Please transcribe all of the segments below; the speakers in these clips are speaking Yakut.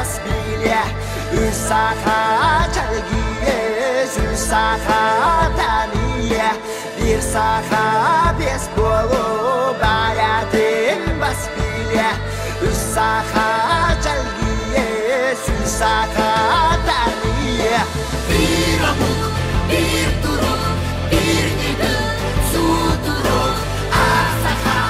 бас билэ Үс саха чэлгийэ Үс саха тэнийэ Биир саха биэс буолу Бэйэтин бас билэ Үс саха чэлгийэ Үс саха тэнийэ Биир омук, биир турук, биир ньыгыл, сутурук, аар саха,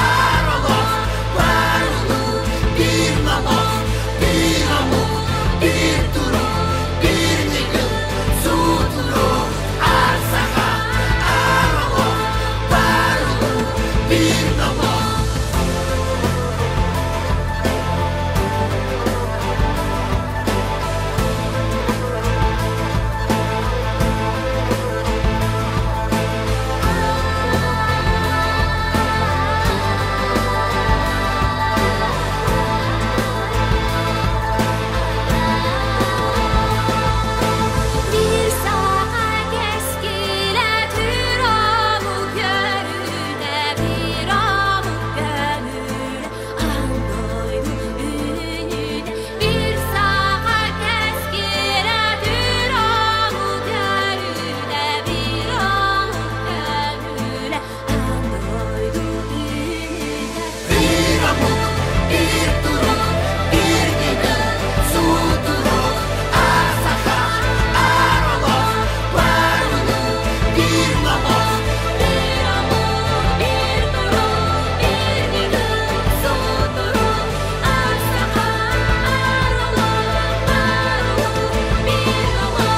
аар олох, бар улуу, биир номох, биир омук, биир турук, биир ньыгыл, сутурук, аар саха, аар олох, бар улуу, биир номох. Биир саха кэскилэ түр омук көрүнэ, биир омук көҥүлэ, аан дойду үүнүүтэ. Биир саха кэскилэ түр омук көрүнэ, биир омук көҥүлэ, аан дойду үүнүүтэ. Биир омук, биир турук, биир ньыгыл, сутурук, аар саха, аар олох, бар улуу, биир номох. Биир омук, биир турук, биир ньыгыл, сутурук, аар саха, аар олох, бар улуу, биир номох.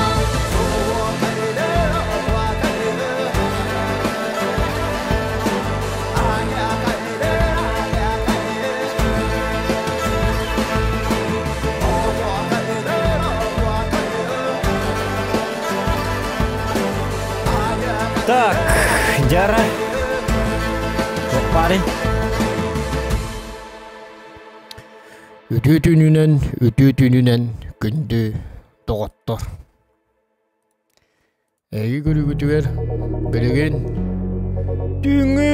Так, Дяра. Парень. Үтүө түүнүнэн, үтүө түүнүнэн күндү доҕоттор. Эһиги көрүүгүтүгэр билигин түүҥҥү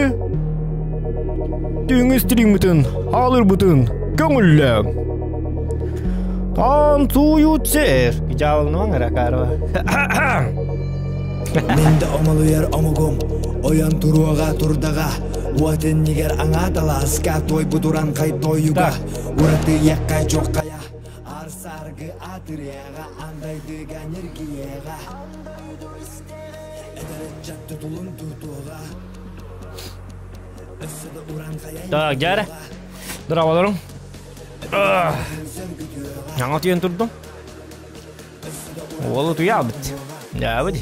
түүҥҥү стриммытын хаалырбытын көҥүллээҥ. Танцуют сэр. Дьаабылнымаҥ эрэ Карова. Мин да омолуйар омугум ойон туруоҕа турдаҕа уот иннигэр аҥааталааска туойбут уранхай тойуга ураты иэххэ чуоххайа аар-сааргы аатырыаҕа андайдыга ньиргийиэҕэ эдэр ыччат тутулун тутуоҕа өссө да уранхайа Так, дьээрэ. Здраволорум. Аҥа тиийэн турдум. Уол утуйаабыт. Дьаабыт.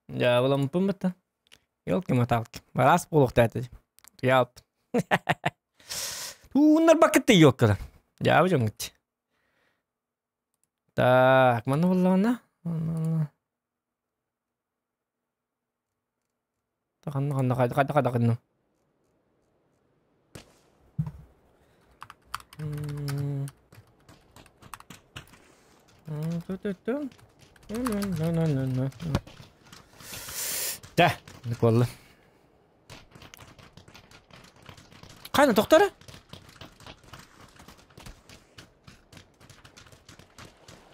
Дьаабыламмыппын бытта. Елки-моталки. Араас буолуохтаах этэ. Утуйаабыт. Ууннарбаккыт тиийиоккыта. Дьаабы дьоҥҥут. Так, манна буоллаҕына ханна ханна хайда хайда хайда ханна Да, буолла. Хайна тохтор?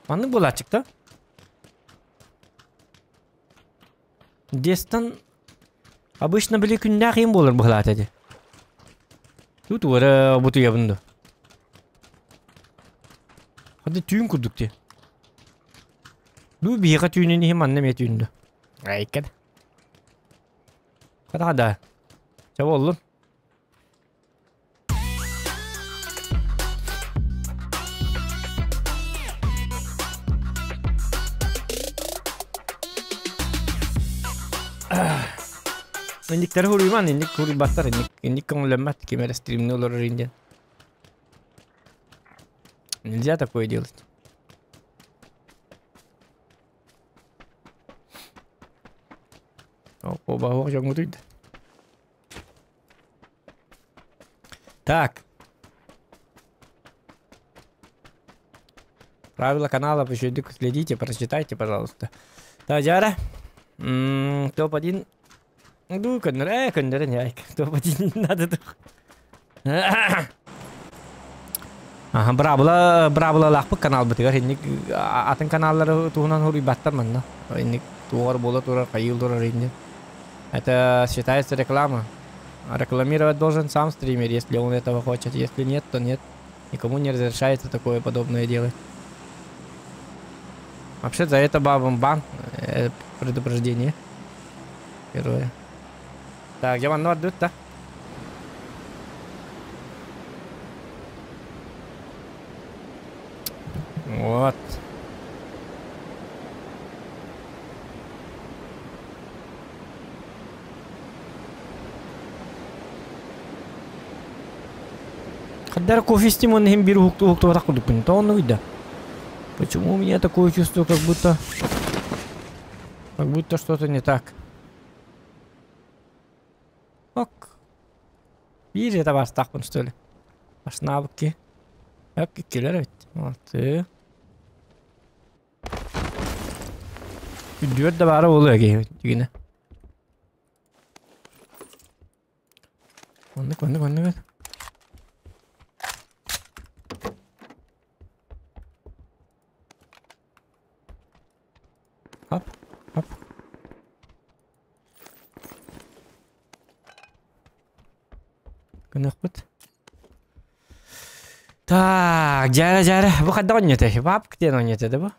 Маннык буолааччык да? Дестан обычно били күннээх им буолар быһылаата ди. Тут уора бутуйабын ду. Хады түүн курдук ти. Бу биһиэхэ түүнүн иһин манна эмиэ түүн ду. Айкад. Хата да. Чэ буоллун. Инниктэри хуруйман, инник хуруйбаттар, инник, инник көҥүллэммэт, ким эрэ стримни олорор индиэн. Нельзя такое делать. Оба дьоҥҥутуйда. Так. Правила канала еще следите, прочитайте, пожалуйста. Так, Дяра. Топ-1. Ну, көннөрө, көннөрө, не Топ-1 не надо. Аха, быраабыла быраабылалаахпыт каналбытыгар инник атын каналлары туһунан суруйбаттар манна. Инник туоҕар буола турар, хайыы турар инник. Это считается реклама. Рекламировать должен сам стример, если он этого хочет. Если нет, то нет. Никому не разрешается такое подобное делать. Вообще за это бабам бан. Предупреждение. Первое. Так, я манна бардыбыт да? Вот. Хаддар кофе истим, он иһин биир уһукту уһуктубатах курдукпун. Тоҕо оннугуй да? Почему у меня такое чувство, как будто... Как будто что-то не так. Ок. Биир же табаастаахпын что ли? Ашнаабыкки. Өк иккилэр эбит. Алты. Үрдүөр да баара буолуо киһи дьигинэ. Оннук, оннук, оннук. Хоп, хоп. Гыныахпыт. Так, дьээрэ дьээрэ. Бу хайдах оонньуотай? Баапка диэн оонньуота да бу?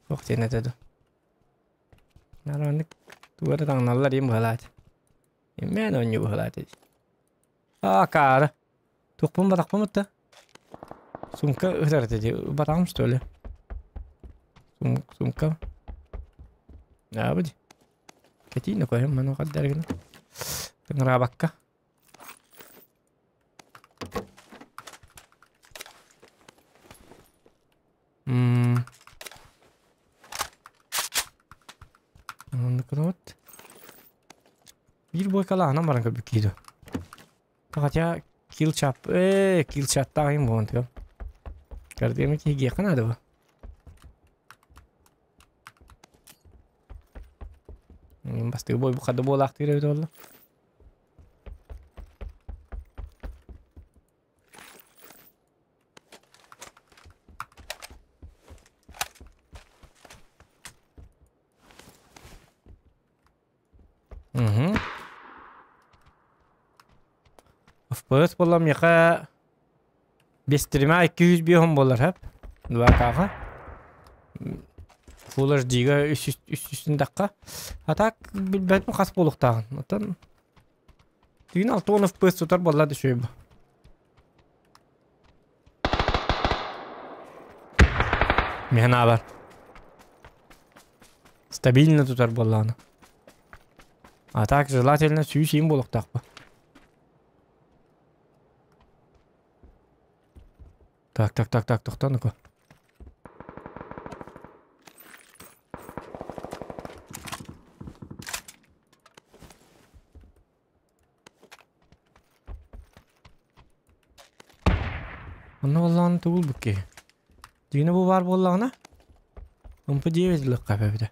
Туох диэн этэ ду? Нарааннык тугу эрэ таҥналлар им быһалаат. Иммээн оонньуу быһалаат Аа, акаары. Туохпун батахпын бытта. Сумка ытар этэ дии. Батаҕым что ли? Сум сумка. Аабы дии. Кэтиин окоһум маны хаддаргына. Тыҥыраабакка. М Оннук вот. Биир буойкалааһынан баран көрбүт киһи дуо? Хотя килл чап килл чаттаах им буолан тыгам. Кардыамы киһигиэххэ наада бу. Бастакы бой бу хада буолаахтыыр эбит буолла. Угу. FPS буолла миэхэ бестримэ 205 буолар хөп. 2К-га. Full HD-га 300 дакка. А так билбэтим хас буолуохтааҕын. Оттон түүн 60 FPS тутар буолла да үчүгэй бу. Миэхэ наабар. Стабильно тутар буоллаҕына. А так желательно сүүс иин буолуохтаахпын. Так, так, так, так, тохтоо ну-ка. Онно буоллаҕына тугул бу киһи? Дьиҥэ бу баар буоллаҕына, МП9 ылыахха эбэтэ.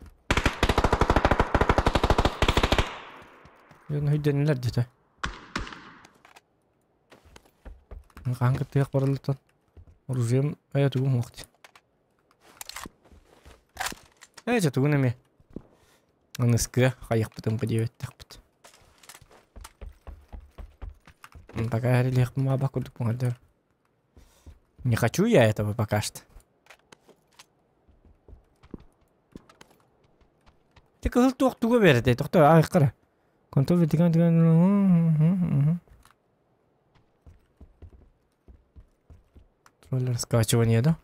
Дьон өйдөннүлэр дэтэ. Хаһан кыттыах барыллыттан оружием айа тугум суох дии. Ээ чэ тугун эмиэ. Аныскыа хайыахпыт МП9-тэхпит. Пока эрилиэхпин баҕарбат курдук буҥардар. Не хочу я этого пока что. Ты кыһыл туох тугу берете? Тохто аайыккара. Контроль Контроллер скачивания, да?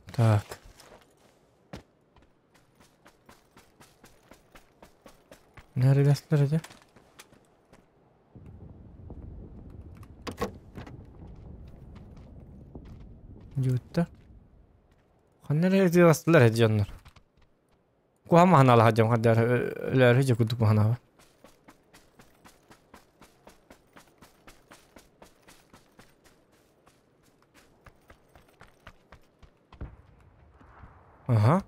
Так. Нэрилэстэр этэ. Дьуутта. Ханна эрэ ытыаластылар этэ дьоннор. Куһаҕан маһынаалаах дьон хардаар өлөөрү дьэ курдук маһынаабат. Ага.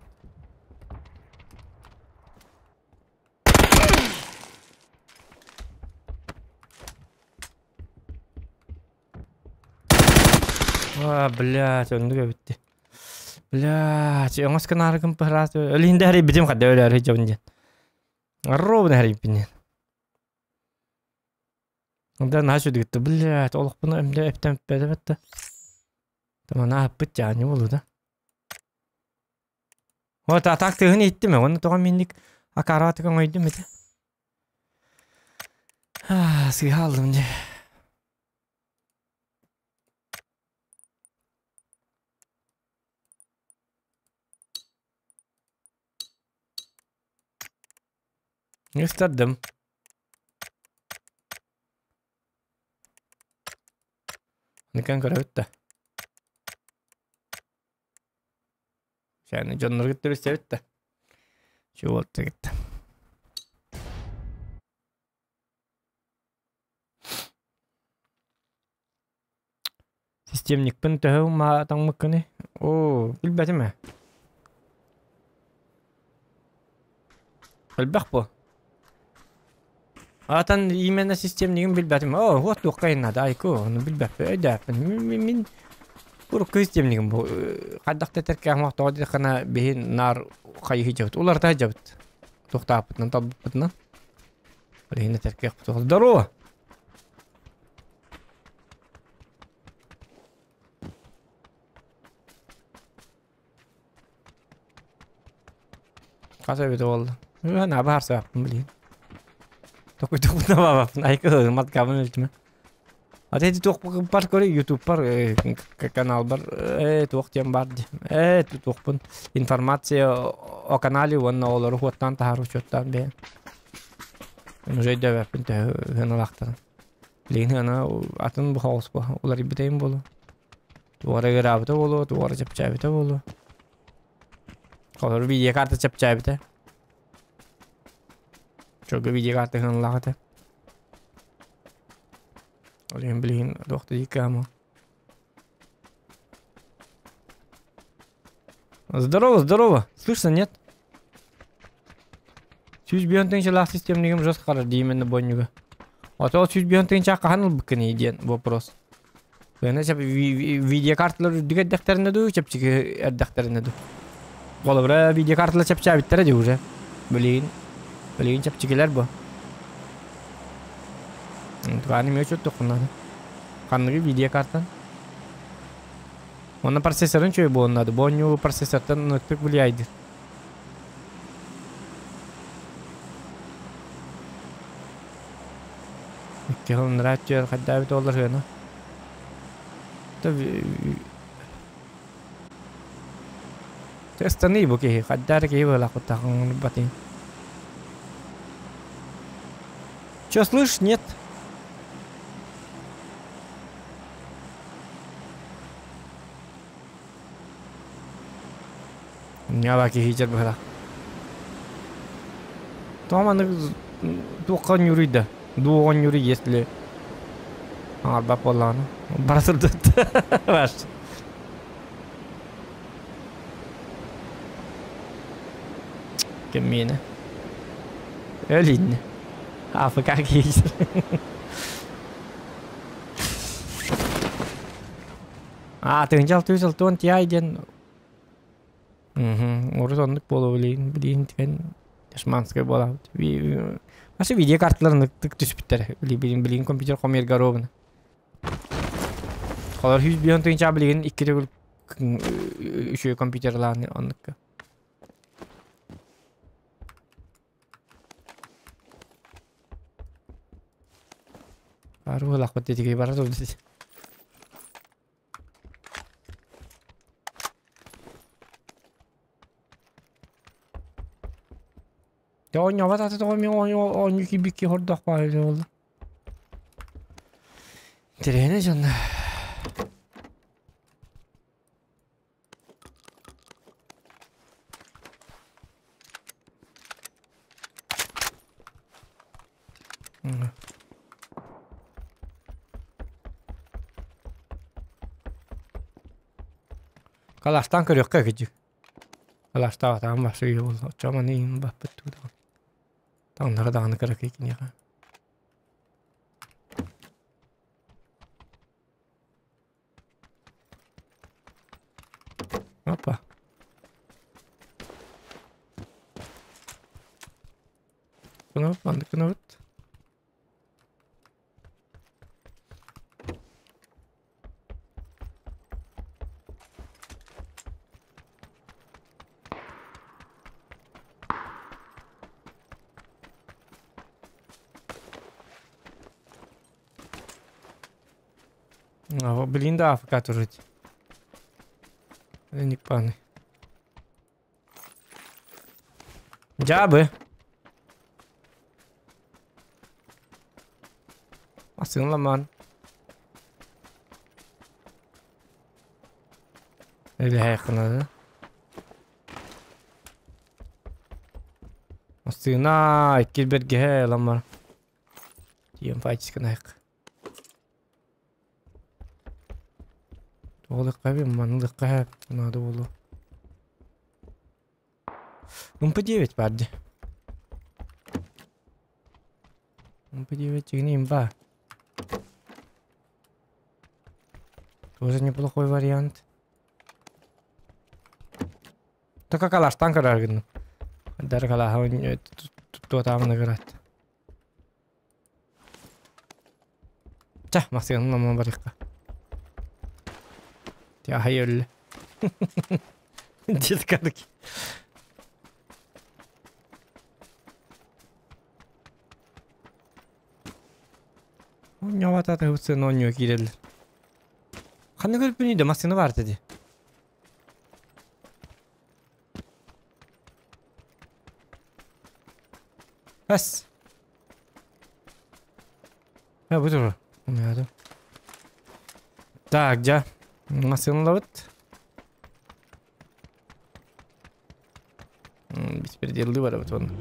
А, блядь, оннук эбитти. Блядь, оҥос гынаарыгын быһараас өлүһүн да хэрийбитим хадда өлөөр сылдьабын диэн. Ровно хэрийбин диэн. Да наһаа үчүгэй блядь, олохпун эмдэ эптэн эппэтэ Тамана аппыт дьаанньы буолуу да. Вот а так тыһын иһиттим уонна тоҕо минник акараатык оҥойдум ити. Сыыһа алдым дьэ. Ыстардым. Никэн көрөбүт да. Сәни дьонноргут билсэбит да. Чуолта кытта. Системникпин төһө таҥмыккыный? Оо, билбэтим ээ. Элбэх буо. Аатан именно системнигин билбэтим. Оо, вот туохха наада айку, ону билбэппин, өйдөөппүн. Мин урукку системнигим бу. Хайдах да этэркээх тоҕо диэххинэ биһи наар хайыһы дьабыт, уларыта дьабыт. Туохтаахпытынан талбыппытынан. Ол иһин этэркээх Здорово! Хас эбитэ буолла? Наһаа баарсааппын билигин. Токуйдукпун баабаппын айкы маткабын илтимэ. А эти туох бар көрө ютубпар каналбар туох диэн бар ди. Туохпун информация о канале уонна олору хуоттаан таһаар учуоттаан бэйэн. Уже өйдөөбөппүн төһө ыналаахтарын. Билигин ана атын бу хаос бу уларыйбытайым буолуо. Туора ыараабыта буолуо, туора чэпчээбитэ буолуо. Холобур видеокарта чэпчээбитэ. Чогу видеокарта ыһыналаах этэ. Ол иһин билигин туох да дииккэ Здорово, здорово. Слышно, нет? 105 тыһыынчалаах системнигим жестко харар диименно бонньуга. Ото 105 тыһыынча хаһан ылбыккыный диэн вопрос. Кыана чап видеокарталар үрдүк эрдэхтэринэ дуу, чэпчэки эрдэхтэринэ дуу. Холобура видеокарталар чэпчээбиттэрэ дии уже. Билигин билигин чэпчэкилэр бу. Тугааны эмиэ учуттуххуна. Ханныгы видеокартан? Онно процессорын үчүгэй буолуон наада. Бу оонньуу процессортан ынырыктык влияйдыыр. Икки хылыннара түөр хайдаабыт олар ыана. Ыстаныы бу киһи хайдаары киһи буолаахпыттаах батын. Чё, слышь, нет? Ньала киһи дьарбыһара. Тоҕо маннык туохха ньуруйда? Дуоҕа ньуруй если аҥарбат буоллаҕына. Бара сылдьыбыт. Ваш. Ким миэнэ? Өл иннэ. АФК киһи. Аа, тыһыынча 660 Ti диэн урут оннук буолуо билигин билигин тигэн дешманскай буолаабыт. Вообще видеокарталар ынырыктык түспүттэр. Билигин билигин компьютер хомуйарга ровно. Холор 105 тыһыынча билигин икки төгүл үчүгэй компьютерлааны оннукка. Арыылахпыт диэтигэй бара турда. Дьэ оонньообот аты тоҕо эмиэ оонньуу киирбиккэ хордох баҕайы буолла. Интэриэһинэй дьонно. Калаштаан көрүөххэ кыдьык. Калаштаабатаҕым бахсы үһү буолла. Оччоҕо маны иһин баппыт дуу даҕаны. Таҥнары даҕаны кыракый киниэхэ. Опа. Кынабыт, кынабыт. А, блин, да, АФК тоже. Не паны. Дябы. Асын ламан. Или хайқынады. Астына килберге ламар. Тием файтискын айқ. Тоғылыққа бе, манылыққа надо было. МП9 барды. МП9 тигни имба. Тоже неплохой вариант. Только калаш танка даргын. Даргала то там наград. Ча, масыгын наман барыкка. Я хайыл. Деткадыки. Нявата хутсы но не кирел. Ханны көрпүнү де масыны бар деди. Бас. Ha bu dur. Ne Так, где? Масыны ловит. Беспределы бар вот он.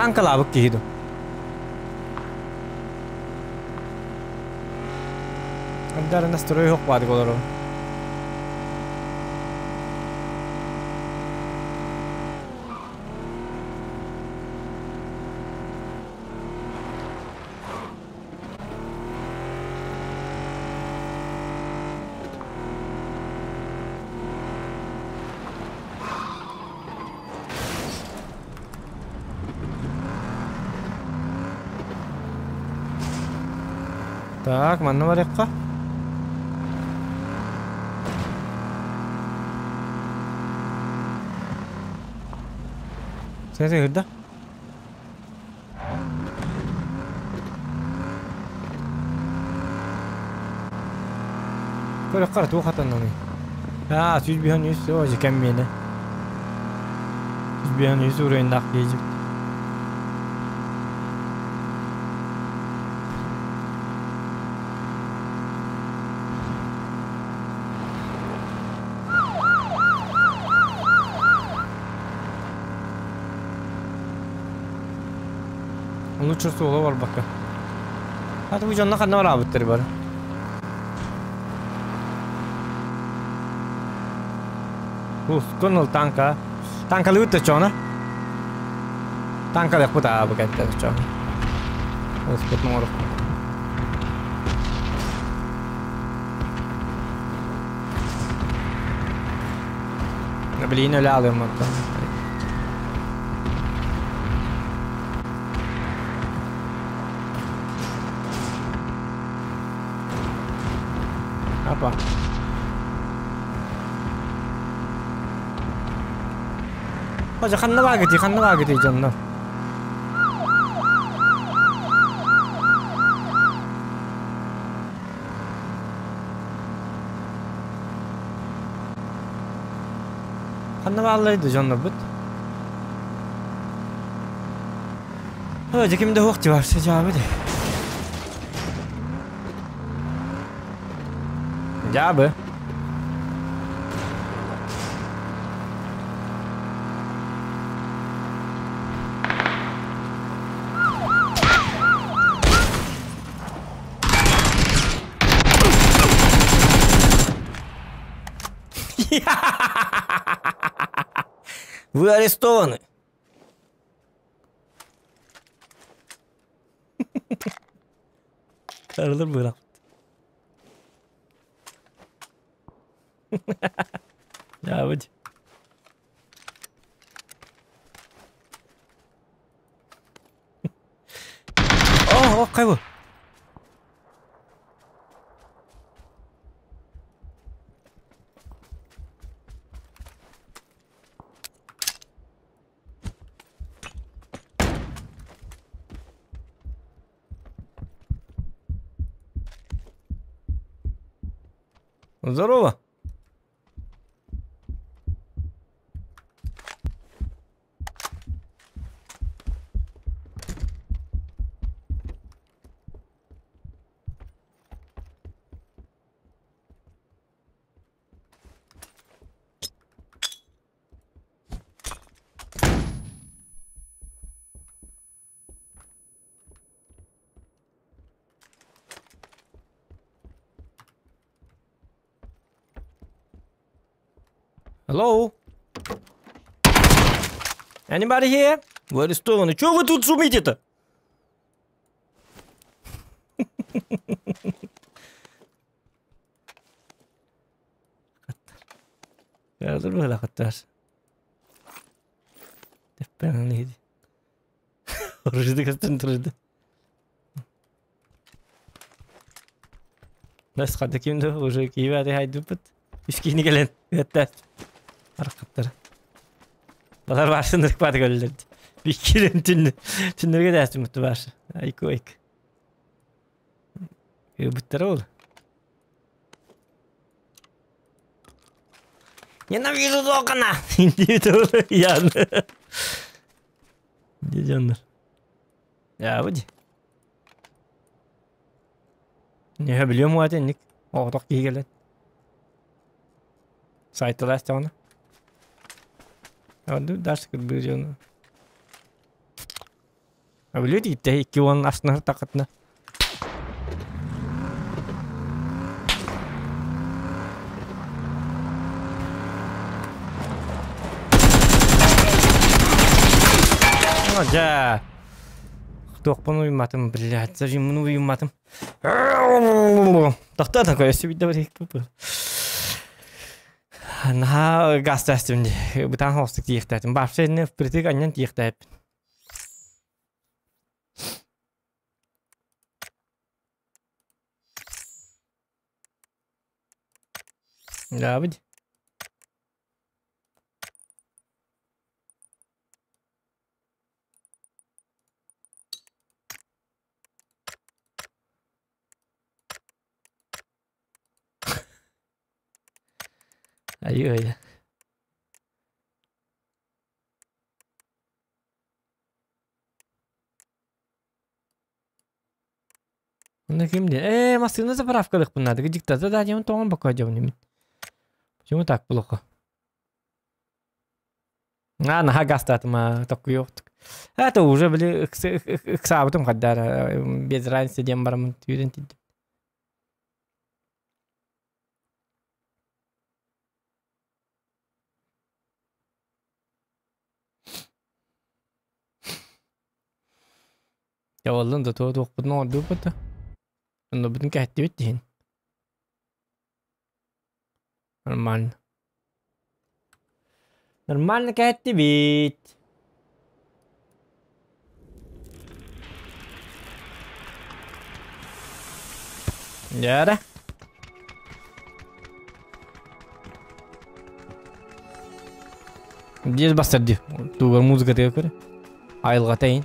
Танкалабык киһиду. Андары настрой yok бады олору. Так, манна барыққа. Сәте кірді. Көрі қара туы қатаннаны. А, сүз бүйін үс, о, жекем мені. Сүз бүйін үс урайындақ кейжіп. Лучше суола бар бакка. Hadi bu canına kadar var abi бар. Ус, танка. Танка лүтті чона. Танка лек бута абы кәтті чона. Ус, бут моңору. Блин, öyle alıyorum hatta. Опа. Хожа ханна багыти, ханна багыти жанна. Ханна баглайды жанна бут. Хожа кимде хокти бар, жабы. Жабы. Вы арестованы. Karılır bırak. Ya bu. Oh, oh kaybol. Здорово. Hello? Anybody here? Вы арестованы. Чего вы тут шумите-то? Уже Арқаттар. Балар барсындырық бады көлдерді. Биккерен түннерге дәсті мүтті барсы. Айку айк. Бұттар ол. Ненавижу Зокана! Дейді ол. Яны. Де жандар. Я бұди. Не білем уатенник. Оғдақ кейгелен. Сайтылас оны. Дальше как бы жона. А люди те икки он астына тақытна. Жа. Тоқпан уйматым, блядь, зажим ну уйматым. Тақта такой, себе давай. Наһаа гастастым бытаан хоостук тиихтаатым. Баапсайны впритык аннан тиихтаап. Да, будь. Ай-ай. Ну ким де? Машина заправкалык надо. Диктатор да, дем тоң пока дем. Почему так плохо? А, на гастатма такой ёхтык. Это уже били ксабытым каддар без разницы дем барам түйден тиди. Я оллун да тоо туохпутун оҥордубут Онно бүтүн кэһэттибит диһин. Нормально. Нормально кэһэттибит. Яра. Здесь бастырды. Тугар музыка тыга көрө. Айылга тайын.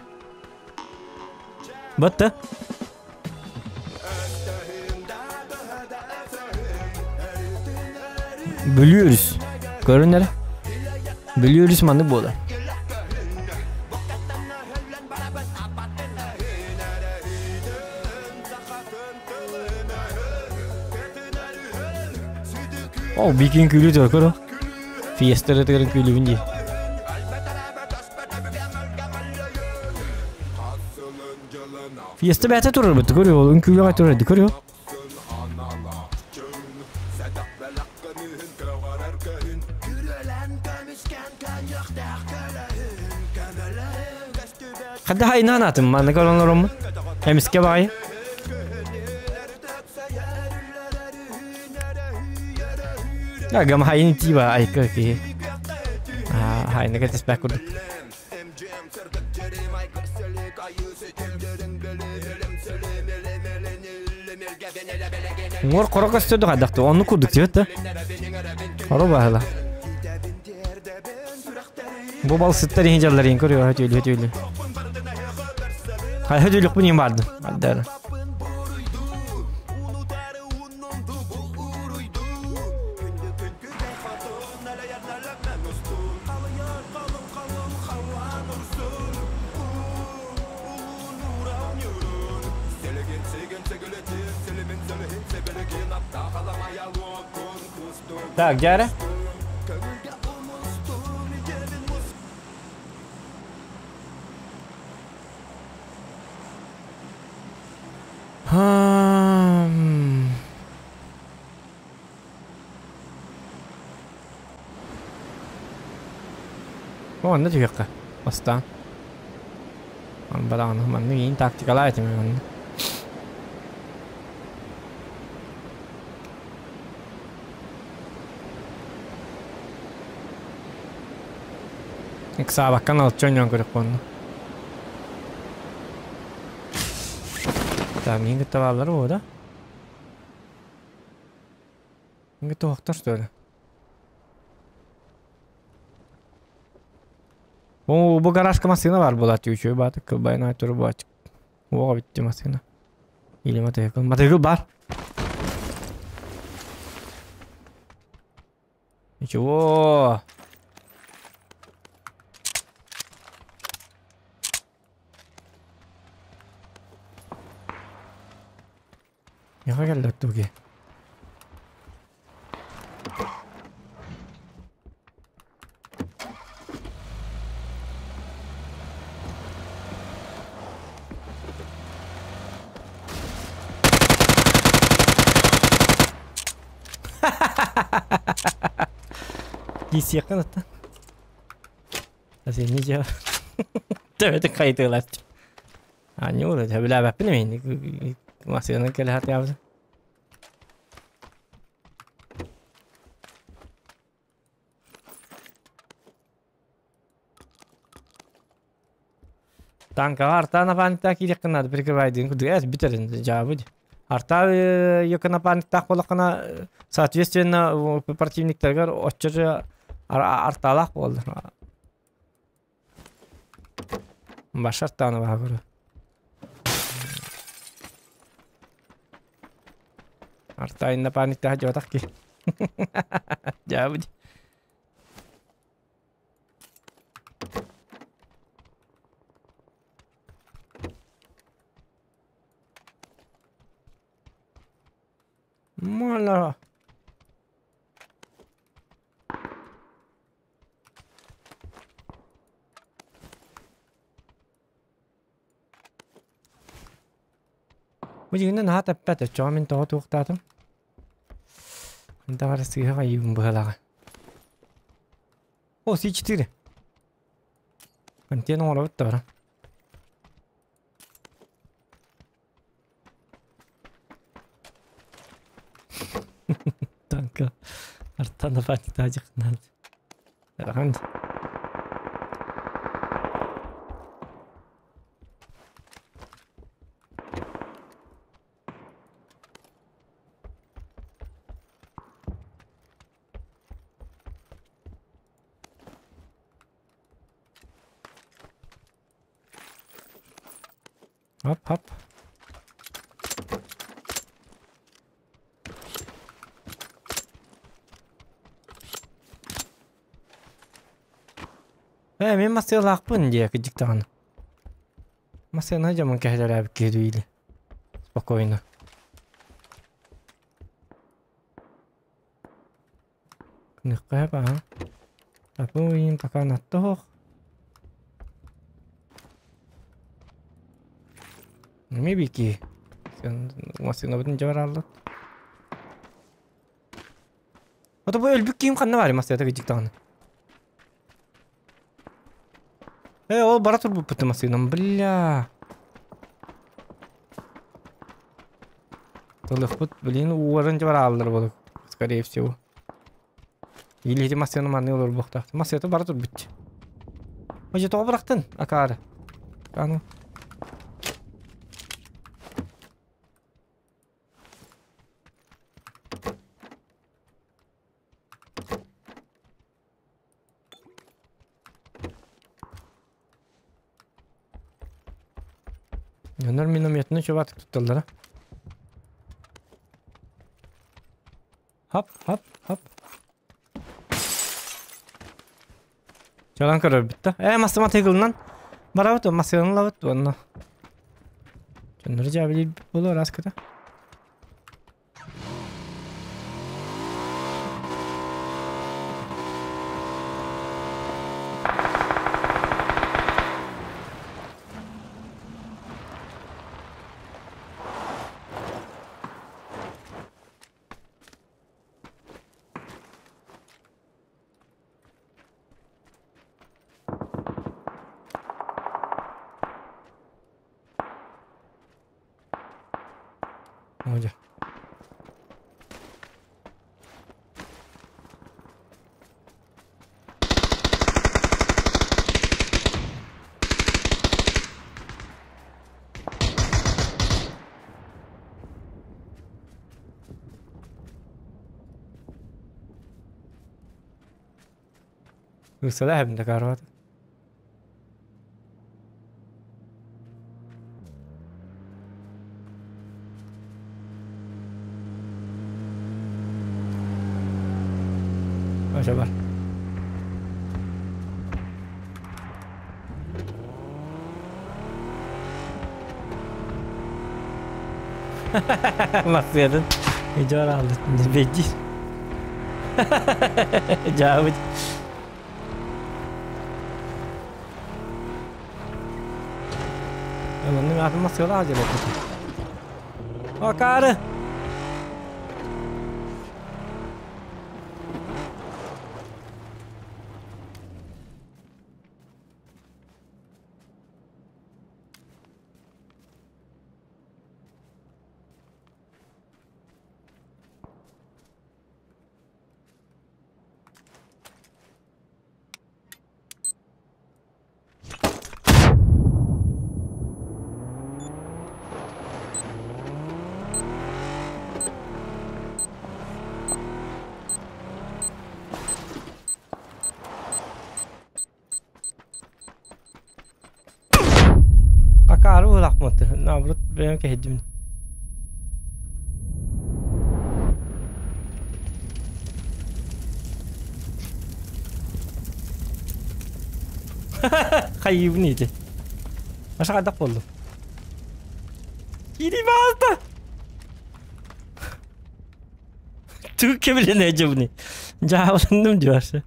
Батта. Biliyoruz. Көрүнөр. Biliyoruz манны болар. О, бикин күлү тұр, көрі. Фиестері тігерін күлүбін дей. Фиеста бәті тұрыр бітті, көрі, ол үн күлі тұрыр еді, көрі. Қадда хайнан атым, маны көрін орым. Эмискэ баҕайы. Гамахайын тиба айка киһи. Хайны кэтиспэк курдук. Уҥуор хоро көстөрдө хайдахты оннук курдук диэбит да. Хоро баһыла. Бу балсыттар иһин дьалларын көрүө түүлү түүлү. Хайа түүлүкпүн иһин барды. Ардары. Так, дьээрэ. О, онно түһүөххэ. Бастаан. Бараҕын маннык иин тактикалаа этим манна. Ыксаабакка налчы оонньоон көрүөх буолла. Так, миигин кытта бааллар буо да? Миигин кытта уһахтар что ли? О, бу гаражка массыына баар буолааччы үчүгэй баатык кылбайын аайтуру буолааччы. Уоҕа бүттэ массыына. Или мотоцикл. Мотоцикл баар. Ничего. Миэхэ кэллэ туги. Киисиэххин оттон. Осенний дьиэ. Төбөтүн хайытыылааччы. Аанньа сөбүлээбэппин эмиэ массыынанан кэлэ сатаабытым. Танкаҕа артаа напарниктаах киириэххин наада прикрывайдыын курдук ээ бүтэрин дьаабы дии. Артаа напарниктаах буоллаххына соответственно противниктаргар оччо артаалаах буоллар. Башар даҕаны баһа көрө. Артаа напарниктаах дьуотах киһи. Дьаабы дии. Мала. Бу дьиҥинэн наһаа тэппэт, оччоҕо мин тоҕо туохтаатым? Даҕара сыыһа хайыыбын быһалаҕа. О, С4. Контент оҥоробут да баран. Танка. Артан паниктаадьыхнаат. Ыарахан. Хоп, хоп. Ээ, мин массыылаахпын диэ кырдьык даҕаны. Массыына дьоммун кэһэлэрээбит киһи дуу Спокойно. Кыныхха баҕа. Апуйын пока натто Эмиэ бики. Массыынабытын дьэ барааллар. Ото бу өлбүт киһим ханна баарый массыыната кырдьык даҕаны. Ээ ол бара турбуппут массыынам, бля. Тылыхпыт, блин, уоран дьэ барааллар буолук, скорее всего. Или ити массыына манны олорбохтоох. Массыына бара турбут. Ожи тоҕо бырахтын, акаары. Аны. Дьоннор минометны чубатык тутталлара. Хоп, хоп, хоп. Чалан көрөрбүт да. Э, массыма тыгылынан барабыт, массыгын ылабыт уонна. Дьоннору дьаабылыыр буолуо араската. Оля. Ыксала эбин дакаарбат. Аше бар. Массыатын идёр алды. Беди. Дьаабыт. Оннук атын массыала аадьыр Акаары! Акаары быһылаахмыт. Наоборот, бэйэм кэһэйдим. Хайыыбын ити. Маша хайдах буоллум? Киирии баалта! Тугу кэбилэн эдьэбини? Дьаабыланным дьуарсы.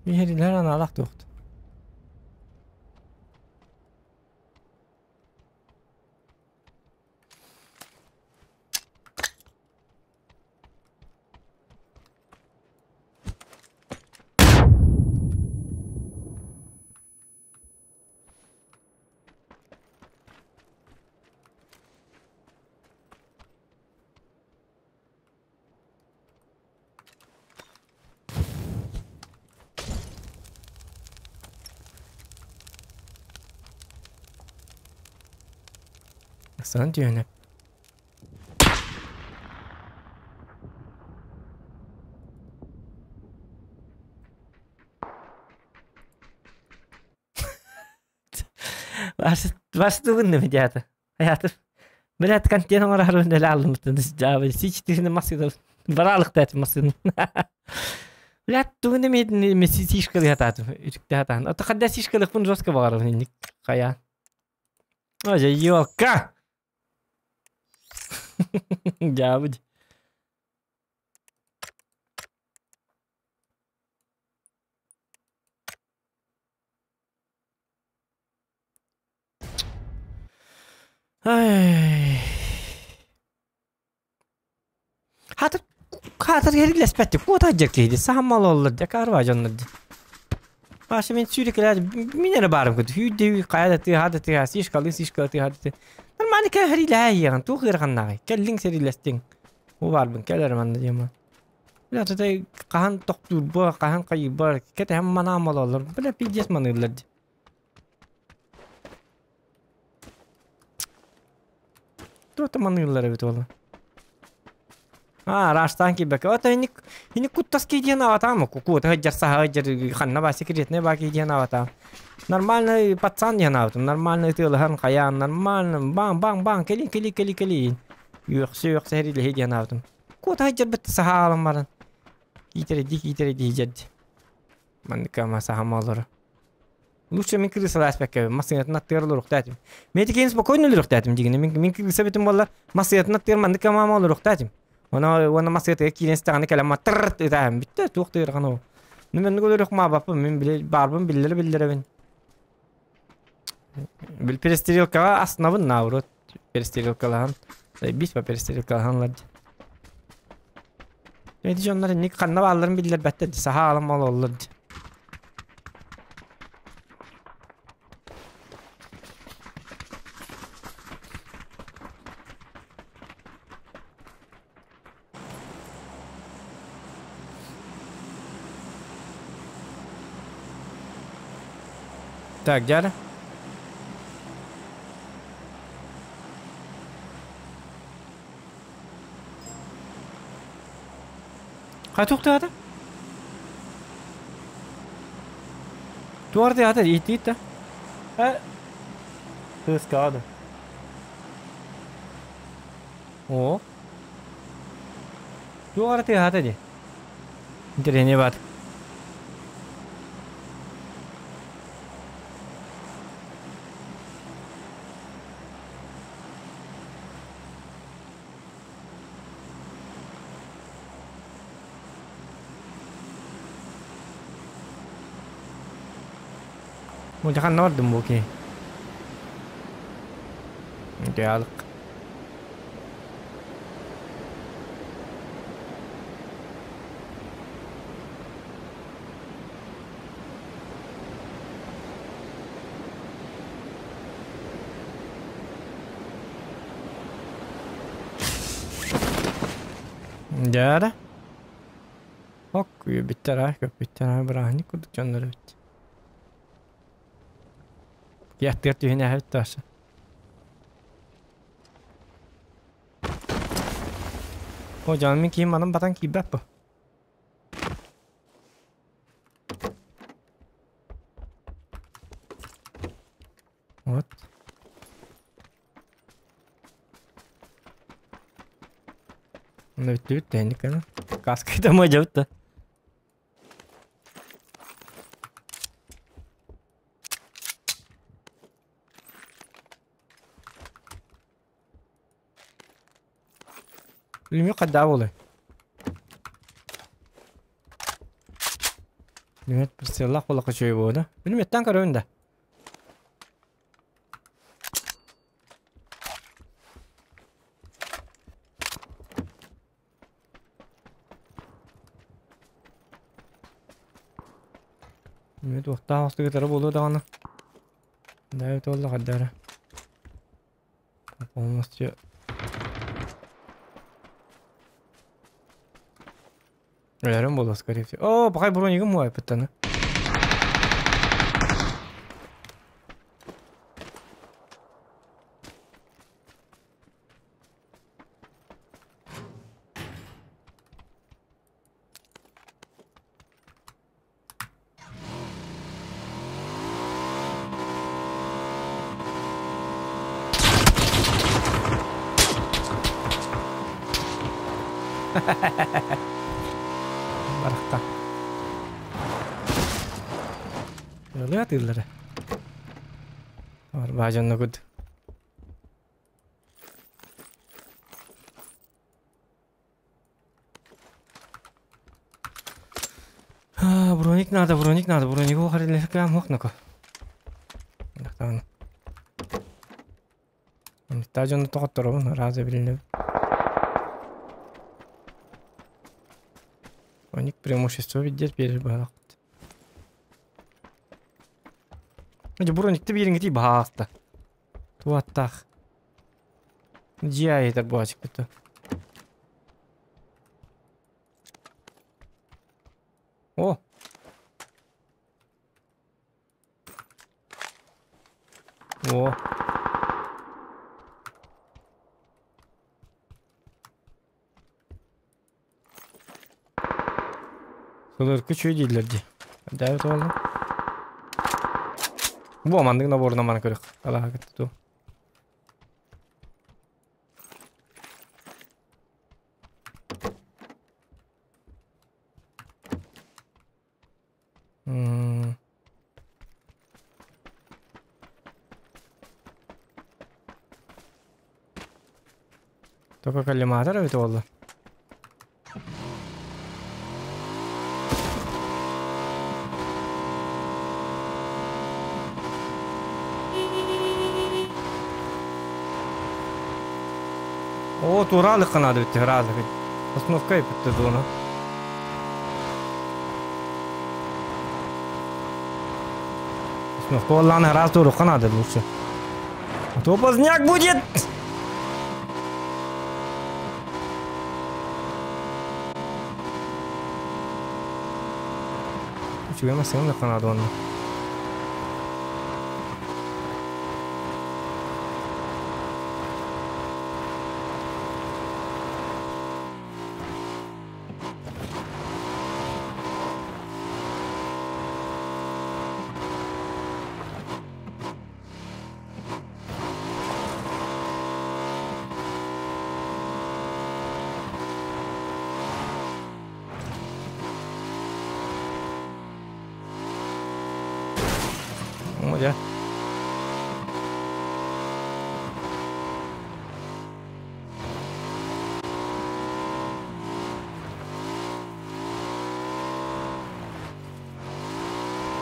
Биһирилэр анаалах туохт. Сан түһүнэ. Бастыгын диата. Hayatım. Блядь, контент оҥорорун дэлэ аллымыттан дьаабы сичтихин массыына бараалык массыына. Блядь, тугун эмиэ сишкалыы хатаатым үтүктэ хатаан. Ото хадда сишкалыхпын жестко баҕарабын инник хайаан. Ожа ёлка! Дьаабы. Ай. Хата Хаатар хэрилэспэт куота дьэ киһи саамал оллар дьэ карва дьоннор дьэ. Паша мен сүүрекелер мин эрэ баарым кыт хүйдэ хайа да тыаха да тыаха сишкалы сишкалы тыаха да нормально кэ хэрилэһэ туох ыараханнааҕый кэллиҥ сэрилэстиҥ бу баарбын кэлэр манна диэмэ бля тутай хаһан тохтуурба хаһан хайыырба кэтэһэн манаам ололлор бля пиздец маныыллар дии Туох да маныыллар эбит уола. Аа, араастаан киирбэккэ. Ото инник инник куттас кии диэн аҕатаам куота сылдьар саһа сылдьар ханна баа секретный баа кии диэн аҕатаам. Нормальный пацан диэн аабытым. Нормальный ытыалаһан хайаан нормально баң баң баң кели кели кели кели үөхсэ үөхсэ хэрилэһи диэн аабытым. Куота сылдьарбыт саһа аалан баран киитэрэдии киитэрэдии дьэрди. Маннык ама саһама олоро. Лучше мин крысалааспакка массыынатын аттыгар олоруохтаатым. Мен ити спокойно олоруохтаатым дигини. Мин мин крыса битим буолла массыынатын аттыгар маннык камаама олоруохтаатым. Она уонна массыынатыгар киирэн истэҕинэ кэлэн тыррт ытаһым бүттэ туох да ыарахан ол. Ну мен олоруох маабаппын мин биле баарбын биллэрэ биллэрэбин. Бил перестрелкаҕа астынабын наоборот перестрелкалаһан бис по перестрелкалаһан лар. Эти дьоннор инник ханна баалларын биллэрбэттэр саха аалам ололлор. Так, дядя. Хатуктаата? Туарты ата иттиитта. Кыыскаады. О. Туарты ата ди. Интереснее бат. Мудьахан бардым бу киһи. Дьаалык. Дьаара. Ок, бүттэр аа, көппүттэр аа, бырааһынньык курдук дьоннор эбит. Яттыгар түһэн ааһыбыт тааса. О, дьон мин киһим манан батан киирбэт бу. Вот. Онно бүттүбүт тэһинник гына. Каскайда мадьабыт да. Билимик хайдаа буолуой? Билимет прицеллаах буоллахха үчүгэй буолуо да. Билиметтэн көрөбүн да. Билимет уохтаах охсугутара буолуо даҕаны. Да эбит буолла хайда эрэ. Полностью Өлөрүм буолуо скорее всего. О, пахай бронигым муайпыттаны. Барахта. Ылыа тыыллара. Арбаажаннагыт. Броник надо, броник надо, броник ухарилэхкэм хохноко. Тахтааны. Та дьону тоҕотторобун, раза билинэбин. Оник преимущество видеть берер баһаахпыт. Дьэ броникты биэриҥҥитий баһаалта. Туаттаах. Дьиэ айытар буачыкпыт. О! О! Сылыркы үчүгэй дииллэр дии. Дээбит буолла. Бу маннык наборунан маны көрүөх. Алаһа кытта ту. М. Только коллиматор эбит буолла. О, тууралык наада бүттэ, ыраазык. Остановка бүттэ дуона. Остановка буоллаҕына ыраас туоруохха наада лучше. А то поздняк будет! Үчүгэй массыына наада уонна. О, дьэ.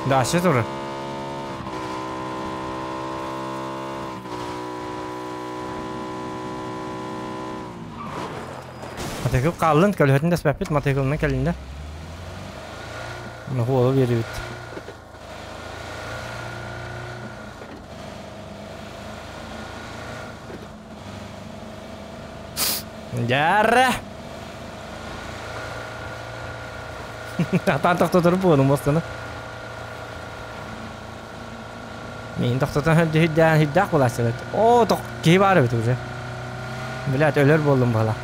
Дальше тоже. Матыгыл хааллын, көлөһөтүн дэспэппит, матыгылынан кэлиннэ. Оһуолу биэрибит. Дьаарра! Атаан тохтотору буолум мостаны. Мин тохтотон хөрдөһүйдээн хүйдээх булааччылар. Оо, тох киһи баар эбит уже. Блядь, өлөр буоллум бала.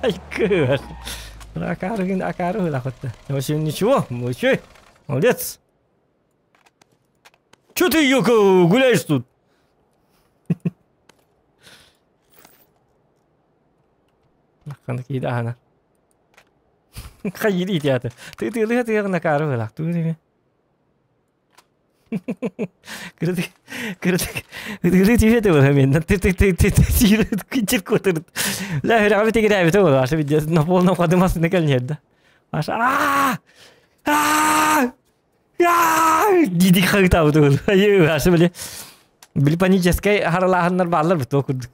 Ай, кыр. Акары акары хылахытты. В общем, ничего, молодцы. Молодец. Чё ты, Йоко, гуляешь тут? Ханнык идаана. Хайыр итиаты. Ты ты лыга ты накары хылах. Ту Кырдык кырдык кырдык тиһэ тылы мен ты ты ты ты ты кичир котыр. Ла хөрәбе тегерәбе тылы ашы видео на полном кадымасына кэлнерді. Аша аа аа диди хагытабы тылы. Айы ашы биле. Били паническай харалаһаннар баалар бит окурдук.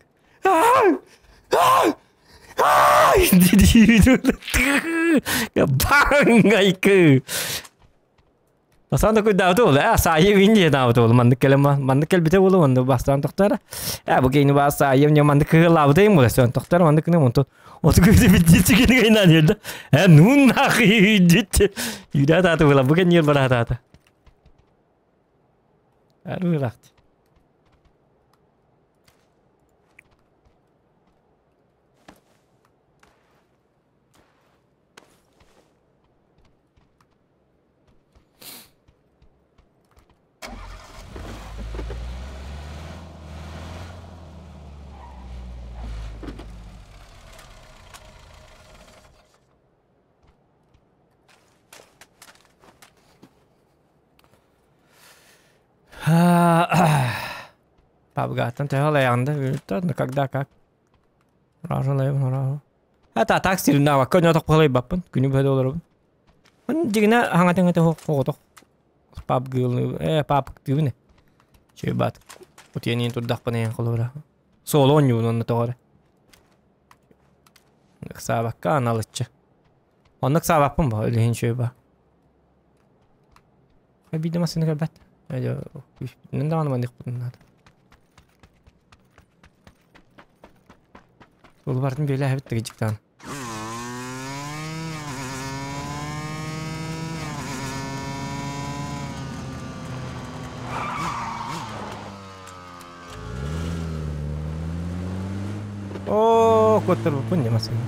Диди бang айкы. Бастаан такой даабыта буолла. Ээ, саайым инде даабыта буолла. Маннык кэлэн маннык кэлбитэ буолла, маннык бастаан тохтор. Ээ, бу кейни баа саайым не маннык кыһылаабыта им буолла. Сөн тохтор, маннык гына онтон оту күбүтэ биддиэччи кини гайнаан иһэрдэ. Ээ, ну нахуй диэччи. Юрэ таата буолла, бу кэнниэр бараатаата. Арыылаахт. Пабгаттан төһө лайаҕында ну когда как. Это так сирин навакка ньотох палайбаппын күнү бөдө олоробун. Дигинэ хаҥатыҥа тоҕо. Пабгылы, папктыыбын. Чөй бат. Утуйан турдахпына эн холобура. Суолу оонньуубун онно тоҕо эрэ. Ыксаабакка аналыччы. Оннук ыксаабаппын бо, үлэһин үчүгэй ба. Биирдэ массыына көрбөт. Күүспүтүнэн даҕаны маныахпытын наада. Суолу барытын бүөлээһэбит тыгыдьыктаан. Оо, куоттарбыппын дьэ массыына.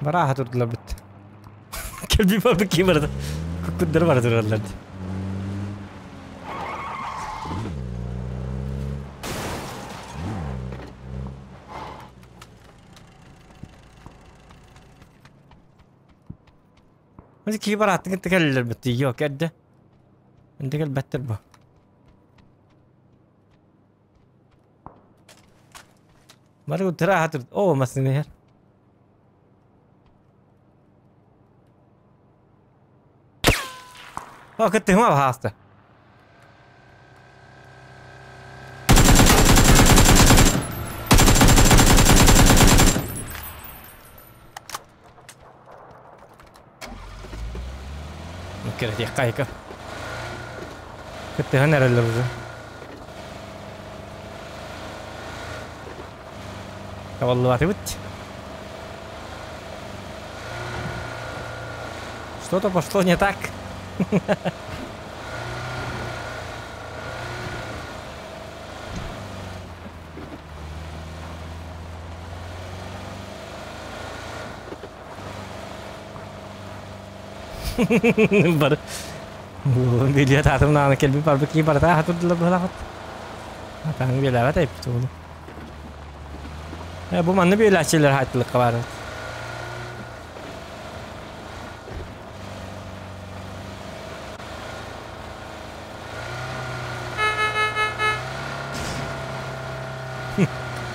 Барааһа турдулар бит. Кэлбии барбыт кии барда. Куккуттары бара тураллар. Biz киһи барааттын кытта кэллилэр бит. Yok эрдэ. Энде кэлбэттэр бу. Бары утара хатыр. О, массыына иһэр. О, кыттыһыма баһааста. Кирэтиэххэ Кыттыһан эрэллэр уже. Табаллыбатыбыт. Что-то пошло не так. Бары билиэ таатым нааны кэлбит барбыт кии барыта хатырдылар быһалаахыт. Атаҥ биэлээбэт айпыт уолу. Бу манны биэлээччилэр хаайтылыкка баар.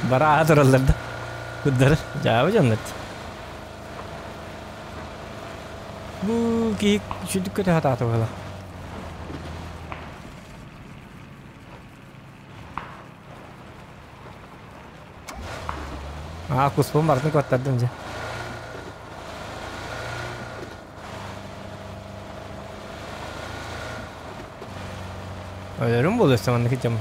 Бара тураллар да. Куддары дьаабы дьоннор. Бу киһи сүдүк көтө хатаата буола. Аа, куспун барытын куоттардым дьэ. Өлөрүм буолуо өссө маннык дьон.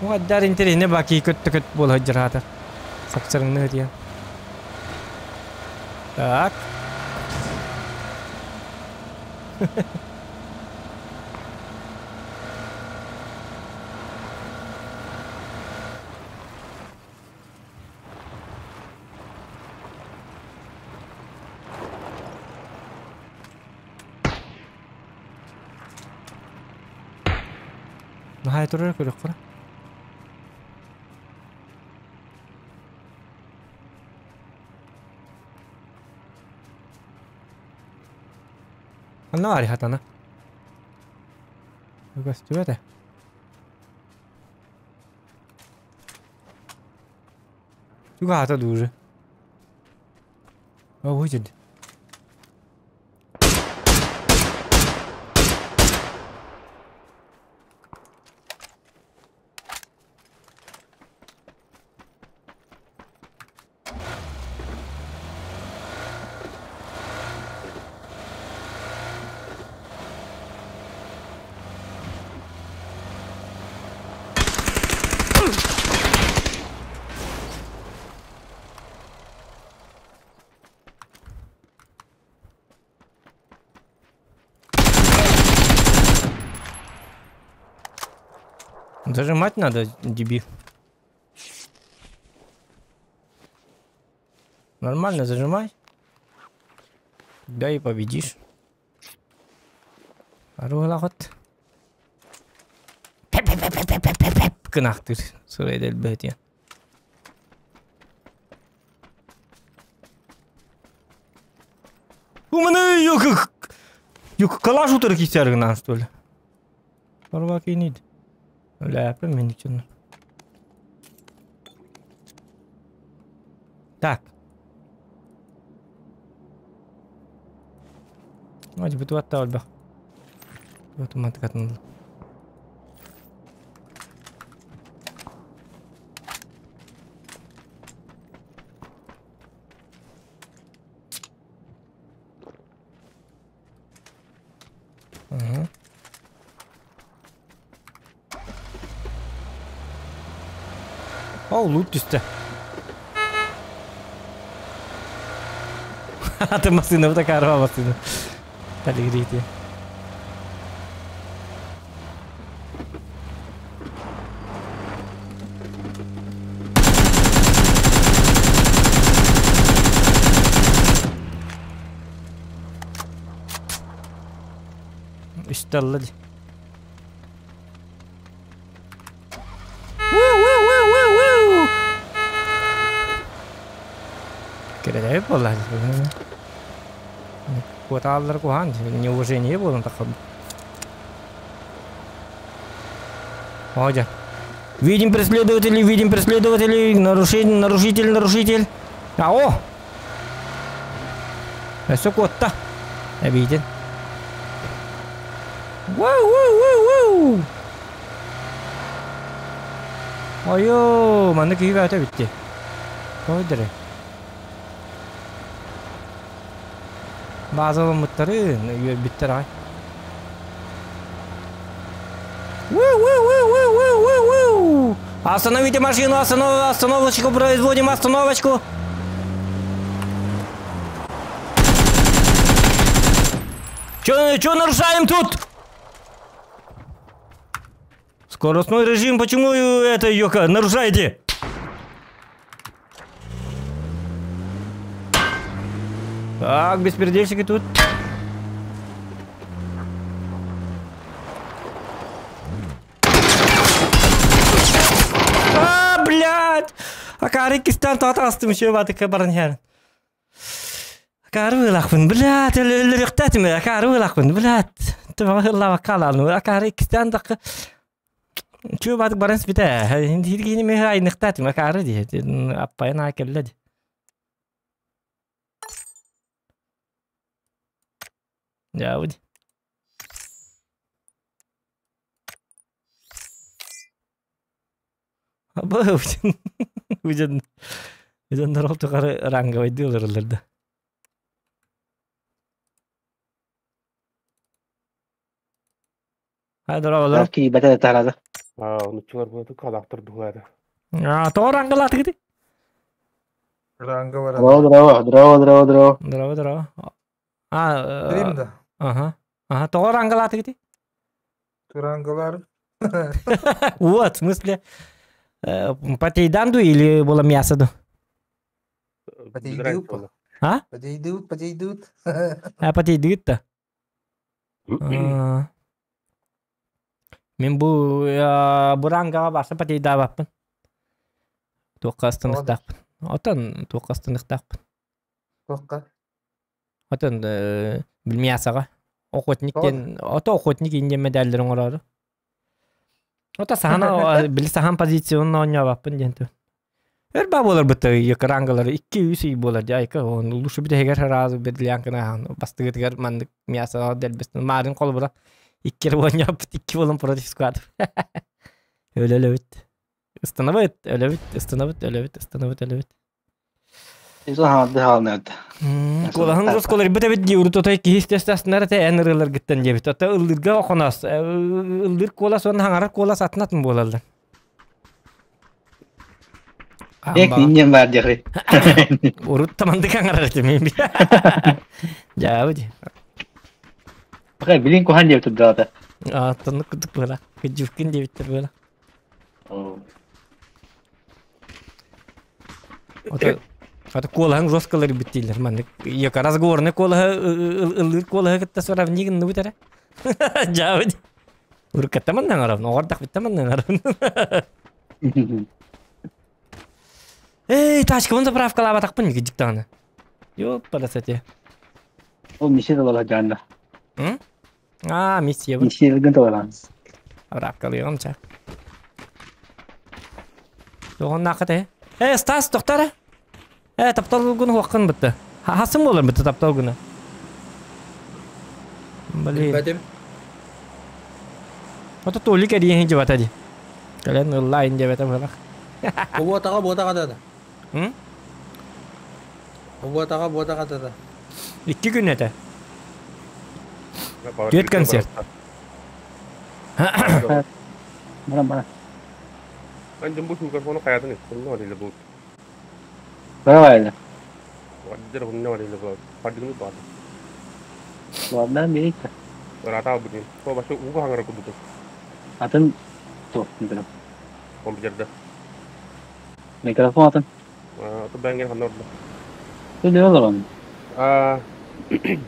Уһаддар интэриэһинэй баки көттө көт буола сылдьар аата. Сапсарыҥныыр диэн. Так. Наһаа турар көрөххө. Ханна баарый хатана? Көстүбэтэ. Чугаһаата дуу уже? О, выйдет. Зажимать надо, дебил. Нормально зажимай. Да и победишь. Аругалахот. Гынахтыр. Сырай дэлбэт. Уманы юк юк калаш утары кисәргенә, что ли? Барбак инид. Ляпы мен үчүн. Так. Ой, бу туатта олбах. Автоматикатын. Угу. О, лут түстэ. Аты машина, вот такая машина. Талигрите. Үсталла ди. Кэрэлэбит буолла. Куотааллар куһаан, неуважение буолан таххабыт. Ожа. Видим преследователей, видим преследователей, нарушитель, нарушитель, нарушитель. А, о! Өссө куотта. Эбиитин. Вау-вау-вау-вау! Ойо, манна киһи баата битти. Койдere. Базаламмыттары, үөрбүттэр ай. Ву-ву-ву-ву-ву-ву-ву! Остановите машину, останов, остановочку производим, остановочку. Че нарушаем тут? Скоростной режим, почему это, ёка, нарушаете? Так, беспредельщики тут. А, блядь! Акары кистан татастым еще батыка баран. Акары вылахпын, блядь, өлөрүктәтме, акары вылахпын, блядь. Тыбалла калану, акары кистан дакы. Чү батык баран бите. Хиргини ме айныктатым, акары ди. Аппайна келледи. Я вот. Абы, үден үден нарол тугары ранговый дилерлерде. Ха, здорово, здорово. Ки бата тарада. А, нучулар буду калактыр дугары. А, то рангалаты где? Ранга бар. Здорово, здорово, здорово, здорово, здорово. Здорово, здорово. А, Билим да. ага. Ага, то рангалаты где? Турангалар. Вот, в смысле, потейданду или было мясо ду? Потейдут. А? Потейдут, потейдут. А, потейдут-то. Мен бу бурангаға барса потейдабаппын. Туққастынықтақпын. Отан туққастынықтақпын. Тоққа. Отан билмиясаға. Охотниктен, ото охотник инде медальдерин орары. Ота сахана били сахан позиционно ойнабаппын денту. Өр ба болар быты екі рангалары 200 үй болар жайка он лучше бит эгер разы бедлянкына бастыгытыгар мандык мясо делбестин марын кол бура иккер ойнап икки болон против сквад. Өлөлөбүт. Ыстанабыт, өлөбүт, ыстанабыт, өлөбүт, ыстанабыт, өлөбүт. Изо ханды халнат. Колаһын рус колор бит бит диуру тотой кихис тестаснар те энрылар гиттен дебит. Ата ылдырга охонас, ылдыр кола сон хаңара кола сатнатын болалды. Эк нинен бар дехри. Урут таманды каңарар мен. Жабыди. Бaka билин кухан деп турду. А, тонны кудук була. Күжүккүн дебиттер була. Ата Ата колаһын жесткалар биттилер мандык. Яка разговорный колаһы ылыр колаһы кытта сорав нигин ну битәре. Жабыди. Уркаттаман наңарав, ногордак биттаман наңарав. Эй, тачкабын заправкалаабатахпын кидик даҕаны. Ёппарасате. Ол миссия талала дьаанда. М? А, миссия бу. Миссия гын талалаан. Заправкалыам ча. Тоҕоннаахха те. Э, Стас, тоқтара. Э, таптал гына хуаққын бытты. Хасын болар бытты таптал гына. Блин. Билбэтим. Ото Толик эрийэн дьыбата ди. Кэлэн ыллаайын диэбэтэ быһалах. Буотаҕа буотаҕа да. М? Буотаҕа буотаҕа да. 2 күн этэ. Түөрт концерт. Баран баран. Андым бу микрофону хайатын хунна варилы бу. Бара Ваддер хунна варилы бу. Фаддыгы бар. Ладно, бейт. Рата бу. То башы уга хаңара кудуку. Атын то, микрофон. Компьютерда. Микрофон атын. То бәңгер ханна орда. Ты не олорон. А,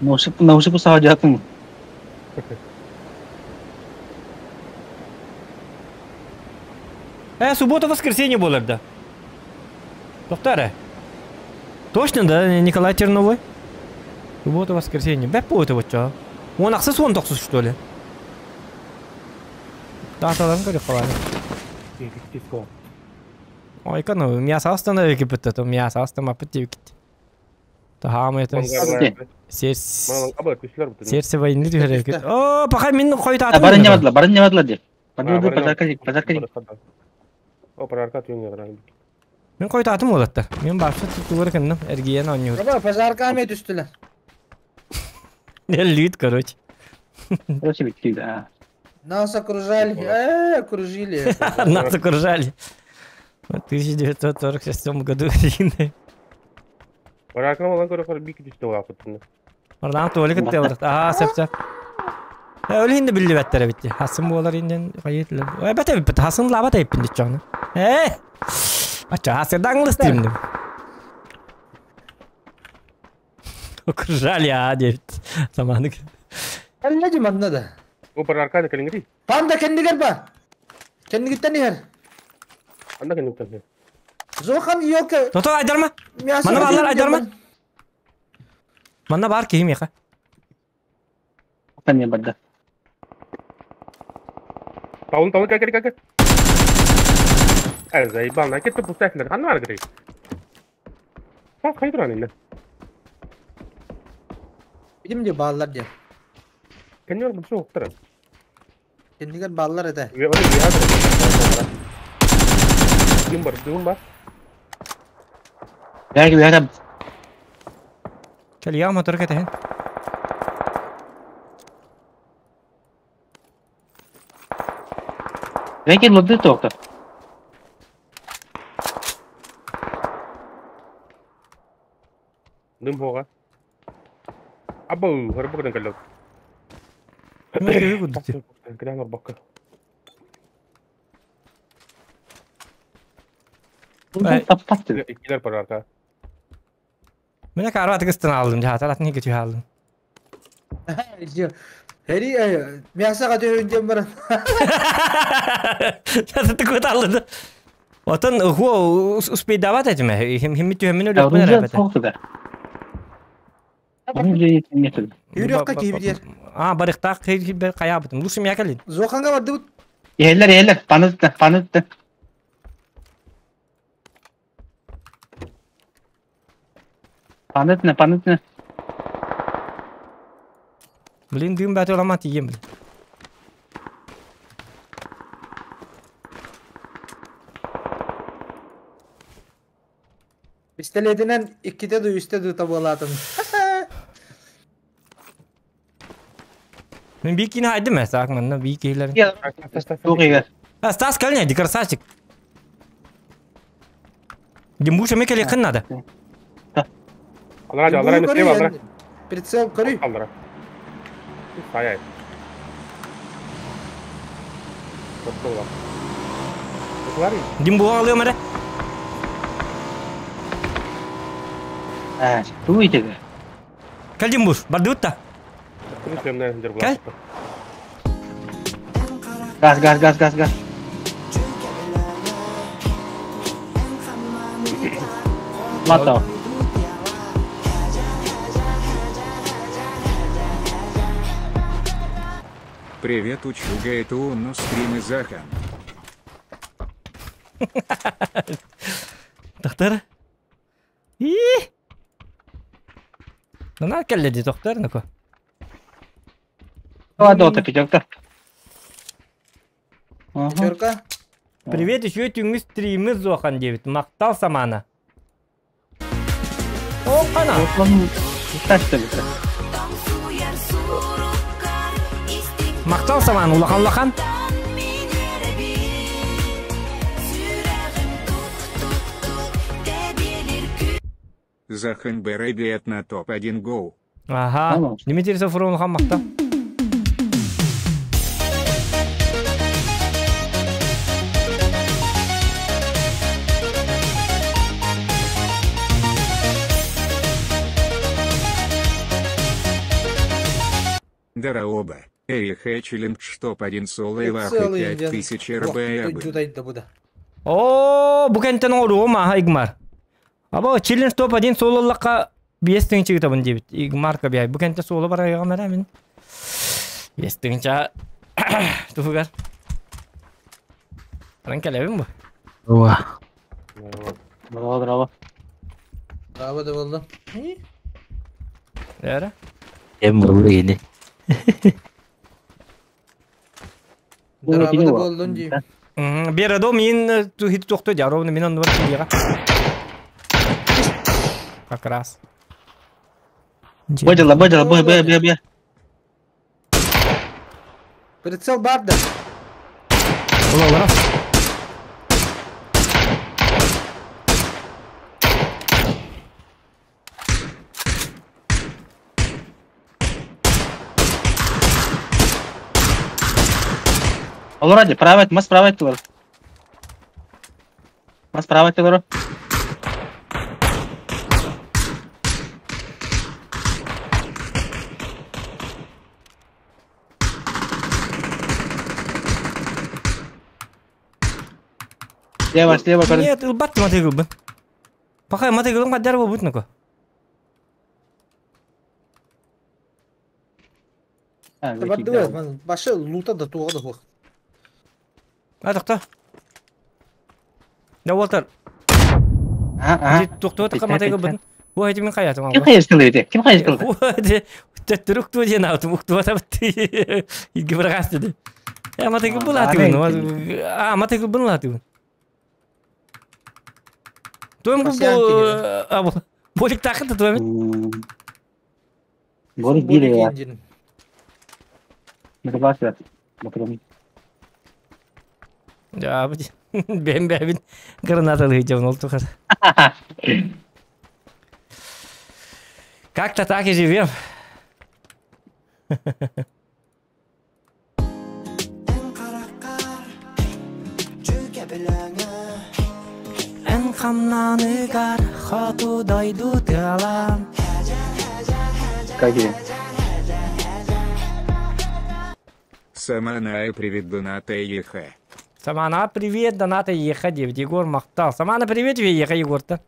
Наушник наушник саҕа Суббота воскресенье болар да. Доктор. Точно да, Николай Терновой? Суббота воскресенье. Бәп будет вот что. Он ақсы сон тоқсыз что ли? Даталарын көріп қалады. Ой, каны, мясо останови кипит, то мясо останови кипит. Тахам это сердце войны түһәрек. О, пока мин қойтатын. Барын нямадла, барын нямадла деп. Барын подарка подарка. О, подарка түйін гран. Мин қойтатым олатта. Мен башы тугыр кынным, эргиен ойнур. Баба пожарка ме түстүлер. Лют, короче. Короче, битти да. Нас окружали. Окружили. Нас окружали. В 1946 году. Подарка малан көрө бик түсті олапытны. Oradan tuvalet gitti orada. Aha, sep sep. Öyle hindi bildi bettere bitti. Hasım bu olar inden kayıtlı. Evet evet Hasım lava da ipindi çoğunu. Aça hasım danglı streamdim. Окружали, а, девять. Заманы. Әллә манна да. О, подарка да келиңри. Панда кендигер ба. Кендигиттен ихер. Анда кендиктен. Зохан ёлка. Тото айдарма. Мана баллар айдарма. Манна бар киим яка. Пане барда. Таун таун кәкер кәкер. Ә, заебал, на кетті пустәхлер. Аны бар грей. Та кайдыран инде. Билим де баллар де. Кеннер бу шо октыран. Кендигер баллар эте. Ким бар, ким бар? Бәг бәг. Кел я мотор кете. Бәг лоды тоқты. Дым хога. Абу, харбы калды. Кәлән орбакка. Таппатты. Икилер подарка. Мен карват кыстын алдым, жа таратын неге алдым. Хери мясо катып баран. Сейчас ты куда алды? Отон ху успей давать этим, хим хим өлөп да. Юрөккө кийбидер. А, барыктак бер кая бутум. Лучше мя келин. Зоханга барды бут. Еллер еллер панытты панытты. Панытны панытны. Блин, дым бәт оламат ием, блин. Пистолетинен икките ду үсте ду табалатын. Мен бикини хайдым әсак, манна бикилер. А, Стас калня, ди красавчик. Димбуша мекеле кын надо. Алра, алра, не алра. Прицел көрүй. Алра. Ай ай. Димбу алыам эре. А, ту итеге. Кел Димбуш, барды утта. Кел. Газ газ газ газ газ. Мата. Привет, учуга, это он, стримы Захан. Доктор. И. Ну кэллэ дии доктор, ну-ка. Дота пятерка. Пятерка. Привет, еще түҥҥү стримы Зохан диэбит. Махтал Самана. О, хана. Махтал Самана, улахан улахан. Захан Б на топ-1 гоу. Ага. Дмитрий Сафронов улахан махтал. Дараоба. Эй, челлендж топ-1 соло и лахы 5000 РБ. О, бу кэнтэн оҥоруом ааһа Игмар. Аба челлендж топ-1 соло лакка 5 тыһыынча ыытабын диэбит. Игмар кабиай. Бу кэнтэ соло барайыҕым эрэ мин. 5 тыһыынча туһугар. Баран кэлэбин бу. Уа. Браво, браво. Браво да болду. Эрэ? Эм булду ини. Браво да болдун дии. Берадо мин хит тохто жаровны мин оннугар тиийэҕэ. Как раз. Быдьыла, быдьыла, бы, бы, бы, бы. Прицел бар да. Ола, ола. Олор ади, правая, мас правая тур. Мас правая тур. Слева, слева, короче. Нет, ылбат матыгылбын. Пока матыгылым каддар болбут нако. Бардыбы, башы лута да туға да хух. А, тохто. Да, Уолтер. Тохто, тохто, матыгылбын. Бу эти мин хаятым. Ким хайыстылы эти? Ким хайыстылы? Төттүрүк ту диэн аутум уктуба табытты. Илги бырагас деди. Я матыгылбын латыбын. А, матыгылбын латыбын. Туем бу болик тахыты туем. Болик бире я. Да, бэм бэбин гранаталы жабын ол тухар. Как-то так и живем. Эн хамнаныгар хоту дойду тыалам. Какие? Самана, привет, доната ЕХ. Самана, привет, доната ЕХ, девять. Егор Махтал. Самана, привет тебе, ЕХ, Егор-то.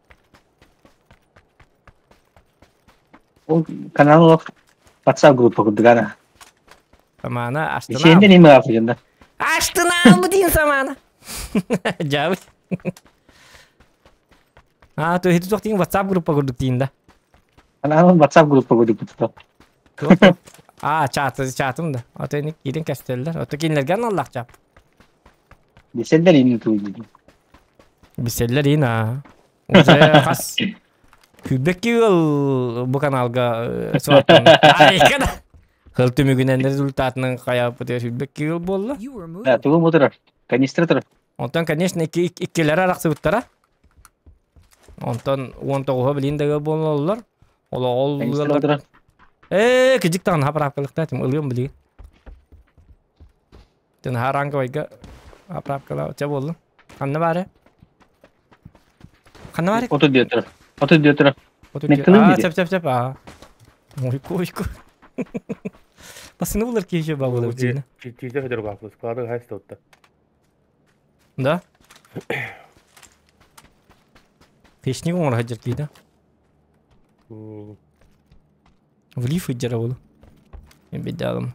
Ол канал WhatsApp группа курдугана. Самана, аштына. Сенде неме афигенда. Аштына албытын Самана. Жабыт. А, то это тоқтың WhatsApp группа курдук дейін да. Канал WhatsApp группа курдук. А, чаты, чатым да. Ото эни кирин кестеллер. Ото кинлерген Аллах чап. Биселлер ини туйду. Биселлер ин а. Уже хас. Күбекки ыл бу каналга суаттан. Ай, када. Хыл түмүгүнен результатының каяп бутер күбекки ыл болду. Да, тугу мутура. Канистра тура. Онтон, конечно, иккилер араксы буттара. Онтон 19 билин деге бололор. Ол ол кижик тагын хаправкалыкта тим ылыым билигин. Тен харанга байга хаправкала ча болду. Ханна бары? Ханна бары? Оту диэтер. Оту диэтер. А, чап чап чап. А. Ой, койку. Басыны булар кийше бабылар дигән. Чизе хәдер баклы, склады хайсы тотты. Да? Хищник оҥоро сылдьар киһи да. Влив сылдьара буолуо. Мин бэйдээҕим.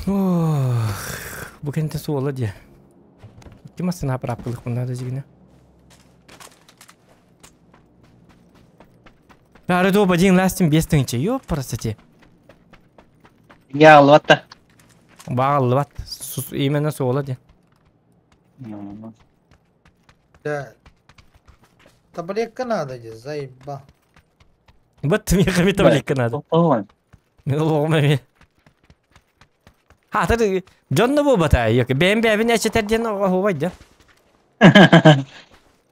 Ох, бу кэнтэ суола дии. Икки массыына аппараапкалыахпын наада дьигинэ. Бары туо бадьыҥ ластин 5 тыһыынча. Ёппарасати. Я аллыбат да. Баҕаллыбат. Именно суола дии. Да. Таблетка надо дии, заебал. Бат миэхэ эмиэ таблетка надо. Оҕон. Мин олоҕум эмиэ. Хаатыр дьон да буолбата. Бэйэм бэйэбин эчэтэр диэн оһуобай да.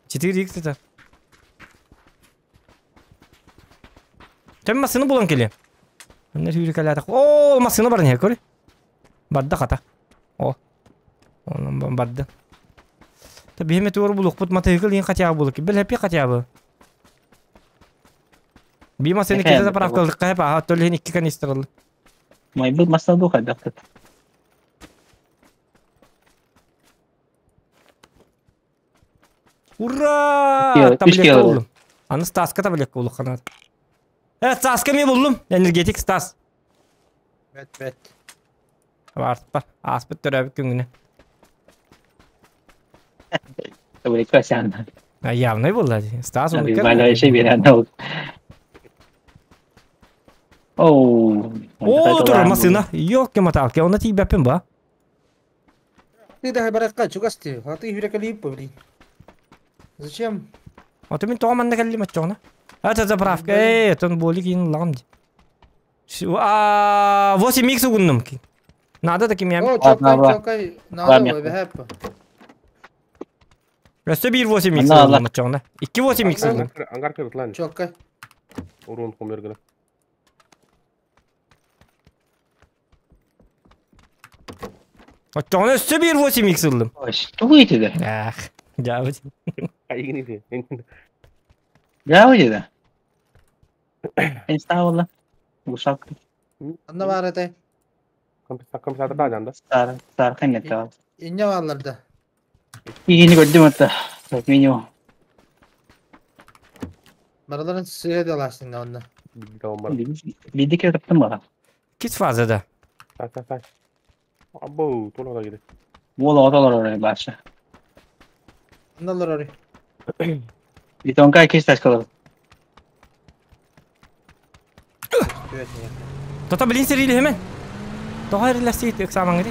4 икс Тем массыына булан кэлиэ. Манна сүүрүкэлээтэх. Оо, массыына баран иһэр, көрүй. Барда хата. О. Онон барда. Та биһиме туор булукпут матыгыл иин хотя бы булук. Бил хэппи хотя бы. Би массыына киһи заправкалыкка хэп аха төлөһүн икки канистралы. Майбыт массыына ду хайдахтыт. Ура! Таблетка буллум. Аны Стаска таблетка булук ханаат. Стаска мен буллум. Энергетик Стас. Бэт бэт. Баар, ааспыт төрөөбүт күҥҥүнэ. Таблетка сян. Явный буолла дии. Стас он Валяющий берен Оу. О, тур массыына. Ёлки-моталки, онно тиийбэппин ба. Ты да баракка чугас ти. А ты хүрекелип, блин. Зачем? А ты мин тоҕо манна кэллим оччоҕуна? Это заправка. Эй, тон боли киин ыллаҕым дии. 8 икс угуннум. Надо таким я. О, чокай, чокай. Надо, бэхэп. Өссө биир 8 икс ыллым оччоҕуна. 2 8 икс ыллым. Ангар кырытлан. Чокай. Урун хомергына. Оччоҕуна өссө биир 8 икс ыллым. Тугу итиде? Ах, дьаабыт. Айгини. Дьаабыт итиде. Инстаавалла. Гусак. Анна бар этэй. Компенсатор да жанда. Сар, сар хэннет. Инне бааллар да. Игини көрдүм атта. Минимум. Бараларын сыа даласың онна. Бидики таптым бара. Кис фазада. Так, так, так. Абу, тула да киде. Буола отолор орой баша. Анналар ори. Битонка кис ташкалар. Тота билин серили hemen. Тоҕо эрилэсиит ыксаамаҥҥыты?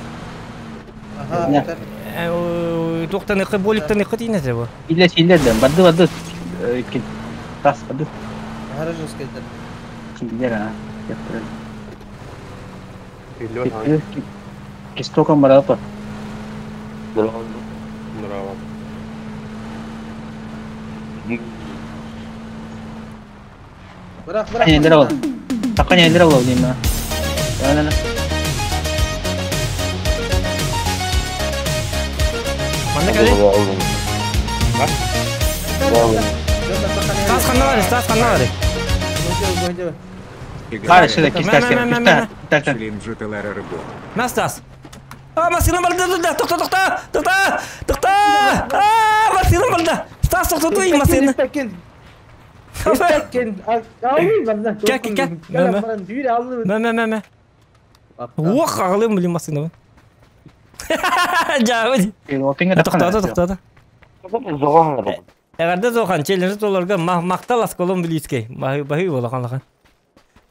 Аха. Туохтан ыкы боликтан ыкы тиинэтэ бу. Илле силлер да барды барды. Тас барды. Хорошо сказать. Силлер а. Кистоком барапа. Браво. Бырах, бырах. Нендер ол. Такка нендер ол дейм. Ана. Манна кэлли. Стас ханна бар, Стас ханна бар. Бары сюда кисташка. Кисташка. Мә Стас. А, машина барды, тоқта, тоқта, тоқта, тоқта. А, машина барды. Стас тоқтату машина. Кә, кә, кә. Мә, мә, мә, мә. Ох, ағылым блин машина. Жабы. Тоқтады, тоқтады. Эгерде зохан челлендж толорга мактал асколом билискей. Бахы болахан лахан.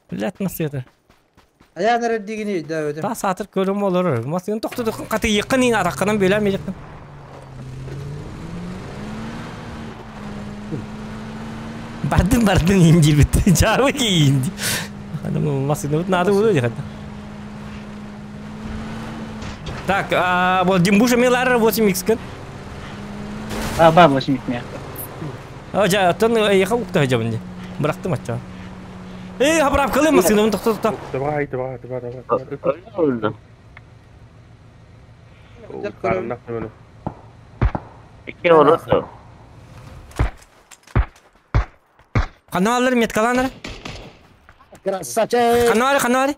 Билет насыты. Аян дигини да өтем. Та сатыр көрүм олор. Масын токтоду каты якын ин аракканан бөлөм якын. Бардын бардын инди бит. Жабы инди. Адам масын надо было делать. Так, а вот Димбуша Милара 8 х кен. А, ба 8 х А, жа, тон ехал укта жабынди. Бырактым атча. Эй, хабрап кылым масын токто токто. Давай, давай, давай, давай. Каналлар меткаланар. Красавчик. Каналар, каналар.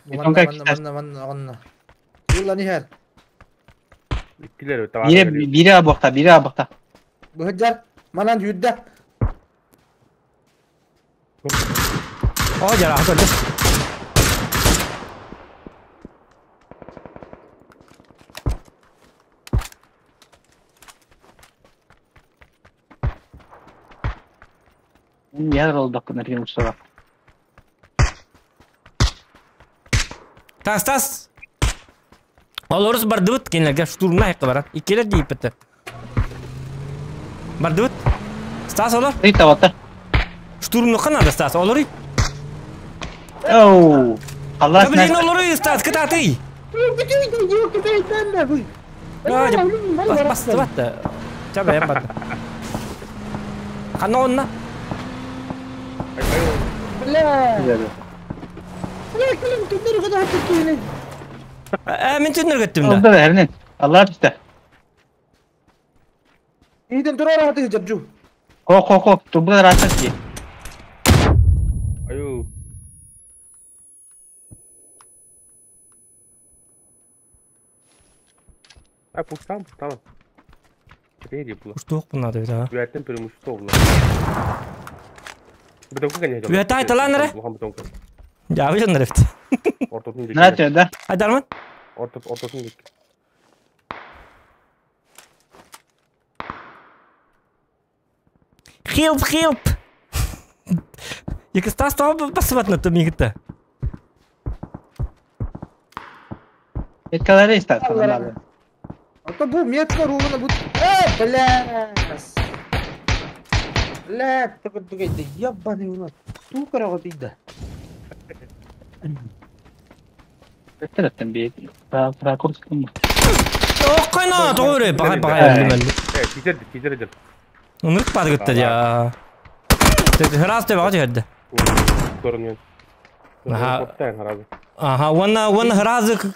Манна, манна, манна, манна. Юлла нихер. Иккилер Бире бире абыкта, бире абыкта. Быһыджар. Манан жүдді. О, жара, көрдүм. Яр олдак нерген устара. Тас, тас. Олорус бардыбыт кинилерге штурмна айыкка баран. Иккилер дииппетте. Бардыбыт. Стас олор. Ый табатта. Штурмнукка надо Стас. Олоруй. Оу. Алла Да блин, олоруй Стас, кытаатый. Бас бас батта. Чаба я батта. Ханна онна. Бля. Бля, кілім түндер көді хатты кейінен. Ә, мен түннер көттүм да. Олда бернен. Алла түсті. Иден тұрар хаты жапжу. Ко ко ко, тубы раса ки. Аю. А пустам, пустам. Третий было. Уштуок надо бит, а. Үәттен пөрүмүш было. Бетонка конечно. Үәтті айталан эрэ. Улахан бетонка. Жабы жоннор эбит. Ортотун диэки. Нате да. Айдарман. Ортот ортотун диэки. Help, help. Екі Стас тауып басып атны мигитте. Эткалары иста саналары. А то бу метка ровно будет. Э, бля. Бля, такой такой, да ебаный у нас. Ту карага да. Өттөрөттөн би. Ракурс кым. Оккайна, тоҕо баҕай баҕай өллүм Э, тизер тизер дер. Ынырык бары көттө я. Хырас деп аҕа түһэрдэ. Көрүнүөн. Аха. Коттан харазы. Аха, уонна уонна хыразы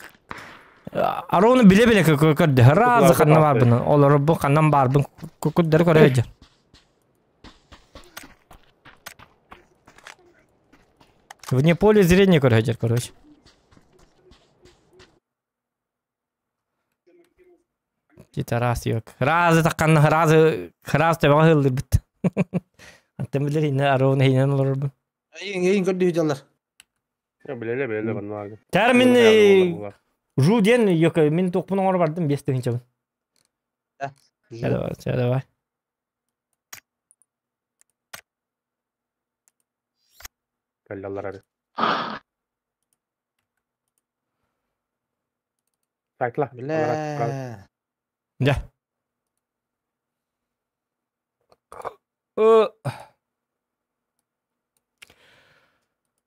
Ароны биле биле көрдө. Хыразы ханна барбын. Олор бу ханнан барбын. Күддер көрөйдү. Вне поля зрения көрөйдү, короче. Ките раз yok. Разы такканна хыразы хыраз деп аҕа хыллыр бит. Антен билер ине ароны хейнен олор бу. Эйин, эйин көрдү жаллар. Я билеле билеле банна. Термин Жу ден yok мен токпун оңор бардым бес дегенче. Да. Давай, давай. Каллалар ары. Сайтла. Бля. Да.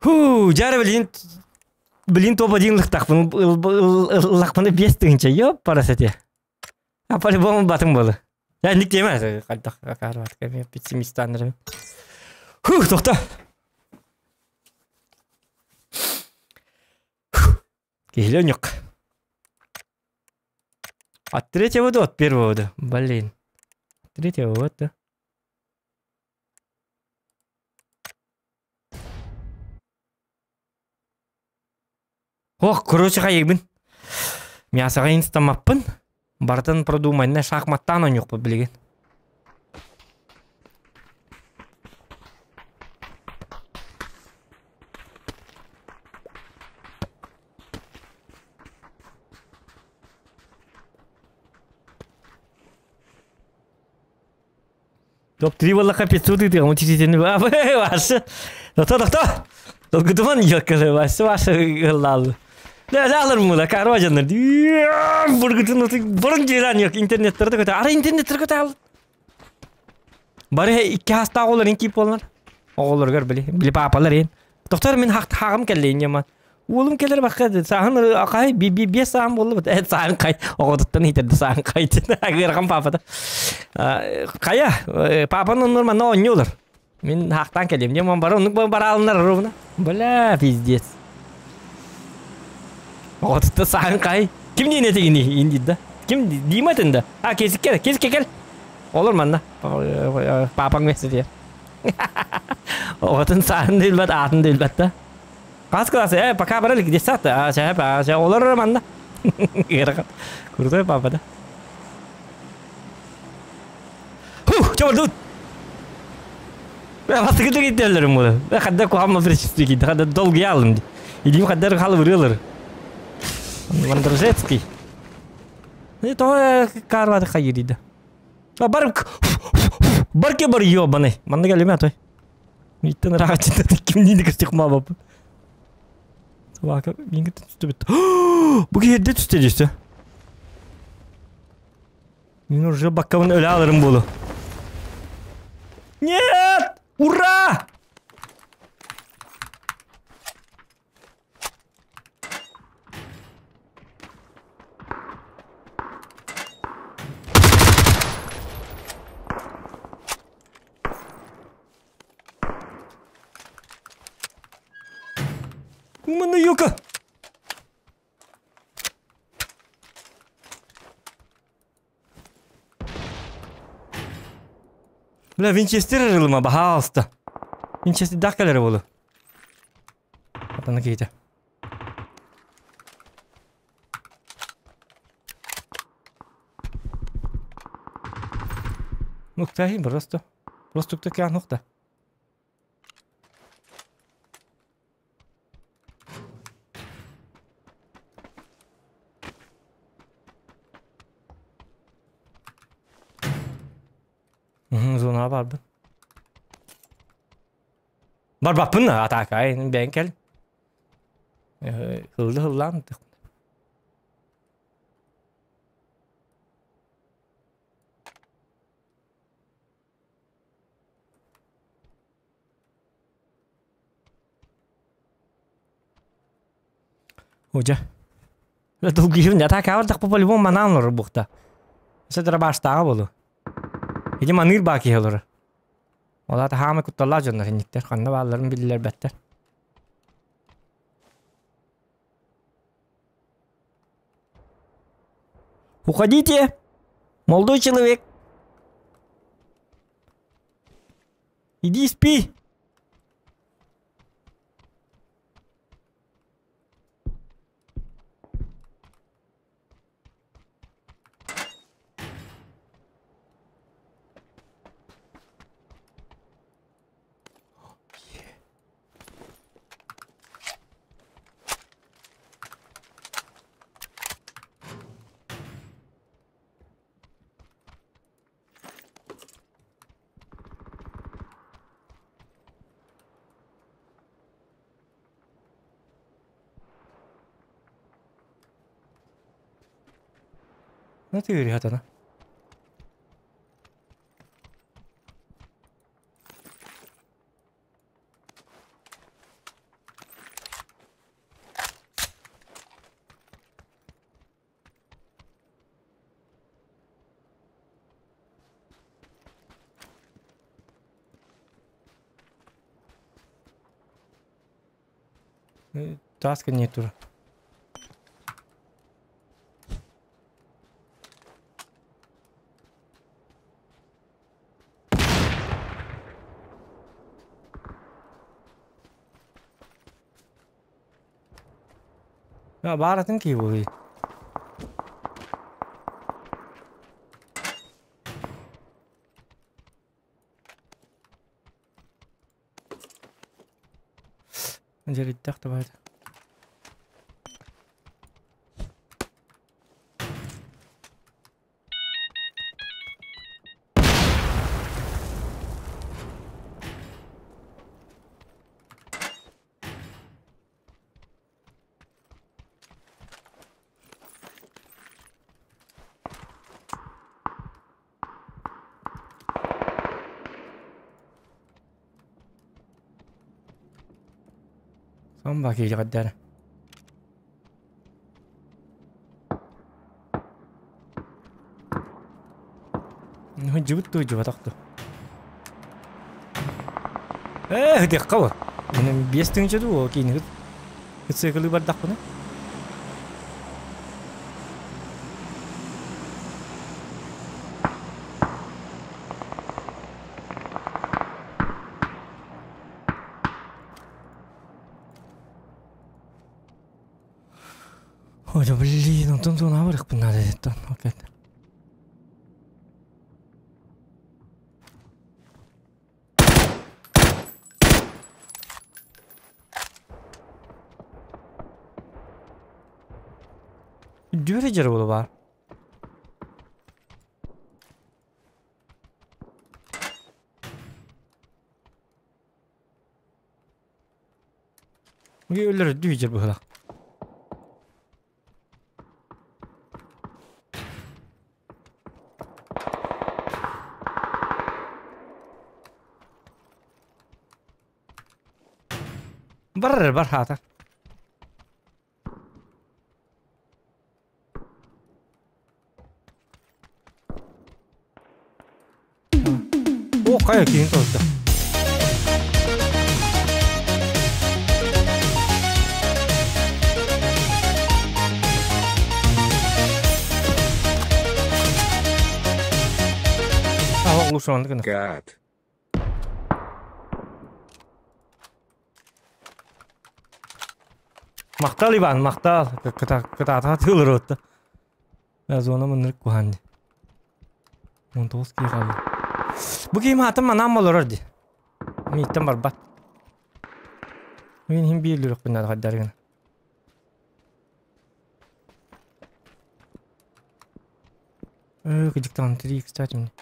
Ху, жары блин блин топ один лыктакпын лакпыны бес дегенче, ёп парасете. А по-любому батым болду. Я ник деме, кайдак карбат, мен пессимист анырым. Фух, токто. Кихленюк. От третьего до от первого до. Блин. От третьего вот, да. Ох, короче, хайыбын. Мясоға инстамаппын. Бартын продумайна шахматтан ойнук билеген. Топ-3 боллақа 500 дейді, он чечетені башы. Тоқта, тоқта. Долгутуман йоккалы, башы, башы ыллалы. Лалар мула, карважандар. Бургутун бұрын жиран yok, интернеттерде көтө. Ара интернеттер көтө ал. Бары икки хаста оғолар ин кип болар. Оғолар көр били, били папалар ин. Доктор мен хақ хағым келли ин яман. Oğlum келер баққа сағын қай би би бес сағын болды бит. Сағын қай оғодуттан итерди сағын қай. Агырган папада. Кая папанын нормально ойнолор. Мен хақтан келем. Яман бар онук бара алынар ровно. Бля, пиздец. Оғодутта сағын қай. Ким дейін етегін инди да? Ким деймәтін да? А, кесик кел, кесик кел. Олор манна. Папаң меси дия. Оғотун сағын дейілбәт, атын дейілбәт да. Кас классы, пока брали где сата, а чай, а чай, олар манна. Крутой папа, да? барда. Бастакы да кийтэллэрим була. Хадда кухамма предчувствие кийди. Хадда долгуйа алым ди. Илиим хаддар халы ырыалар. Мандржецкий. Не то карвады хайырида. Бар барке бар ёбаный. Манна келеме атой. Иттен рахат кимниди кыртык ма бап. Собака минге түстү бит. Бу жерде түстү десе. Мен уже баккабын өлө алырым болу. Нет! Ура! Умана юка! Бля, Винчестер ылыма, баһаалыста. Винчестердаах кэлэрэ буолу. Атана киһитэ. Нуктаһин просто. Просто тукта нукта. Зонаҕа барбын. Барбаппын атаакай бэйэн кэл. Хыллы хыллаан Одьа. Долгуйун атака бардахпа по-любому манаан олорор буохта. Өссө дробаштааҕа буолуо. Ити маныыр баа киһи олорор. Ол аата хаамай кутталлаах дьоннор инниктэр ханна баалларын биллэрбэттэр. Уходите, молодой человек. Иди спи. Натыыры хатана. Таска не тур. Бааратын кии буолуй. Дьэрийдэх да баайда. Сон баки жаҕаддара. Дьыбыт туу дьыбатах ту. Э, хытыахха бу. Мин биэс тыһыынча дуу, киин ыт бардахпына. Ой, да блин, онтон туона барыахпын наада диэттэн. Дүрі жер болу бар. Өлөр дүү жер бұғылақ. Бар бар хата. О, қая кейін толды. А, лучше он Кат. Мақтал Иван, мақтал. Кытата тылыр отты. Зона мынырык куханды. 19 кей қалды. Бу кийим атым манам болор ди. Миттен барбат. Мен хим бирлүрүк буннар каддаргын. Кыжыктан 3 кстати мне.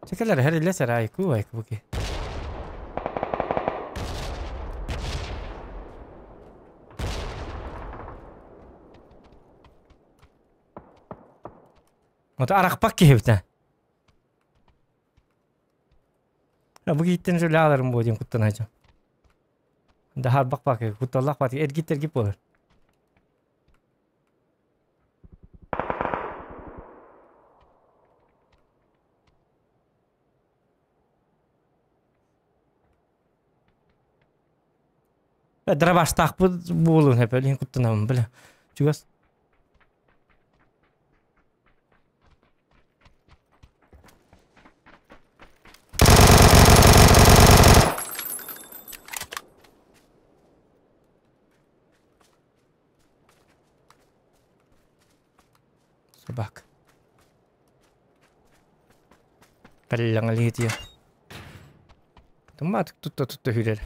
Чекелер her ile saray ku ay ku ki. Ото арақпақ кейбіті. Бу гиттен жөлі аларым бу дейін құттан айчам. Дахар бақ бақ, құтталлақ бақ, эргит эргит болар. Дробаштақ болуын хәп, әлін құттанамын, білі. Чугас. Собак. Пәлләңілі Тума тутта тутта хүрер.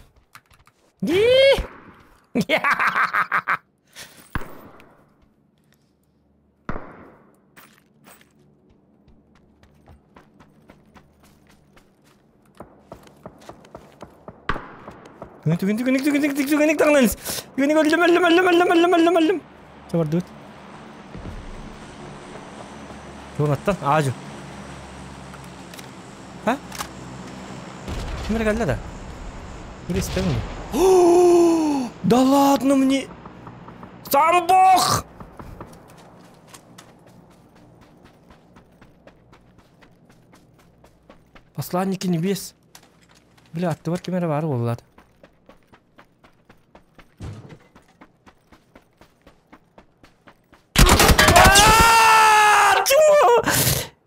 Түгін түгін түгін түгін түгін таңнаныз. Түгін өлдім өлдім өлдім өлдім өлдім өлдім өлдім. Чабар дүт. Туғынаттан ажу. Ха? Кімір келді да? Бір істемін. Да ладно мне! Сам бог! Посланники небес. Бля, аттыбар кемері бар олады.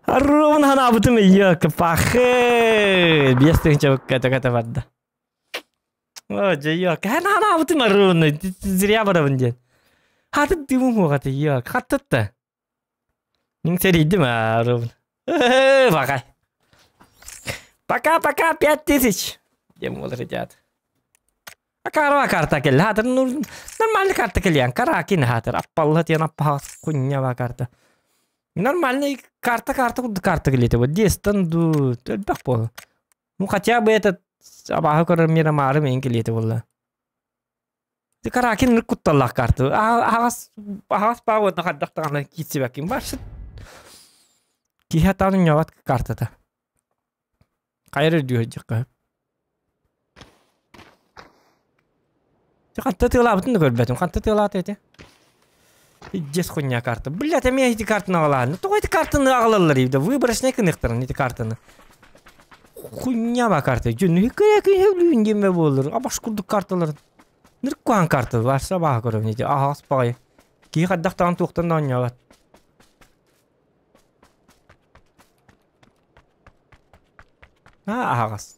Ровно ханабытым ёлка пахы. Бестігінше ката ката барды. О, ёлка, ханабытым ровно. Зря барабын ден. Хаты дымым оғаты, ёлка, хаттытты. Нің серейді ма, ровно. Бақай. Пока-пока, 5000. Дем ол, ребят. А карва карта кел, хатыр, нормальный карта кел, каракин хатыр. Аппалла тен аппа хуйня карта. Нормальный карта, карта, карта келет. Вот дестан ду, бак бол. Ну хотя бы этот абахы көрөр мирамары мен келет болла. Ты каракин кутталлах карта. Агас агас ба вот хаддактаган китси бакин баш. Кихатаны няват картата. Кайры дүйө жакка. Кантта тылабытын көрбөтүм. Кантта тылат эти. Дес хуйня карта. Блять, а меня эти карты навалали. Ну только эти карты нагалалар да выборочный кынықтырын эти картаны. Хуйня ба карта. Жүн деме болыр. Абаш курдук карталар. Ныркуан карта барса баа көрөм неде. Ага аспагай. Ки хаддактан туктан да ойнабат. А агас.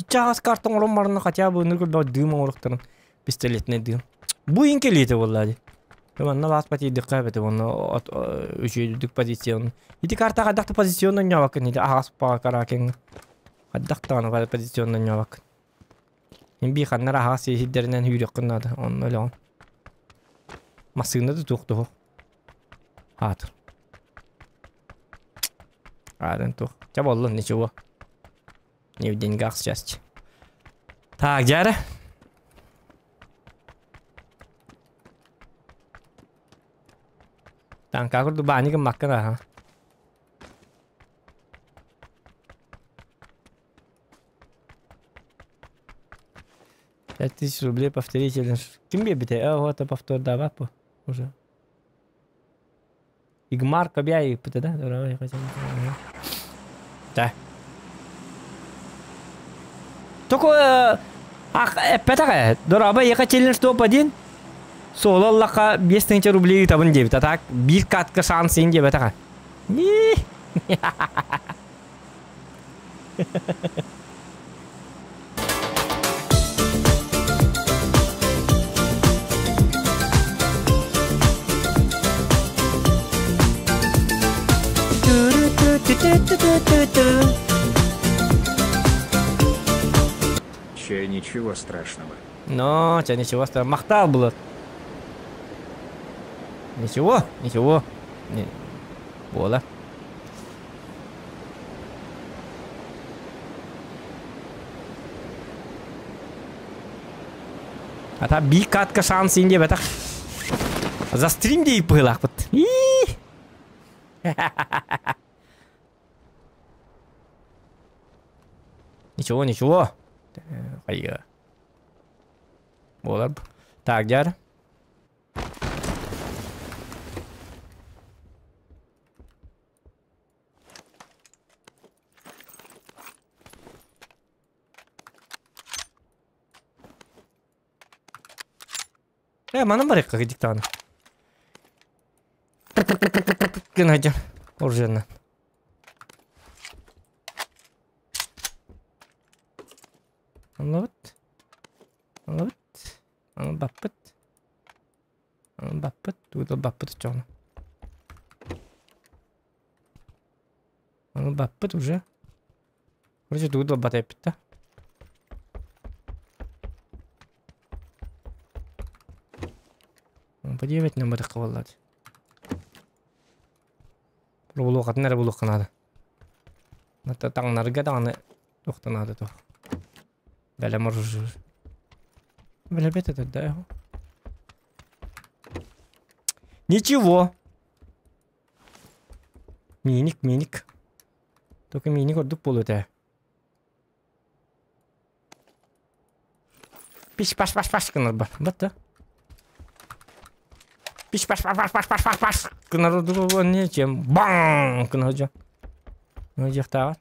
Чагас картон оромарына хотя бы ныркы дым оруктарын. Пистолетный дым. Бу инкелите боллади. Манна бас пати дикка бете оны үчүйдүк позицион. Ити картага дакты позиционно нявак не агас па каракен. Аддактан ба позиционно нявак. Мин бии ханнар аһаҕас сирдэринэн үүрүөххүн наада. Онно өлөҕүн. Массыына да туох туһу. Аатыр. Аатын туох. Ча боллун, ничего. Не в деньгах сейчас. Так, дьара. Танка курдук баанньык гыммаккын аха. 5000 рублей повторитель. Ким биэрбитэ? Э, вот повтордаабат бу уже. Игмар Кобяй ыыппыта да? Да. Только ах, эппэтэх ээ. Дороба яка челлендж топ-1. Соло аллахха 5000 рублей ыытабын диэбит. А так биир катка шанс иин диэбэтэх ээ. Чай ничего страшного. Но, чай ничего страшного. Махтал было. Ничего, ничего. Не. Буола. Ата би катка шанс инде бэтэх. За стрим дей пылахпыт. Ничего, ничего. Хайга. Буолар. Так, дьар. Э, манан барыахха диктаны. Гына оружиянан. Анлабыт. Анлабыт. Аны баппыт. Аны баппыт. Тугу баппыт очоҕуна. Аны баппыт уже. Короче, тугу да бат эппит да. По 9 номер кыбаллады. Булуохатын эрэ булуохха наада. Таҥнарга даҕаны туохта наада туох. Бэлэм оружие. Бэлэбэт это да. Ничего. Миник, миник. Только миник ордук буолуо этэ. Пиш паш паш паш гынар бар. Батта. Пиш паш паш паш паш паш паш паш гынар не чем баң гынар жа. Ну жактагы.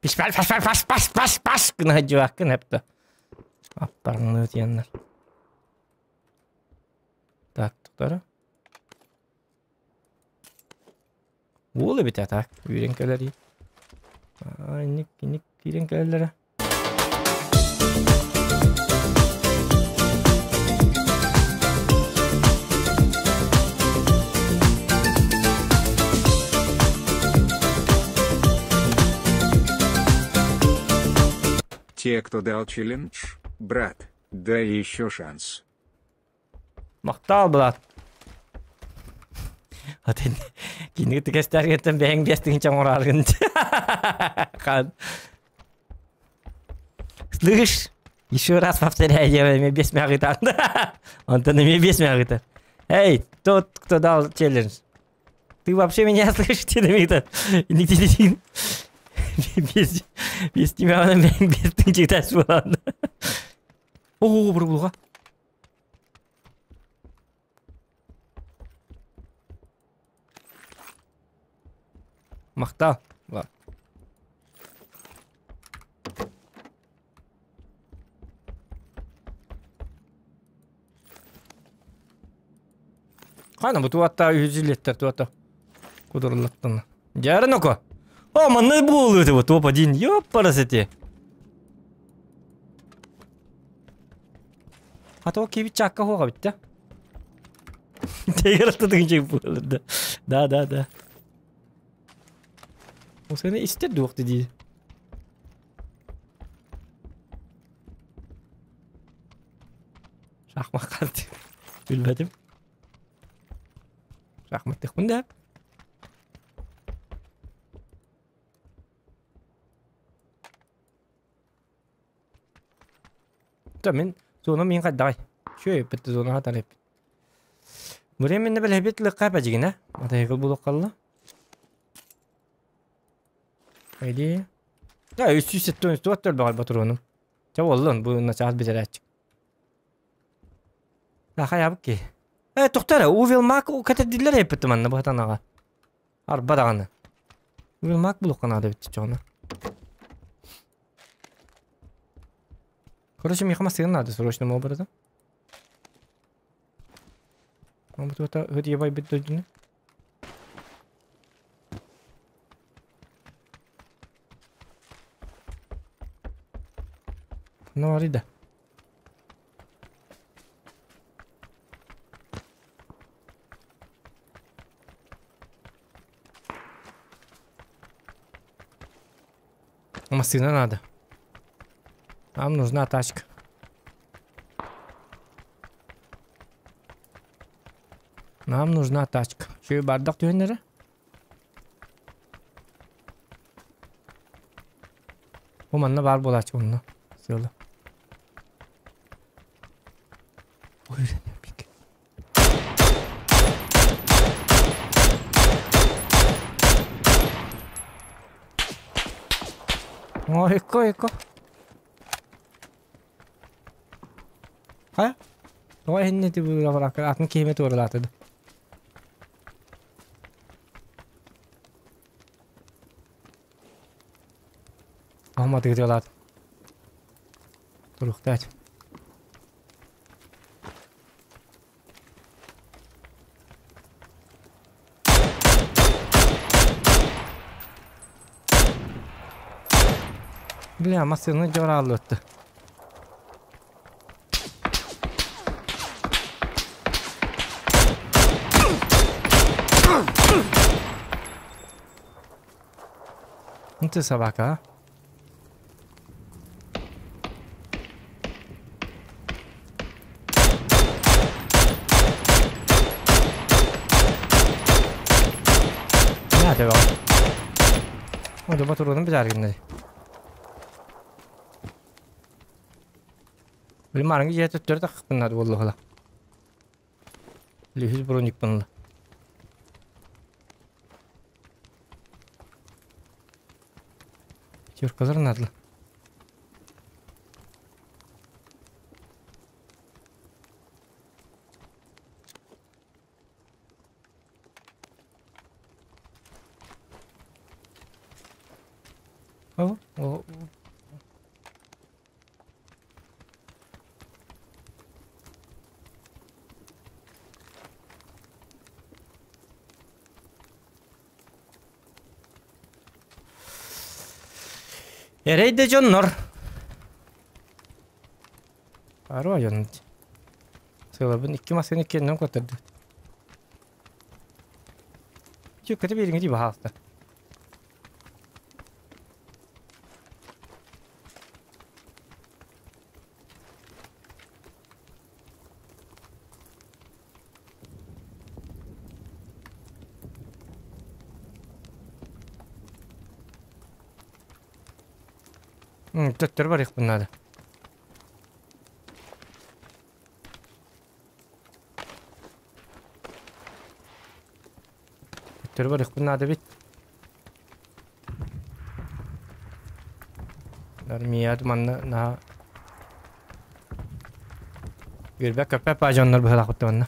Пиш паш паш паш паш паш паш гына жуаккын эпти. Аппарыңны өтияннар. Так, туктара. Уол эбит так, үүрэн кэлэр. Инник, инник киирэн кэлэллэрэ. Те, кто дал челлендж, брат, дай еще шанс. Махтал, брат. Атын киниги тикестәргеттен бэйэҥ биэстигинчэ оҥорааргын. Слышь, еще раз повторяю, я эмиэ биэс мягытан. Онтон эмиэ биэс мягыта. Эй, тот, кто дал челлендж. Ты вообще меня слышишь, Тинамита? Без, без тебя она без ты читать ладно. О, бруга. Махтал. Ладно. Хана бу туатта үһүзүлеттер туатта. Кудурлаттан. Жарыноко. О, манна буолуо бу топ один. Ёппарасети. А то киби чакка хуга битте. Тегер аттыгын буолар да. Да, да, да. О сени истер дуохты дии. Шахмат Билбэтим. Шахматтыхпын да. Та мин зона мин кайдай. Шөй бит зона хатар эп. Временно билебит лыкка бажигина. Атайгыл булук калла. Айди. Да, 374 багай батыронум. Ча боллун бу начаас битерәч. Ахай ки. Э, тоқтара, Увел Мак кәтәдиләр эппет манна бу хатанага. Арба даганы. Увел Мак булук канада бит чоны. Короче, мне хамасыгын надо срочным образом. Он будет это где бит дойдуны. Ну, арида. Машина надо. Нам нужна тачка. Нам нужна тачка. Şu bardak diyor Bu manna бар болачы онно. Сыла. Ой, бик. Ой, эко, эко. Хая? Ой, хинне ти бу лавра атын кеме турлатыды. Алмады gidiyorlar. Туруктать. Бля, машина жоралытты. Ну ты собака, а? Не, О, да батурунун бизаргинде. Билмарыңы жети төрт акпыннады болду. Лүхүз броник бунла. Тюркалар надлы. О, о, Эрейде жоннор. Аруа жоннор. Сылабын икки масыны кеннен көтөрдү. Чүккөтө бериңи ди баалта. Төттөр бар надо. Төттөр бар надо бит. Армия манна на Гүрбә көпә пажоннар быһалак бутты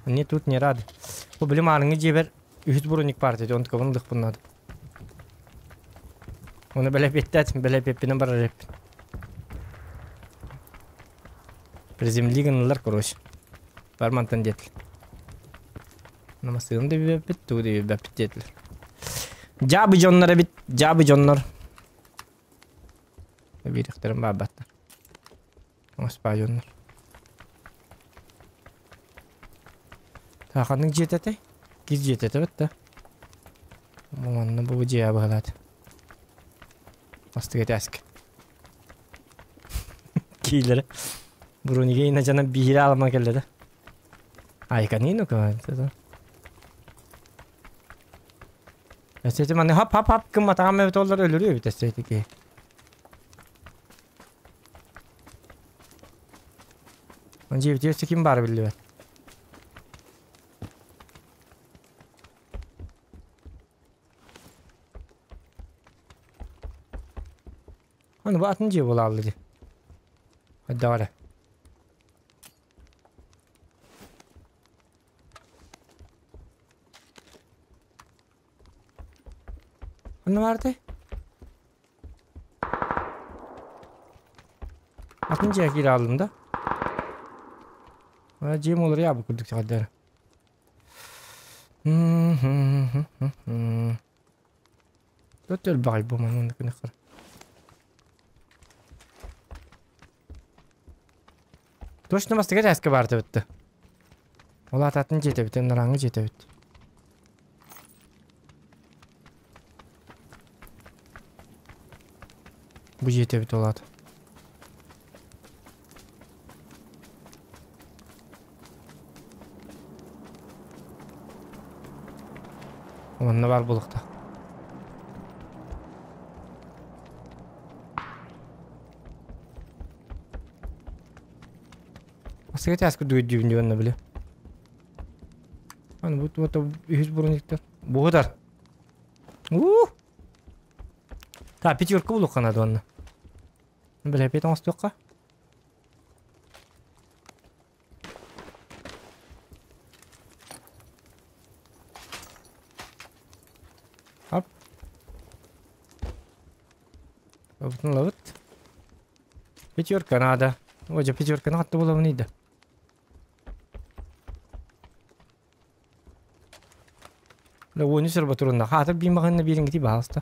Они тут не рады. Бу билим арыңы жебер үһүт буруник бар деди, онтука буну дык надо. Оны беле беттет, беле беппинен барар реп. Приземлигенлар, короче. Бар мантан диэтилэр. Массыынаны да билбэппит, тугу да билбэппит диэтилэр. Дьаабы дьоннор эбит, дьаабы дьоннор. Биирэхтэрин баарбаттар. Оҥоспаа дьоннор. Ханнык дьиэтэ этэй? Кис дьиэтэ этэ да. Манна бу дьиэ быһалаат. Астык этээск. Киилere. Брониге ина жана биһире алама келле да. Айканину ка. Эсети маны хап хап хап кым атаҕам эбит оллар өлөрүө эбит эсети ки. Дьиэбит өссө ким баара биллибэт. Аны бу атын дьиэ буолаалла дии. Хайдах эрэ. Ханна баартай? Атын дьиэ киирэ хааллым да. Дьиэм уларыйа бу курдук саҕардара. Тут элбэҕий бу манна күнэххэр. Точно бастакы этээскэ баар эбит. Ол аата атын дьиэтэ эбит, нарааҥҥы дьиэтэ эбит. Бу дьиэтэ эбит ол аата. Онно баар буолуохтаах. Бастакы чааска дуйдүүбүн диэн онно били. Аны бу туота үһүс брониктар. Буһутар. Уу! Та пятерка булуохха наада онно. Бэлэпиэт оҥостуохха. Ап. Ылбытын ылабыт. Пятерка надо. Ой, дьэ пятерканы хатта булабын да. Да уону сырба турунна. Хаатыр биин маҕынна биириҥити баалыста.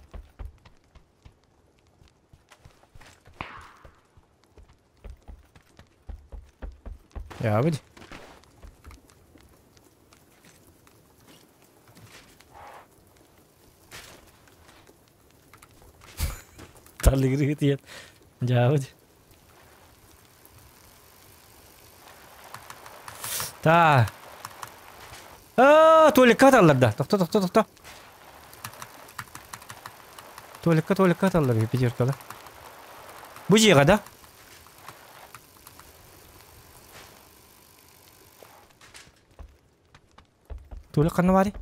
Я быдь. Талыгыры тиийэн дьаабыт. Та. Аа, туалекка аталлар да. Тохто, тохто, тохто. Туалекка, туалекка аталлар пятеркала. Бу дьиэҕэ да? Туалет ханна баарый?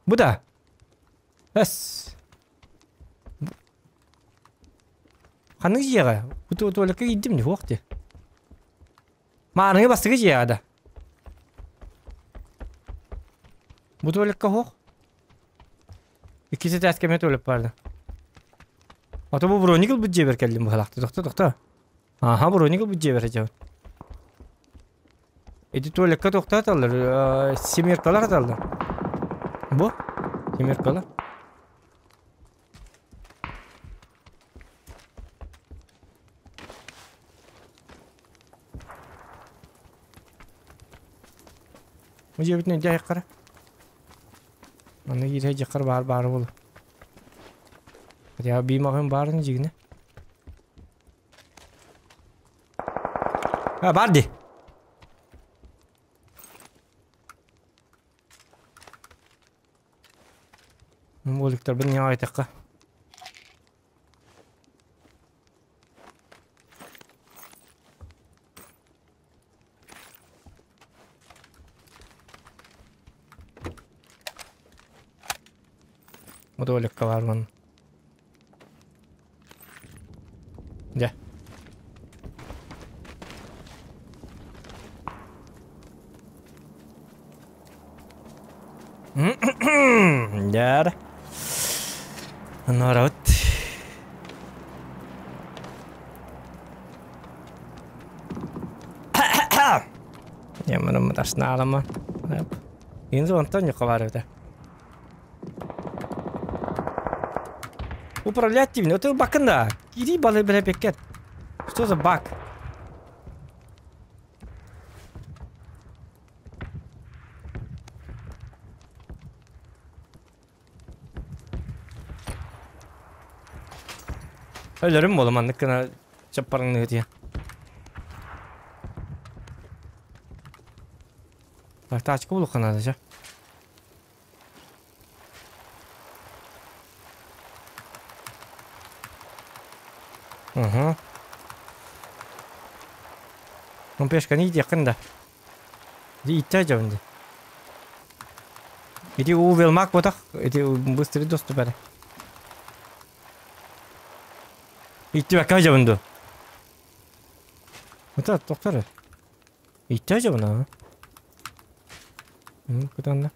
Бу да? Эс. Ханнык дьиэҕэ? Бу туалекка киирдим дии, суох дии. Маарыҥы бастакы дьиэҕэ да? Бу туалекка суох. Иккис этээскэ эмиэ туалет баар да. Ото бу броник ылбыт дьиэбэр кэллим быһалаахты. Тохто, тохто. Аха, броник ылбыт дьиэбэр сылдьабын. Ити туалекка тохтоотоллор, семеркалар аталлар. Бу? Семеркалар. Бу дьиэбитин илдьэ айаххара. Манна киирэ дьаххар баар баар буолу. Хотя биимаҕын баарын дьигинэ. А, бар дии. Буолуктарбын ньаҕайтахха. Роликка баар Дьэ. Дьэ. Народ. Ямырым таснаалама. Инзу онтон ньукка бар эбитэ. Управлять тебе, ну ты бакын да. Кири балы бирепеккет. Что за баг? Өлөрүм буолу маннык гына чаппарыңныгы тиэ. Так, тачка булуққа надо же. Угу. Ну, пешка не иди, да. Иди, идти жабынды. Иди у велмак ботах, иди быстрый доступ бәрі. Итти бакка жабынды. Это доктор. Итти жабына. Куда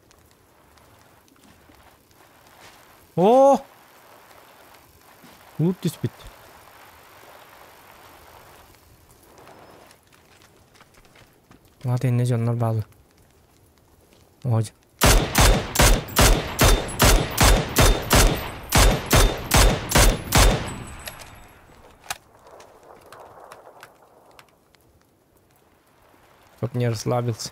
О! Лут түспүт. Ладно, не жоннор баалы. Ой. Чтоб не расслабился.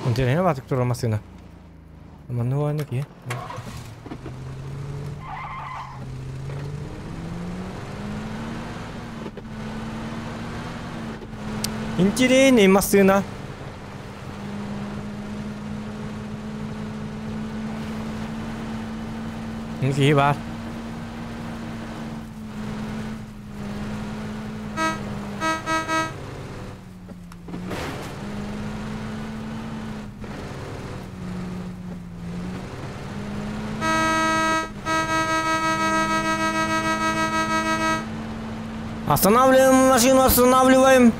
Интересно, батык турар машина. Манны ойны ки. Интересный машина. Ки бар. Останавливаем машину, останавливаем.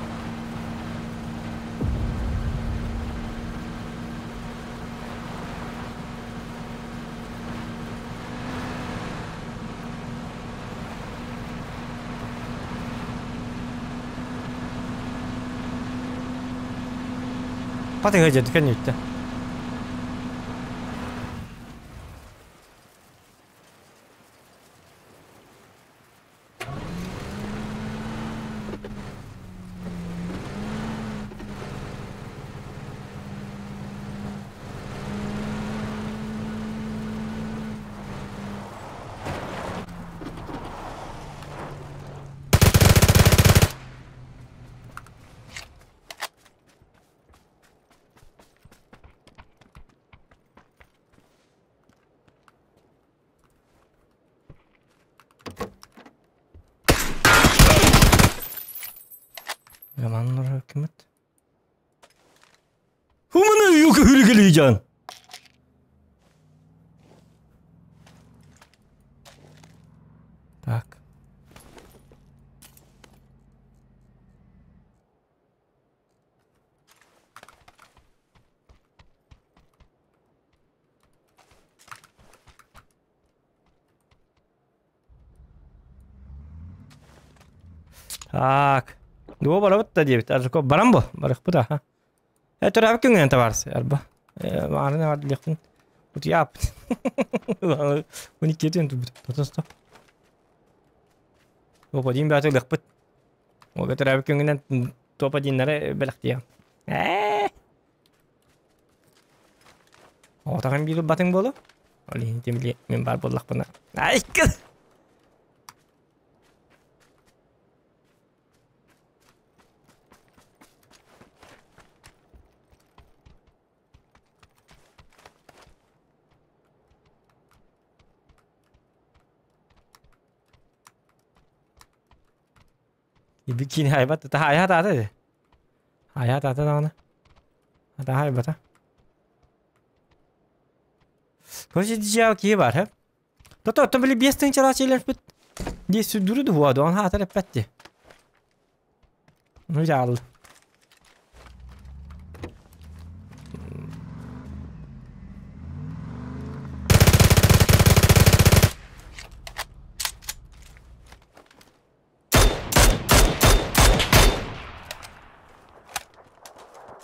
Патыгадет, конечно. Yamanlar hükümet. Humana yok hürgüleyeceksin. Так. Так. Дуо барабыт да диэбит. Аржыко баран бу. Барыхпыт аха. Төрәбі күңген табарсы. Арба. Маарына бар лекпин. Бут яп. Уни кетен тубут. Тотоста. Опа дин бәті лекпит. О төрәбі күңгеннен топа диннәре беләк Э. Отаган бир батың болу. Оли темли мен бар боллакпына. Ай, кыз. Бикини хайбат та хайа таата. Хайа таата даҕаны. Ата хайбата. Короче, дьиэ киһи бар, хэ? Тото, оттон били биэс тыһыынчалаах дьиэлэрбит дии сүрдүрү дуһуа дуон хаатар эппэт дии. Ну дьаалла.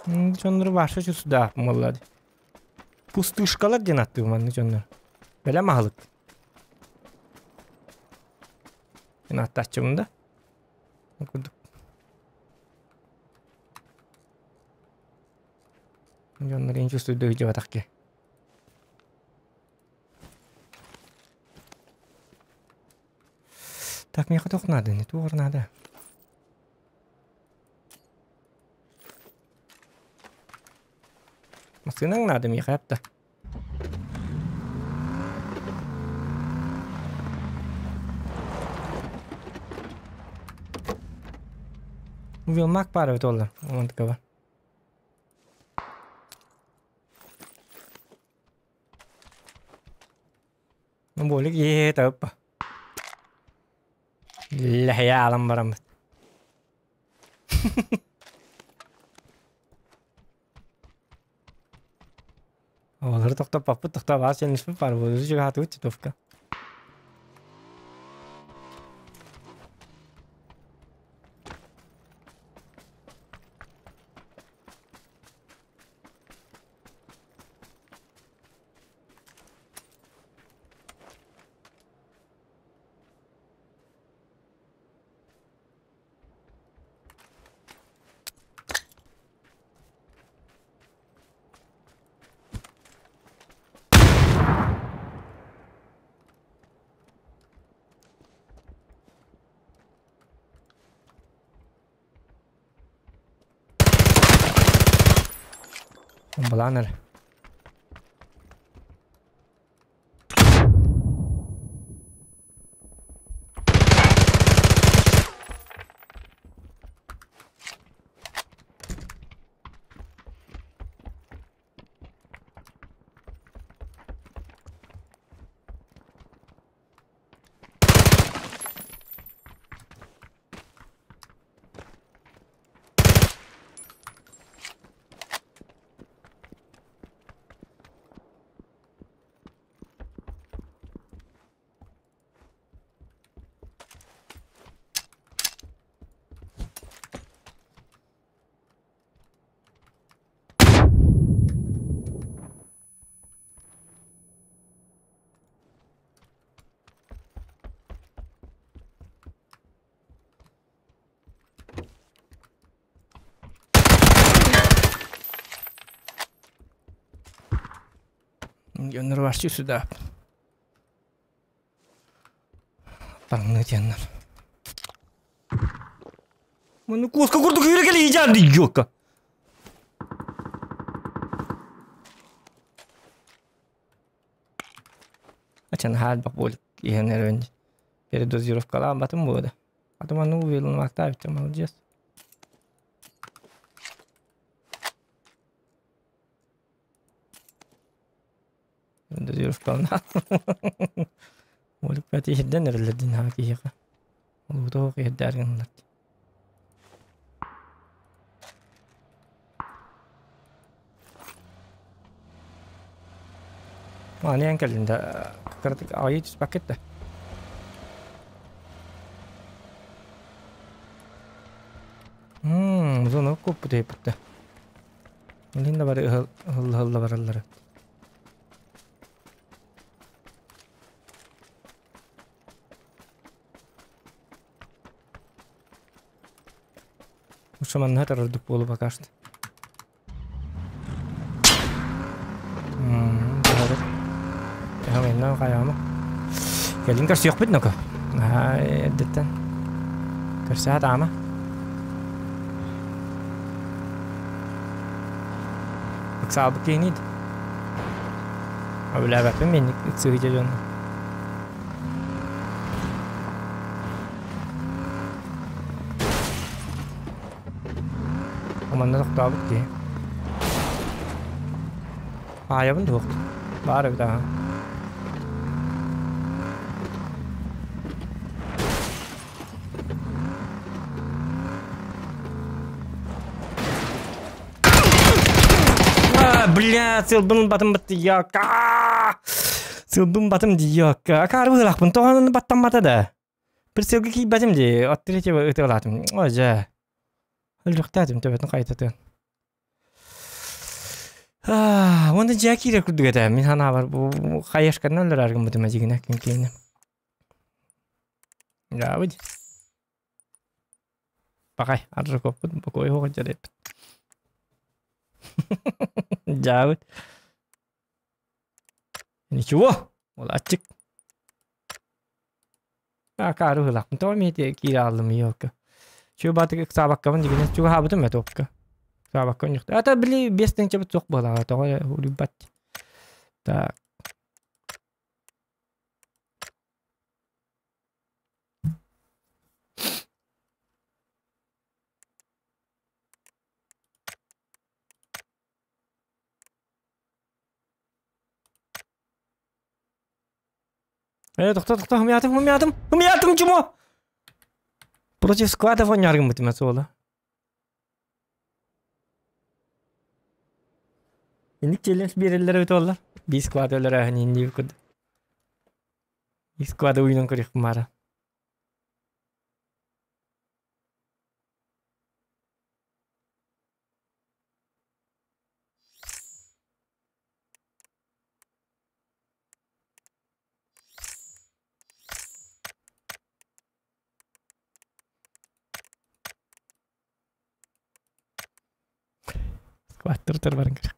Дьоннору баша чусудаах буолла дии. Пустышкалар диэн аттыыр маннык дьоннор. Бэлэм аһылык. Мен аттааччыбын да. Курдук. Дьоннор иин чувствуйда сылдьыбатах ки. Так, миэхэ туох наада ини? Туох наада? Массыынаҥ наада миэхэ эптэ. Вилмак баар эбит уоллар, онтукаба. Ну, болик е таппа. Лэһэйэ аалан бараммыт. Олору тохтоппоппут, тохтообаас сенниспит бар буолу чугаһаатыбыт титовка. Балаан эрэ. Дьоннор вообще сюда. Таҥныы диэннэр. Муну куоска курдук үүрэ кэлэ иджаан дийиокка. Ачан хаалбах буолук иһэн эрэн передозировкалаан батым буода. Атым аны уверенлаахтаабыт молодец. Передозировкалаан. Уолук бэти иһирдэн эрэллэр дин хаҕа киһиэхэ. Олуутуох иһирдээр гыннар. Аны эн кэллин да кыратык аҕыйыы түспэккит да. Зона куппут эппит Илин да бары ыһылла бараллар. Лучше манна ордук буолу пока что. Кэлин көрсүөхпүт ноко. Эрдэттэн. Көрсөһө таама. Ыксаалбыт киһиниит. Өбүлээбэппин минник ыксыһыдьа дьон. Манна тохтообут киһи. Аайабын туох. Баар эбит аха. А, бля, сылбын батым баттыйакка. Сылбын батым диякка. Акаары быһылаахпын тоҕо баттаммата да. Прицелга киирбэтим дии, от третьего ытыалаатым. Ой, дьэ. Өлүөхтээтим төбөтүн хайытатын. Уонна дьиэ киирэр курдук этэ. Мин санаабар бу хайашканан өлөрөр гыммытым эдьигинэ күн киинэ. Гаабыт. Пакай, аржакоппут, бокой хоҕо дьарыппыт. Дьаабыт. Ничего, молодчик. Акаары ыһылахпын. Тоҕо эмиэ киирэ хааллым елка. Чүө баатык ыксаабаккабын дигинэ чугаһаабытым ээ топка. Ыксаабакка онньуктар. Ата били биэс тыһыынчабыт суох буолаҕа тоҕо эрэ улуйбат. Так. Э, тохто, тохто, хымыйаатым, хымыйаатым, хымыйаатым, чмо! Против складов онньааргыммытым суола. Инник челлендж биэрэллэр эбит буоллар. Биир склад өлөрөөһүн иһин курдук. Биир склады уйунан көрүөхпүн баара. Скваттер баран керек.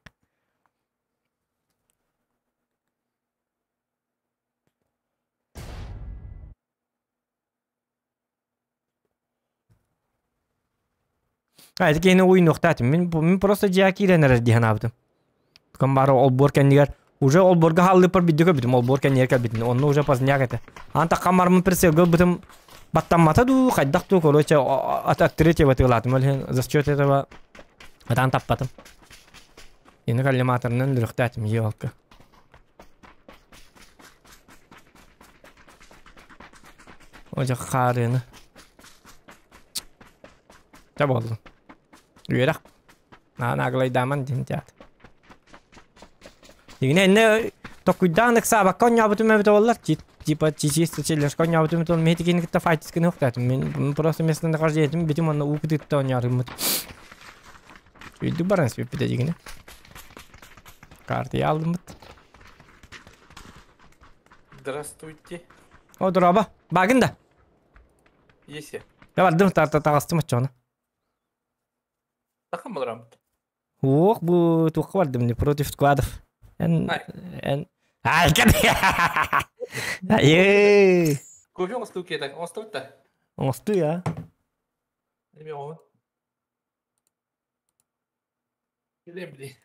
А, это киһини уйнуохтаатым. Мин, мин просто дьиэ киирэн эрэр дии санаабытым. Кым бары олбуор кэннигэр уже олбуорга хааллыппар бидде көрбүтүм, олбуор кэннигэр кэлбитин. Онно уже поздняк этэ. Аан таххан бараммын прицелга ылбытым баттаммата дуу, хайдах дуу, короче, от, от третьего тыылаатым. Ол иһин за счет этого ытаан таппатым. Ини коллиматорынан өлөрөхтөөтүм, елка. О, хаарыны. Та буоллун. Үөрэх. Нааглайдааман диэн театр. Дигинэ инне токуйдаан ыксаабакка оонньообутум эбит буоллар, типа чисто челлендж оонньообутум эбит мин итикини кытта файтискини ухтаатым. Мин просто местонахождениетим битим онно уу кытытта оонньооруммут. Үйдүк баран сүппүтэ дигинэ. Картия алдыммыт. Здравствуйте. О, дороба. Багын да. Есть я. Я бардым таҕыстым оччоҕуна. Такам булараммыт. Ох, бу туохха бардым не против складов. Эн эн Ай, Айыы. Кофе оҥостуу киэтэ. Оҥостубут да. Оҥостуу я. Эми оҕон. Билем били.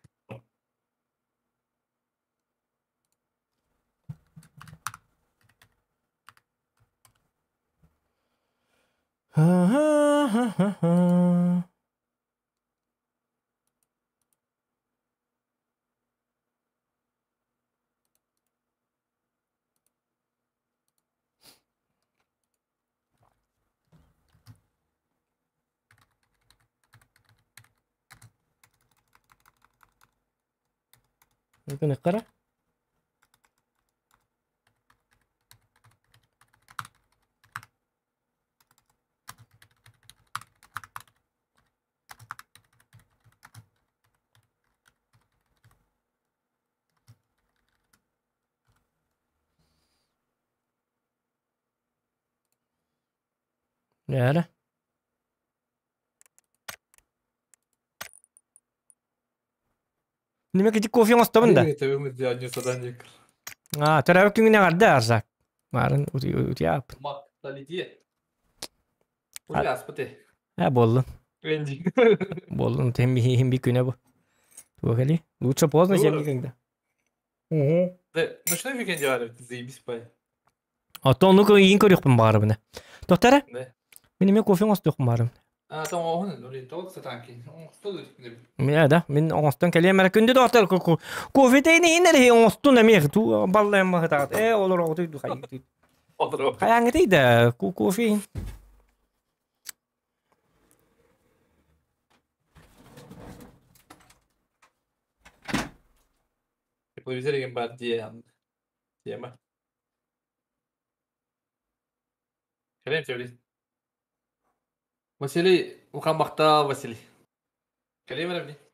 Ха-ха-ха-ха. Гыныххара. Эрэ. Нимэ ити кофе оҥостобун да? Аа, төрөөбүт күҥҥүн эҕэрдэ, Арзак. Маарын утуйааппын. Ээ, буоллун. Буоллун, иһин би күнэ бу. Туох эли? Лучше поздно, чем никогда. Ночной weekend делали, заебись пай. Оттон ону ыйын көрүөхпүн баҕарабын. Тоқтара? Мин эмиэ кофе оҥостуохпун баҕарабын. Мин да, мин оҥостон кэлиэм эрэ күндү доҕоттор кофе иһин эрэ оҥостун эмиэ ту баллайан баһытаҕыт ээ олор оҕотуй ду хайыытый хайаҥытый да кофе Тепловизор деген бар дии тема. Кэлэн сөбүлүн. Василий, улахан махтал, Василий. Кэлиэм эрэ били.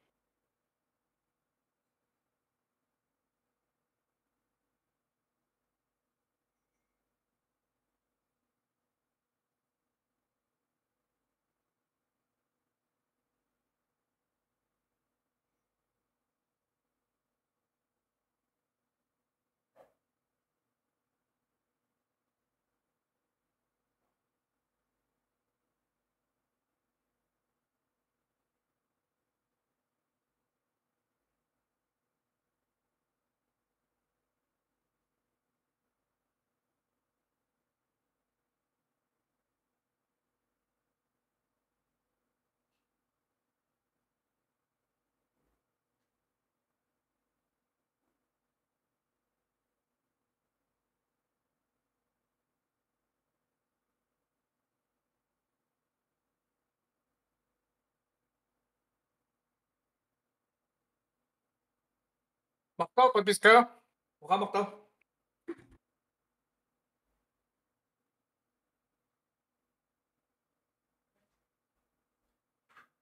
Махтал подписка. Уха махтал.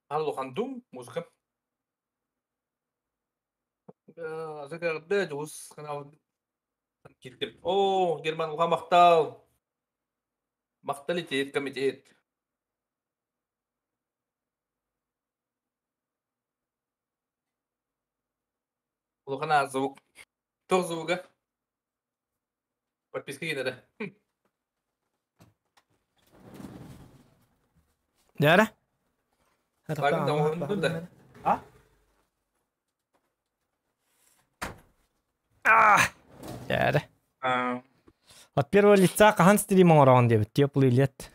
Алло, дум музыка. Дьулус киирдим. Оо, Герман уха махтал. Махтал итиит комитет. Улахан звук. Туох звуга? Подписка киинэрэ. Дьара? А? Дьара. От первого лица хаһан стрим оҥороҕун диэбит теплый лет.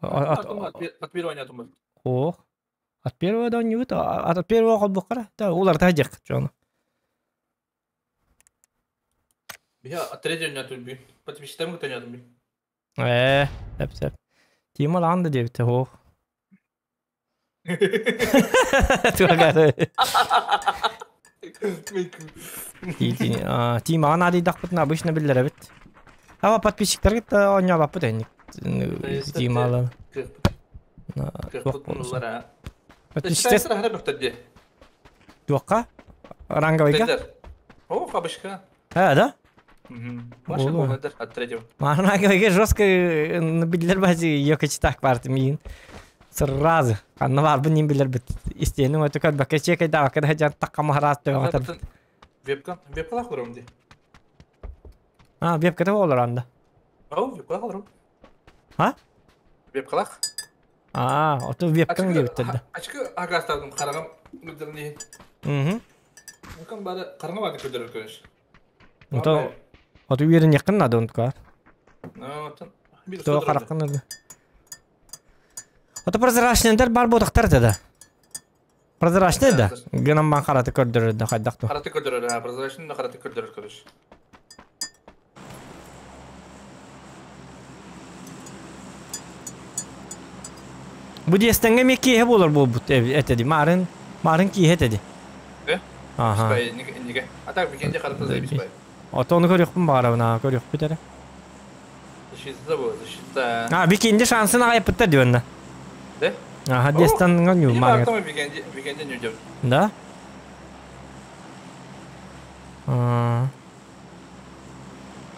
От первого не думаю. Ох. От первого да оонньуубут, от первого холбуоххара. Да, уларыта дьиэх дьону. Я от третьего не отрубил. Подписчиктам кто не отрубил. Ээ, сөп сөп. Тима лаан да диэбитэ ох. Тугары. Тимаҕа наадыйдахпытына обычно биллэрэбит. Ама подписчиктаргыт да оонньообаппыт энник. Тималар. Подписчиктар Туохха? Ранговыйга? О, хабышка. А, да? Маша болнадыр от третьего. Ранговыйга жестко биллер бази ёкачтак барды миин. Сразу. Анна бар бу ним билер бит. Истиэнин өтө көрбөккө чекай да бакка жан такка махарас төҕөтөр. Вебка, вебка лахларым ди. А, вебка олар анда. Ау, вебка лахларым. А? Вебка лах. А, ото вебкаң диэбиттэр да. Ачкы агастардым карагам гүлдерни. Мгм. Мукан бары караңа барды көдөрөр көрүш. Ото ото үөрен якын надо онтука. То То каракын. Ото прозрачныйдар бар бодактар да. Прозрачный да. Гынан бан караты көрдөрөр да хайдакту. Караты көрдөрөр, прозрачный да караты көрдөрөр көрүш. Бу диэстеңге ме киэһэ буолар буолбут этеди. Марын марын киэһэ этеди. Э? Аха. Ниге. А так викенде караты заебись бай. Ото ону көрүөхпүн баҕарабын, аа көрүөхпүт эрэ. Защита был, защита. А, викенде шансын аҕайппыттар диэннэ. Да? Аха, диэстен нью Не марын. бар викенде, викенде не идет. Да? А.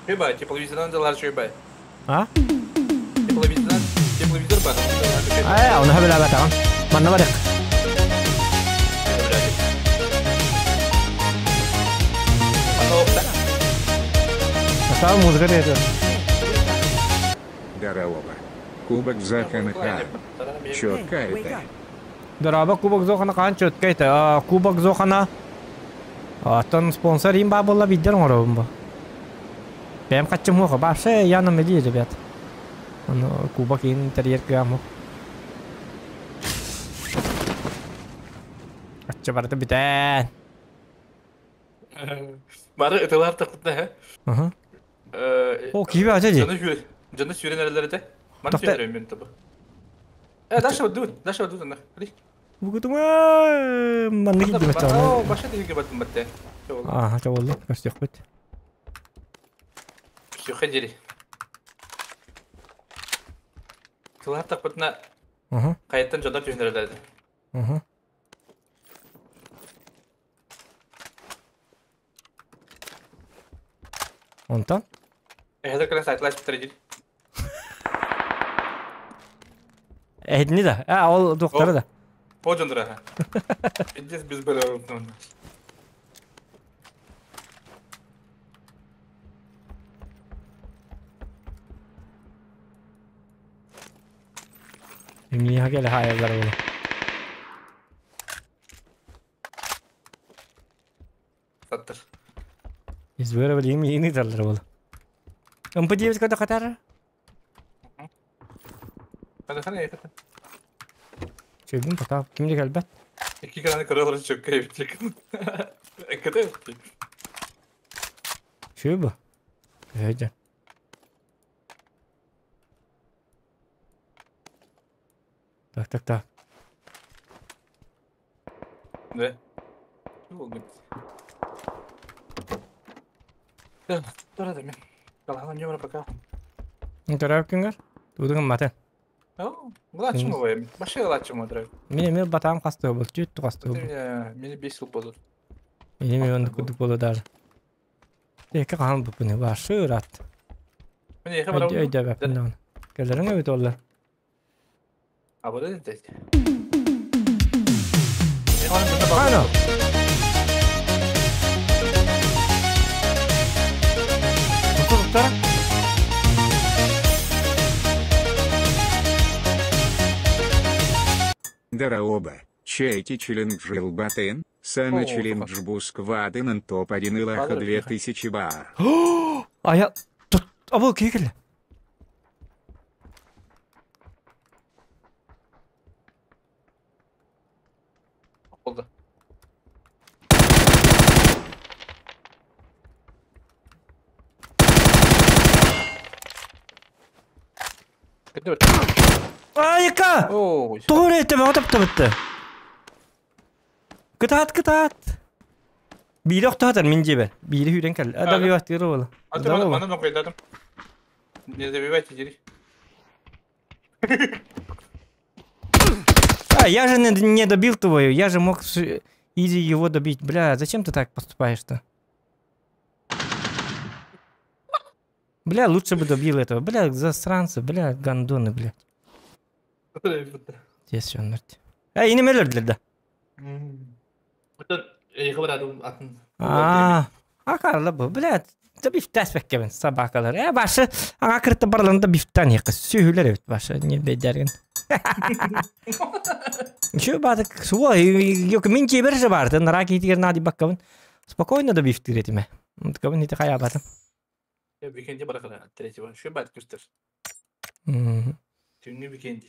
Чуйбай, тепловизордан делар чуйбай. А? Тепловизордан, тепловизор бар. Аа, оны хөбүлээбэтэҕим. Манна барык. Саа музыка диэтэ. Здорово. Кубок Захана Хан. Четко это. Дорообо Кубок Зохана хаан четко это. Кубок Зохана. Оттон спонсор им баа буолла биирдэр оҥоробун бу. Бэйэм хаччым суох, вообще я на мели, ребят. Ону кубок иин интерьер кыаму. Короче, барыта бүтэн. Бары ытылар тахтыта хэ. Аха. О, киһи ата ди. Дьону сүүрэн дьону сүүрэн эрэллэр этэ. Маны Тохта. сүүрэн мен табы. Э, дальше вот дуд, дальше вот дуд анна. Ходи. Бугутума манны Бата киддим ба. О, ачаҕына. баша диге баттым батте. Чоғыл. Ааха, чоҕулла, көрсүөхпүт. Сүйхэ дери. Тылар тахпытына Аха, кайыттан жондар түһүн эрэллэр этэ. аха. Онтон? Эһэлэр кэлэн сайтлааш битэр дир. Эһитини да. А, ол туохтара О, да. о жондор аха. Пиздец без бөлө. Миэхэ кэлэ хаайаллар буолу. Саттыр. Избere билигин миигин ыыталлар буолу. МП диэбит көтө хатар. Хана хана yakın. Чөбүн потап ким де кэлбэт. İki tane karaları çok kayıp Kadar Чөбү. Көһөдьө. Так, так, так. Ne? Ne oldu? Dur hadi mi? Kalhan yumra пока. Төрөөп күнгөр. Туудугун матын. Младшему воем. Башка младшему драйв. Мин эмиэ батаам хастыга бол, түт хастыга бол. Мени 5 жыл болду. Мин эмиэ оннук курдук боло даже. Эки хаан бупуну башы ырат. Мен эки барам. Өйдөбөппүн даҕаны. Кэлэриҥ эбит оллар. А вот это здесь. Ано. Туттар. Дараоба, чайки челлендж Илбатын, Сана О, челлендж Бусквадын топ-1 Илаха Падре, 2000 бар. Ая, тут, абыл киһи Oldu. Кытты Айка! Оо, Тоҕо эрэ бөҕө таптабытты. Кытаат, кытаат. Биири охтоотар мин дьиэбэр. Биири сүүрэн кэллэ. Ага. Добиваттыыр буола. А ты Здорово. мана нокайдадым. Не забивайте, дери. А, я же не добил твою, я же мог изи его добить. Бля, зачем ты так поступаешь-то? Бля, лучше бы добил этого. Бля, засранцы, бля, гандоны, бля. Здесь все, норти. Эй, не мелер да. А, а Карла бу, бля, да бифтас беккебин собакалар. Э, башы, аңа кырты барларында бифтан якы. Сүйүлер эбит башы, не бедерген. Еще бадык, суа, yok мин жебер же барды, нара кейтигер нади баккабын. Спокойно да бифтир этиме. Унткабын ити хаябатым. Викенди баракана третьего. Şu бат көстөр. Түнгү викенди.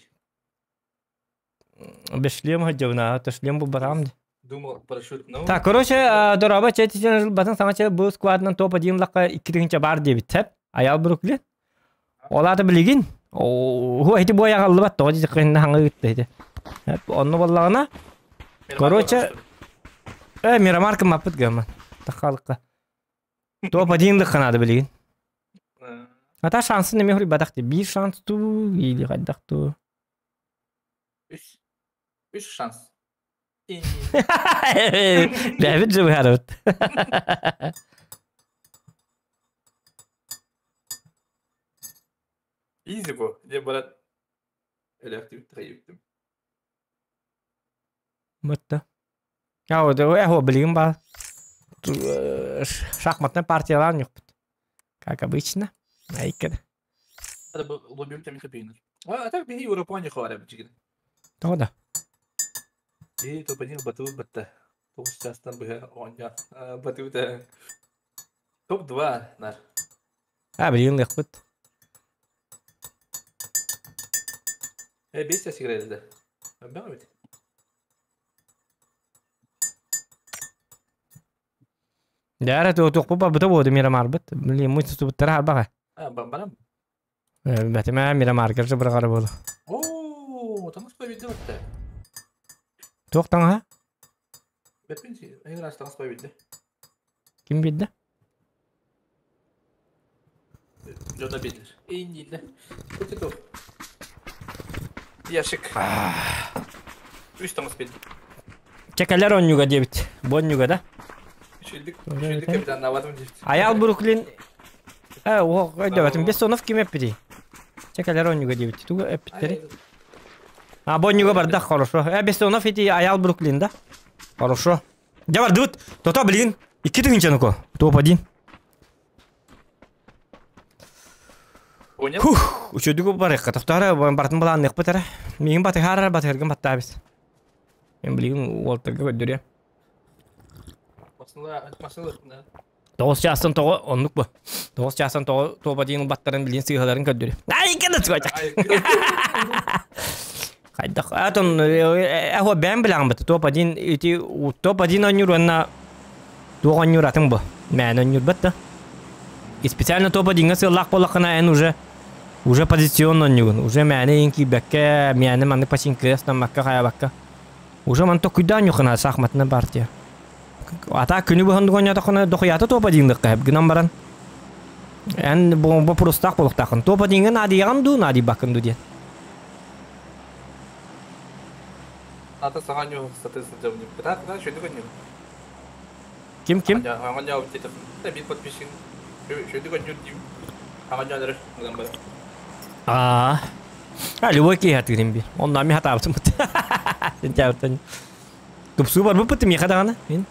Бешлем хаджавна, тошлем бу барам. Думал, парашют. Ну, Так, короче, дораба четичен батын саңа че бу сквадынан топ-1 лакка 2 бар дебит теп. Аял Бруклин. Оларды билигин. О, эти бу аяк алды бат, тоҕо дии кынна хаңа ытты эти. Онну боллагына, короче, Мирамар кым аппыт гаман. Тахалыкка. Топ-1 лыкка надо билигин. Ата шансы неме хури бадак ди. Бир шанс ту или кайдак ту. Үч. Үч шанс. Ләбит же баарыбыт. Изи бу. Не брат. Электр тайыптым. Мытты. Я вот, э, билигин ба. Шахматный партиялар юк. Как обычно. Айкер. Это был лобим там кабинет. А так бери Европа не хвара бжигин. Того да. И то понял бату батта. То сейчас там бы он я бату да. Топ-2 нар. А, билигин лыкпыт. Э, бес сыграли, да. Да, ведь. Дьэ, туохпут барбыта буолуо Мирамарбыт. Блин, мы тутубуттара арбаҕа. Барам. Бэтимэ Мирамарга быраҕара буолуо. Оо, таҥас байбыт батта. Туох таҥаһа? Бэппин эҥин таҥас байбыт. Ким биэрдэ? Дьоно биэрдилэр. Эйин дииллэр. Ити Ящик. Үс таҥас биэрдим. Чекалер онньуга диэбит. Бу онньуга да? Үчүгдүк, үчүгдүк капитаннаабатым диэбит. Аял Бруклин Э, о, өйдөбөтүм. Бессонов ким эппитий? Чекалер онньуга диэбит. Тугу эппиттери? А, бу онньуга бардах, хорошо. Э, Бессонов ити Аял Бруклин да? Хорошо. Дьэ бардыбыт. Тото билигин икки тыһыынчаны Топ-1. Понял? Хух, үчүгдүк барыахха. Тохторо бартын балаанныахпыт эрэ. Миигин батыһаарар батыһаргын баттаабыс. Мен билигин уолтарга көрдөрүө. Масыла, масыла. Тоҕус чаастан тоҕо оннук бу. Тоҕус чаастан тоҕо топ-1 ылбаттарын билигин сыыһаларын көрдөрүө. Ай, кэнэ суочак. Хайдах атон эхо бэм билэҕин быта топ-1 ити топ-1 оонньуур уонна туох оонньуур атын бу. Мээнэ оонньуурбат да. И специально топ-1-ҥа сыаллаах буоллаххына эн уже уже позиционно оонньуугун. Уже мээнэ иин киирбэккэ, мээнэ маннык пасинкыга ыстаммакка хайабакка. Уже ман токуйда оонньуоххуна шахматная партия. Ата күнү быһан оонньоотоххуна дохуята топ-1-лыахха гынан баран. Эн бу вопростаах буолуохтааххын. Топ-1-ҥа наадыйаҕын дуу, наадыйбаккын дуу диэн. Ата саҥа ньуу сатыы сылдьабын. Кытаат, кытаат, шөйдүк онньуу. Ким ким? Хаҥа ньуу диэтэх. Биир подписчик. Шөйдүк онньуу диим. Хаҥа ньуу эрэр гынан баран. Аа. А, любой киһи хатыырын бир. Онно ми хатаабытым. Сентябрьтан. Тупсуу барбыппыт миэхэ даҕаны. Мин.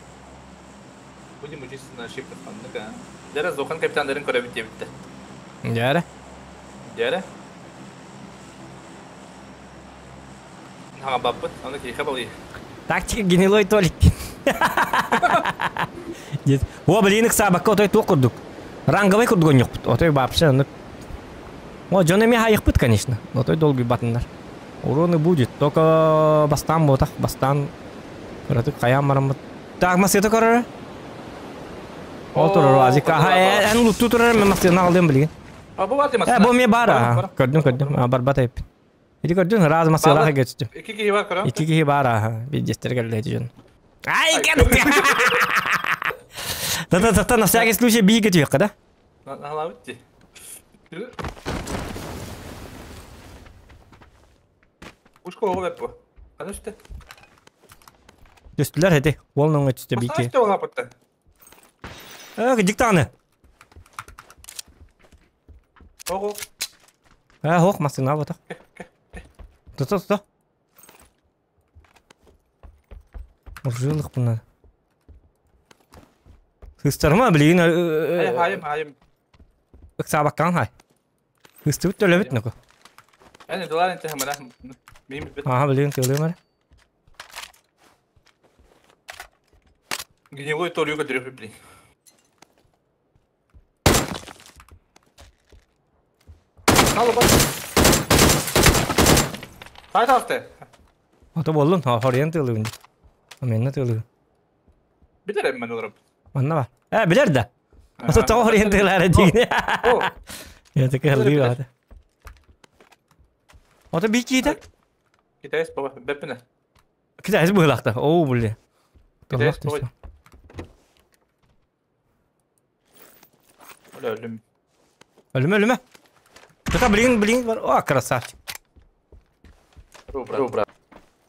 Будем учиться на ошибках ханнык а. Дьэрэ Зохан капитаннарын көрөбүт диэбиттэр. Дьэрэ. Дьэрэ. Хаҥабаппыт, аны киһиэхэ балый. Тактика гнилой Толик. Дед. О, блин, ыксаабакка отой туох курдук. Ранговый курдук онньохпут. Отой вообще оннук. О, дьон эмиэ хайыхпыт, конечно. Отой долгуйбатыннар. Урон и будет. Только бастаан буотах, бастаан кыратык хайаан бараммыт. Так, массыта көрөр. Ол турар азик. Аха, эн лутту турар, мен массыына алдым билигин. А, бу бар Э, бу мне бар, аха. Көрдүм, көрдүм. А, барбат айыппын. Ити көрдүн, раз массыылаах көстүм. Икки киһи бар көрөм. Икки киһи бар, аха. Биирдэстэр кэллэ ити дьон. Ай, кэт! Та-та-та, на всякий случай биһиги түһүөххэ да? Наһалаабыт дии. Ушко оҕо бэп бу. Хана үстэ? Түстүлэр эти. Уол ноҥҥо түстэ Бастаан биики. үстэ ол аппыттан. Э, дьиктааны. Оҕо. Э, хоох массыына ботох. Тута тута. Ыржыылык bunlar. Сыстарыма билигин Хайым, хайым. ыксаабаккаҕын хай. Ыстыбыт төлөбүт нөкө. Эн долар инте хамара. Мин бит. Аха билигин тыалыым эрэ. Гнилой толью көтөрү блин. Алло, бak. Тай таасты. Ото буоллун, хоруйан тыалыыбын. Аменна тыалыыбын. Билер мен олором. Манна бар. Э, билер да. Ото тоҕо хоруйан тыалаара диигин. Я такая лыва. Ото би киитэ? Китайс баба, бэппинэ. Китайс быһылаахта. Оо, блин. Китайс баба. Өлүм. Өлүмэ, өлүмэ. Тута блин, блин бар. О, красавчик. Рубра.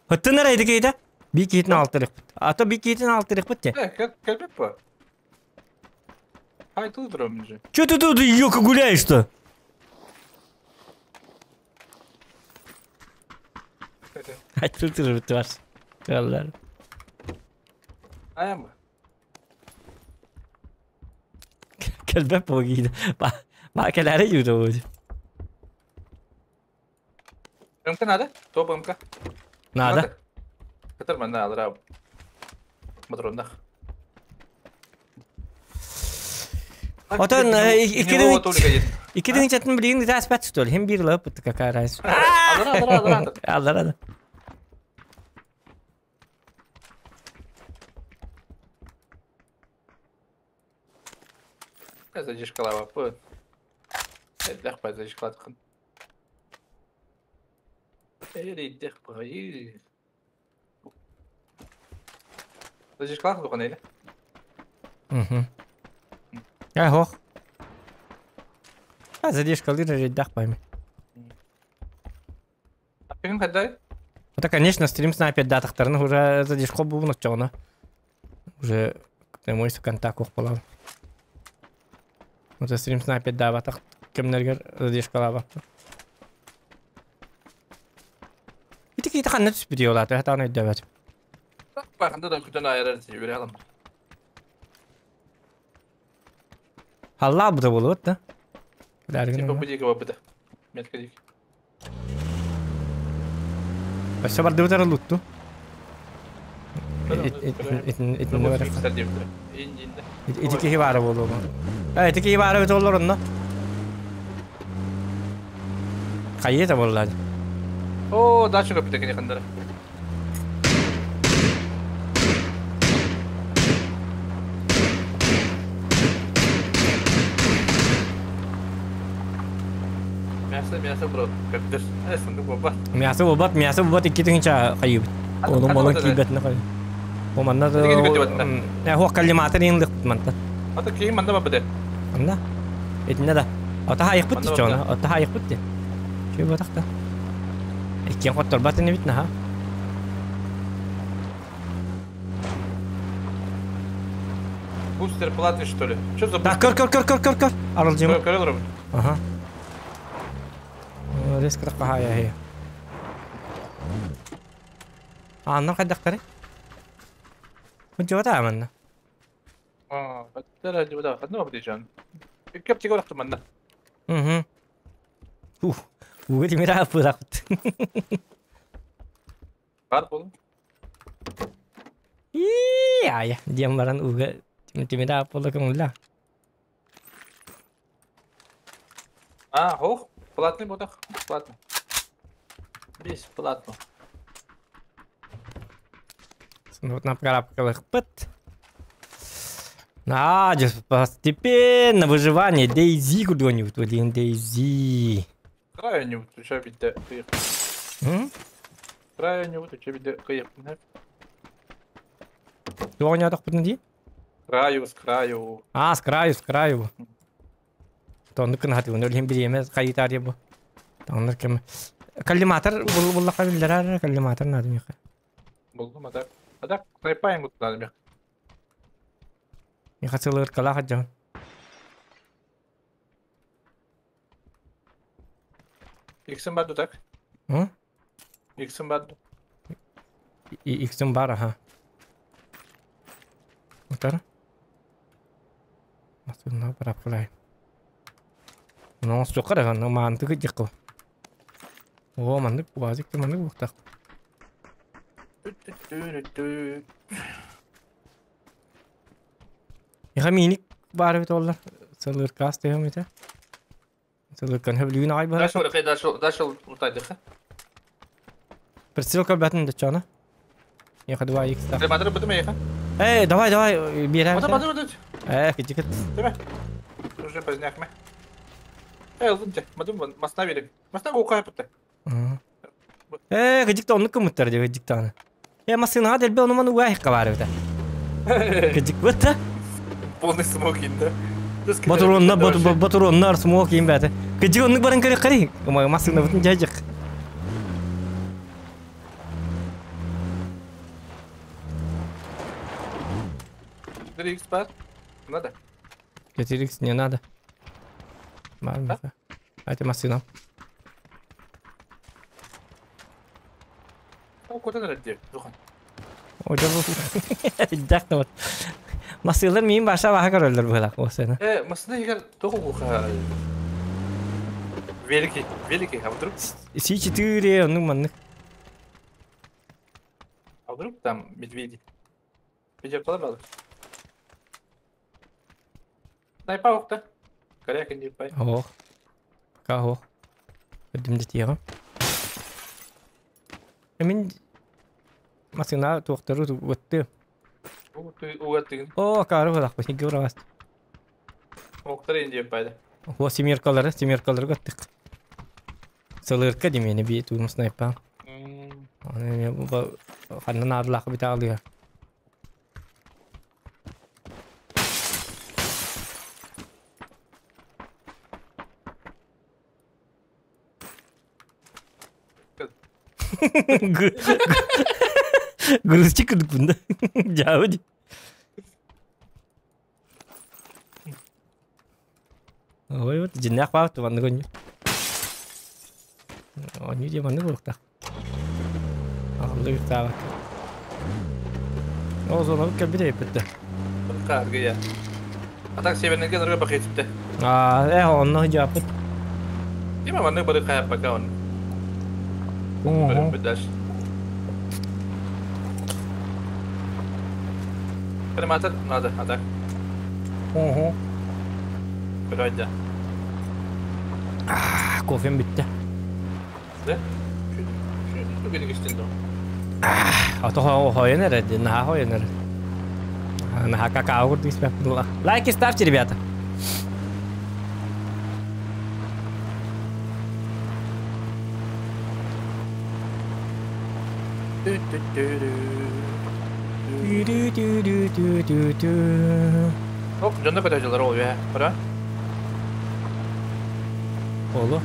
Хыттын эрэ ити киһитэ. Би киһитин алтырыхпыт. А то би киһитин алтырыхпыт те. Э, как как по? Ай, тут же. Че ты тут, ёка, гуляешь-то? Ай, тут же ты ваш. Каллар. Айам. Кэлбэп буогиida. Ба ба кэлээри юута буолу. МК надо? Топ МК. Надо. Кытар манна алра. Матроннах. Отон иккидин чатын билигин ытааспат что ли? Хим биир лапыт какая разница. Алра, алра, алра. Аллара. Задержкалаабаппын. Элбэх бай задержкалаатаххын. Эрийдэх баҕайы. Задержкалаах духан эйле. Угу. Я хох. А задержкалыыр эрийдэх баҕайы. Аппигин хайдай? Это, конечно, стрим снайпер датахтарын уже задержка буун оччоҕуна. Уже мой контакт охполал. Вот стрим снайпер даабатах кемнергер задержкалаабаппын. Ити киһи ханна түспүт диолаата, хатаан өйдөбөт. Баханда да күтэн айарар үөрэ алам. Халлаа бута болуот да. Типа бу диэки барбыта. Метка диэки. Өссө бардыбытара лутту. Итинне барар. Ити киһи баара буолуо. Ити киһи баара бит оллор онно. Хайыта буолла. О, дальше көпүтэ кини хандара. Мясо, мясо, бро, көптөр. Сундук болбат. Мясо болбат, мясо болбат икки тыһынча хайыбыт. Onun болон кийбетine кай. О манна да хуак коллиматор инлык манта. Ата кийин манна бабыды. Манна. Этинне да. Ата хайыкпыт ди чона. Ата хайыкпыт ди. Чүй батакта. Иккен котторбат ини бит наха. Бустер платный, что ли? Что за бустер? Да, көр, көр, көр, көр, көр, көр. Арылжым. Көр, көр, Ага. Резко так хая хая. Аннар хайдахтары? Хунчуата манна. Аа, баттара дибада ханна бабдижан. Кеп тиге барахты манна. Мгм. Ух, уга тимира апыракт. Бар болу. И ая, диэн баран уга тимира аппыла көҥүллэ. А, ох, платный ботах, платный. Бесплатно. Вот на карабкалых пыт. А, постепенно выживание. Дейзи куда-нибудь, блин, Дейзи. Крайне вот у тебя Крайне вот у тебя Туоня так пытнди? Краю, с краю. А, с краю, с краю. Тонны кынхаты, он өлген бір емес, қайытар ебу. Тонны кем. Коллиматор, бұл қабілдер, коллиматор надо меха. Булдум, а так. А так, снайпаем вот надо меха. Меха целый ркала хаджан. Иксым баду так? Иксым баду. Иксым бар, ага. Утар. Масына барап кылай. Ну, сукара, ну, мантыгы дикл. О, мандык, уазик, мандык буктак. Яха миник бар бит олар. Сылыр кас тегем ите. Сылыр кан хөблүгүн ай бар. Дашыл, дашыл, утайдык. Прицелка батын да чана. Яха 2 х. Матыр бутым яха. Эй, давай, давай, берем. Матыр, матыр, матыр. Кичик. Теме. Уже поздняк ме. Эй, лунте, мадум масна берем. Масна гукай пытты. Кичик онны кымыттар деп кичик. Масына дел бе оны маны уай кабар бит. Кичик бытта. Полный смокинг, да? Батуронна, батуроннар смокинг бәте. Кичик онны барын керек кари. Масына бутын жайжык. 4х бар? Надо? 4х не надо. Бар, а это машина. Куда надо делать? Ой, да вот. Масылар мин баша баха көрөлөр була осена. Масына егер тоғы буха. Великий, великий, а вдруг? Си-4, ну маннык. А вдруг там медведи? Видео қалай Найпа оқта. Коряк не пай. Ох. Пока ох. Өдімді тиғым. Мен машина туақтары өтті. Өттігін. О, кары болақ, бі, неге ұрағасты. Октар инди байды. О, семеркалары, семеркалары көттік. Сылырка демені би туым снайпа. Оны мен бу ханнан арлақ бите алыға. Грузчик кырдык бunda. Жабы ди. Ой, вот жиннах баап туманны көннү. Оню же манны булуктак. Алды бит О, зона кәбир әйбетте. Каргы я. А так северный нырга бакетипте. А, э, онно жапыт. Дима манны бары кая пока он. Бедаш. Крематор надо, а так. Ого. Вроде. А, кофем битте. Да? Şu günü geçtin А то хойен эрэ, наха хойен эрэ. Наха какао курдук испэп. Лайки ставьте, ребята. Оп, жонда көтөжөлөр ол бе. Бара. Олу.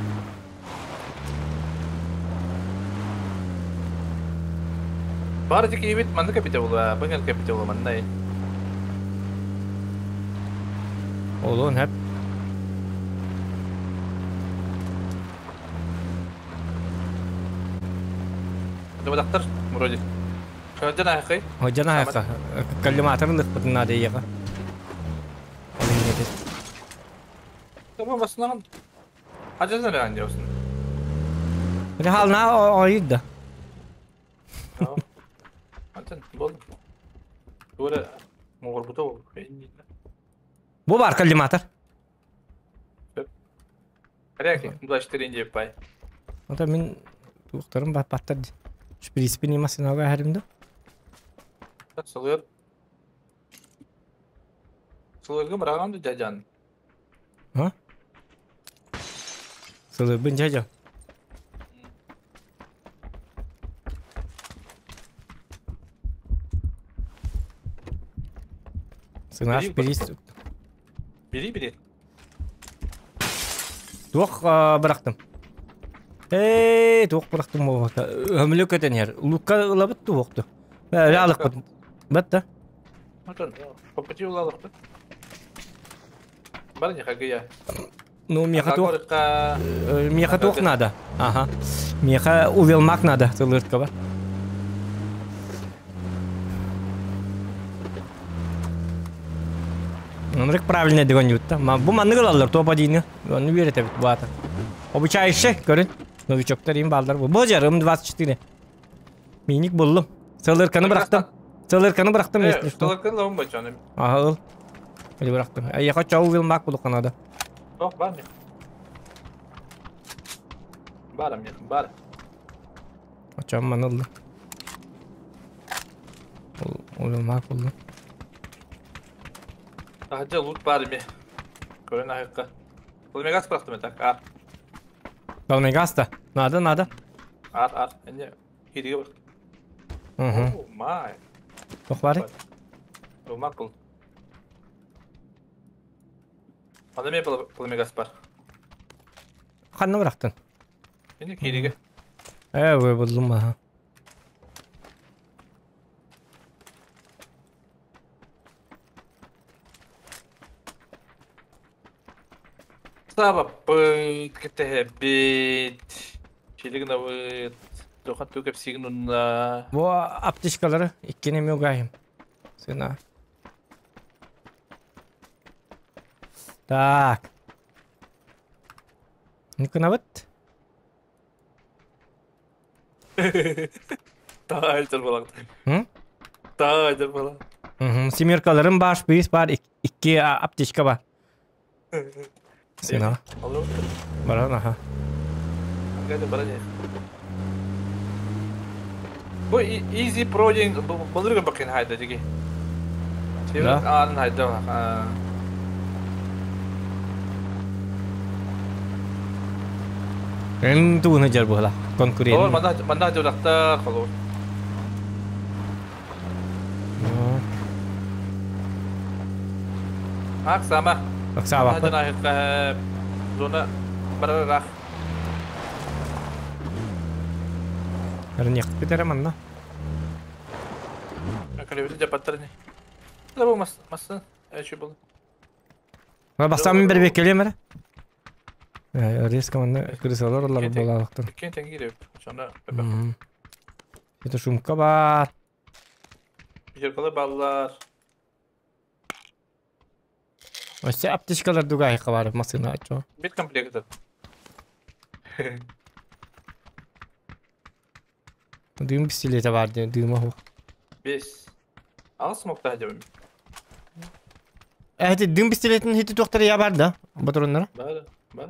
Бар дики бит манны капите була, быңар капите була маннай. Олу хеп. Дыбадактар вроде. Жана хайкай. Жана хайка. Коллиматорын лыкпытын нады яга. Tamam basından. Hacı ne diyorsun? Bir halna oydu. Антон, бол. Тура могорбута бол. Бу бар коллиматор. Ряки, 24 деп бай. Ата мен туктарым бар паттар. Шприспин имасын ага харимда. Сылыр. Сылыргы бараган жажан. А? Сылырбын жажан. Сынаш шприц. Бери, бери. Туох бырактым. Эй, туох бырактым болбата. Өмүлө көтен ер. Лука ылабыт туохту. Бәрі алықпыт. Бат да? Антон, попути улалықпыт. Бар не хагыя. Ну, меха туох. Меха туох надо. Ага. Меха увелмак надо, сылыртка бар. Онрык правильно деген ютта. Бу манны кылаллар топа дейні. Оны берете бит бата. Обучающий, көрін. Новичоктар им балдар. Бу жарым 24. Миник булдum. Сылырканы бырактым. Сылырканы бырактым, если что. Сылырканы лавым бачаны. Ага, ыл. Или бырактым. Я хочу увелмак булу канада. Ох, бар мне. Бар мне, бар. Очам манылды. Увелмак булду. Ахджа лут бар ме. Көрін ахыққа. Пламегас бырақтым мен так, ар. Пламегас та? Надо, надо. Ар, ар. Әне, хириге бырақтым. Угу. О, май. Тоқ бары? Мақұл. Анда мен пламегас бар. Қанны бырақтың? Әне, хириге. Ой, бұлдым ба. Саба пыт, кете бит. Чилигна быт. Тохан түкеп сигнунна. Бу аптечкалары иккене мөгайым. Сына. Так. Никына бит. Тайдыр балак. Hı? Тайдыр балак. Hı, семеркаларым бар, шприц бар, 2 аптечка бар. Сына. Баран, аха. Баран. Бу Easy Pro деген былыргы бакын хайда деги. Да. Ан хайда. Эн тугуна жар буһала Ол конкурент. манна манна дьодактар холор. Ак сама. Оксаабаппыт. Зона барарах. Эрниэхпит эрэ манна. Калибри жапаттар не. Да бу мас мас эчи был. Бастаан мин бэрбиэккэлиэм эрэ. Резко манна крысалар олар буолаалахтар. Кен тенгире. Чона Это шумка бар. Жеркалы баллар. Өссө аптечкалар дугаайка бар масына ачо. Бит комплект. Дым пистолета бар диэн дыма ху. Бес. Ағыс смокта хадябым. Эти дым пистолетин хити туохтар я бар да. Батроннара. Бар, бар.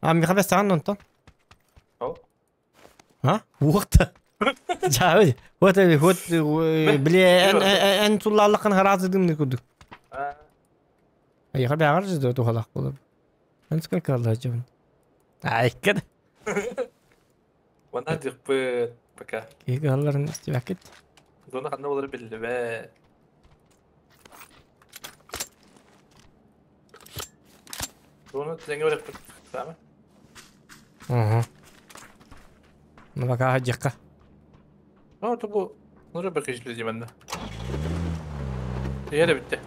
А Михаил саан онтон. Ол. А? Уақта. Жабы. Вот вот биле эн эн туллаллакын харазы дымны курдук. Айха бягар жыды тухалак болор. Эн сколько алла жабын. Айккад. Вана дикпы пока. Кеги алларын истибакет. Зона ханна болар билбе. Зона теңге барып сама. Ага. Ну пока хаджикка. А то бу нура бакышлы диманда. Yere bitti.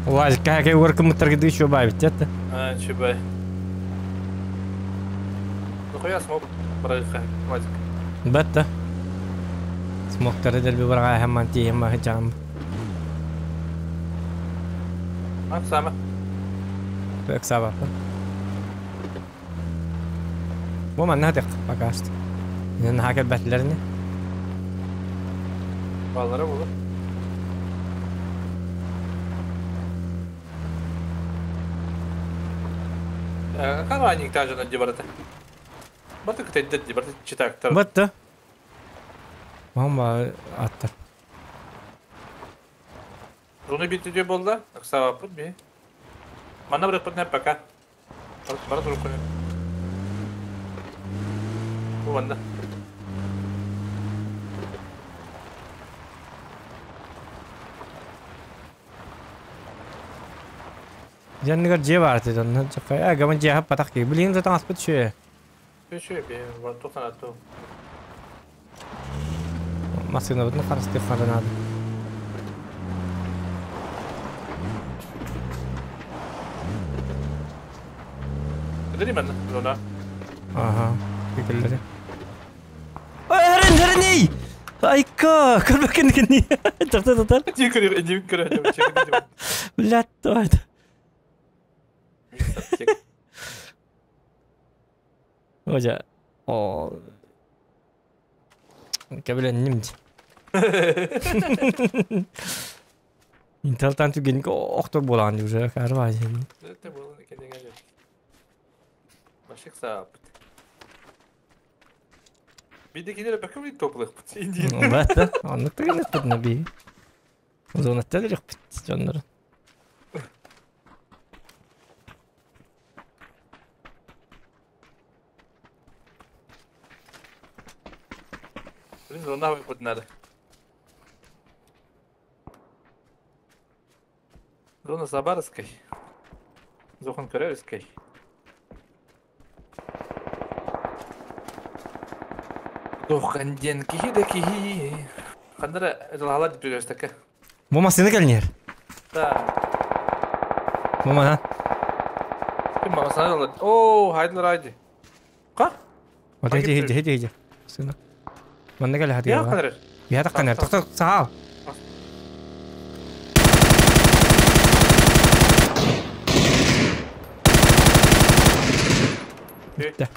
Валька, как work муттаргыды еще бабит, это? А, чебай. Ну хуя смог барайха, Вадик. Бетта. Смоктары дел бирга хаман ти хама хажам. А, сама. Так саба. Бу манна хадык пока что. Мен хакер бәтләрне. Баллары булыр. Караник даже на дебарата. Баты кытайдат дебарата читактар. Бетта. Мама аттар. Зона битти диye болда. Аксава пут би. Мана бір пут пока. Бара туруп коюн. Бу ванда. Жанныгар же бар ты дон. Чакка. А гаман же хап патак ки. Билин затан аспыт шө. Шö би бар токтан атту. Машина бутны карасты каранады. Дери мен зона. Ага. Кекелleri. Ай, хәрен, хәрен, ей! Айка, көрбәкен кени. Тохта, тохта. Дикер, дикер, дикер. Блядь, то это. Оja. О. Кәбелен нимди. Интел түген охтор болан уже карва. Это было кенеге. Машик сап. Бидекилер бакым топлых пут. Инди. Бата, аннык түген өттүр би. Зона тәлер пит жоннор. Блин, зона выпут надо. Зона Забарской. Зохан Корельской. Доханден кихи да кихи. Хандара жалалар деп жүрөстөккө. Бу машина келнер. Да. Бу мана. Ким мамасына жалат. О, хайдылар айды. Ка? Вот эти эти эти эти. Сына. Манна кел хати. Я кадыр. Я так канер. Тохто саал. Да.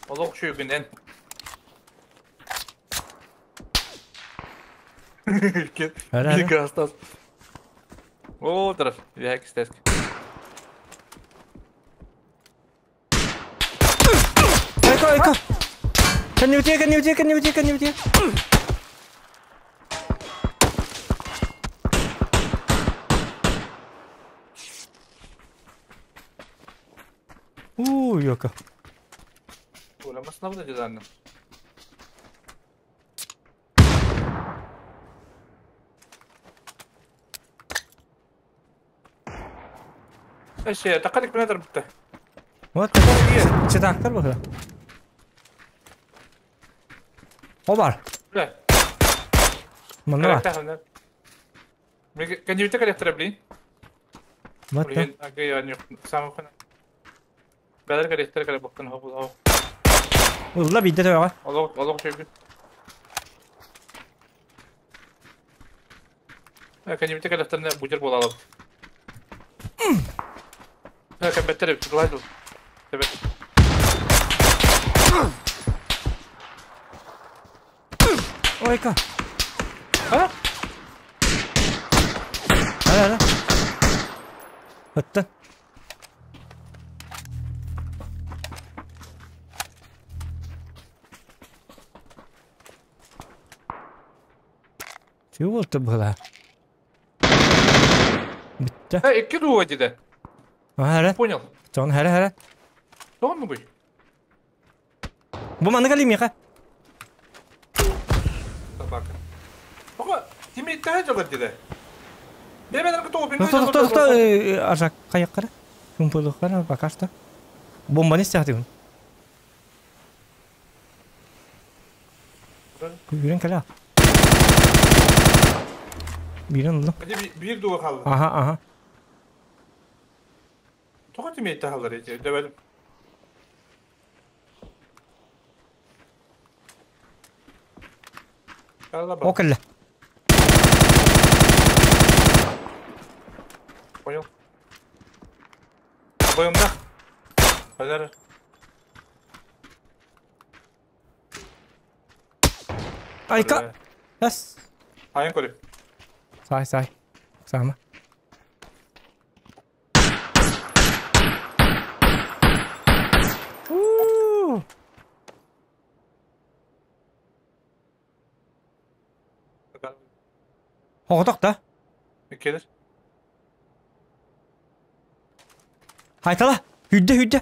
Олох шүйгүнен. Ара, ара. Бир астас. О, тарaf. Үһэ кистээск. Эко, эко. Кэннибитиэ, кэннибитиэ, кэннибитиэ, кэннибитиэ. Уу, ёка. Оля, masına da cezanı. ايش تقلك بنادر بته. Вот, читактар бу. Обар. لا. Манна. كان جبتك اللي اخترب Вот. بدل كان يخترق اللي بطن هو هو. Улла бидде төҕө. الله الله شايف. كان جبتك اللي اخترنا بوجر بولا لبت. كان بترب تطلع تبت. Ойка. ها؟ Hala hala. Оттон. Чего ты была? Bitti. Ha, iki duva dedi. Хара. Понял. Чон хара хара. Doğru mu bu? Бу маннык алимиха. Собака. Bak, kimi daha çok dedi. Ben кытоо Тохто тохто тохто ажак каяк кара. Кумпулук кара пока что. Бомбаны стяхтыгын. Бирен кала. Бирен улла. Bir duva kaldı. Аха аха. Тоҕо тимиэтте халлар эти дөбөдүм. О кэллэ. Понял. Бойымда. Хазар. Айка. Эс. Айын көрү. Сай сай. Сама. У. Хоҕотох да. Келер. Хайтала. Хүдде хүдде.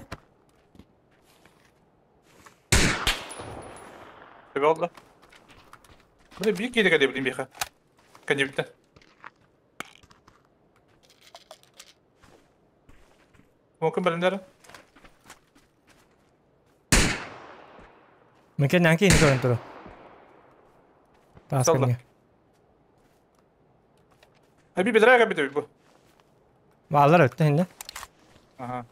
Төбө oldu. Bunu büyük yedi kadar bileyim bir Канибитте. Мокын білімдері? Мекен нанки ини көрөн туру. Таас Салла. кэннигэ. Аби бедра кабит бу. Баалар өттө хинне. Ага.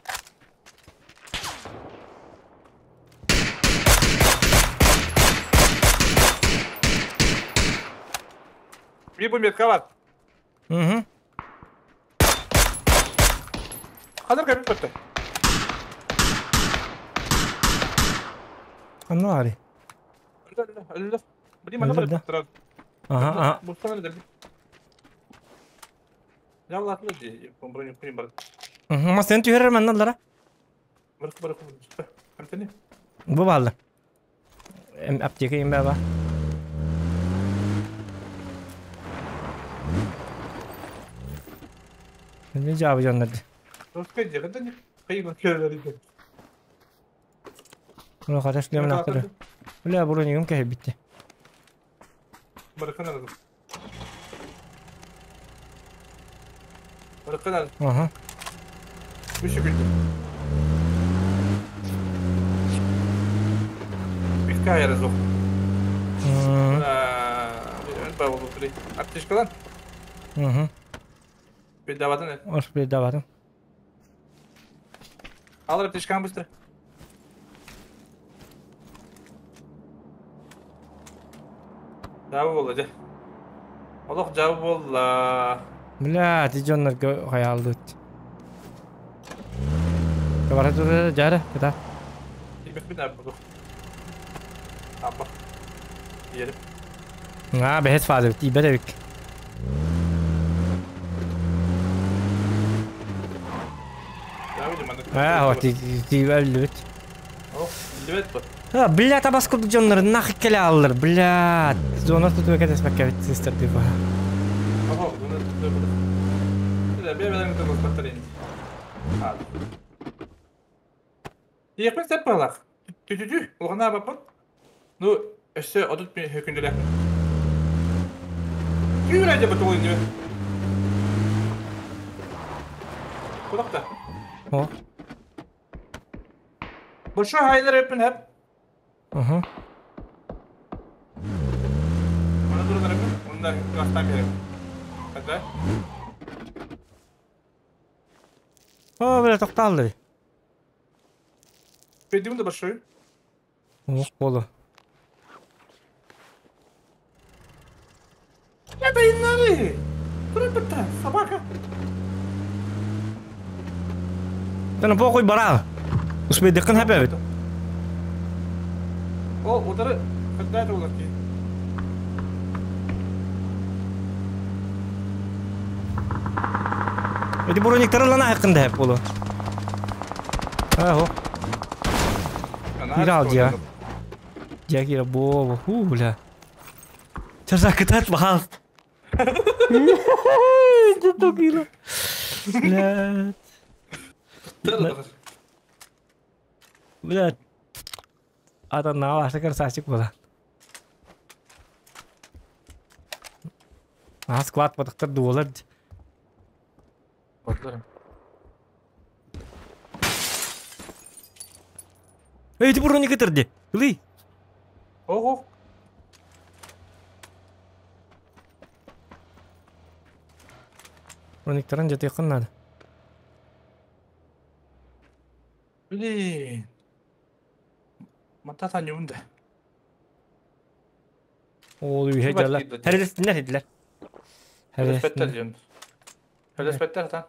Bir bu метка бар. Мгм. Қазір кабит бітті. Анна ари. Өлді, өлді. Білейм, ана Өлді, бір. Аха аха. Бұл өлді. Ялла ди, броню куйм бар. Мгм. Ма сен түһэрэр манналара. Бір бір бір. Кімтені? Бу баалла. Эм аптека им баба. Не жабы жоннорду. Русская дегенде не кыйын келер. Уна караш лемин актыры. Бля, бронигым кэһэ битти. Барыкын алды. Барыкын алды. Аха. Үш күн. Битка айры жоқ. Аптечкалан. Мгм. Передаватын. Ос передаватын. Ал аптечканы быстро. Жабы болды, же. Олох жабы болды. Бля, ти жоннор хаялды. Кабара тура жара, ката. Ибек бин абы. Абба. Yiyelim. А, бэхэт фазы, ти бэдэбик. А, вот, өллүбүт. Өллүбүт бу. Бля, табас курдук дьоннор нахуй кэлэ аллар, бля. Зона тутуга кэтэспэккэ бит сыстар типа. Ого, зона тутуга. Бля, бля, бля, бля, бля, Диэхпин сөп быһалаах. Тү-тү-тү, улаханаабаппын. Ну, өссө 30 хөкүндэлээхпин. Күүрэ дьэ бутугун диbe. Кулакта. О. Большой хайнер өппүн хэп. Угу. Оны турунар өппүн. Онда гастан берем. Хата. О, бля, тоқталды. Пойдем до большой. Ох, болу. Это и надо. Куда собака? Тана похуй барал. Успейдеккин хэпэбит. О, удары. Когда это улаки? Эти брониктары лана хакында хэп болу. Ахо. Кирал дия. Дия кира бо, ху бля. Часа кытат бахал. Жото кира. Блядь. Блядь. Ата наа ашакар сасик бола. А склад батықтар дуолар. Батларым. Эй, ты броник кытырды. Ылый. Ого. Брониктарын жете якын надо. Блин. Мата танюнда. Ол үйе жала. Хәрелестиннер хедилер. Хәрелестиннер диyorum. Хәрелеспеттер та.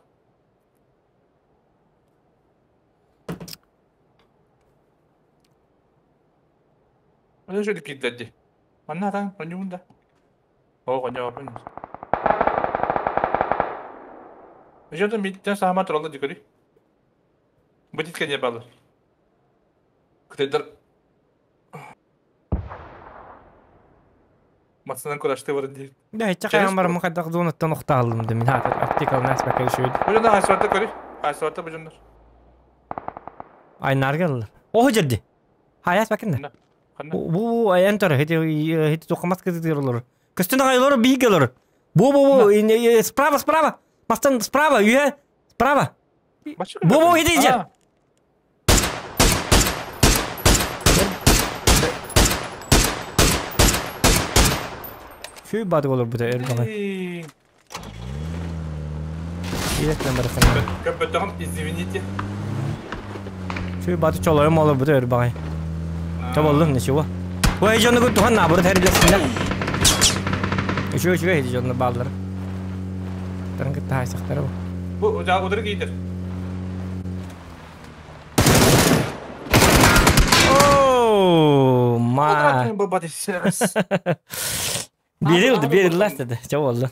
Öyle şöyle kilitlendi. Manna конюнда. О, конюнда. Жодо миттен саама туралла дикори. Бытит не балы. Кытайдар Матсынан курашты бар диир. Да, ичча кайан бар мукаддак зонаттан охтаалым дим. Ха, аптекал нас бакал шүйд. Бужондар хайсуатта кори. Хайсуатта бужондар. Ай наргал. О жерди. Хаяс бакында. Бу эн тор хити хити токамас кызы олор. Көстүн агай олор бийик олор. Бу бу бу справа справа. Мастан справа үйе справа. Бу бу хити жер. Шүй бады олор бу да эрбагай. Иректен баракан. Көпөтөгөн извините. Шүй бады чолойм олор бу да эрбагай. Табаллым ничего. Ой, жону күт тухан набыр тәрилесинде. Үчү үчү хеди жону баллар. Тарын кытта хайсактары бу. Бу жа удыр кейдер. О, ма. Берилdi, берилdi dedi. Çok oldu.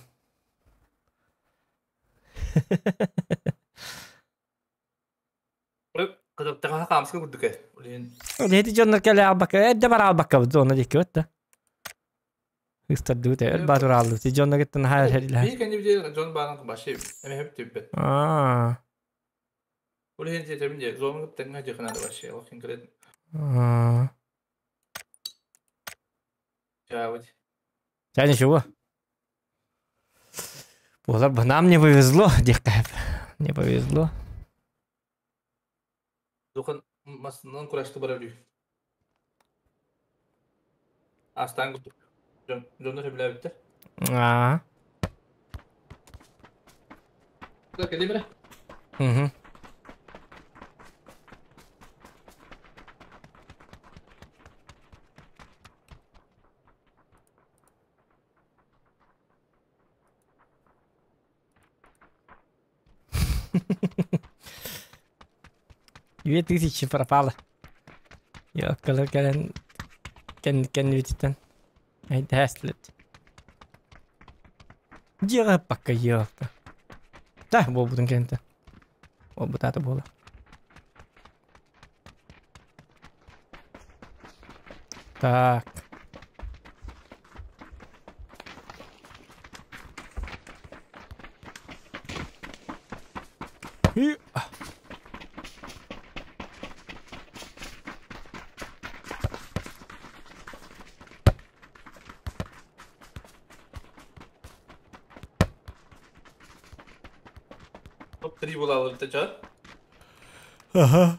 Кытыктаҕа хаамска курдук э. Хети дьоннор кэлэ албакка, эрдэ бар албакка зона диэки бытта. Ыстардыбыт эр батур алды. Ти дьонно кыттан хайр херилэ. Бии кэнни бии дьон баарын башы эме хөп түббет. Аа. Ол хен жетебин же зона кыттан жакынады башы. Ол хен кирет. Аа. Жабыт. Я ничего. Болар бы нам не повезло, дихкайп. Не повезло. Духан масынан курашты бара бүү. Астан курдук. Дьоннор хөбүлээбиттер. Аа. Кэлли бере. Угу. 2000 пропало. Я кэлэн кен кен вититен. Айдааслет. Дьиэҕэ пока ёпта. Да, буолбутун кэнтэ. Буолбутаата буола. Так. И... Топ-3 була это чё? Ага.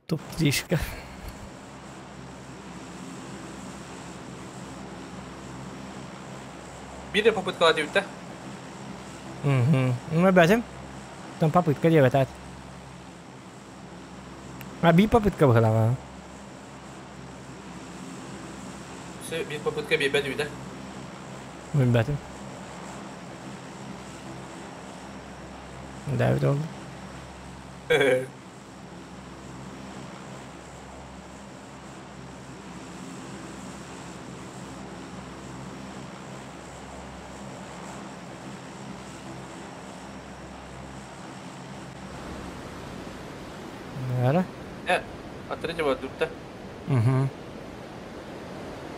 Топ-3-шка. Биир попытка диэбитэ. Угу. Ну, обязан. Там попытка делать, а. А би попытка была. Все, биир попытка биэрбэт үтэ. Билбэтим. Давид oldu. Нара. Э, а третьего дупта. Угу.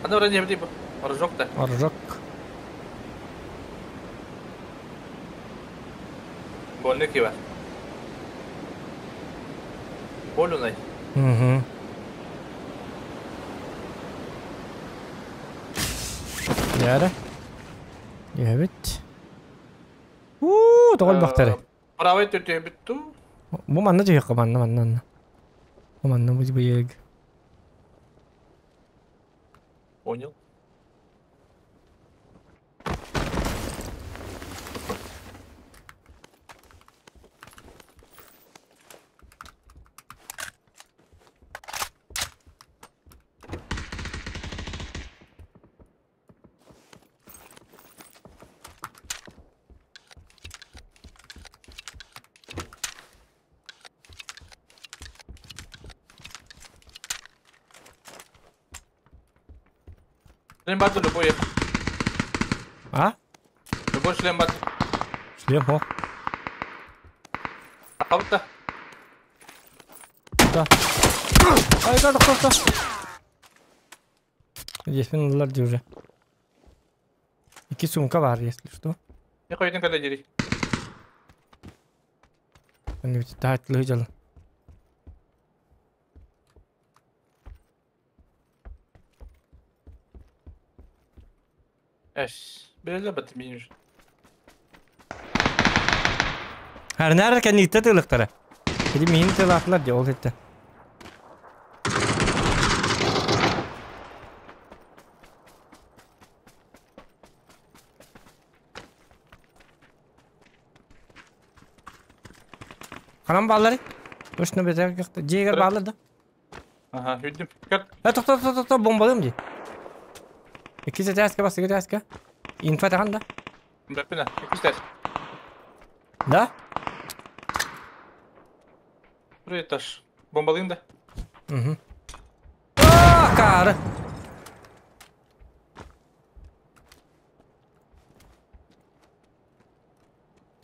Аны вроде не типа. Рожок-то. Рожок. Больный кива. Болюнай. Угу. Яра. Evet. Уу, тоҕол бахтары. Правый төтө бүттү. Бу манна жыйыкка манна манна. Бу манна бу быйык. Понял. Шлем бату любой. А? Любой шлем бату. Шлем, о. А вот Да. Ай, да, да, да. Здесь минулар уже. Iki сумка бар, если что. Не қойдың когда дери. Таһатлы жал. Эш, береле бат мин уже. Харнар кәнитте тылыктары. Иди мин тылаклар жол этте. Канам баллары. Точно бетер кыкты. Жегер баллар да. Ага, үйдüm. Көр. Э, токто, токто, токто, бомбалыйм ди. Икки тәскә бас, ике тәскә. Инфа таган да. Бәппенә, ике тәс. Да? Бір этаж. Бомбалыйм да. Угу. А, кары.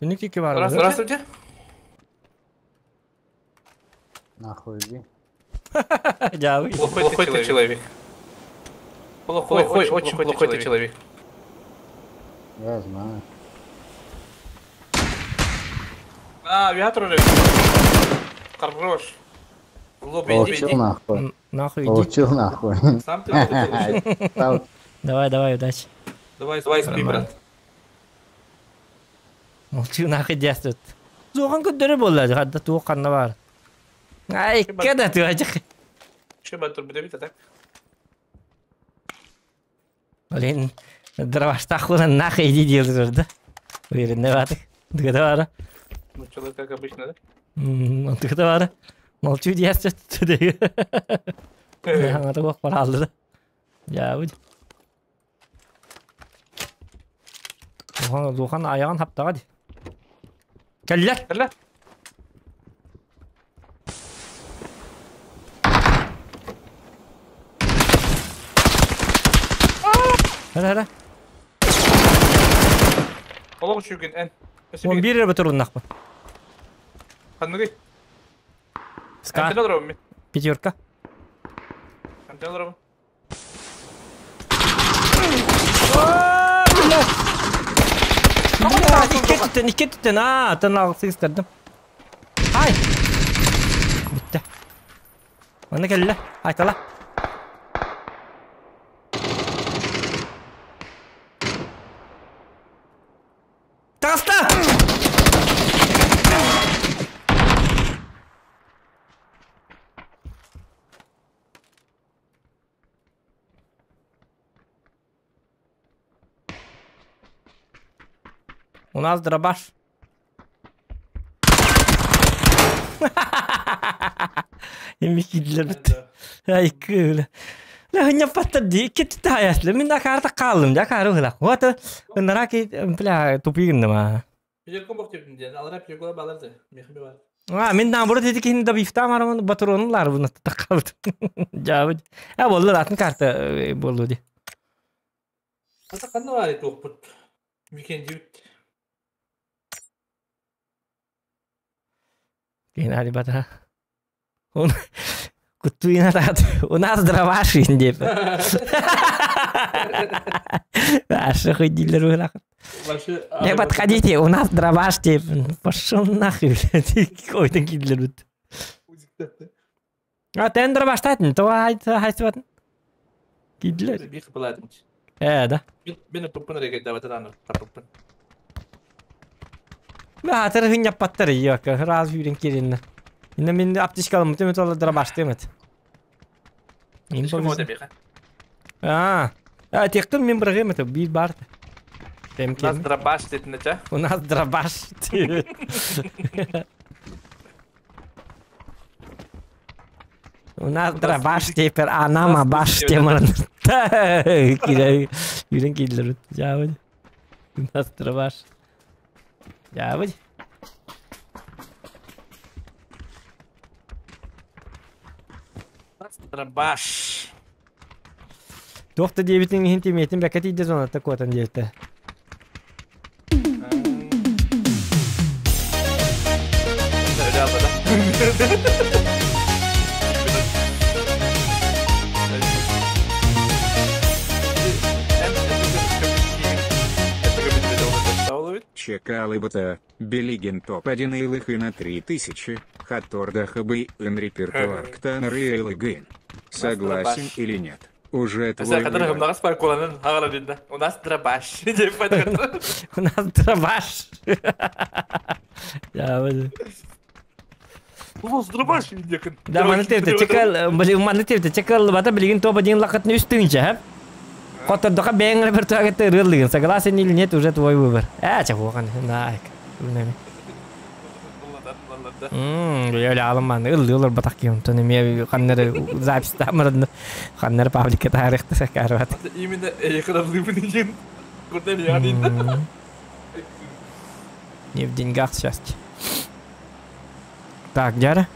Түнүк тики бар. Здравствуйте. Нахуй иди. Жабы. Плохой ты человек. Плохой, очень плохой ты человек. Я знаю. А, авиатор уже. Хорош. Лоб, иди, Получил иди. нахуй. Нахуй иди. Получил нахуй. Сам ты получил. Давай, давай, удачи. Давай, давай, спи, брат. Молчу нахуй действует. Зохан көдөрө болла, хадда туох канна бар. Ай, кеда ты ажык. Че, батыр, бит так? Блин, дроваштахуна нахуй иди делают, да? Уверен, не ватык. Дыгада бара. Ну, человек, как обычно, да? Дыгада бара. Молчу действует. Аңа туох бар алды да. Я будь. Лухан, Лухан аяғын хаптаға ди. Кәлләр! Кәлләр! Хәлә, хәлә. Олық үшүген, ән. Он бир бітір ұннақпын. Қанныгы? Ска. Пятерка. Антон Ром. Икки икки түттен, аа, тын алсыыстардым. Ай! Бүтті. Оны келді, айтала. Таста! У нас дробаш. Эмикидлер бит. Ай кыла. La хня патта ди кит таяслы мин акарта калым да кары хыла. Вот нараки бля тупигин ма. Пилерком бок тепдим ден. Алара пилеркола баларды. Мехми бар. А мин наоборот эти кин да бифта марман батронлар буны такалды. Жабы. А болду атын карта болду ди. Ата канна бар ит окпут. Викенд дибит. Геннадий бата. Он Кутуина тат. У нас дроваши деп. Ваши ходили рулах. Не подходите, у нас дробаш деп. Пошел нахуй, блядь. Какой-то кидлер. А тен дробаш татын, то хайсват. Кидлер. Да. Мен туппын регет даватан таппын. Ма тыргын яппаттар yok. Раз yürün kirинне. Инне мин аптечкалым мөтө ол дробаш темет. А, а тектен мен бір гемет бир бар. У нас дробаш детинече. У нас дробаш. У нас дробаш теперь, а нам абаш темір. Юрен кидлер. Жабы. У нас дробаш. Жабы. Дробаш. Тохта дебитин хинти метин бәкәт иде зона такотан дебитте. Чекалы бта, Белигин топ-1 илых и на 3000, Хаторда хабы, репертуар ктан. Согласен или нет? Уже твой выбор. У нас дробаш. У нас дробаш. У нас дробаш. Да, маны тепте, чекал, маны тепте, чекал, бата билигин топ-1 лакытны үстүнче, хә? Котордока бәң репертуар рыллыгын. Согласен или нет, уже твой выбор. А, чего, на, Öyle alınman. Ыллылар батак кийим. Тоны ме каннары запись тамырын. Каннары пабликке тарихты сакарбат. Именно экранлы Куда я не Не в деньгах счастье. Так, дяра.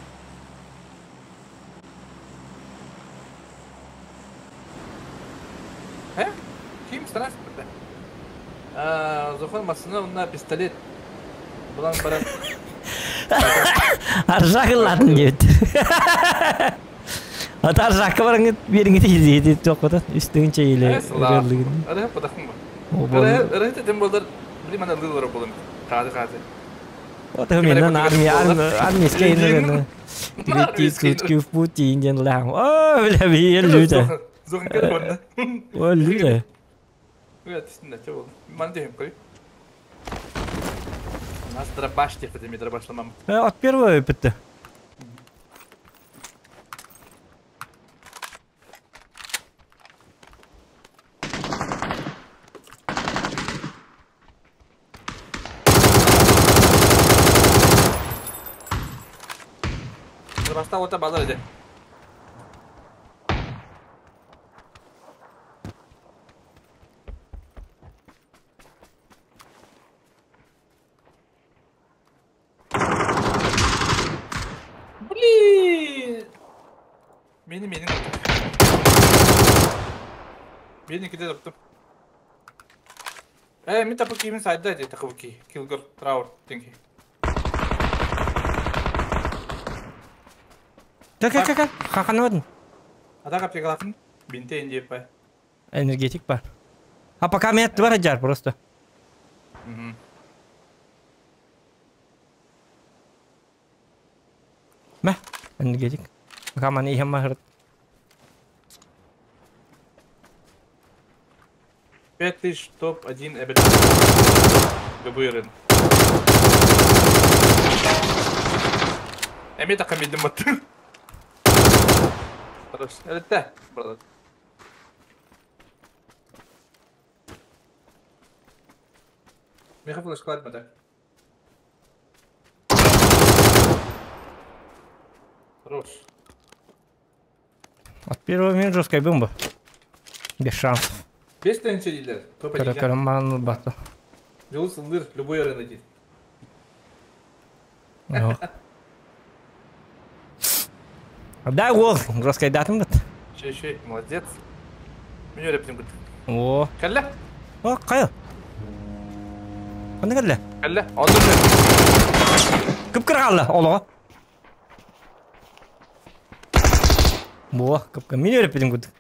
Ким страшно? Зохан масына на пистолет. Булан барат. Аржағылатын деп. Ата аржаққа барыңы беріңі тейді тоқыды. Үстігінше елі. Арай падақын ба. Арай тем болдар билим ана лылар болым. Қады қады. Ота мен армия армия скейнер. Третий в пути инден лам. О, бля, бил люди. Зохан кер О, люди. Ой, түстүндө чө болду. Ман дейм кой. У нас дробаш типа деме дробашламам. От первого бітті. Дробашта ота балар эди. Блин! Мени менин. Мени киде таптым. Мен тапы кийимин сайда эди такы ки. Килгор Траур тенки. Так, так, так, хаканадын. Атак аптекалаахын бинте индиеппай. Энергетик бар. А пока меня твара жар просто. Мә, энергетик. Пока маны иһем махырт. 5000 топ-1 эбит. Гыбырын. Эми такка билдим баттым. Хорош. Элетте, брат. Меха флешка так. Хорош. От первого минут жесткая бомба. Без шансов. Без тенче Топ-1. Көрө бата. Жол сындыр, любой арена дейт. Да, ол, жесткая датым бит. Шей, шей, молодец. Мен öğrettim бит. О. Кәллә. О, кая? Кандай кәллә? Кәллә, алды. Кып кыргалды, олого. Бо, кып мен öğrettim бит.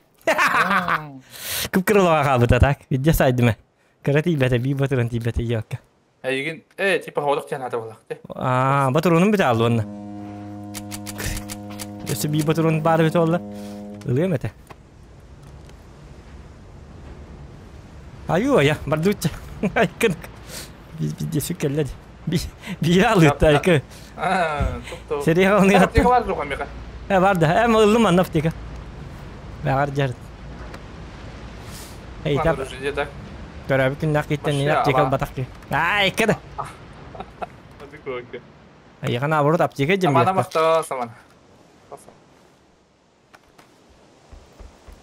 Кып кырылга калды так. Виде сайдыма. Кара тибете, би батырын тибете якка. Әйген, э, типа холык тян ата булак. А, батырынын бит алды онны. Өсө би батырын бары бит олды. Ылыым эте. Аю, я, бардучча. Айкын. Биз бизде сүккеллер. Би би алыт айкы. А, топ-топ. Сериал не Аптека бар жоқ амеха. Э, бар да. Эм ыллым анна аптека. Багар жар. Эй, тап. Так. Көрөбү күннәк киттен ни аптека батак ки. Ай, кеде. Ай, гана наоборот аптека жем. Самана макта, самана.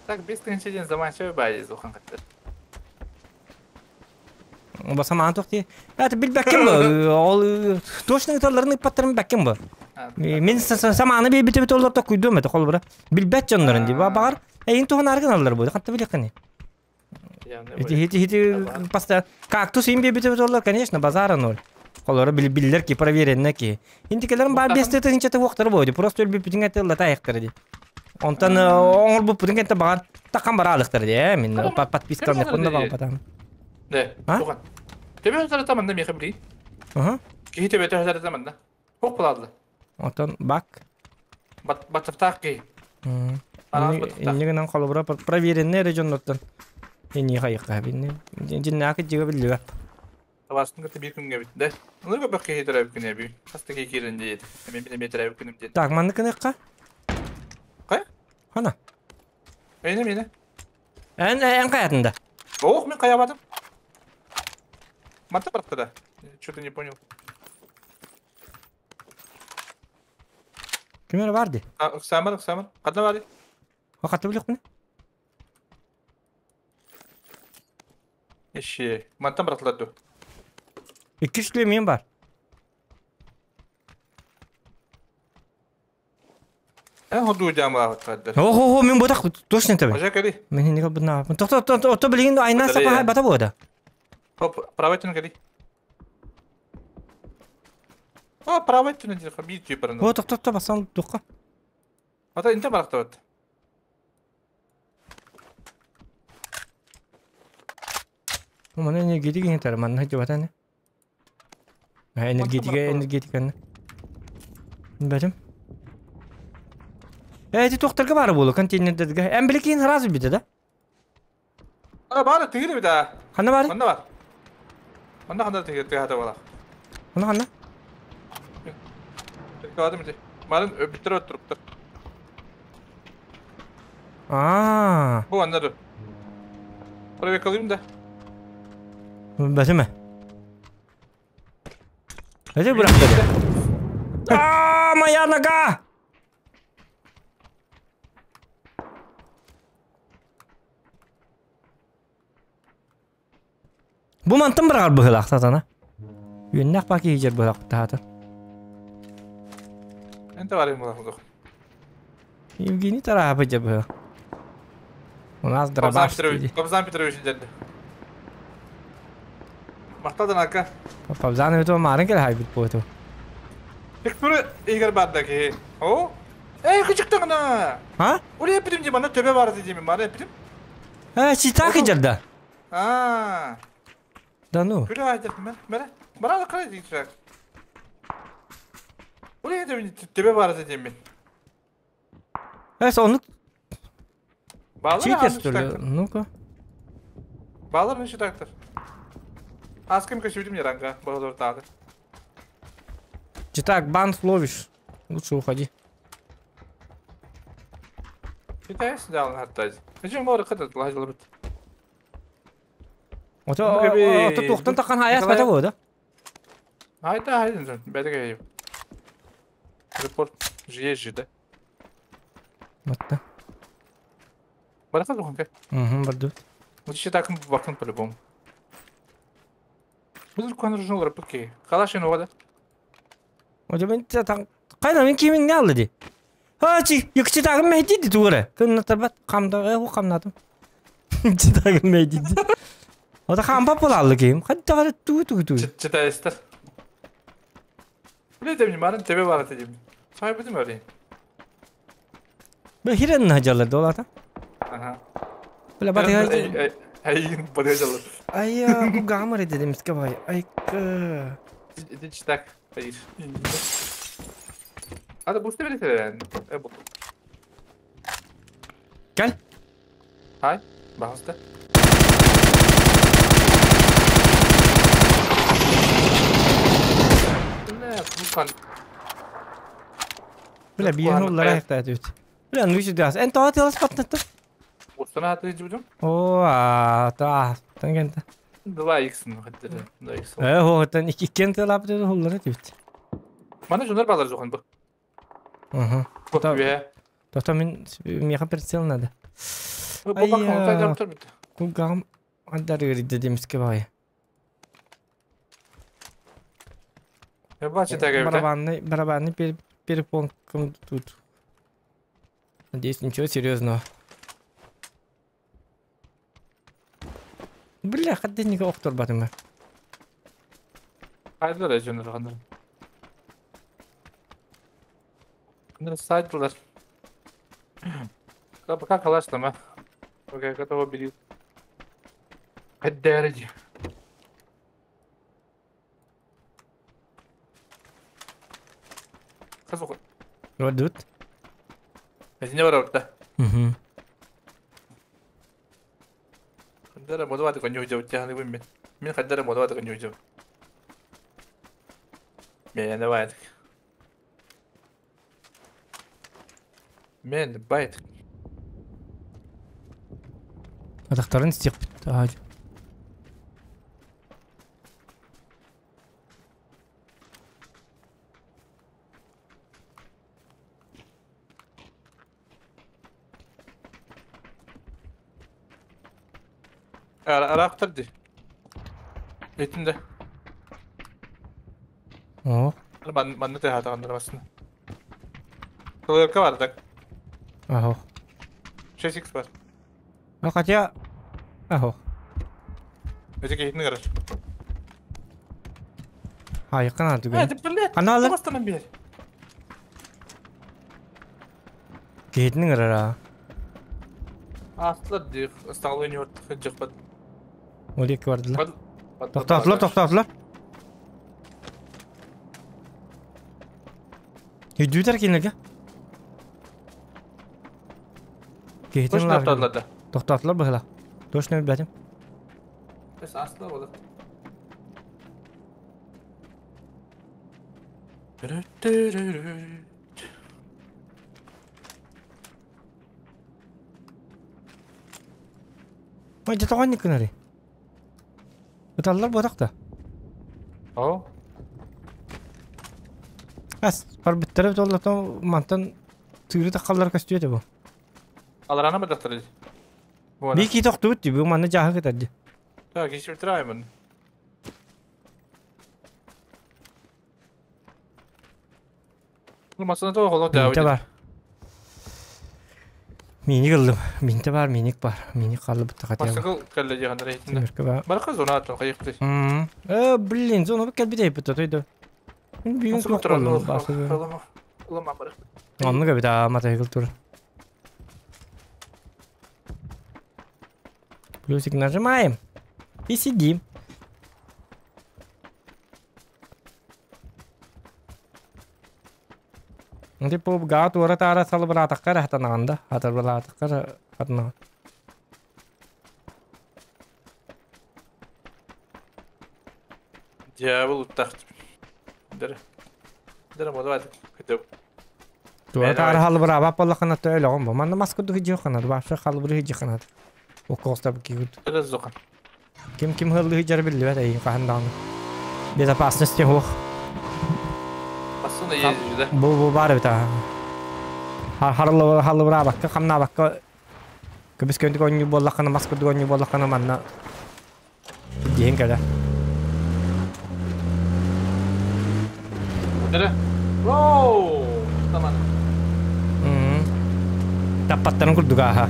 Так, без тенчеден заман чөй бай зохан каттар. Баса маған тоқти. Это билбәккем бу. Ол точно талларын паттарын бәккем бу. Мен саманы би бите бите олар токуйдум это кол бура. Билбәт жоннорун ди. Багар эйин туган аргын алар бу. Катты билеккени. Хити хити хити паста кактус им би бите бите олар, конечно, базара ноль. Колора биллер ки проверенный ки. Интикелерин бар бесте тынча вактары бу. Просто өлбүп бүтүн этелла таяктыр ди. Онтан оңор бу бүтүн кенте багар таккан бара алыктыр ди. Мен подписка не кунда багып атам. Да. Туган. Тебе хазар меха били. Ага. Ки тебе хазар таманда. Хок булады. Онтан бак. Бат батыфтак ки. Иннигенен колобура проверенный регионнордон. Энни хайыкка бинне. Жиннаакы жига билбеп. Табасын кытты бир күнгө бит да. Уну көп ки хетереп күнө би. Хаста ки кирен дейт. Мен бин метреп күнүм дейт. Так, манны кыныкка? Кай? Хана. Эне мене. Эн эн каятында. Ох, мен каябадым. Мата баракта да. Что-то не понял. Кимер барды? Самар, Самар. Кадна барды? Катты билек мени? Эши, мантан баратларды. Икки үч мен бар. Ходу жамаа каддар. Охо, хо, мен ботак точно тебе. Ажа кери. Мен не кылбына. Токто, токто, ото билген айна сапа бата бода. Хоп, правый түнө кери. А, правый түнө дир, бир түйүп баран. О, токто, токто, басам тукка. Ата инте баракта бат. Мана энергетика хентер, манна жобатаны. Энергетика, энергетиканы. Бәдем. Эти токтарга бары болу контейнердерге. Эм билекин сразу бите да? А, бары тигири бит. Хана бары? Хана бар. Хана хана тигири тигири бала. Хана хана? Кадым ити. Барын биттер өттүрүптөр. Аа. Бу аннары. Проверка кылайым да. Бәтеме? Эти быракты. Аа, моя нога! Бу мантын бырагар быһылак сатана. Үйеннәк баки жер быһылак тахата. Энте бар эми булак. Евгений тарапы же быһы. У нас дробаш. Кобзан Петрович деді. Мактадан ака. Кобзан өтө марын кел хайбит бу өтө. Текпүрү игер барда ки. О? Эй, кычыктаҕына! А? Ол эппитим дии, манна төбө баар этэ диэмин, маны эппитим. Э, читак идерда. Аа. Да ну. Күлэ айдыр, мэрэ. Бара кыра дии Ол эппитим төбө баар этэ диэмин. Э, сонук Балар читер, что ли? Ну-ка. Балар не читактар. Аскым көсүтүм яранга, балар тады. Читак, бан словишь. Лучше уходи. Китайс даалын хаттаж. Эжин бары кытат лажылы бит. Ото ото тухтан тахан хаяс бата бу да? Айда хайдын бәдеге. Репорт же есть же, да? Батта. Барака духанка. Угу, барды. Вот еще так бакын по-любому. Бұл көңір жолыр пүке. Қалашын оғады. Ото мен таң кайда мен кимин не алды ди? Ha, чи якчи тагым мәйди ди тугары. Кын тарбат камда, э, камнадым. Чи тагым мәйди ди. Ото хам пап алды ким. Хадда гара ту ту ту. Читайстар. Биле марын тебе бар дедим. Сай битим öyle. Бе хирен хаҗалар долата. Ага. Бля бат Ай ай бат Ай, бу гамыр дедим скабай. Ай. Иди читак. Hayır. Hadi bu işte böyle. Bu. Gel. Hay. Bastı. Ne bu kan. Бля биен уллар аяқта өт. Бля ну şu das. En taat yalas patlattı. Устана атты жибдим. О, а, та, тангента. 2x хаттыр. 2x. Э, хоттан iki иккен талап dedi hullara дип. Мана жондар балар жохон бу. Ага. Бу бе. Тоқта мен меха прицел надо. Бу бакын сайдан тур бит. Кулгам андар дедимске бай. Я бачы тага. Барабанный, барабанный перепонком тут. Надеюсь, ничего серьезного. Бля, хадденнига оқтор батыма. Хайдылар жондар хандар. Хандар сайдылар. Пока калашлама. Окей, готово бери. Хаддарди. Казук. Вадут. Эсине бар орта. Угу. Хаддара модаваты конью жау тяхны бим. Мен хаддара модаваты конью жау. Мен давай. Мен байт. Атақтарын істеп бітті. Арақтырды. Этинде. О. Манны тахатагандыр басына. Толерка бар так. Ахо. 6x бар. А хотя Ахо. Эти кейтин гараж. А, якын аты Э, деп билет. Ана алар. Бастан бер. Кейтин гарара. Аслар ди, сталын йорт жыкпат. Ол екі бардылар. Тоқтатылар, тоқтатылар. Үйдүтер кейінлерге. Кейтин Точно тоқтатылар да. Тоқтатылар бұғыла. Точно білдім. Эс аслар болады. Ой, жатаған кынари. Ыталлар бодақта. О. Ас, бар биттереп толлатан мантан тыыры таққаллар көстүөтө бу. Аларана бадақтыр. Би ки тоқту бит, бу манны жаһы кетерди. Так, еще траймын. Ну, масына то холод да. Минте бар. Миник ылдым. Минте бар, миник бар. Миник қалды бітті хотя бы. Масыкыл кәлле дегенде рейтинде. Тимирке бар. Барка зона атын кайыкты. Э, блин, зона бит келбит айып тойду. Мен бүгүн Масыкыл көп болдум. Ылан барах. Оннук эбит аа мотоцикл тур. Плюсик нажимаем и сидим. Типа гаа туора таара салыбыраатахха хатанаҕын да хатарбалаатахха хатанаҕын. Дьявол уттах. Дere. Дere мода көтөп. Туора таара халыбыраабап боллахына төөлөҕүн бу. Манна мас курдук хидьиохханат, вообще халыбыры хидьиохханат. Уккоостар кигут. Дere зохан. Ким ким хыллы хидьар биллибэт эйин хаһан даҕаны. Безопасность хуох. Бассына езжи Бу бу бар эбит аа. Харылы халыбыраабакка хамнаабакка көбүс көндүк оонньуу буоллаххына мас курдук оонньуу буоллаххына манна диэн кэлэ. Дere. Воу! Таман. Таппаттарын курдук ааха.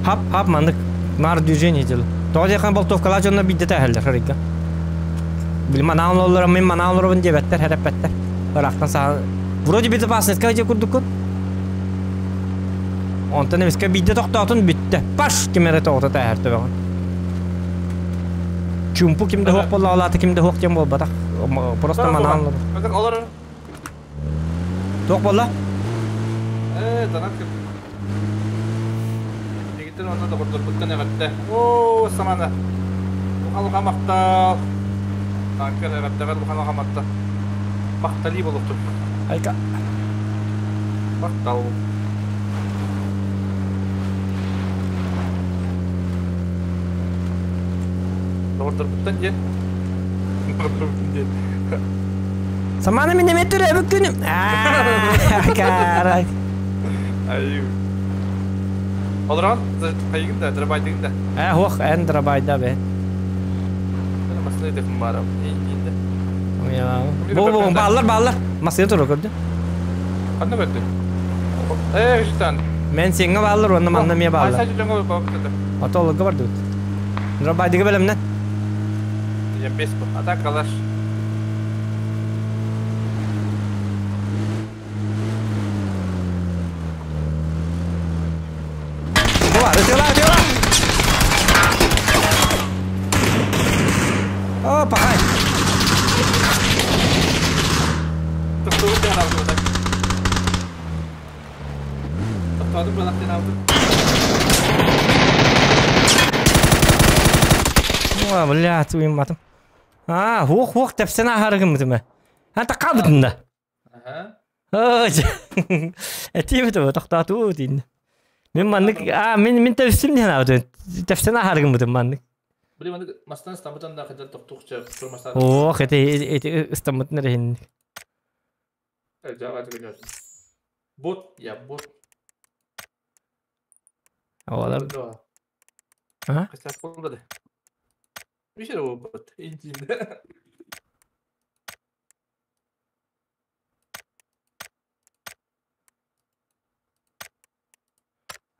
Хап хап маннык нар движение дел. Тоҕо диэххэ болтовкалаа дьонно биирдэ тэһэллэр харыйга. Били манаан олорор мин манаан олоробун диэбэттэр хэрэппэттэр. Ыраахтан саха вроде безопасностька дьэ курдуккун. Онтон эмискэ биирдэ тохтоотун бүттэ. Паш ким эрэ тоҕото тэһэр төбөҕүн. Чумпу ким да хуох буолла ким да хуох диэн буолбатах. Просто манаан олорор. Олорор. Туох буолла? Э, донат кып. Дегиттен онно доҕордорбуттан эҕэрдэ. Оо, самана. Улахан махтал. Таанкар эҕэрдэҕэр улахан махтал. Махтали болуктур. Айка. Махтал. Доҕордорбуттан диэн. Доҕордорбуттан диэн. Самана мин эмэ төрөөбүт күнүм. Карай. Аю. Олорон, хайыгын да, драбайдыгын да. Э, хуох, эн драбайда бе. Масына дефин барам. Эйинде. Бу бу баллар баллар. Масына туру көрдү. Ханна көрдү? Э, үстан. Мен сеңге баллар, онна манна мие баллар. Айса жүлөңө бабыт. Ата олорго барды. Драбайдыгы белемнен. Я бес бу. Ата калаш. Бу бар, ытыла, ытыла. О, пахай. Тоқтоғы тен алды одан. Тоқтоды балақ тен алды. О, бля, туйматым. А, хуох хуох тепсен ахарыгым мытымы. Ата калбытын да. Аха. Этиме то тоқтату дин. Мен маннык, а, мен мен тепсим ден абы. Тепсен ахарыгым мытым маннык. Били маны мастан стамбытан да кадар тоқтуқча турмастан. Ох, эти эти ыстамытын рехин. Жага түгөн. Бот, я бот. Олар. Ага. Кысас болду. Бишер бу бот. Интимде.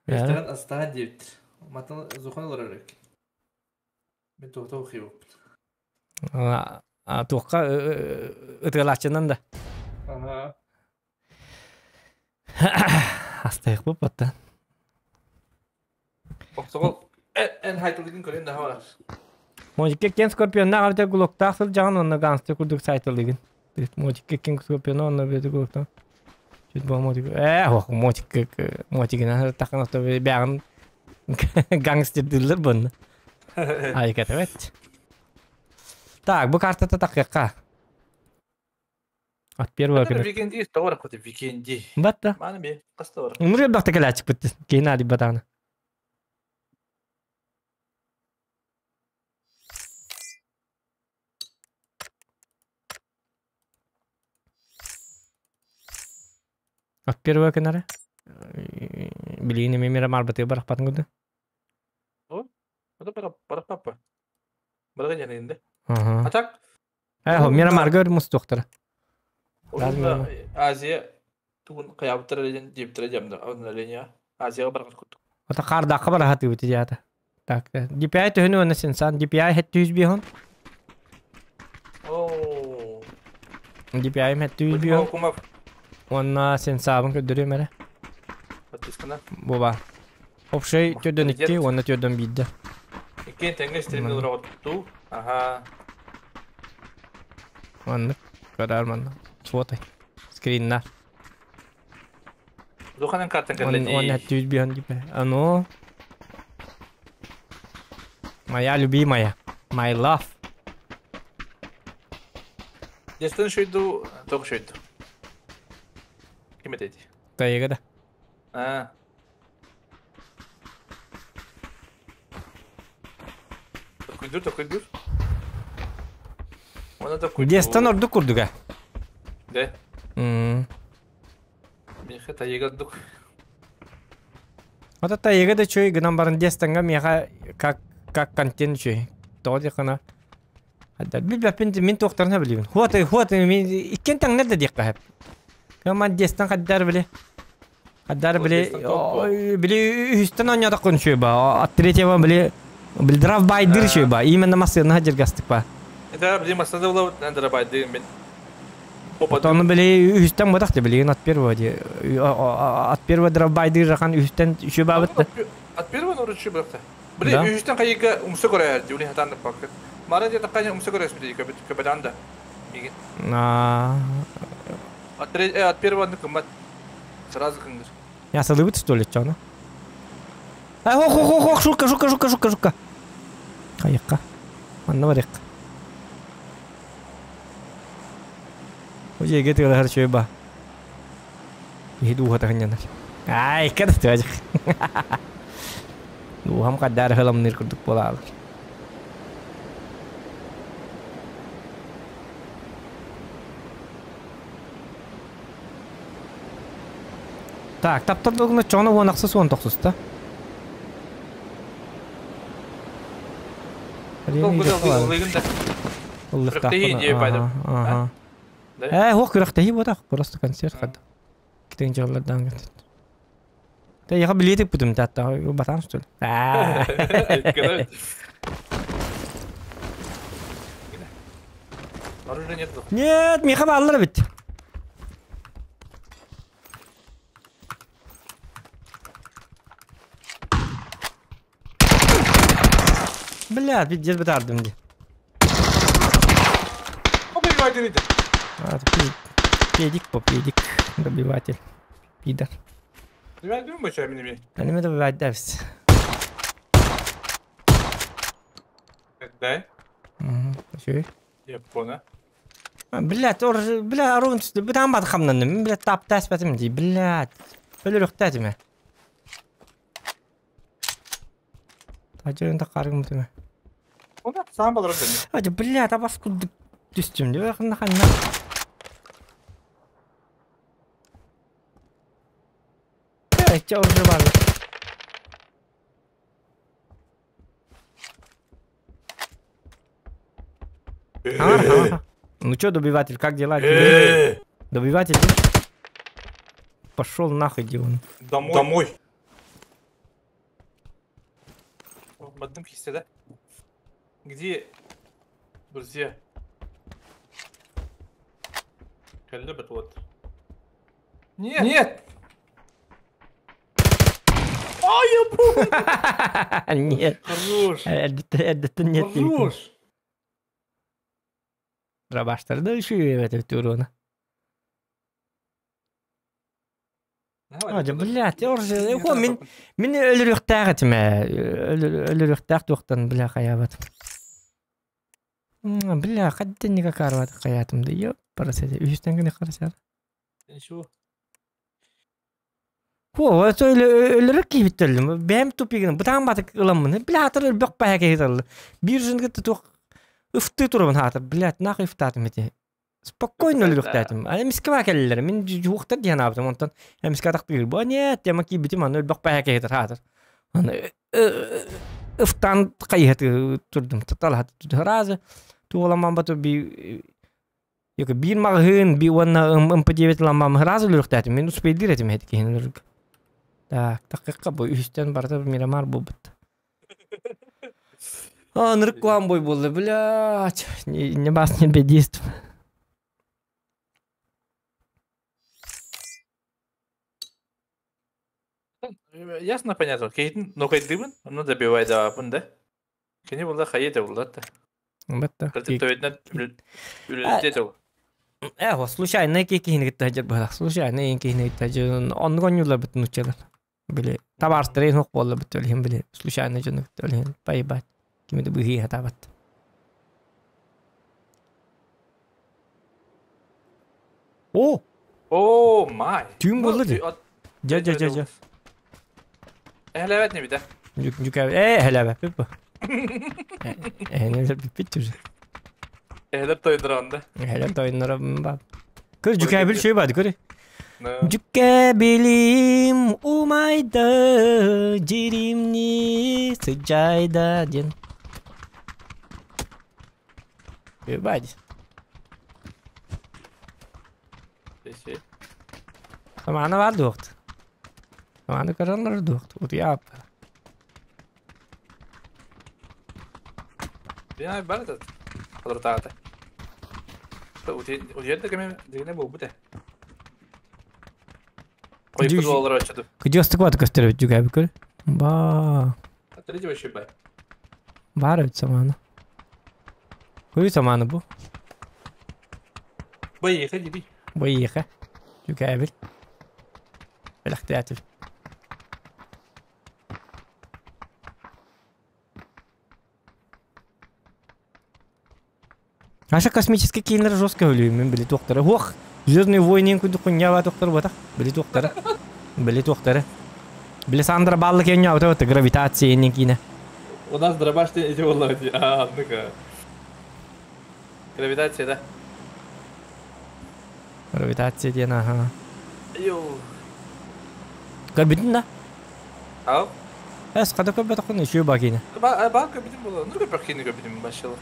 Ресторан Астана дейт. Матын зухан олорор. Мен тоқтау хибып. А туққа ытыалаачынан да. Ага. Астайық бұл батта. Оқтоғол эн хайтылдыгын көрен да бар. Можикке кен скорпионна авте гулоктаах сыл жаган онна гангстер курдук сайтылыгын. Можикке кен скорпиона онна бети гулоктаах. Чуть бо мотик. Э, ох, мотик мотигина тахын авто бягын гангстер диллер бун. Ай кетебет. Так, бу картата такка. От первого күнү. Викенди товар коты викенди. Батта. Маны бе, каста бар. Умры бакта келачык битти. Кейин али батаны. От первого күнәре. Билигин эме мера марбаты барах батын күдү. О, это бара бара папа. Бара жанында. Ага. А так? Э, хо мера маргөр мустуктара. Азия тугун кыябыттар элен дип жамда обновление. Азияга барган куттук. Ата кардакка бар хаты бити жата. Так, DPI төһүнү оны сенсан DPI хетти 100 бихон. О. DPI хетти 100 бихон. Уонна сенсабын көрдөрүөм эрэ. Подпискана. Буба. Общай төрдөн икки уонна төрдөн биирдэ. Иккиэн тэҥҥэ стримҥэ олороҕут Аха. Маннык көрөр манна. Суотай. Скриннар. Духанан картан кэллэ дии. Уонна түүс биһэн дипе. Ано. Моя любимая. My love. Дестен шойду, тоқ шойду. Ким этеди? Тайга да. А. Токуйдур, токуйдур. Она токуйдур. Дестен ордук курдуга. Да. М. Миэхэ тайыга ордук. Ата тайыга да чөй гынан баран дестенга миэхэ как как контент чөй. Тоҕо диэххэ Билбэппин мин туохтарына билибин. Хуат хуат мин иккен таҥнар да диэххэ сөп. Команд дестен хаддар били. Хаддар били били үһүстэн оонньоотоххун үчүгэй ба. От третьего били били драфбайдыр үчүгэй ба. Именно массыына дьыргастык ба. Это били массыына була драфбайдыр мен. Ону били үһүстэн бутах билигин от первого ди. От первого драфбайдыр рахан үһүстэн үчүгэй бабыт. От первого нору үчүгэй бырахта. Били үһүстэн хайыга умса көрөр ди, ули хатан пакка. Мара дия таккanya умса көрөс били көбөтөн да. Мигин. От, от первого одну кыммат. Сразу кыңгыр. Я сылыбыт что ли, чё, Ай, хох, хох, хох, шутка, шутка, шутка, шутка, шутка. Хайыққа. Манна барык. Уже кетер чөй ба. Иһи дууһа тахынньанар. Ай, кэт тыажык. Дууһам хаддар хыламныр курдук буолаалар. Так, таптар долгуна чоно уон ахсыс уон тохсуста. Э, хуох күрэхтэһии буотах, просто концерт хадда. Китен дьаллардаан концерт. Та яха билетик бутум татта, батан что ли? Оружия нет. Нет, миха баллар бит. Бля, бит жер битардым ди. Педик по педик, добиватель. Пидор. Они меня добивать давс. Да? Угу. Я понял. Блядь, ор, бля, арун түсті. Бұдан бады қамнанным. Блядь, тап тәспәтім дей. Блядь. Өлір ұқтәтіме. Тажырында қарғым бұтыма. Онда саған балар өтті. Ажы, блядь, абас күлді түстім деп. Қанна қанна. Әйтче оржы бар. Ага. Ну чё, добиватель, как дела? Добиватель? Пошел нахуй, Диван. Домой. Домой. Мадым кисте, да? Где, друзья? Любят вот. Нет! Нет! А, я помню! Нет. Хорош! Это нет. Хорош! Рабаштарды еще это турона. Ажа, блядь, орже, хо мин мин өлөрөхтәг этиме. Өлөрөхтәг туктан бля хаябат. Бля, хадден ника карват хаятым да. Ёп, параседе. Үстән генә карасар. Шу. Хо, это өлөрөк кибиттелим. Бәм тупигин. Бутан батык ыламын. Бля, атыр бөк пая кейтел. Бир жын гетте тук Ыфты турабын хаата, блядь, нахуй ыфтаатым ити. Спокойно өлүрүхтээтим. Эмискэ кэллэр, мин жуухтар диэн аабытым, онтон эмискэ атахтыыр. Бу нет, тема киибитим, аны өлбөх паһа кэһитэр хаатар. Аны ыфтаан хайыһаты турдум, таталаһат разы. Туоламан бату би Йока биир маҕаһыын, би уонна МП9 ламмам разы өлүрүхтээтим. Мин успейдир этим эти киһин өлүрүк. Так, такыкка бу үһүстэн барда Мирамар буолбут. А, нырыккуан бой болды, блядь. Не, не бас не бедист. Ясно, понятно. Кейтин нокайдыбын, ону добивайдаабын да. Кини булла хайы да булла да. Бетта. Кырдык төбөтүнэн үлэлэтиэ ол. Э, случайно киһини кытта сылдьар быһалаах. Случайно киһини кытта сылдьар. Оннук оонньууллар бит нууччалар. Били табаарыстары суох буолла бит өлүһүн били случайно дьону кытта өлүһүн поебать. Кими да быһыы сатаабат. О! О, май. Түүн буолла дии. Дьэ, дьэ, дьэ, дьэ. Эһэлээбэт не битэ. Дьүкэ, э, эһэлээбэппит бу. Эһэнилэр бүппүт уже. Эһэлэр тойдураҕында. Эһэлэр тойонноро баар. Көр, дьүкээбил шөй баады, көр. Дьүкээбилим умайда, дьиримни сыдьайда диэн. Шөй баады. Самаана баар дуохт. Самаана көрөллөр дуохт. Утуйа аппа. Бина бар этот. Холортаата. Утуйар да кеме дигине буолбут э. Койпут буолар оччоту. Кыдьыастык бааты көстөр дьүкээби көр. Ба. Третий вообще бай. Баар эбит самаана. Куй самаана бу. Байыха диби. Байыха. Дьүкээбил. Бэлэхтээтил. Аша космический кииннэр жестко өлүүмүн били туохтара. Хуох, Звездные войны курдук хуйня туохтара буотах. Били туохтара. Били туохтара. Били Сандра Баллы киэнньэ вот гравитация иннин киинэ. У нас дробаш эти боллар А, ну-ка. Гравитация, да? Гравитация диэн аха. Йоу. Көрбүтүн да? Ау. Эс хата көрбөтөххүн үчүгэй ба киинэ. Ба ба көрбүтүм буолла. Ну көрбөх киинэ көрбүтүм башылы.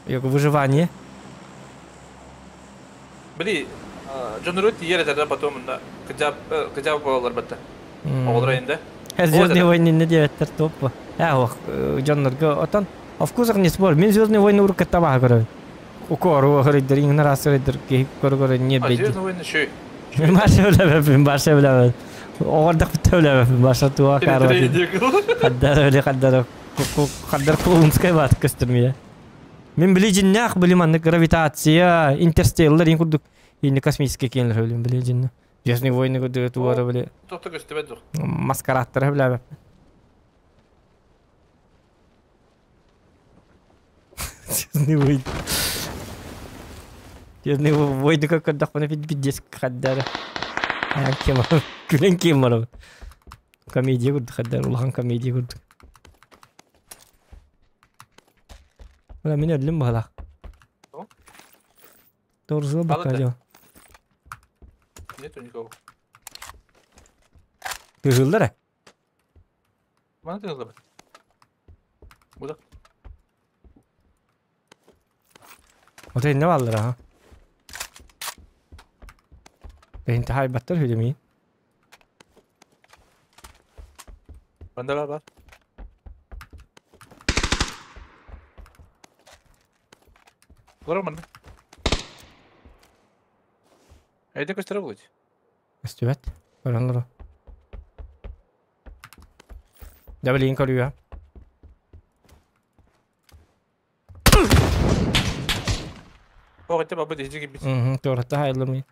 Yok выживание. Били дьонуру тиийэр этэрдэ потом мында кыдьаап кыдьаап буолалар батта. Оҕолор инде. Звездные войны не диэбэттэр топпу. Э, ох, дьоннорго отон о вкусах не спор. Мин Звездные войны уруккатта баха көрөбүн. Укору хырыйдыр, иҥнэр асырыйдыр, киһи көрө-көрө не А бейди. Звездные войны шүй. Барша билэбэппин, барша билэбэт. Оҕордох бүтэ билэбэппин, барша туа карва. Хаддар өле хаддар хаддар клоунскай баат көстөрмүйэ. Мин били дьиннээх били маннык гравитация, интерстеллар ин курдук инни космический киинлэр билим били дьиннэ. Звездные войны курдук туара били Тохто көстүбэт дух. маскараттары билэбэппин. Звездные войны. Звездные войны как көрдөхпүнэ пиздец хаддара. Кем күлэн кем барабын. Комедия курдук хаддар, улахан комедия курдук. Бля, мин өллүм баһалаах. Торзу бака дьон. Нету никого. Тыһыллар э? Мана тыһыллар. Буда. Ота инне бааллар аха. Бэйинте хайбаттар хүлэмиин. Банда бар бар. Олорор манна. Эйде көстөрө булуч. Көстүбэт. Көрөн олоро. Дьэ билигин көрүө. Ох, это бабы дези кибит. Угу, туората хайыллымый.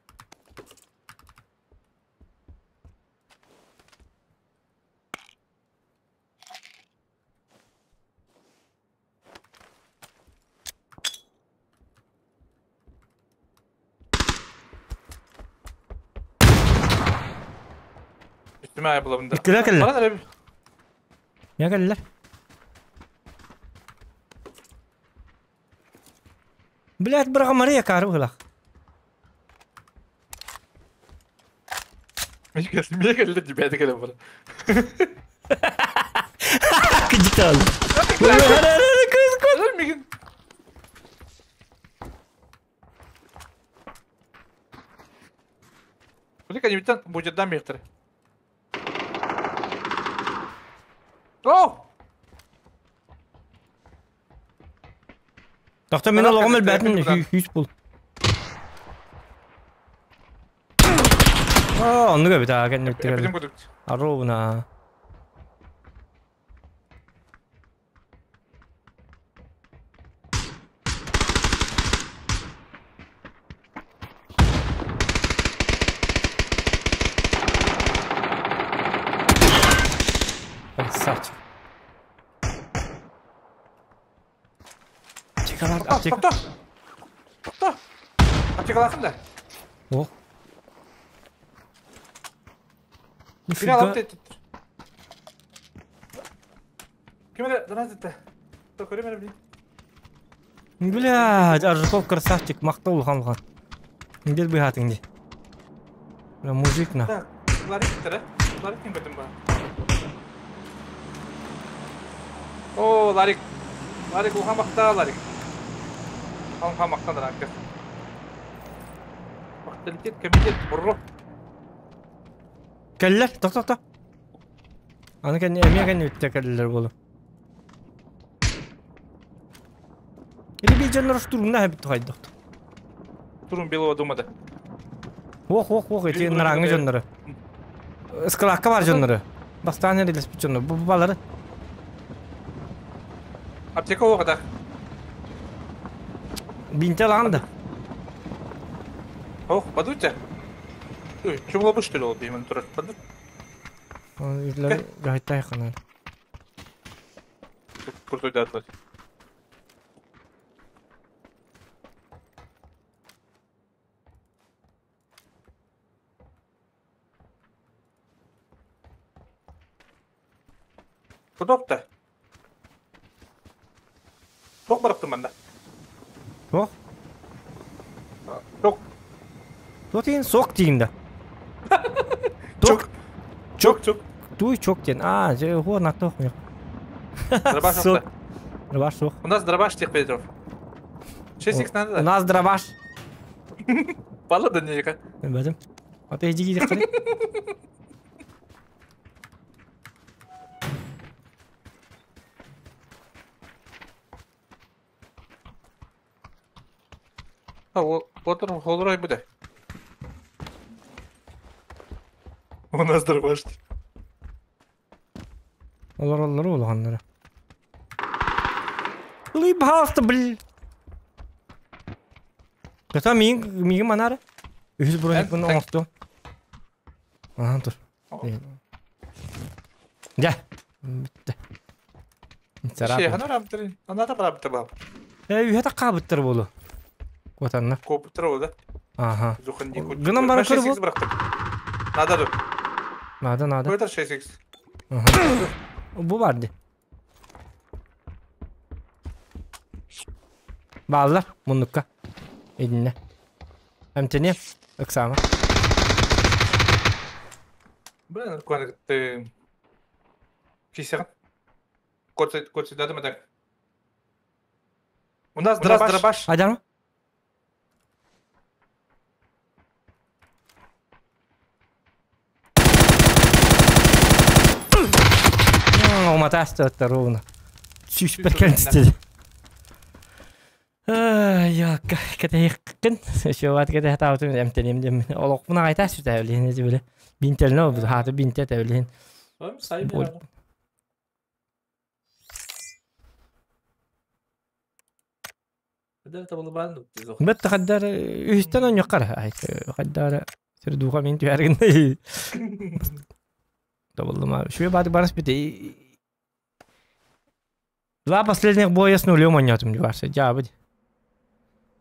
Üstüme ayıplamında. Иккилэр кэллэ. Bana da Миэ кэллэр. Блядь, быраҕа Мария каары быһылах. Миэ кэллэ дибэти кэлэн бара. Кыдьытал. Мигин. Били канибиттан бужардан биэхтэрэ. О! Тохто мин олоҕум элбээтин хүүс бул. Аа, оннук эбит аа, кэнниттэр. Эппитим курдук. Ровно. Красавчик. Аптекалар, аптека. Тохто! Тохто! Аптекалаахын да? О. Бiri alıp Нифига. Ким эрэ донат этте. Көрүм эрэ билин. Блядь, Аржаков красавчик, махтал улахан улахан. Индел быһаатыҥ дии. Бля, мужик на. Так, Ларик иттэрэ. Ларик ким көтүм баа. О, Ларик. Ларик улахан махтал, Ларик. Улахан махтал донатка. Махталитет, комитет, бурро. Кэллэр, тох тох тох. Аны кэнни эмиэ кэнни бүттэ кэллэр буолу. Или би дьоннор штурмна хэбит тухайдах. Турун белого дома да. Ох, ох, ох, эти нараңы дьоннору. Ыскалаакка бар дьоннору. Бастаан эрилеспит дьоннор. Бу балары. Аптека оҕо да. Бинте алаҕын да. Ох, подуйте. Ой, чем лобы что ли ол беймін турар? Подуй. Үллэр гайтай ханан. Крутой да Кудопта. Ток барыптым манда. Ох. Ток. Тотин сок дейм да. Чок. Чок, чок. Туй чок ден. А, же хо на тох. Дробаш Сок. Дробаш сок. У нас дробаш тех Петров. 6 надо. У нас дробаш. Пала да нека. Бәдім. Ата ежиги деп қарай. А, вот он холрой буде. У нас дробаш. Олар олар улаханнары. Лыбалты бл. Ката миин миин манара. Үһүс броник буну оҥосту. Ахан тур. Дьэ. Бүтте. Şey, ханар амтырын. Аната барабыта бап. Э, үһэ таккаабыттар буолу. Куотанна. Копуттар ол да. Аха. Зухан не кут. Гынан баран көрүп 6 бырактым. Надо dur. Надо, надо. Көтөр 6x. Аха. Бу бар ди. Бааллар муннукка. Идинне. Эмтени ыксаама. Блин, куан ты Кисер. Кот кот да так. У нас дробаш. Айдарма. Уматаста ровно. Сүүспер кэлтэ. Ай, кэтэ Шуат кэтэ таутум эмтеним дем. Олокпуна айта сүтәбилин дибиле. Бинтелно бу хаты бинте тәбилин. Бет хаддар үстен он юқар. Ай, хаддар сирдуга мен түәргин. Табылдыма. Шуе бады барыс бите. Два последних боя с нулем ойнатым дибарсы. Жабы.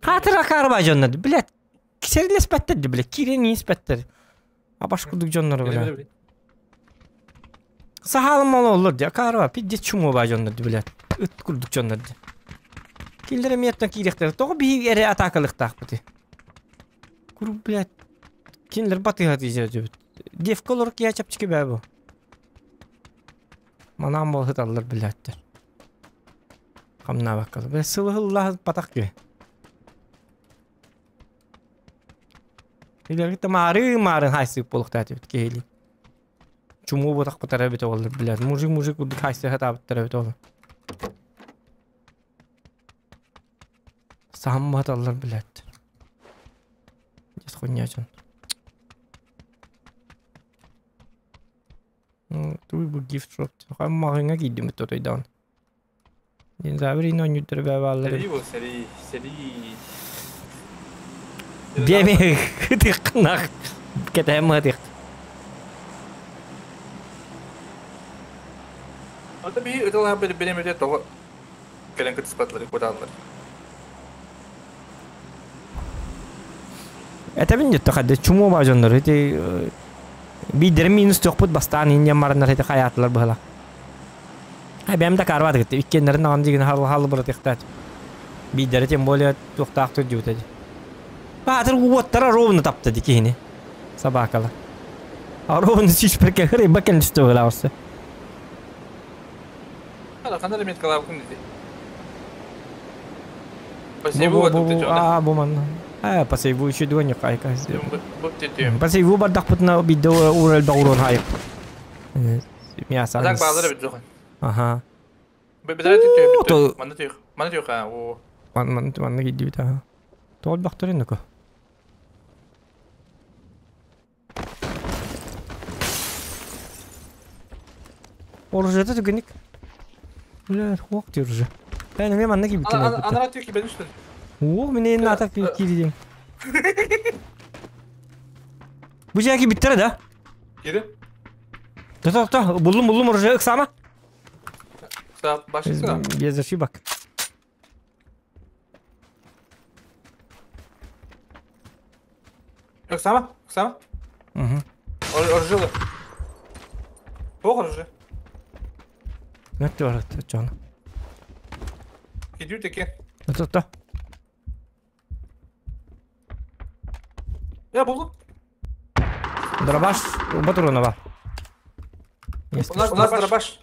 Хатыра карба жоннады. Блядь. Кисерлес бәттер, блядь. Кирен ис бәттер. Абаш кудук жоннары, блядь. Сахалым мал олар дия. Карба пидде чуму ба жоннады, блядь. Ыт курдук жоннады. Киллере меттен кирехтер. Тоғы би эре атакалык бити. Куру, блядь. Кинлер батыга тийже жөбүт. Девкалар кия чапчыки бә бу. Манам бол хыталлар, блядь. Хамна баккал. Бе сылыһыллаһ патак ки. Илерги мары марын хайсы болуктат бит кейли. Чуму ботак бутара бит олар, блядь. Мужик мужик кудук хайсы хата бутара бит олар. Самматаллар, блядь. Дес хуйня жон. Туй бу gift shop. Маҕыҥа киирдим тотойдаан. Динозаврин оонньууттары бааллар. Сэрии бу, сэрии, сэрии. Биэми хытыхнах кэтэһэн мыатых. Ата биһи ыталаһа биремете тоҕо кэлэн кытыспатлары кутааллар. Этэбин дьүттэ хадды чумуо баа дьоннор ити биирдэрин минус төхпүт бастаан инньэн бараннар ити хайаатылар быһала. Эбэм да карват гытты иккиэннэрин аҕам дигин хал быратыахтаат. Биирдэрэ тем более туохтаах түрдүбүтэ ди. Баатыр уоттара ровно тапта ди киһини. Собакалар. А ровно сүүспэркэ хырыйба кэлин түстэ Ханна меткалаабыкын дии. Пассиву А, бу манна. А, пассиву еще дуонья хайка. Пассиву бардахпытына бидде урал баурон хайып. Мясо. Так баалар бит жохон. Ага. Бедре түтү. Манна түйх. Манна түйх а. О. Ман манна кидди бит ага. Тол бахтарын нука. Оружие түгенник. Бля, хуак ти оружие. Мен мен манна кибит. Анара түйх кибен үстүн. О, мен энэ атак кирдим. Бу жаки биттер да? Кири. Та та буллум буллум оружие ыксама. Са башкысына. Без ошибок. Ыксама, ыксама. Угу. Оружие. Ох, оружие. Нәтте бар, жаны. Кидүү теке. Та та. Я булдум. Дробаш, батурона бар. У нас дробаш.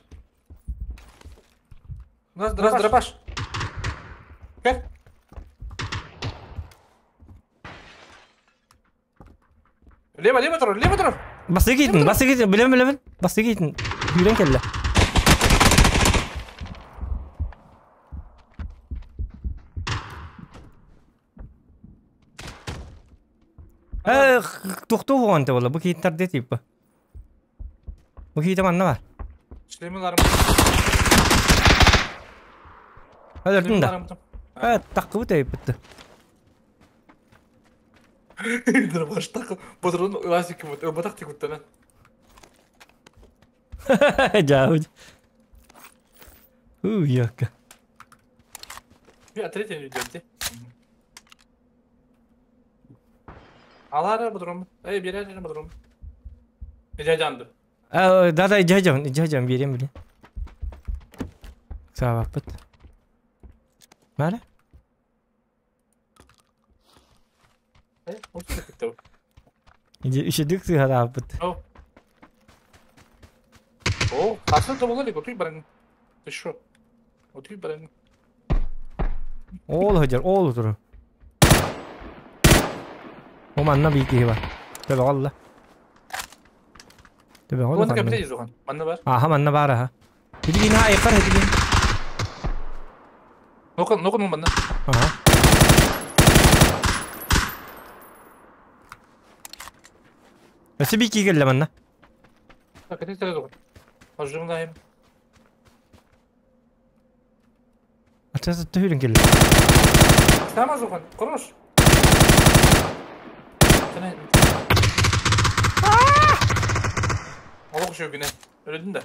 У нас дробаш. Как? Лево, лево тур, лево тур. Басы китин, басы китин, билем, билем. Басы китин. Хүрен келле. Тохтоо буган те бола. Бу киттер де типа. Бу китем анна бар. Шлемиларым. Өлөрдүн да. Таккыбы тейпитти. Дробаш так. Патрон лазик вот, батак тикуттана. Жауд. У, яка. Я третий идёте. Алара будрум. Эй, берер будрум. Жажанды. Да да, жажам, жажам берем биле. Сабаппыт. Мара? Э, ол Ишедик сыгараппыт. О. О, асы да болар отуй барың. Ты шо? Отуй барың. Ол хажар, ол туру. О манна бийки бар. Төбө алла. Төбө алла. Оны капитан изухан. Манна бар. Аха, манна бар аха. Хидигин ха экар хидигин. Нокон, нокон манна. Аха. Өсө бийки келле манна. Так, это сразу. Пожимнаем. Ата төһүрүн келле. Сама зухан, хорош. Олох шөгүнэ. Өлөдүн да.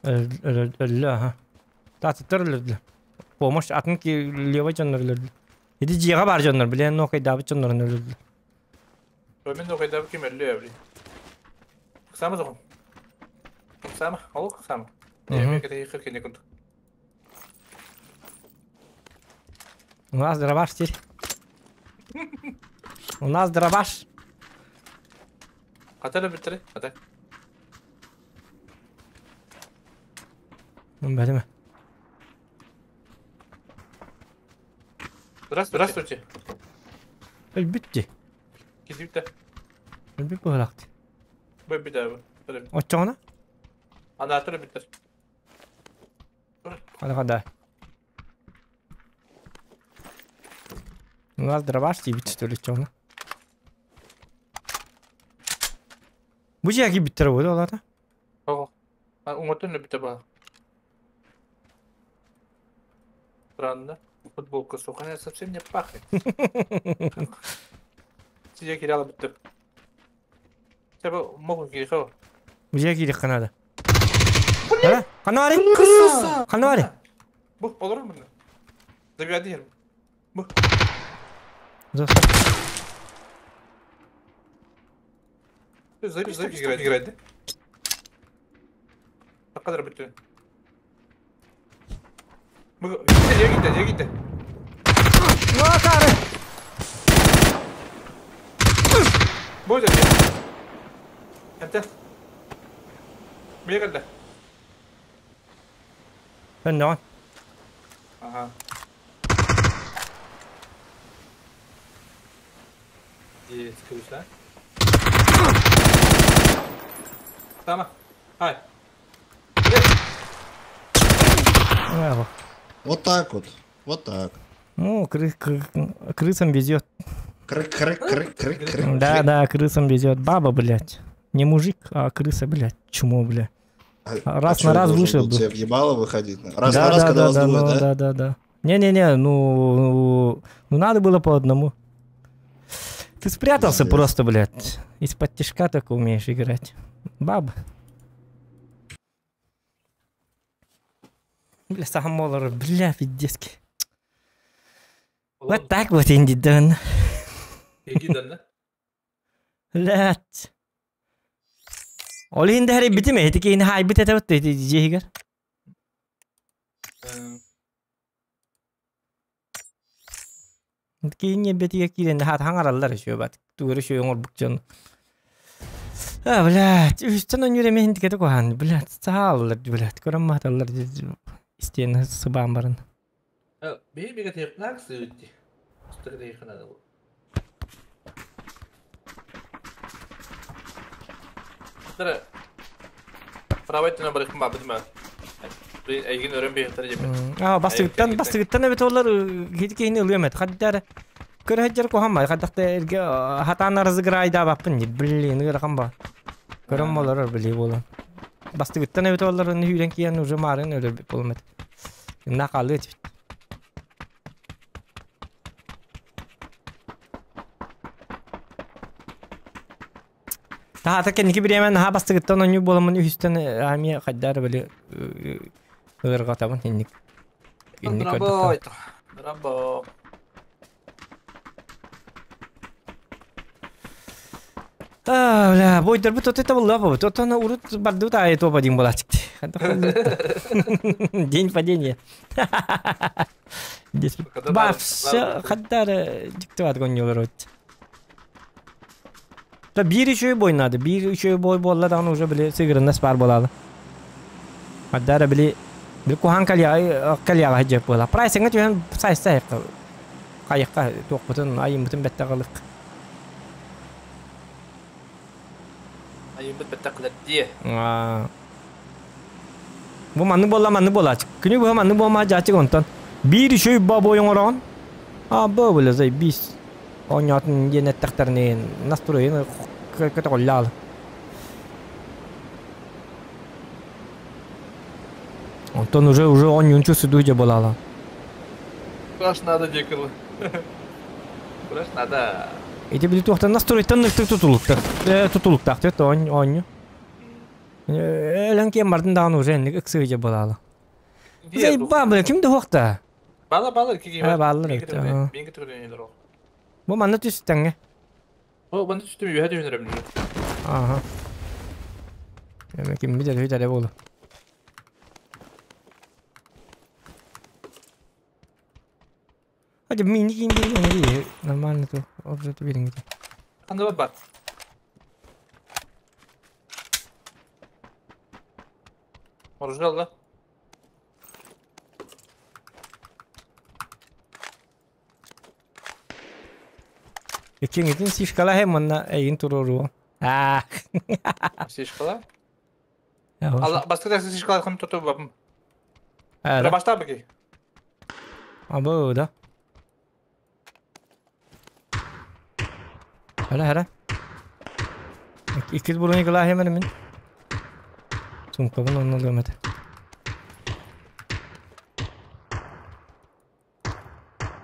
Өллө, аха. Татыттар өлөдү. Помощь атын ки левый жоннор өлөдү. Иди жига бар жоннор, билен нокай дабы жоннорун өлөдү. Мен нокай дабы ким өллө били. Сама зухан. Сама, олох сама. Эме кете хыркене күндү. У нас дробаш теперь. У нас дробаш. Катара биттире, ата. Бәлеме. Здравствуйте. Өлбүттү. Кизүттэ. Өлбүт буолакты. Бөбүт абы. Оччоҕуна? Ана биттер. Хада хада. У нас дробаш тиибит что ли чоҕуна. Бу жаки биттер буолу олата. Ого. Оҥотон өлбүтэ баар. Странно. Футболка сухая совсем не пахнет. Сидя киряла бүттүм. Себе могу кириха. Бизге кирик канада. Канари? Канари? Бу olur mu? Забияды yerim. Бу. Заби заби играть играть, да? Kadar bitti. Бу gitti, gitti, gitti. Макары! Бу да. Энте. Бие кэллэ. Өннөҕүн. Ага. Есть, да? Тама. Ай. Вот так вот. Вот так. Ну, крысам везет. Крык, крык, крык, крык, крык. Да, да, крысам везет. Баба, блядь. Не мужик, а крыса, блядь. Чмо, блядь. Раз а на раз вышел бы. бы. Тебе въебало выходить? Раз да, на раз, да, когда да, вас да, двое, ну, да? Да, да, да. Не-не-не, ну надо было по одному. Ты спрятался Пиздец. просто, блядь. Из-под тишка только умеешь играть. Баба. Бля, сахамолор, бля, пиздецки. Вот так вот инди дон. Эгидан, да? Блядь. Ол иһин дэһэри битим эти киһини хайбыт этэ бит дьиэһигэр. Киһини бэтигэ киирэн хаат хаҥараллар еще бат. Тугары шөй оҥорбук дьон. А, блядь, үстэн өнүрэ мehen тикете куһаан, блядь, сааллар, блядь, көрөн мааталлар истиэн сыбаан баран. Бии бигэ технак сыытти. Стратегия надо. Тара. Правайтына барыхым бабыдыма. Эйгин өрөн бейхтер жеме. А, бастыгыттан, бастыгыттан эбит олар кити киһини ылыам эт. Хаддар көрө куһан хаддахта эрге хатаан разыграйда баппын, блин, ыарахан ба. Көрөн болор били болон. Бастыгыттан эбит олар хүрен киен уже марын өлөр болом эт. Накалы эт. Таата кенники биремен ха бастыгыттан оню боламын үстен ами хаддар били ыргатабын инник. Инник Браво. Браво. А, бля, бойдар бу тот это было, бу тот она урут барду та это один была. День падения. Ба, все, хаддар диктоват гонюлар. Да бир еще бой надо, бир еще бой болла дан уже били сыгранность бар болады. Хаддар били били кухан калья кальяга хеджеп бола. Прайсыңа түһен сай сай кайыкка токпутун айым бутун бетте кылык. Айым бут бетте кылык дие. Бу манны болла манны бола. Күнү бу манны болма жачык онтон. Бир еще ба бойың орон. А бу биле зай бис. Онятын енеттектернен настроение көтө Онтон уже уже он юнчу сүдү же болала. Кураш надо декыл. Кураш надо. Эти били туохтан настройтан ныктык тутулуктар. Тутулуктак тет он он. Элен кем бардын даан уже ыксы же болала. Зай ба ким де хокта? Бала бала киги. Бала. Мен кетирген Бу манна түстәңе. О, манна түстүм үйә дүйнәрем. Ага. Эме ким билер өйдәре болу. Hadi мини кийин нормально то обжету бериң. Анда бар. Оружие да? Иккиңитин сишкала хем манна эйин туруру. А. Сишкала? Алла баска да сишкала кым тоту бабым. Да. Башта беки. Абы да. Хара хара. Иккиз буруни кыла хем мен. Сумкабын онно ылыам этэ.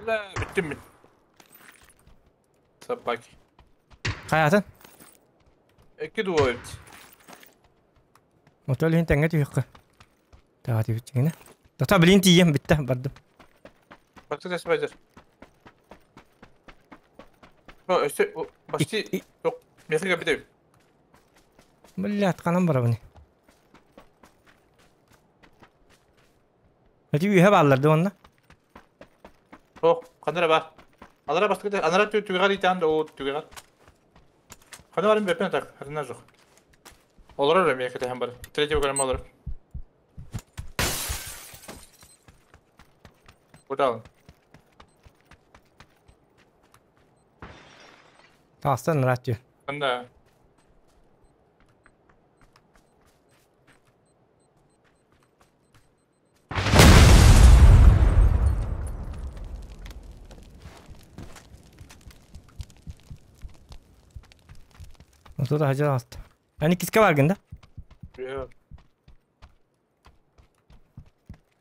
Ла, бүттүм мин. Собаки. Хайатын? Икки дуо эбит. Отол иһин тэҥҥэ түһүөххэ. Таҕа түһүччүгүнэ. Тота билин тиийэн бүттэ бардым. Баксы тэспэдер. О, өссө почти жоқ, мехига битеп. Блядь, ханан барабын. Эти үһэ бааллар да онно? О, ханара бар. Алара бастыкы анара түгәр итән да о түгәр. Хана барым бепен так, хана жоқ. Олорор эми кете бар. Третий көрөм олорор. Куда? Тастан радио. Анда. Отуда хажар аста. Ани киска баргын да?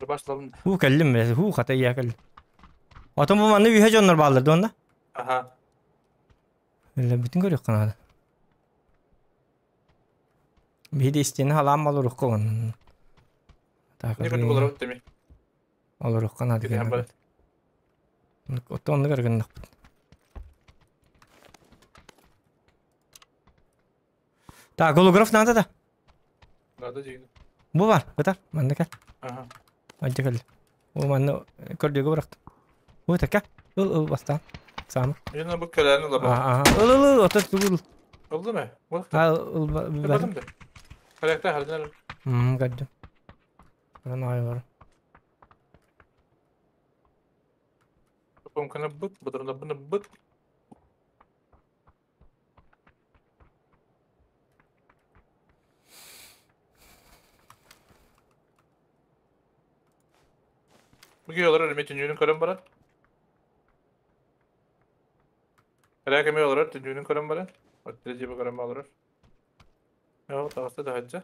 Башлабын. Ху кэллим бе, ху хата я кэллим. Отон бу манны үһэ дьоннор бааллар да онно? Аха. Эле бүтүн көрүөх канада. Биһиди истиэни халаан олорукка онон. Так. Не көрдүк олорбут деми. Олорукка наада. Киһи бар. Оттон онну көргөннөхпүт. Так, голограф надо да? Надо дегин. Бу бар, бытар, манна кел. Аха. Анча кел. О, манна көрдүгө бырахтым. Ой, така. Ыл, ыл, бастан. Саамы. Мен бу кэлэн ыла. Ага. Ыл, ыл, ыл, отор тугул. Oldu mu? Бол. А, ыл, Бардым да. Karakter haridan. Мм, көрдүм. Анан ай бар. Помканы быт, быдырына быны быт. Бу олорор эме түнүүнүн көрөн баран. Рак эме олорор түнүүнүн көрөн баран. Оттер жибе көрөн олорор. Йоо, тагыста да хаджа.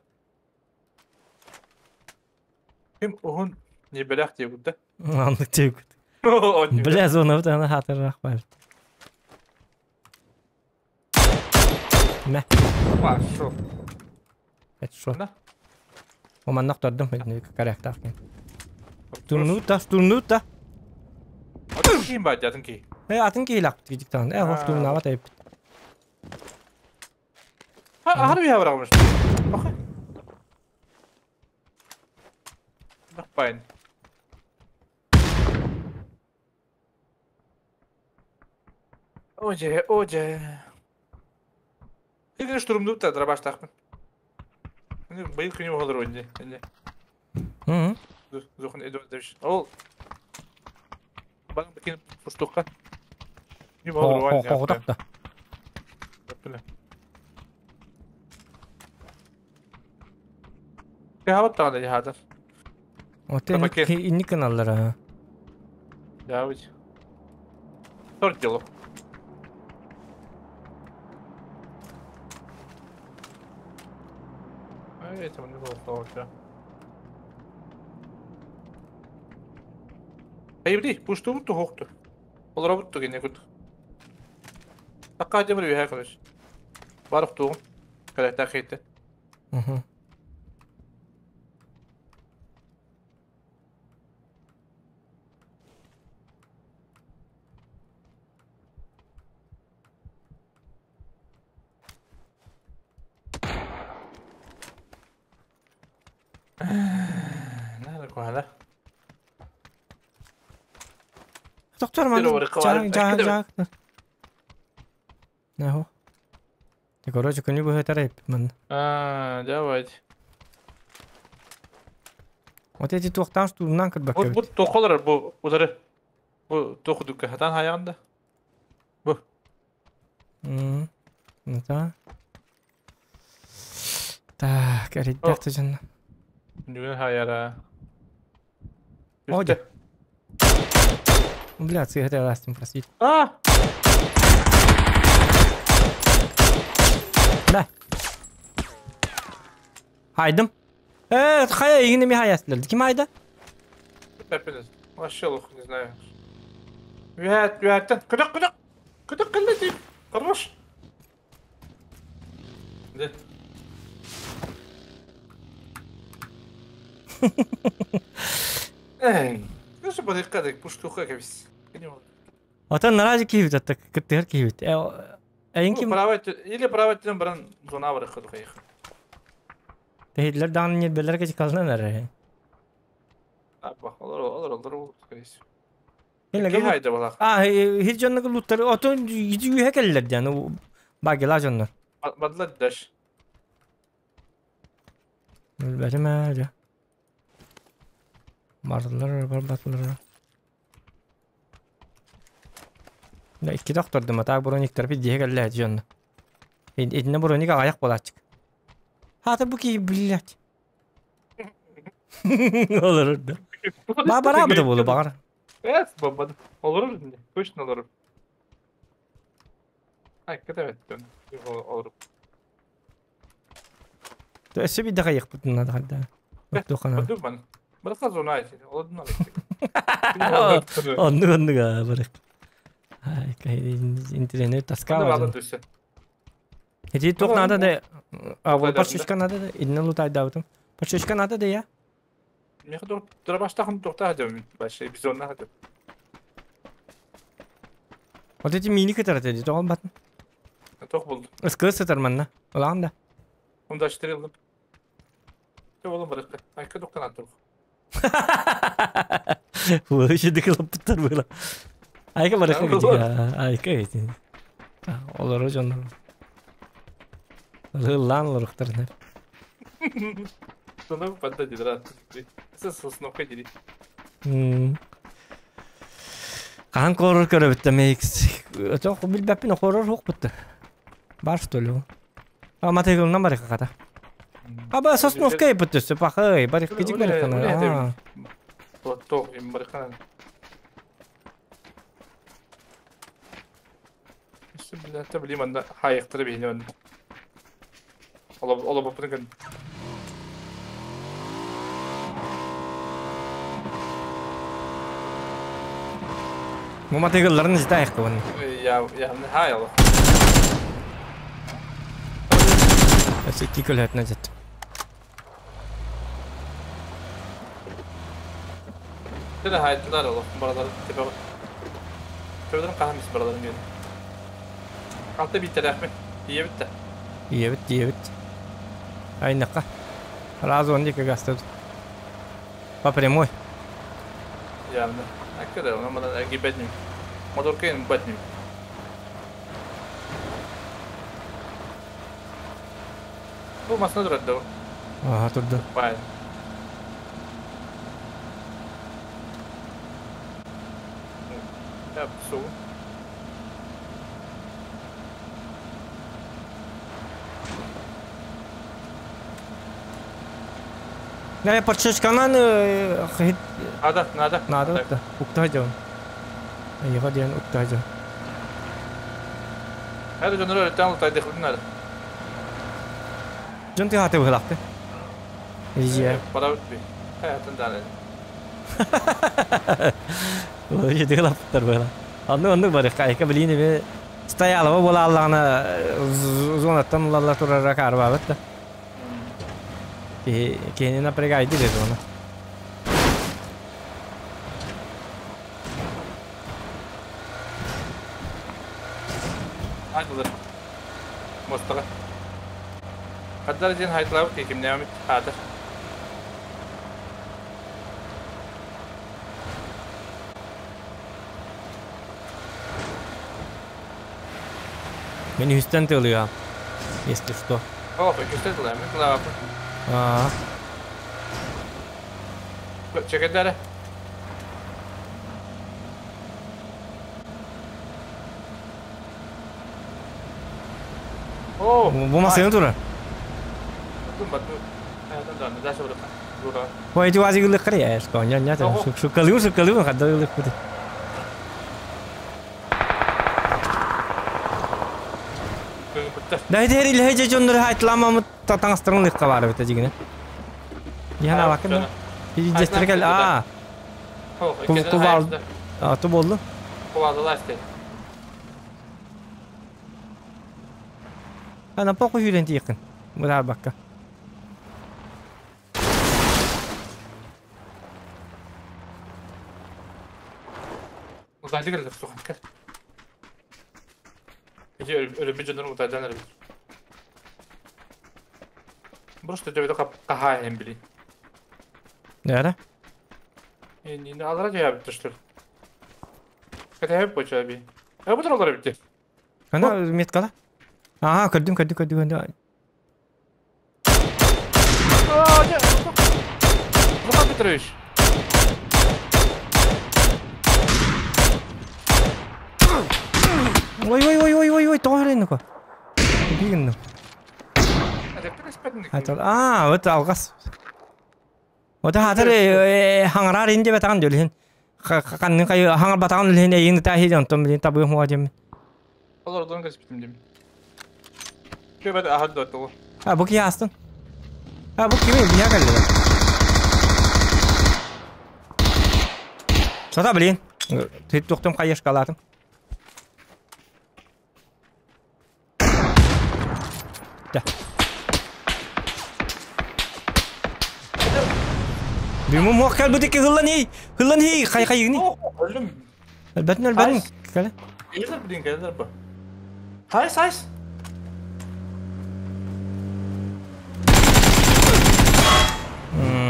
Ким уһун не белях диye будда. Аннык тейгут. Бля, зона бут ана хатыррах бар. Мә. Вашо. Headshot. О, маннак тордум, корректах. Турнута, турнута. Атын кийин бар, атын ки. Э, атын ки лак бит тан. Э, хош турнава тайп. Ha, harbi ha bırakmış. Bak. Bak bayın. Oje, oje. Ilgili durumda da dra başlaqmın. Şimdi bayıl күні olur oyuncu. Şimdi. Hı. Зохун Эдуард demiş. Ол Бана бикин пустукка. Не болор ойын. Хоғдақ да. Хабат тағанда жахатар. Оте инни каналлар а. Да, ведь. Торт дело. Ай, это мне было сложно. Hayır пушту бутtu хоқту. Олар бутtu гене кут. Такка демир бихай кылыш. Барык тугум. Калата хейте. Угу. Нары куала. Доктор ман. Жак, жак, жак. Наху. Ты, короче, күнү быһы тарайып ман. А, давайте. Вот эти туохтан штурмнан кырбак. Бу тохолар бу удары. Бу тохудука хатан хаягында. Бу. Ну да. Так, эриддәхтэ жана. Нүгүн хаяра. Оде. Бля, цыгата ластим, простите. А! Да. Хайдым. Хайа игини ми хайастылар. Ким айда? Вообще лох, не знаю. Үһәт, үһәттен. Көтөх, көтөх. Көтөх кэллэ дии. Хорош. Де. Эй, ну что подыкадык, пуштуха кэбис. Отон наразы киһибит атта кыттыһар киһибит. Эйин ким? Право или право тен баран зона бар хыдык. Тэһидлер даҕаны ньирбэлэр кычыкалынан эрэ. Апа, олор олор олор скорее всего. А, хир дьоннор луттар, отон үһэ кэллэр диэн, багила дьоннор. Бадлар даш. Билбэтим ээ, Бардылар, барбатылар. Да, икки доктордум, а так брониктар пиддиһэ кэллэ дьонно. Итинне броник аҕайах буолааччык. Хаата бу киһи блядь. Олорор да. Ба бараабыта буолу баҕар. Эс бабад. Олорор точно олорор. Ай, кытабеттен. Олорор. Өссө биирдэ хайыахпытын наада хайда. Оттуохана. Быракка зона олодун Оннук оннук барык. Ай, интернет тоска. Эти туох надо да? А вот парчучка надо да? Инна лутайдаабытым. Парчучка надо да я? Меха дурабаштахын тухта хадым. Башы бизонна хадым. Вот эти мини кытар эти тоҕол батын. Тох булду. Ыскы сытар манна. Улаан да. Онда штырылдым. Те болом барыкка. Айка доктан аттырық. Вообще дыкылаппыттар было. Айка барыкка кытыга. Айка эти. Олору дьоннор. Лыллаан олоруктар. Соны подда дедра. Сосновка дери. Хаан корор көрөбүттэ мейкс. Өтө билбэппин хорор хук бутта. Бар что ли? А матыгылынан барыкка ката. Аба сосновка иппыт пахай, барык кижик барыккана. То им барыккана. Бля, билим анда хайыктыры бейне Ола ола бапын Бу матыгылларын изде айыкты Я я хай ола. Өсө икки көлөтүнө жет. Тene haydılar ola. Баралар тепе. Төбөдөн кахамис бараларын гел. Алта бит рахмет. Ие битте. Иебит, иебит. Айнакка. Разу он дике гастыр. По прямой. Явно. Аккада, она мана гибетним. Моторкин бетним. Бу масна турады. Ага, турду. Бай. Я су. Я парчачканан Надо, надо. Надо, да. Уктайдем. Его ден уктайдем. Hadi жонор öğretten лутайды худнар. Жон ты хаты выглакты. Ие. Пора бит. Хаятын даны. Ой, дыглаптар была. Анны анны бар кайка билини бе стояла бола алланы зонаттан лалла турара карба бит. Ки кени напрягайды де зона. Haydılar. Мостага. Каддар ден хайтлап кеким нәмит хатыр. Мен үстен тылыга. Если что. О, көстө тылы, мен тылы А. Чекедлere. О, Бу масыны тура. Ой, эти вази гылык кыры, что, ня ня, шукалым, шукалым, хадда гылык кыры. Да, эти хери лехе жоннор хайтламамы татаңастырын лыкка бар бит дигене. Яна бакын. Пиздец кел. А. Кувал. А, ту болду. Кувалдылар işte. Ана похуй хүрен тиекин. Мурар бакка. Uzaylı geldi soğan gel. Ece öyle bir canım uzaydan öyle. Просто тебе только кахаем били. Нere? Не алара жая битти что ли? Это hep boça bir. E bu da bitti. Ана меткала. Ага, көрдүм, көрдүм, көрдүм, көрдүм. Аа, не. Лука Петрович. Ой, ой, ой, ой, ой, ой, тоҕо эрэ Бигин. А, вот алгас. Вот хатыр хаңарар инде батаган дөлүн. Канны кай хаңар батаган үлһен эйин та хи онтон билин табы хуа дем. Олар дон кесип дем. Köbet aha dört А, бу ки астын. А, бу кими бия келди. Сата блин. Ты тоқтом кайыш калатым. Да. Биму мох кал бутики хыллан хи. Хыллан хи хай хай гини. Öldüm. Элбетин элбетин. Кэле. Gelirler блин, gelirler bu. Hayır, hayır.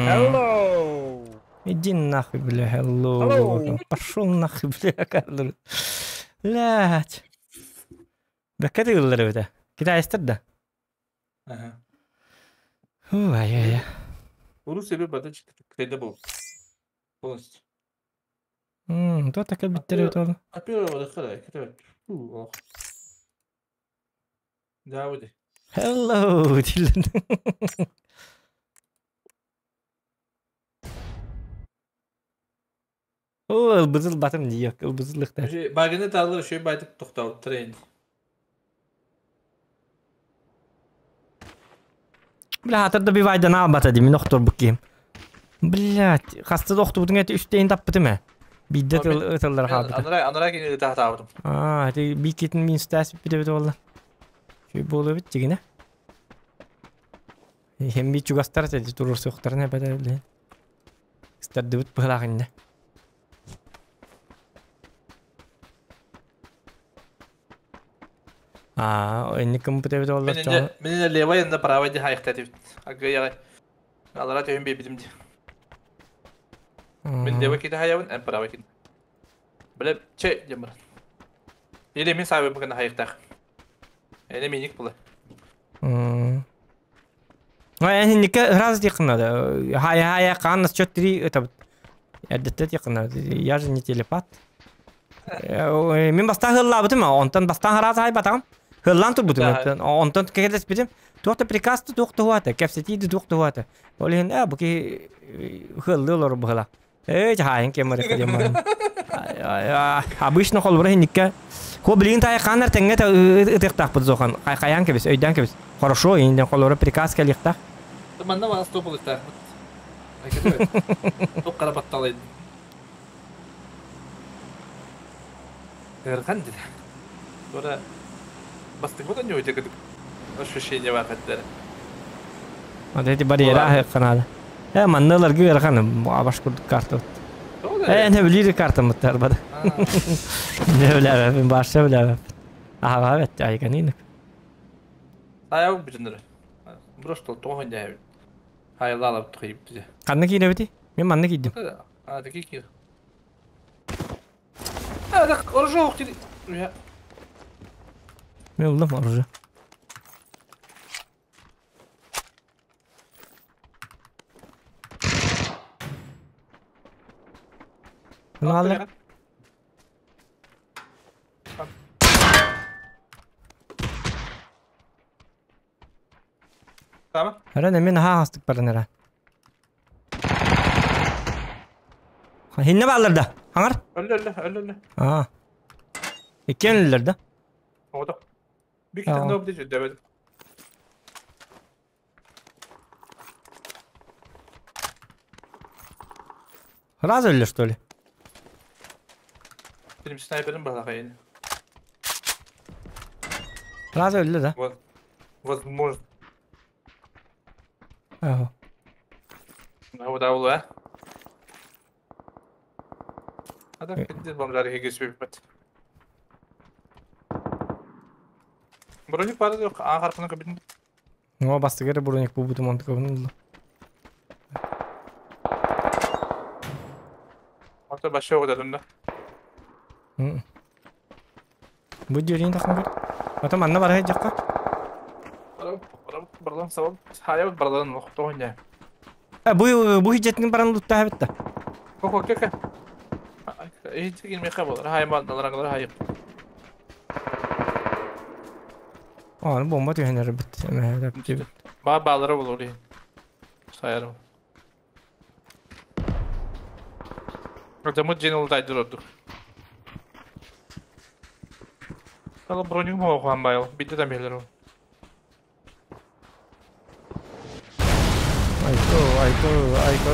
Hello. Иди нахуй, бля, hello. Пошел нахуй, бля, кадр. Блядь. Да кэти ыллар это. Китайстар да. Ага. Ой, ой, Урус себе бата крейде был. Полностью. ой. То так биттер өтө. А первого дыхала, это. Фу, Да, вот. Hello, дилен. О, ылбызыл батым диек, ылбызылыкта. Багыны талыр шөй байтып тоқтау трен. Бля, хатырда би вайдан албата дим, ноқтор букким. Блядь, хаста доктубутун эти үстейин таппытым э. Бидде тыллар халбыта. Анара анара кини тахта абдым. А, ти бикетин мин стас бите бите болла. Шүй болу бит дегене. Хем би чугастар теди турur соқтарын эбеде биле. Старды бит былагынна. А, энни кым бите бите болла. Мен левая янда правая ди хайхта дип. Ага я. Алара төһүн бибидим ди. Мен левая кити хаябын, эн правая кити. Биле, че жамыр. Или мен сабы бүгін хайхтах. Эне миник була. Ай, энни раз дикнада. Хай хай кан счет 3 это Эрдетте дикнада. Я же не телепат. Мен баста хыллабытым, онтон бастан хараз хай батам. Хыллан турбутум. Онтон кекелес битим. Туохта приказ туохта хуата, кепсетиди туохта хуата. Олин а буки хыллылор бухала. Эй, хайын кемер кемер. Обычно холбура хинникке. Хо блин тай канар теңге та ытыктак бут зохан. Кай каян кебис, өйдән кебис. Хорошо, инден холбура приказ келиктак. Манна вас топ так. Топ карап атталайды. Эрхан диде. Тора бастык бодан не өтө ощущение бар хаттар. Вот эти барьеры канада. Э, манналар гүр хан абаш курдук карта. Э, не билир карта муттар бада. Не билер, мен башта билер. Ага, evet, айганин. Аяк бүтүндөр. Просто тохон жай. Хайлалап тыйып бизе. Канны кийне бити? Мен манны кийдим. А, таки ки. А, так оружие ух ты. Мен улдum оружие. Ne aldı? Tamam. Herhalde мен ха хастык баран эра. Хинне балларда. Аңар? Öldü öldü öldü öldü. Аа. Иккен өллөр да. Oldu. Bir kitap ne oldu demedim. Сразу или что ли? Benim sniper'im var yani. Сразу или да? Вот. Возможно. Ага. Ну, да, ула. А так, где бомжары хигис випать? Броник бары yok. А харпını кабин. Ну, бастыгары броник бу буту монтка bunu. Hatta başka yok dedim de. Бу дьөрийн тахын көр. Ата манна бар хajjakka. Баралан сабab. Hayır баралан охто не. Бу бу хижетин баран лутта хабитта. Кок кок кок. Hiç girmeye kabul. Hayır bandalar hayır. Aa, bomba tüheneri bit. Ba bağları bulur iyi. Sayarım. Adamı General Daydır Kala броню оған байыл. Битті да мелер ол. Айко, айко, айко.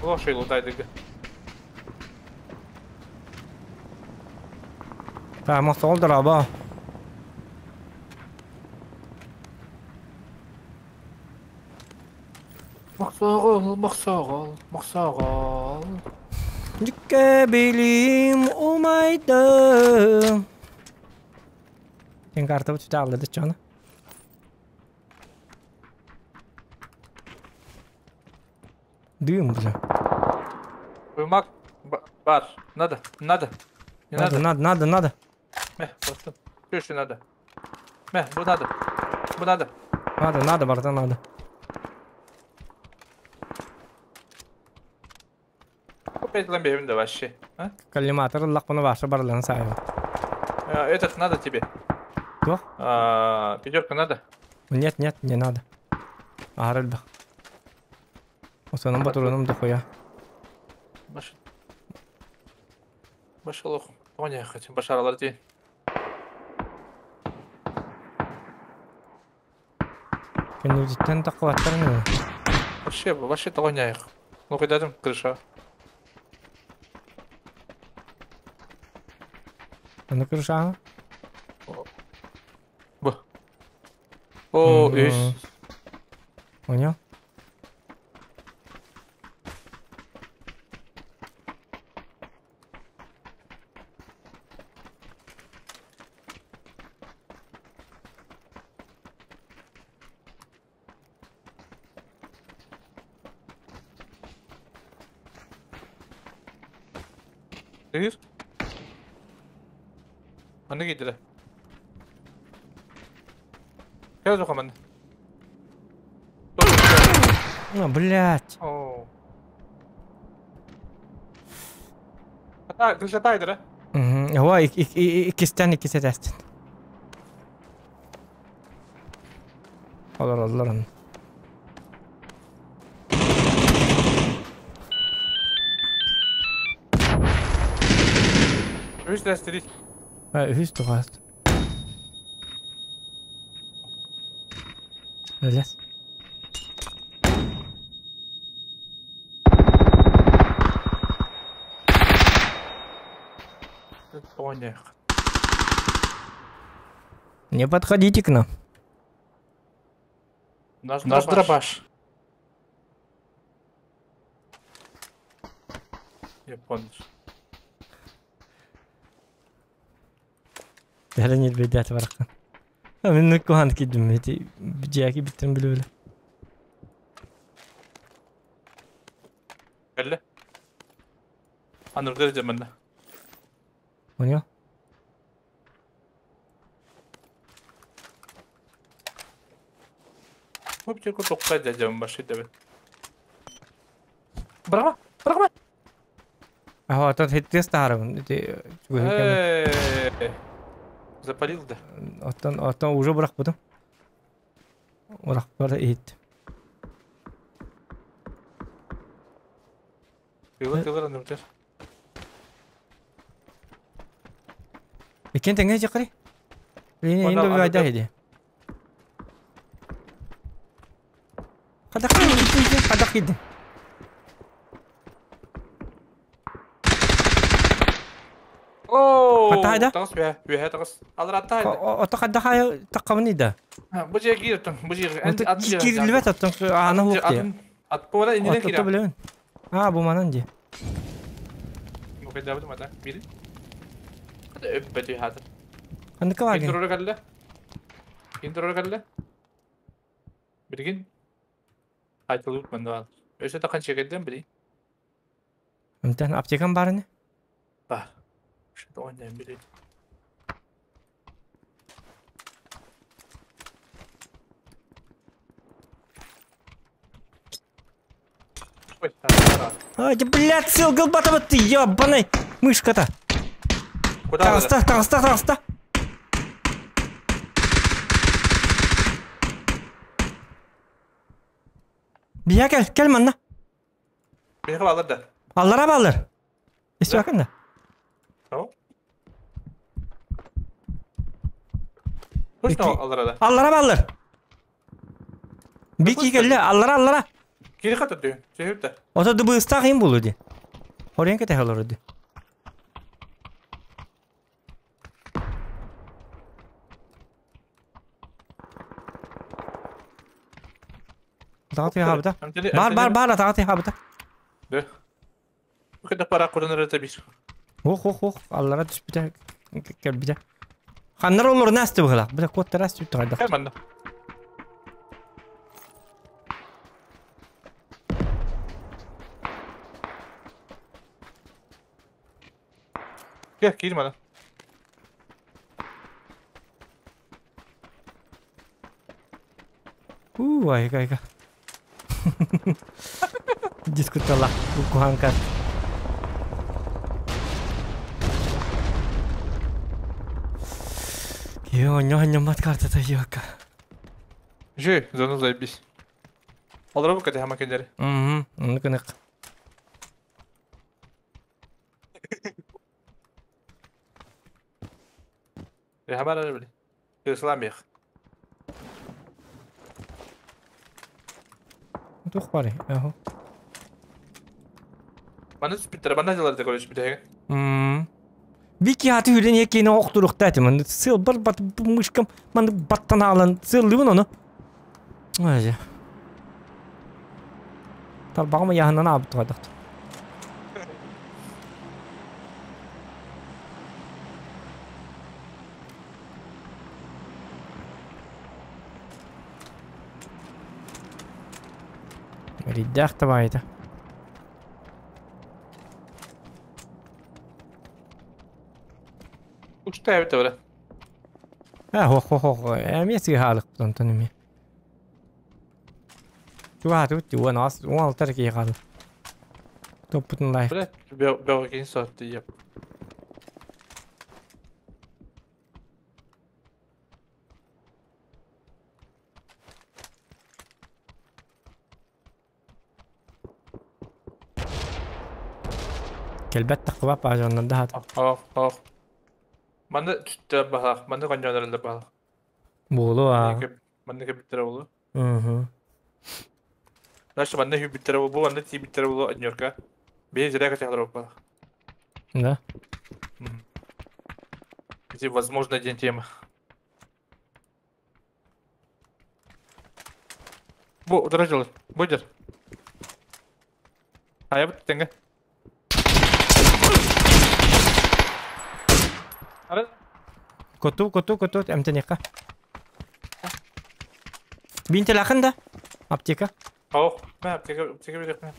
Ол шейлу дайдыгы. Та, мохтоол дораба. Мохтоол, мохтоол, мохтоол. Дикке билим умайды. Сен карта бут алды чоны. Дым, бля. Уймак бар. Надо, надо. Не надо, надо, надо, надо. Мeh, bastım. Şu надо. Meh, bu надо. Bu надо. Надо, надо, братан, надо. Опять ламбевин да вообще. А? Коллиматор лакпаны ваша барларын сайын. Этот надо тебе. Кто? Пятерка надо? Нет, нет, не надо. Аральбах. Осаным батураным дохуя. Башалох. Оня, хотим башаралар день. Кенудиттен такваттар не? Вообще, вообще того не их. Ну когда там крыша? А на крыша? Б. О, есть. Понял? Hayır. Anne giydiler. Gel o zaman. А, блядь. О. Ата, крыша да? Угу. Ой, икистен икисе тестин. Olur olur onu. Үс тестiri. Ha, үс туғаст. Öyle. Не подходите к нам. Наш дробаш. Я понял. Даже бедят вархан. А мен кухан кидим эти бджаки биттен биле. Кэллэ. Аныр держе манна. Понял? Хоп, токка дядям башы деп. Браво! Браво! Ага, тот хиттес тарабын. Эти Запалил да. Оттон, оттон уже бырақ будым. Орақ бар ит. Тылыр тылыр аныр. Иккен теңге жакыры. Лине инде байда хеди. Кадак кидин, кадак кидин. Оо, Хата таҕыс үөһэ, үөһэ таҕыс. Аллараатта хайда. Ото хайда хайа таққабыны да. Бу дьиэ киир оттон, бу дьиэ. Атын дьиэ. Кирилбет оттон аана хук дии. Атын ат буола иннинэн Ото киирэ. билэбин. Аа бу манан дии. Бу кайдабытым ата. Бир. Хата өппөтүй хатыр. Ханныка Кин баргын? турара кэллэ. Кин турара кэллэ. Билигин айтылыбыт манна баар. Өссө тахан чекерден били. Мтэн аптекам барыны? Бар. Что ойнайм били. Ой, Ай, блядь, сыл гылбатабыт ты, ёбаный мышка-то. Куда Таҕыста, таҕыста, таҕыста. Бия кел, кел манна. Бихи балар да. Аллара баллар. Истуакын да. Tamam. Точно алларада. Аллара баллар. Бики келле, аллара, аллара. Кири хата дүй. Сehüp да. Ото дыбыстаах им булу ди. Хорен кете халору ди. Тағаты хабыта. Бар, бар, бар, тағаты хабыта. Дө. Кыда пара курунар это бис. Ох, ох, ох, аллара түспүтэ, кэлбитэ. Ханнар олор насты быһылах. Бile коттар асты бүтэ хайдах. Манна. Gel girme lan. Уу, айка, айка. Дискутала, куханка. Йо, нё, нё, мат карта йока. Жи, зону заебись. Аллара бу кете хама кендери. Угу, ну кынық. Хама ара били. Ислам бих. Тух бары, ахо. Маны спиттер, маны жылар да короче битеге. Вики хаты хүрен екені оқтырықта әті, маны сыл бір бат мышкам, маны баттан алан, сыллыбын оны. Ай. Тарбағыма яғынан абыт қайдақ. Риддах табайда. Учта эбит бара. А, хо хо хо, эми сыхалык тонтон эми. Туа тут туа нас, уал тарки гал. Топпутун лайф. Бля, бе кин сатты яп. Келбет таққыбап ажоннан да хат. Ох, ох. Манны түттә баһак, манны конжонар да баһак. Болу а. Манны кебиттер болу. Угу. Наша манны хүбиттер болу, бу манны тибиттер болу аньорка. Бе зря хотел баһак. Да. Эти возможно день темы. Бу, дорожил, будет. А я вот тенге. Коту, коту, коту, эмтенека. Бинте лахында? Аптека. Ох, мә, аптека, аптека берек мә.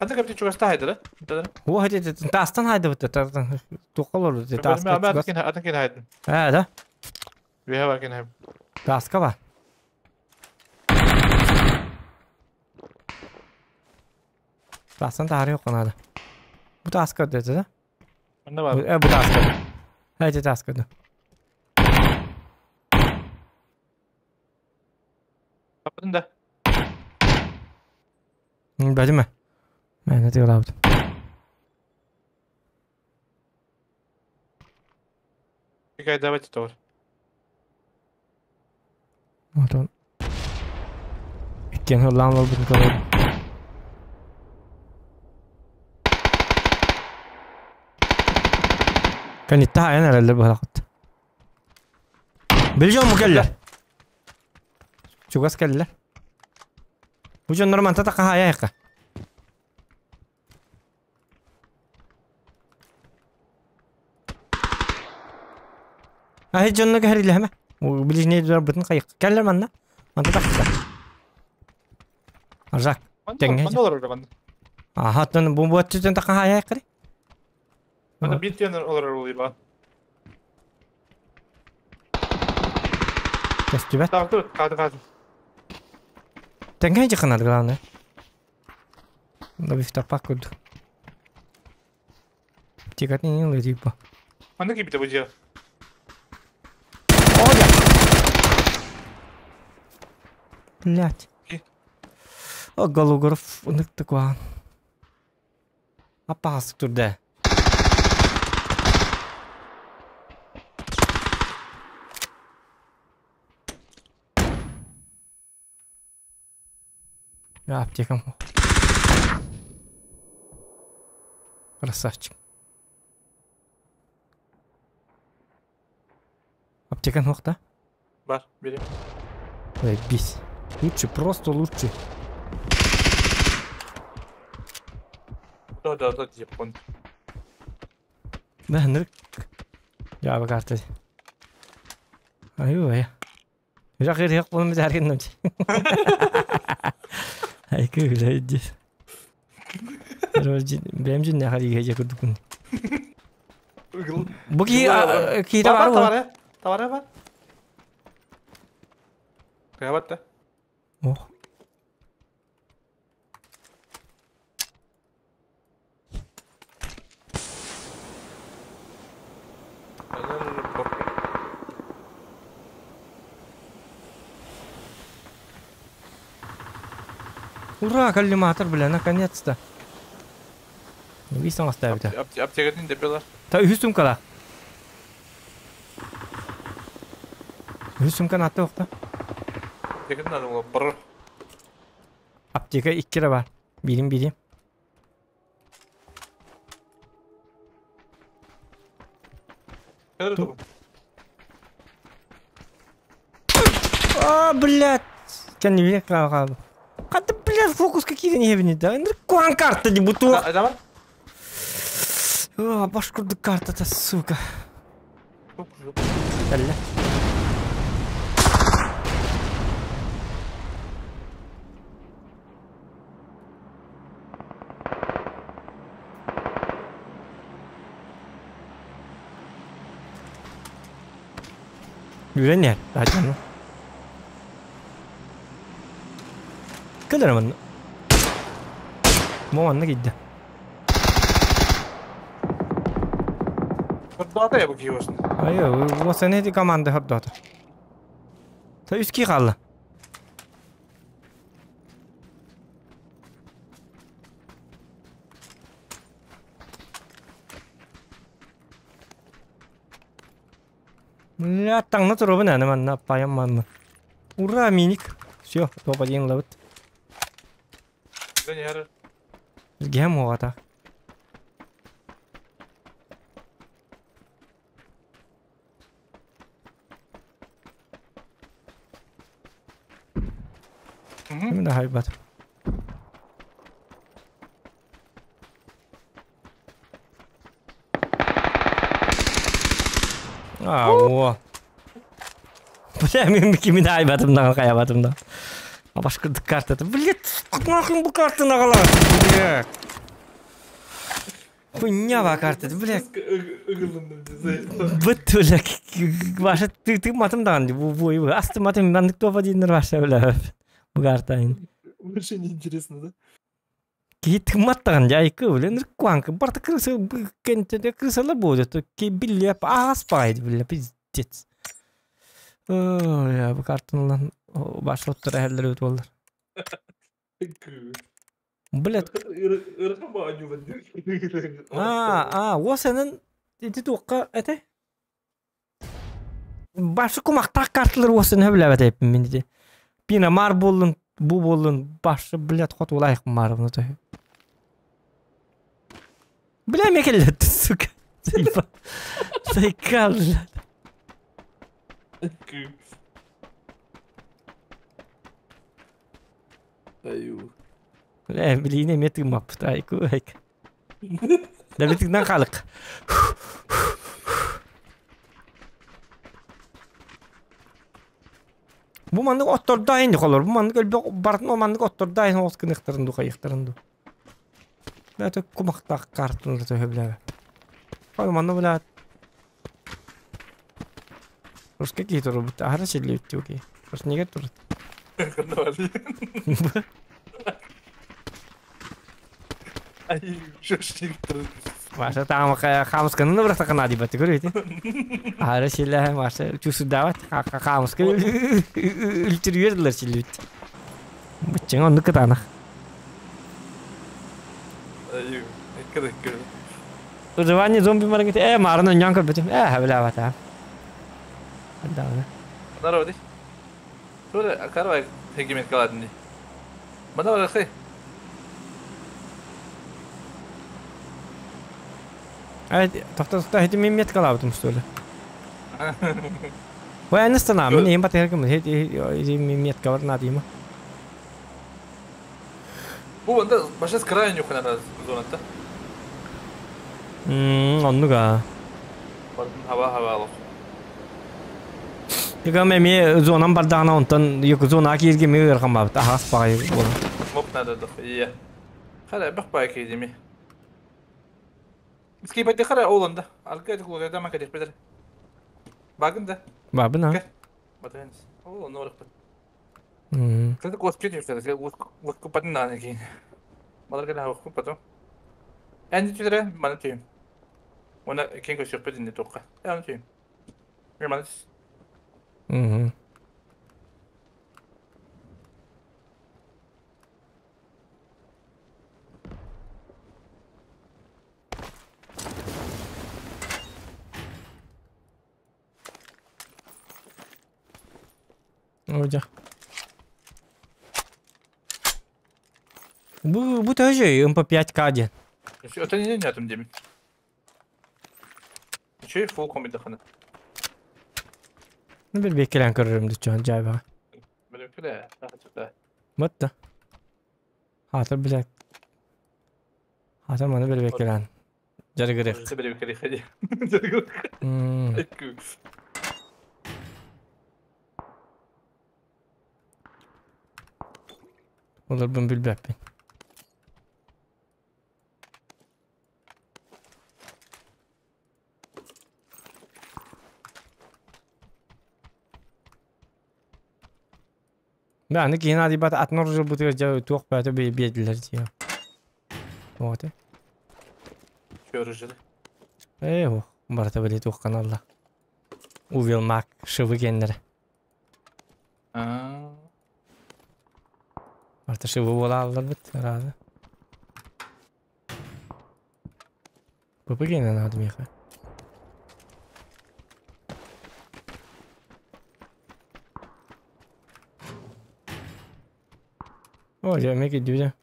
Анда кәпте чугаста хайды да? Да. О, хәдә, тастан хайды бит, тастан. Тукалар бит, таска. Мә, атын кен хайды. Ә, да. Бия бар кен хайды. Таска бар. Тастан тары yok анада. Бу таска деди да? Анда бар. Э, бу таска. Хәдә таска да. Таппытын да. Бәдеме? Мәне тыгылабыт. Какая давайте товар. Отон. Иккен хыллаан олбутун көрөбүн. Кэнниттэ хаайан эрэллэр быһалахыт. Били дьон бу кэллэр. Чугас кэллэр. Бу дьоннор манта та хаайа Аһы дьонно көһөрүлэһэмэ. Ближний барбытын хайык. Кэллэр манна. Манта тахса. Аржак. Тэҥҥэ. Манна олорор манна. Аха, оттон бу буотчутун та хаайа кыри. Манна биир тиэн олорор улуйба. Көстүбэт. Таҕды, хаады хаады. Тэҥҥэ дьыхынар главное. Да бифтаппак курдук. Тикатын иҥин ылыы типа. Манна киирбитэ бу дьиэ. Блять. О, Голугоров ынык куһаҕан. Аппаҕастык турда. Аптекам. Красавчик. Аптекан хуохта? Бар, бери. Заебись. Лучше, просто лучше. Да, да, да, япон. Да, нырк. Жаба карта. Аю, Жақ ерек болым жаргын Айкы үләйді. Бәм жин нахар иге же курдукун. Бу ки ки бар бар. Товары бар. Кая да. Ох. Ура, коллиматор, бля, наконец-то. Висом оставить. Аптекатын деп было. Та үһүс сумкала. Үһүс сумканы атты оқта. Аптекатын надо было. Бр. Аптека иккире бар. Бирим бирим. А, блядь. Кәнебе қалды. Қаты, блядь, фокус какие не ебени, да? Куан карта не буту. Давай. О, башкурды карта-то, сука. Кәлле. Үрэн Радиону. Кэлэр манна. Мо манна киирдэ. Хордоото я бу киһи Айы, уосаны эти команда хордоото. Та үс ки хаалла. Бля, таҥна туруобун аны манна аппайам манна. Ура, миник. Все, топ один лабыт. Гем оҕата. Мин да хайбат. А, о. Бля, мен кимин айбатым да, каябатым да. Башка карта. Блядь, нахуй бу картаны ала. Блядь. Хуйня ба карта, блядь. Быт, блядь. Ваша ты ты матым даҕаны бу бу асты матым маннык топ диэннэр ваша бля. Бу картайын. Вообще неинтересно, да? Киһи тыммат даҕаны дьайкы, бля, ныркуанка. Барта крыса кэнтэ крысалар будет. Ки билле аас баайды, бля, пиздец. Ой, бу картаны баш оттор эһэллэр өт боллар. Блядь. А, уосанын ити туохха этэ? Башы кумахтаах карталар уосан хөбүлээбэт эппин мин ити. Пина мар буоллун, бу буоллун, башы, блядь, хотулаайх маарыбына төһө. Бля, мекеллетти, сука. Заикал, блядь. Бля, билиини эмиэ тыыммаппыт айку айк. Да битигнан хаалык. Бу маннык оттордоон холор, бу маннык өлбөх бартын маннык оттордоон оҕус гыныахтарын ду хайыахтарын ду. Бля, кумахтаах картын төһө билэбэ. Ой, манна бля. Русский киһи турбут, аһара силлибит окей. Руснига турут. Маша там хамсканы бырахтакына дибат көрөйт. Аһара силлэһэ Маша чусудават хамска үлтүрүөрдүлэр силлибит. Быччың оннук кытаанах. Выживание зомби марыгыт марын онньоон көрбүтүм. Хабилаабата. Даҕаны. Здорово, Тура, карвай хегимет каладни. Мана барахы. Ай, тохто тохто хити мин мет калаабытым что ли? Ой, аны станам, мин эм батыргым, хити мин мет калар надима. Бу онда баша с края нюхана зоната. Оннуга. Бардын хаба хаба Юга эми зонам бардаҕына онтон юк зона киирги ми ыархан бабыт аһаас баҕай буолан. Моп надо дох. Иә. Хара бах бай кейдими. Скипать хара оланда. Алга дих да ма кадих бедер. Багын да. Бабын а. Батенс. О, норах. Кстати, гос чуть вот купатын на ки. Малар гана хак потом. Энди түдре мана түйүм. Она кен көсөп бедин тоққа. Яны түйүм. Маманыс. Оja. Бу бу тоже МП5К диэн. Это не не атым демин. Чей фул комбидахана. Ну бир бекелен көрөрүм дичон жайба. Биле да. Мытта. Хатыр биле. Хатыр маны бир бекелен. Жаргырык. Биле бекеле хади. Олар бун билбеппин. Да, аны киһин адибат атын оружие бутыгар дьэ туох баата биэрдилэр дии. Вот. Оружие. Ох, барыта били туох каналла. Увел мак шывы кеннere. Аа. Барыта шывы бола аллар бит, разы. ПП кеннен надо меха. О, я меки дюдя.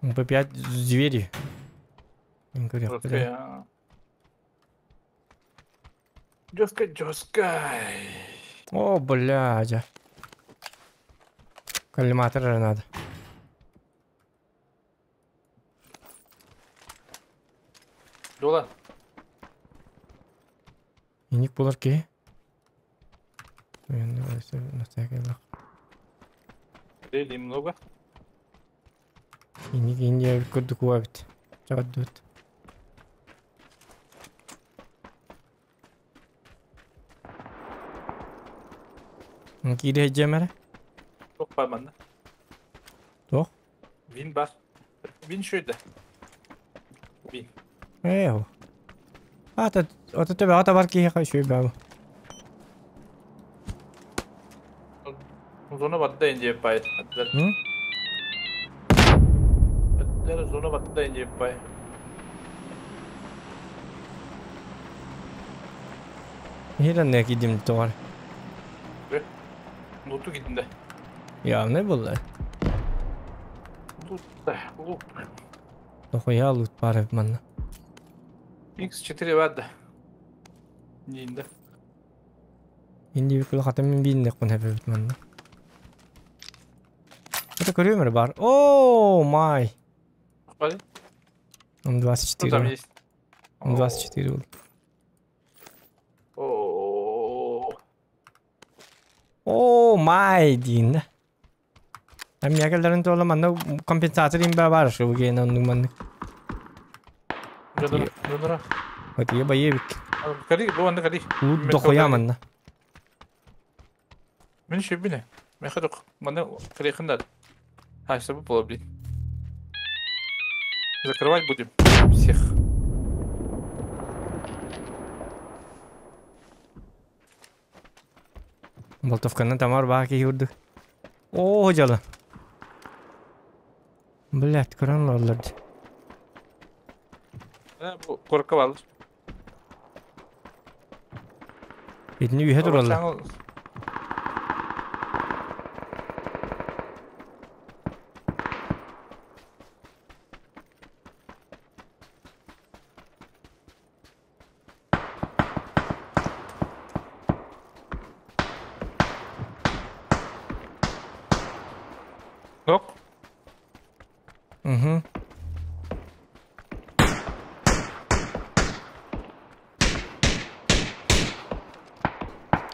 МП5 с двери. Жестко, жестко. О, блядь. Коллиматор надо. Дола. Иник булар ки. Или много. Иник Индия көрдүк бит. Чабат. Кире жемере. Тох бар манда. Тох? Вин бар. Вин шөйдө. Вин. Эйо. Ата ата тебе ата бар ки хай шөй бабы. Зона батта инде пай. Зона батта инде пай. Хирен не кидим тоғар. Луту кидим Я не булды. Лут, лут. Дохуя лут баар эбит манна. X4 бар да. Диин да. Инди күл хатым мин бииннэхпин эбит манна. Это көрүөм эрэ бар. О, май. Пали? Он Что там 24. есть? Он 24 был. О, О, май диин да. Амиакаларын туола манна компенсатор имба бар шу ген оннук маннык. Жадыра, жадыра. Отия боевик. Кали, бу анда кали. Лут дохуя манна. Мен шөбүнэ. Мен хадык. Мана калихында. А, что было, блин. Закрывать будем всех. Болтовканы тамар баа киһи урдук. О, жала. Блять, көрөн олордулар. Бу корка бар. Итини үһэ тураллар. Yok. Угу.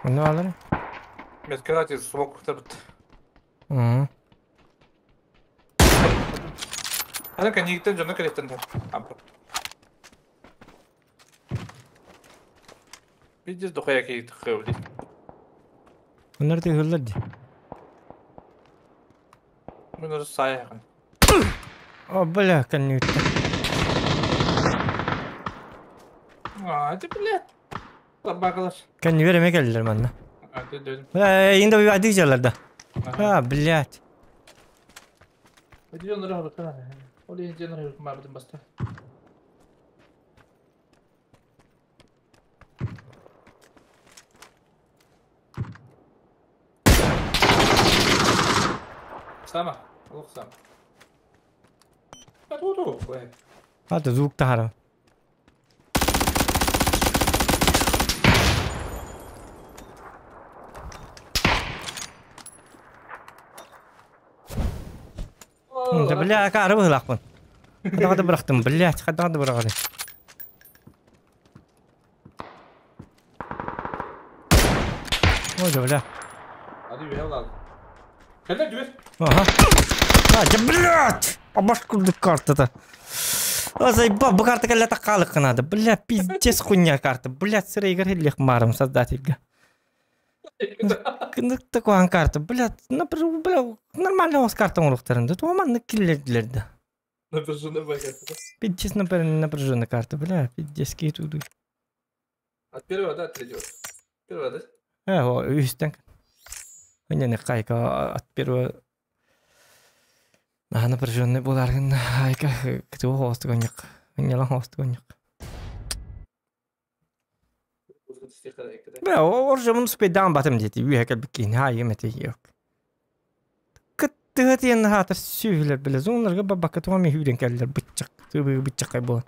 Онно алар. Меткарати смок табыт. Угу. Ана каниктен жоно керектен да. Пиздец дохуя кейт хөвли. Оннор тыһыллар ди. Мен уже саяхан. О, бля, коннютта. А, это блядь. Табакалар. Кэнни береме келдилер манна. А, ты дедим. Бля, инде бир жалар да. А, блядь. Видео нұры хабы Ол енді нұры хабы баста. Сама, олық сама. А, ту, ту, А, звук тахара. Да, бля, кары быһылаахпын. Хадага бырахтым, блядь, хадага бырагары. Ой, да, бля. Hadi bir evladım. Кәлер жібер. Ага. А, да, блядь! А башкурды карта-то. А, заебал, бу карта кэллэ таккалык надо. Бля, пиздец хуйня карта. Блядь, сыры игры марым создательга. Ну, такой карта, блядь, например, бля, нормально у вас карта урухтарында. То манны киллердилер да. Напряженная карта. Пиздец напряженная карта, бля, пиздец туду. От первого, да, от третьего? Первого, да? О, үстен. Мне кайка от первого. А, напряженный буларгын, айка, кто хостгоньяк. Нела хостгоньяк. Бля, оржа успейдан батым дети, үйәкел біккен, ха, еметі yok. Кыттыгы тиен хатыр сүйілер біле, зоңларға бабака туғам үйден кәлілер бытчық, түбі бытчық қай болан.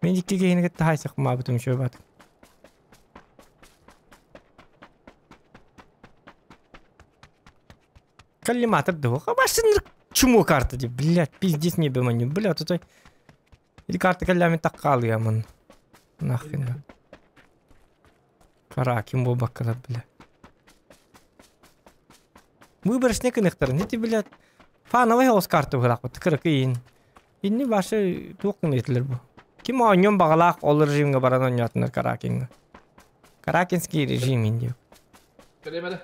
Мен дикке кейіні кетті хайсақ ма бүтім шөй батым. Коллиматор духу. Башын чуму карта деп, блядь, пиздец не беманю, блядь, тут или карта каллями таккал я ман. Нахрен. Караким бу баккалар, бля. Выборочный кынықтар, не ти, блядь. Фановый хос карта бұрақ бұт, кырық иін. Инни башы туқын етілер бұ. Ким ойнен бағалақ ол режимге баран ойнатыныр Каракинге. Каракинский режим инди. Кәлемеді.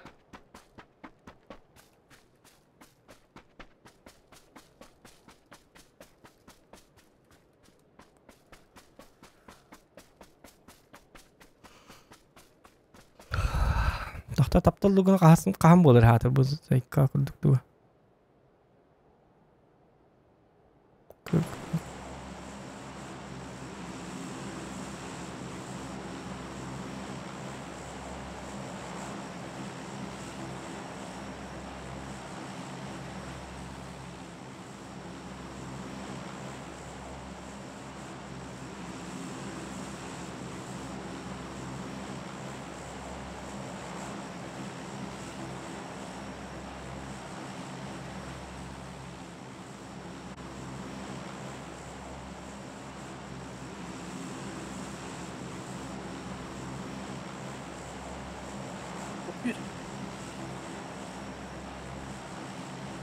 Тохта тапталлыгын қаһасын қаһан болар хатыр бу сайка курдук туга.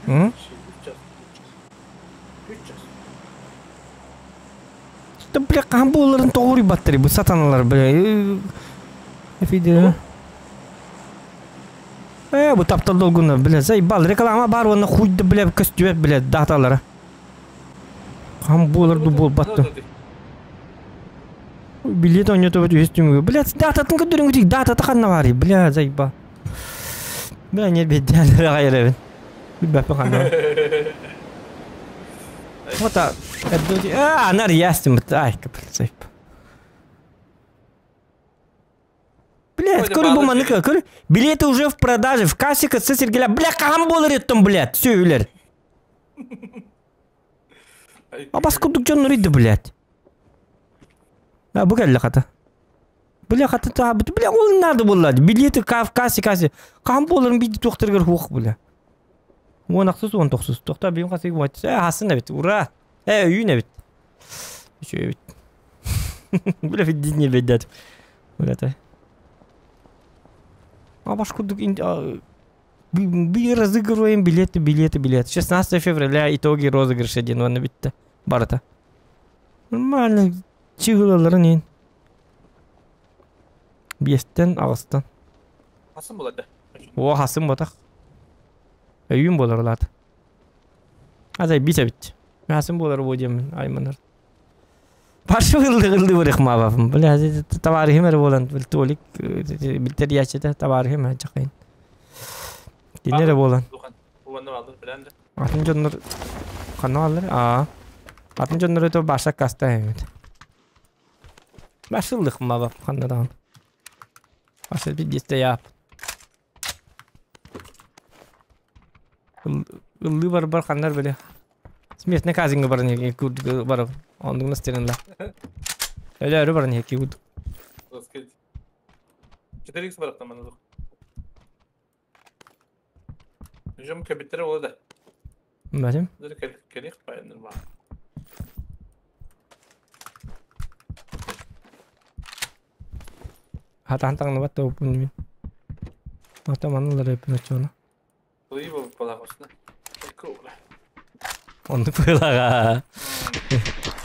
М? Да, бля, хаһан буоларын тоҕуруйбаттар бу сатаналар, бля. Эфиде. Э, бу таптал долгуна, бля, заебал. Реклама бар уонна хуй да, бля, көстүбэт, бля, даталара. Хаһан буолар ду буолбат ду. Билет оонньотобут үһүс түмүгү. Бля, дататын көрдөрүҥүтүй, датата ханна баарый, бля, заебал. Бля, не беддään аҕай эрэбин. Билбэппин ханна. Вот а, а, нар ястым, ай, капец. Блядь, көрү бу маннык, көрү. Билеты уже в продаже, в кассе КЦ Сергеля. Бля, хаһан буолар еттім, блядь, сүөлер. Абас курдук дьон нурыйды, блядь. А, бу кэллэ хата. Бля, хата таабыт. Бля, ол надо было. Билеты в кассе, кассе. Хаһан буоларын биди туохтарыгар хуох, бля. Уон ахсыс, уон тохсус. Тохта бийим хасыгы вот. Э, хасын эбит. Ура! Э, үйүн эбит. Үчүгэй эбит. Бля, видение бедят. Бля, та. А баш курдук би разыгрываем билеты, билеты, билеты. 16 февраля итоги розыгрыша диэн уонна бүттэ. Барыта. Нормально. Чыгылаларын ин. Биэстэн, аҕыстан. Хасын булады. О, хасын ботах. Өйүн болар улаат. Азай бис эбит. Хасын болар бу диэмин айманар. Баршы ылды ылды барых Бля, товарищым эрэ буолан Толик билтер товарищым жакайын. Кинере буолан. Атын дьоннор ханна аллар? Аа. Атын дьоннор өтө баша каста эмит. Башылдык мабап ханнадан. Баша бидесте яп. Ыллы бар бар ханнар биле. Смертный казинга бар не куд бар. Ондугна стеренла. Эле өрө бар не куд. 4x барактан мана Жом кабиттер болады. Бәлем. Дер келих пайыныр ма. Хатан таңны бат тоопун мин. Ата маналар өпүн очуна. Кылый болуп бала косуна. Айкы бла. Онду пылага.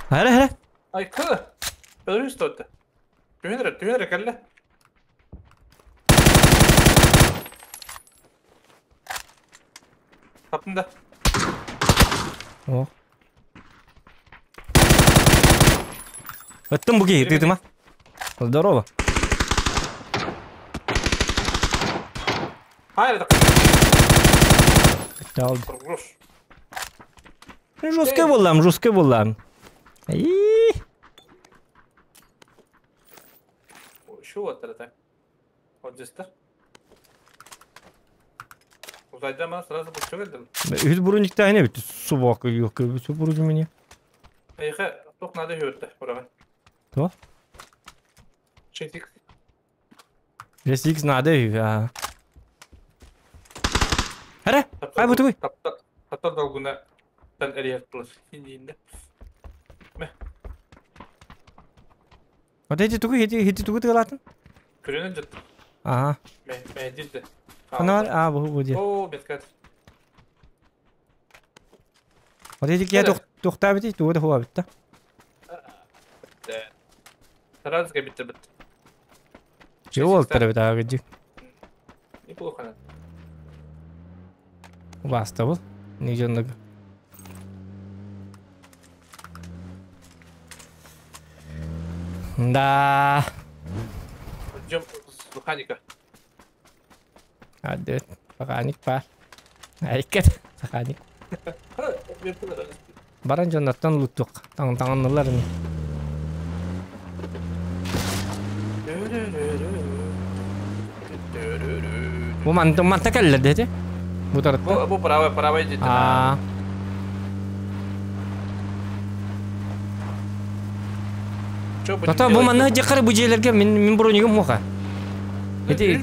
Хара хара. Айкы. Белорус тотты. Түһенер, түһенер кэллэ. Таптым да. О. Ыттым буги, ты ма? Здорово. Хайр да. Дал. Хорош. Жесткий буллам, жесткий буллам. И. Şu вот это. Вот здесь Uzayda bana сразу bu çöldüm. Үз буруникта не бит собака yok, су буру меня. Эйхэ, тох надо hördü oraya. То? 6x. 6x надо, а. Хара, ай бу тугуй. Таптал долгуна тан эрiyet булар. Хиндиинде. Вот эти тугуй, эти эти тугуй тыгалатын? Күрөнөн жат. Ага. Мэ, мэ дилде. Ана а бу бу ди. О, беткат. Вот эти кия тохта бит, тугу да хуа бит. Сразу битте бит. Чего олтар бит ага жи. Неплохо. Баста бул. Не жондог. Да. Ждем механика. Hadi. Механик бар. Айкет. Механик. Баран жоннортон луттук. Таң таңыннылар не. Бу манта манта келлер деди. Бу таратта. Бу правый, правый деди. А. Тата бу манна жакары бу жерлерге мен мен бронигим моха. Эти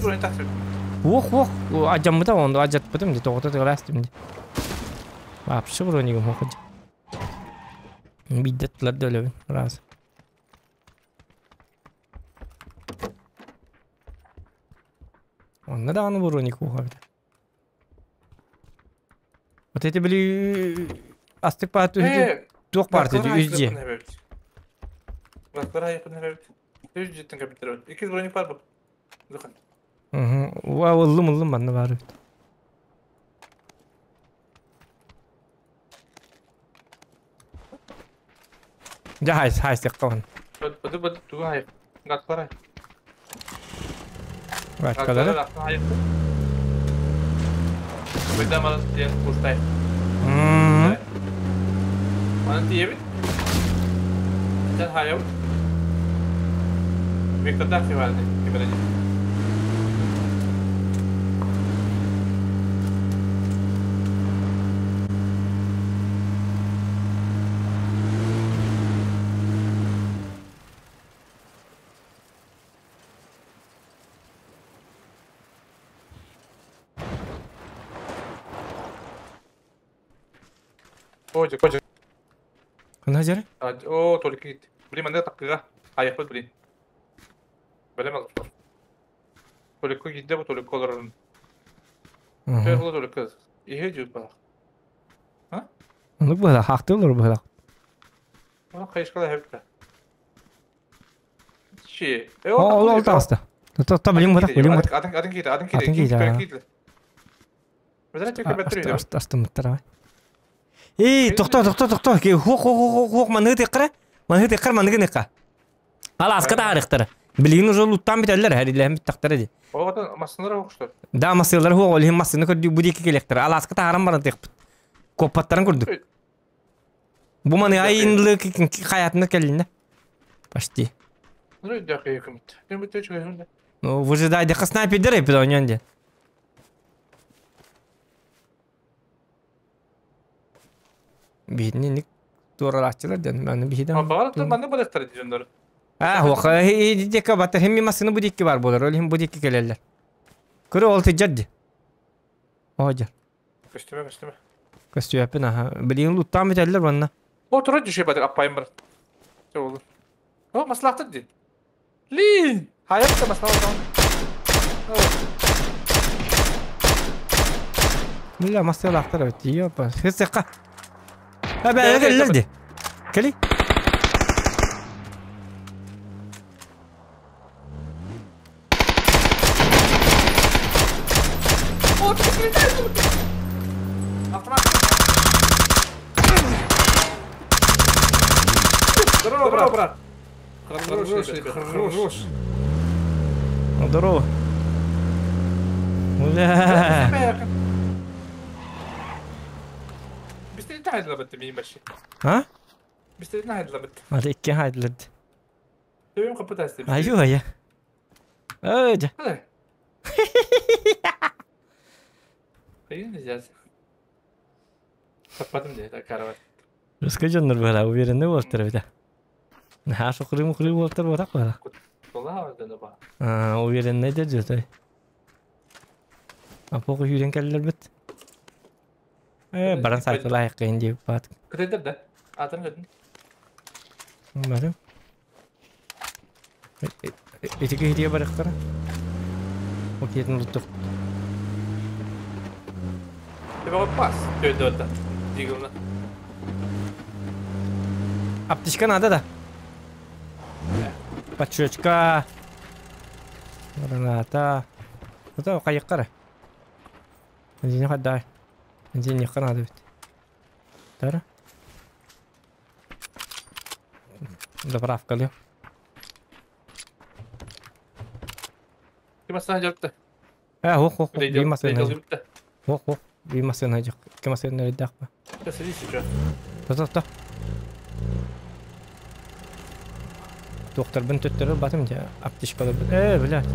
Ох, ох, ажаммыта онду ажатпытым ди тоғыта тыгыластым ди. Вообще бронигим моха. Биддеттилер дөлөбүн, раз. Онно даҕаны броник уоха эбит. Вот эти били астык пааты Э, туох паарты Бактара үс дьиэ. айыппын эбит. Бактара айыппын эбит. Үс дьиэттэн кэбиттэр эбит. Иккис броник бар бу. Дыхан. Уа ыллым ыллым манна баар эбит. Дьэ хайс хайсыахха Быды быды тугу хайып. Гаткара. Гаткалары. Быда маны диэн кустай. Маны тиебит. Sen hayal. Викторда февраль. Февраль. Кожа, кожа. Ханна жары? О, только гит. Блин, манда такыга. Аяқпыт, блин. Білем алып. Только гитде бу только олорун. Только только. Ihe жүр бала. А? Ну быһа хахты олор быһа. Оны кайышкала хепті. Ши. Ол ол таста. Та блин быһа, блин быһа. Атын атын кийdi, атын кийdi. Кийdi. Mesela чөкө беттер үйдө. Астымыттар. Эй, тохто, тохто, тохто. Хух, хух, хух, хух, маныгы теккара. Маныгы теккара, маныгы некка. Ал аска да арыктар. Билигин уже луттан бителлер, хәриләһем биттактар иди. Оҕотон массыналар оҕуштар. Да, массыналар хуох, ол иһин массыны көрдүү бу диэки келектер. Ал аска тааран баран текпит. Коппаттарын көрдүк. Бу маны айынлы хаятына келлинне. Почти. Ну, выжидай, дека снайпер дер эпидоньон де. Биһитини ник туоралааччылар ден, маны биһиден. Баҕар манны балыктар дьоннор. А, хоха, дека батар хемми массыны бу дикки бар болар, ол хим бу дикки келеллер. Көрө ол тыджадди. Ожар. Көстүмө, көстүмө. Көстүөппүн, аха. Билигин луттаан бүтэллэр уонна. О, тура дьүшэ батыр аппайым бар. Ол. О, маслахтыр ди. Лин! Хаятта маслахтыр. Бля, маслахтыр өтти, ёпа. Хысыкка. Әбә, келлер ди. Кели. Здорово, брат. брат. Хороший, хорош. Здорово. Бля. А? Hadi iki haydi. Ayuu ya. Öyle. Русска дьоннор быһалаа уверенный буолтар эбитэ. Наһаа сукуруу буолтар буотах быһалаа. Аа, уверенный да дьөтэй. Апоку сүүрэн кэллэрбит. Э, баран сайтылаайыккыйын диэбит баат. Кытайдар да. Атын көтүн. Барым. Ити киһитигэ барыахтара. Ол киһитин луттук. Тебе пас. Төдө Дигылна. Аптечка надо да. Подшечка. Граната. Это кайыккара. Бензин хаддай. Бензин якка надо бит. Тара. Заправка ли. Ким астана жапты? Э, хох, хох, бир масына. Хох, хох, бир масына жак. Ким масына ридакпа. Да садись сейчас. Та, та, та. Доктор бин төттөрөр батым же аптечкалар. Э, блядь.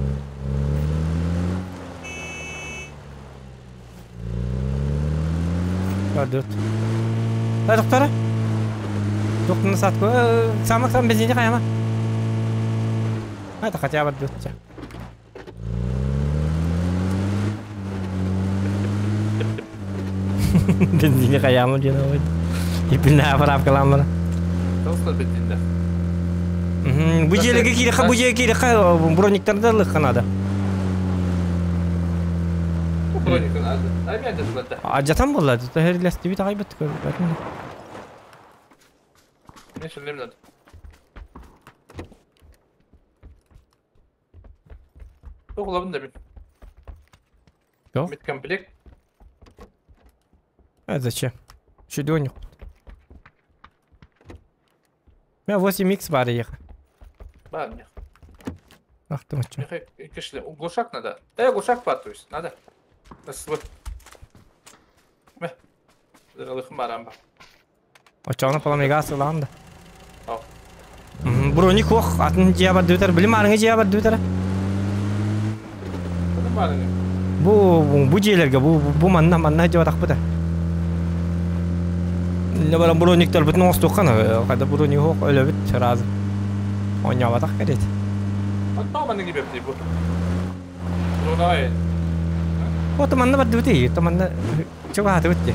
Бардыт. Э, доктора. Докторны сатку. Самак сам бензине каяма. Это хотя бы бардыт. Бензине каяма диэн ой. Ипинэ апараапкаламмара. Толстой бензинде. Бу дьиэлэргэ киирэххэ, бу дьиэгэ киирэххэ брониктарда ылыахха наада. Ажатан болла, төһөрләстибит агайбыт көрбөтүм. Медкомплект. А зачем? Чудо У меня 8х бар ехал. Бар мне. Ах ты мочу. Глушак надо. Да я глушак бар, то есть надо. Очоғына паламегасы ланды. Броник ох, атын жия бар дөтер, білім арыңы жия бар дөтер. Бу жиелерге, бу манна манна жия бар ақпыда. Не бар брониктер бүтін оңыстуққан, қайда броник ох, өлі біт, разы. Ойнаватақ керет. Оты манна бар дөте, манна чуға аты бітті.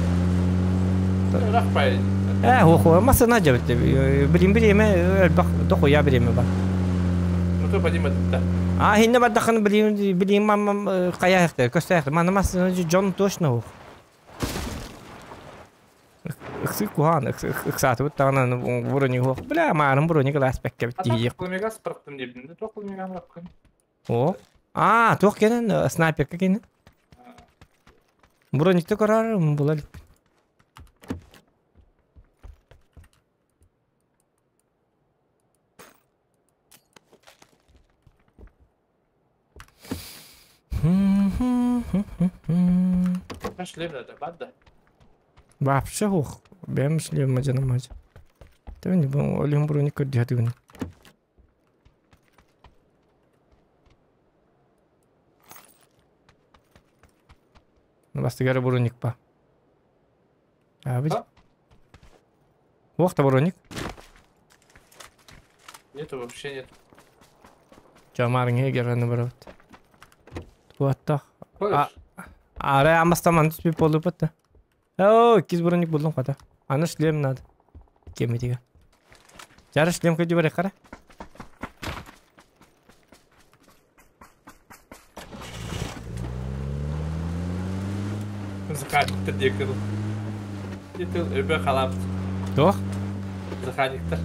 Хо, масына жабытты. Билим биреме, бак дохуя биреме бар. Ну то подима да. А, хинне бар дахын билим, билим мамам каяхты, көстәхты. Мана масына жон точно. Ыксы кухан, ыксаты бут тагынан брони хо. Бля, марым брони класс бекке бит дии. Кылмегас пырктым дедим. Тох кылмегам раккын. О. А, тох кенен снайперка кенен. Броникте карар була. Вообще хух, бэм шлем мажа мажа. Ты не бон, олим броник көрдү Бастыгары броник па. А бит. Ох, та броник. Нету вообще нет. Жамарың эгер барабыт. Туатта. Ара амастаман түспей болуп атта. О, киз броник булдум ката. Аны шлем надо. Кеметиге. Жары шлем көйдү бар кара. Заханиктер декер. Декер өбө халапт. Тох? Заханиктер.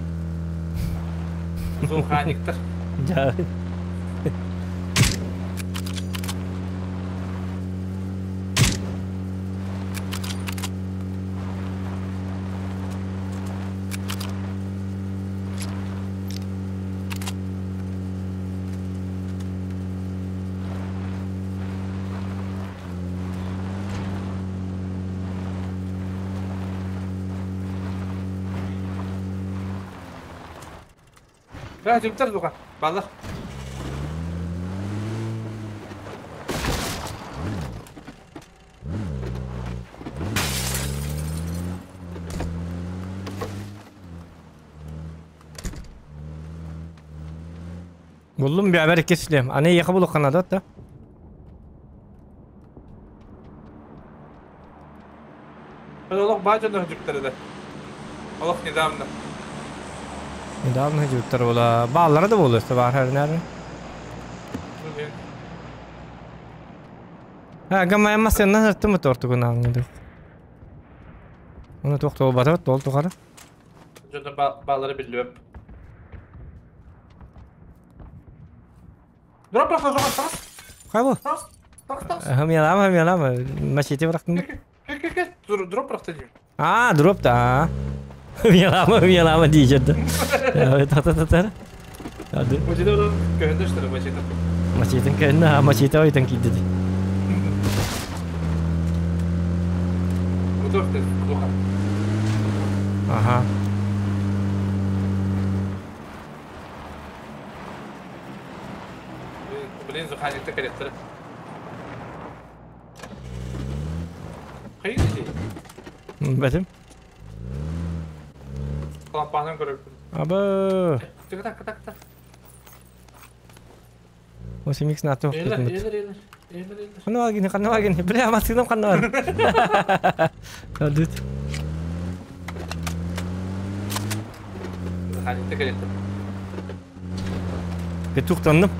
Зуханиктер. Жары. Жігіттер дуға. Балар. Буллум бәбәр кеслем. Аны якы булу канада да. Олох бажаны жігіттер да. Олох недавно. Недавно жігіттер була. Баллары да болу өсті бар her nerede. Ha, гамма эмма сеннен ыртымы тортугун аңды. Оны тоқтоо батып тол тугары. Жона баллары билеп. Дроп брак жога тас. Кай бу? Тас. Тас тас. Хамялама, хамялама. Мачете бырактым. Кел кел кел. Дроп бракты дейм. А, дроп да. Хамялама, хамялама дейжеді. Та та та та. Hadi. Мачете көһүндө штыры мачете. Мачетин кэнна, мачете ойтан кийди. Ага. Блин, зуханикты корректор. Қайын Бәтім. Лампаның көріп. Абы. Так, так, так, так. Осы микс на тоқ. Елер, елер, елер. Елер, елер. Қаны бар гене, қаны бар гене. Бля, масыным қаны бар. Кадыт. Зуханикты корректор. Петухтанным.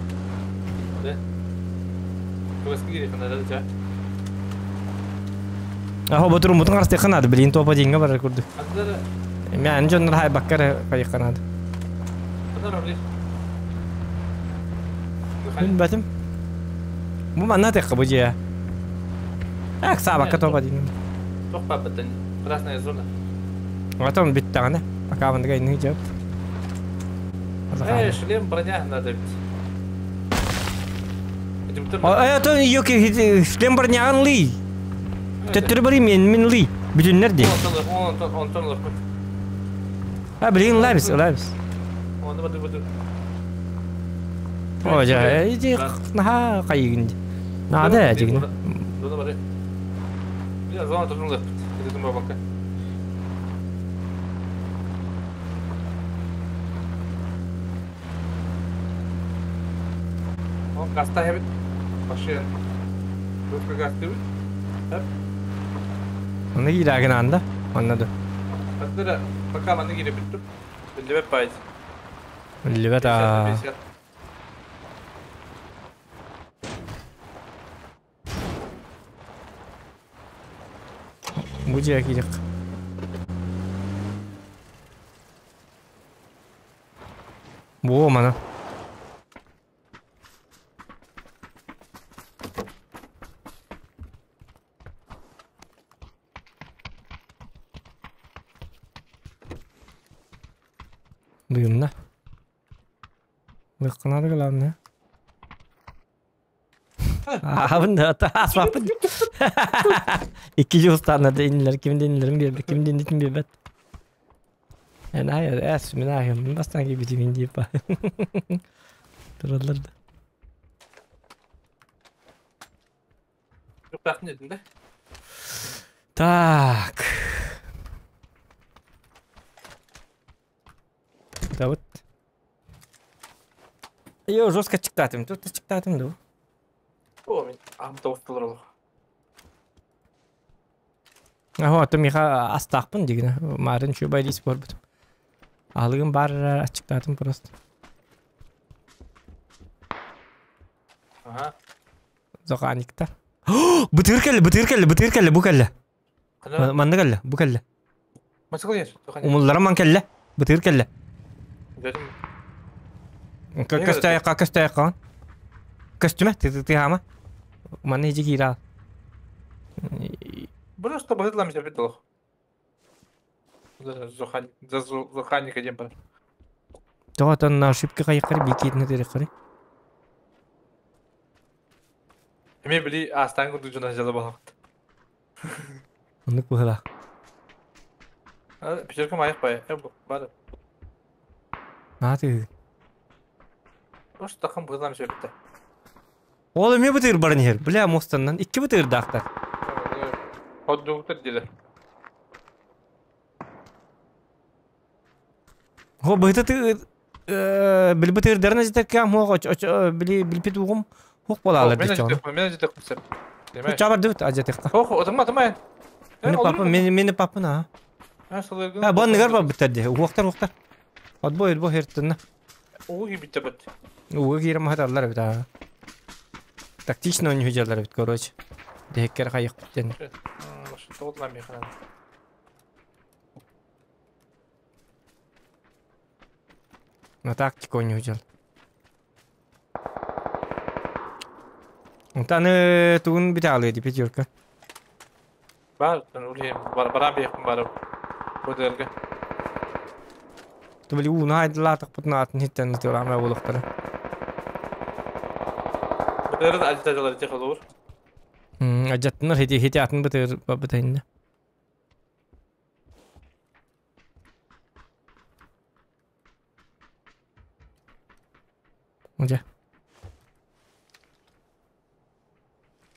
Да. Аһо ботуруммутун харыстыахха наада, билигин топ одиҥҥа барар курдук. Мээн дьоннор хайбакка эрэ хайыахха наада. Билбэтим. Бу манна атыахха бу дьиэ. Эк саабакка топ одиҥ. Туох баппыттан красная зона. Потом бүттэҕинэ, пока мандыга инни дьэп. Э, шлем броня надо бит. А то ее шлем броняҕын лый. Төттөрү барый мен мин лый. Бүтүннэр дии. Онтон онтон ылыппыт. А блин ылабис ылабис. Оны баду баду. О жа иди наха кайыгын. Надо дигин. Зона бары. Я зона тоже ылыппыт. Это бабака. Ол гаста хэбит. Машина. Русский газ дыбыт. Хэп. Оны киирагын анда. Онна ду. Аттара пока маны кире бүттүм. Биллибет пайыз. Биллибет а. Бу дьиэ киирик. Буо мана. Дыымна. Лыккынады главное. Аһабын да аспаппын. Икки жуустааннар да иннилэр ким да иннилэрин биэрбэт, ким да иннитин биэрбэт. Эн аайы эс мин аайым бастаан киирбитим диир ба. Тураллар да. Да? Так. Да вот. Йо, жестко чиктатым. Тут чиктатым да. О, мен ам тоғыз олох. Аһо, аты миха астаахпын дигинэ. Марын чубай рис борбут. Алыгым бар ачыктаатым просто. Ага. Зоханиктар. Бытыр кэллэ, бытыр кэллэ, бытыр кэллэ, бу кэллэ. Манна кэллэ, бу кэллэ. Умулларым ман кэллэ, бытыр кэллэ. Көстөөйөкка, көстөөйөкка. Көстүмэ, тыһаама. Манна ижи киира. Просто быһытлам сөпүт олох. Зоханика диэн бар. Тоҕотон ошибка хайыккары бикиитин тириккары. Эме били астан курдук дьоно дьала балаҕат. Оннук быһыла. Пятерка маях бай. Бар. Нааты. Просто тахым быһылам сөптө. Ол эме бытыр баран иһэр. Бля, мостаннан икки бытырдаахтар. Ходдуктар дилер. Хо быһыта ты били бытырдарын ажитаккам хо били билпит угум хук болалар дичон. Мен ажитак кусап. Чабар дыбыт ажитакка. Хо отма отма. Мени папа мени мени папа на. А бон нигар ба биттерди. Уктар уктар. Отбой бо хертна. Уги битте бит. Уги кирем хаталлар бит. Тактично не хужалар бит, короче. Дехкер кайык биттен. Тоғытлам механан. На тактику не хужал. Онтаны тугун бит алды пятерка. Бар, улем, бар, баран бейхм бар. Боделге. Тубали уна айдылатык бутна атын хиттен турама болуктары. Бытыры ажда тех olur. Ажаттынар хити хити атын бытыр бытайында. Уже.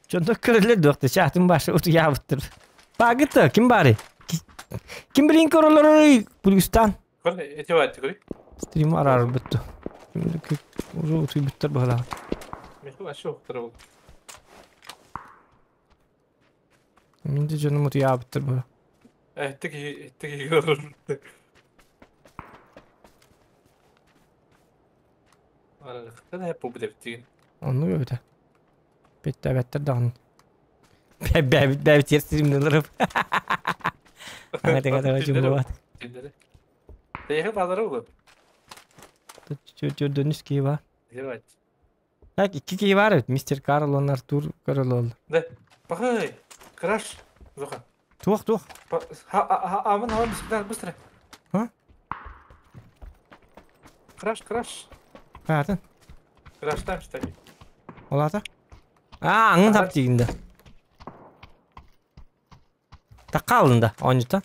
Чондок көрөлөр дуакты чаатын башы уту ябыттыр. Багыты ким бары? Ким билин көрөлөр Пулюстан? Көр, эти ватты көр. Стрим арар бүттү. Уже уту бүттөр бала. Меху ашы октыр бол. Мен де жаным уту ябыттыр бала. Эттик эттик көрөр. Ара, кытта хеп бу деп деген. Оны өтө. Бетте беттер дагын. Бэбит бэбит тер стримнелеріп. Аңа теңа таңа жумбат. Тейхи балары улы. Чө дөнүс ки бар. Так, икки ки бар бит. Мистер Карл, он Артур Карл. Да. Бахай. Краш. Зоха. Туох, туох. Амын, амын, быстро, быстро. А? Краш, краш. Қатын. Краштан штаби. Олата? А, аңын тап дегенде. Таққа алынды, онжыта.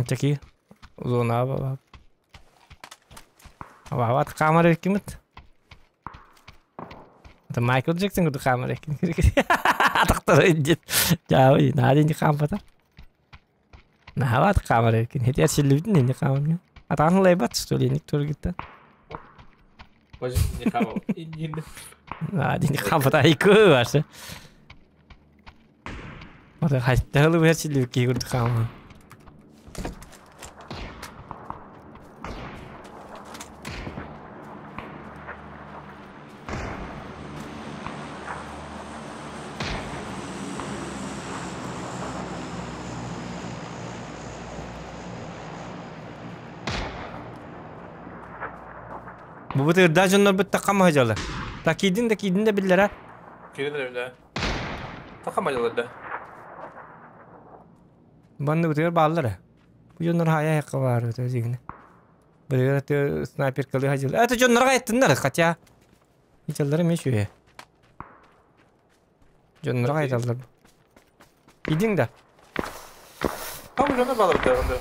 Таки. Зона ба. Ава, камера кимит? Это Майкл Джексон курду камера ким. Атақтар дет. Жабы, нади не кампата. Нахават камера ким. Хетер шилибдин не камера. Атан лайбат что ли, никтор гитта. Не камал. Нади не кампата айку ваше. Мата хайталы бер шилиб ки курду камера. Бу бу дьоннор бит такама хажалы. Та кидин да кидин да биллere. Кидин да биллere. Такама хажалы да. Банны бутыр баллары. Бу дьоннор хая якка бар өтө жигине. Бу это снайпер кылы хажалы. Это дьоннорга айттыннар, хотя. Ичаллары мен шуе. Дьоннорга айталлар. Идиң да. Там дьоннор баллар да.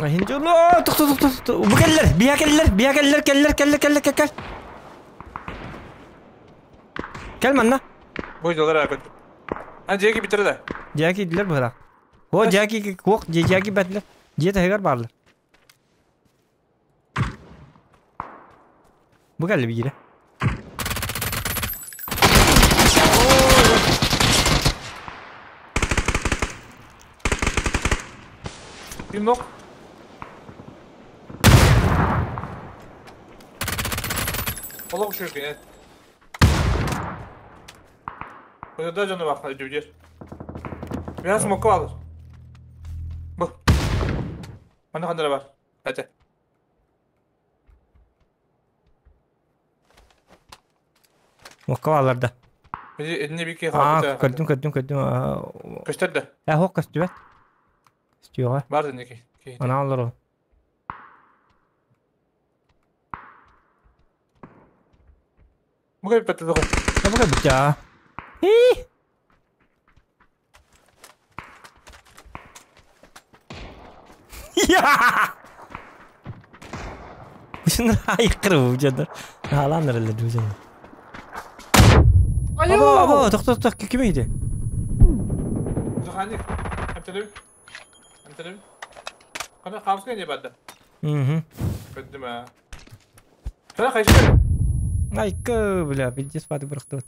Хин дьоннор, тук тук тук тук. Бу келлер, бия келлер, бия келлер, келлер, келлер, келлер, келлер. Кел манна. Бу дьоннор акыт. А жеки битерде. Жеки дилер бара. О, жеки кок, жеки бәтлер. Же тагар барлар. Бу келли бире. Bir nok. Allah uçuyor ki. Burada canı bak hadi diyor. Biraz moku alır. Bu. Bana kadar var. Hadi. Moku alır da. Elini bir kere kaldı. Gördüm gördüm gördüm. Gösterdi. Ya hok gösterdi. İstiyor. Var ne ki? Ana alır o. Bu kadar patladı. Bu kadar bitti ha. Hii. Ya! Şunlar aykırı bu canlar. Halanlar öyle bu canlar. Abo abo tok tok tok kim iyiydi? Zuhani. Emtelim. Emtelim. Kana kamsı ne badda? Hı. Gördüm ha. Sana kaçtı. Айкы, бля, пиздец паты бырахтыбыт.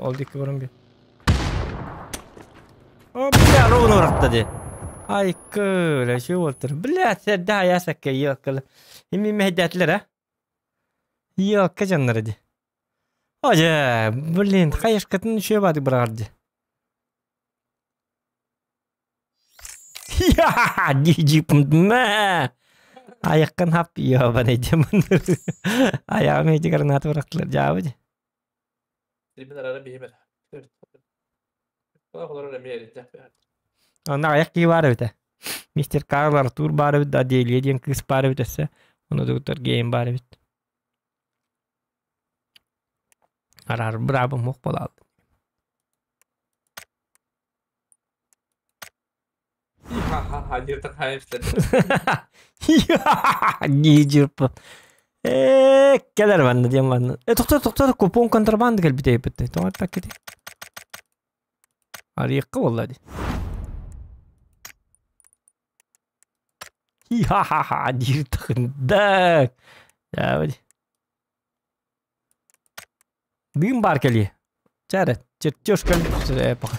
Ол дикки барам би. О, бля, ровно бырахта ди. Айкы, бля, şu болтыр. Бля, сәдді аясакка йоккалы. Хими мехдәтлер, а? Йокка жаннары ди. Оже, блин, хайышкатын үше бады бырағарды. Я, диджи мә. Аяққан хап ёбан эдемін. Аяғым эти гранаты бырақтылар, жабы. Ана аяқ ки бар бит. Мистер Карл Артур бар бит, Аделия диэн кыз бар бит эссе. Оны доктор Гейм бар бит. Арар браво мох болалды. Диджи Келер банды диэн банды. Тоқтар тоқтар купон контрабанды кел битей битте. Тоңар пакети. Арыйыққа болла ди. Ха-ха-ха, дир тахындак. Я Дым бар кели. Чәрі, чертеж кел. Пока.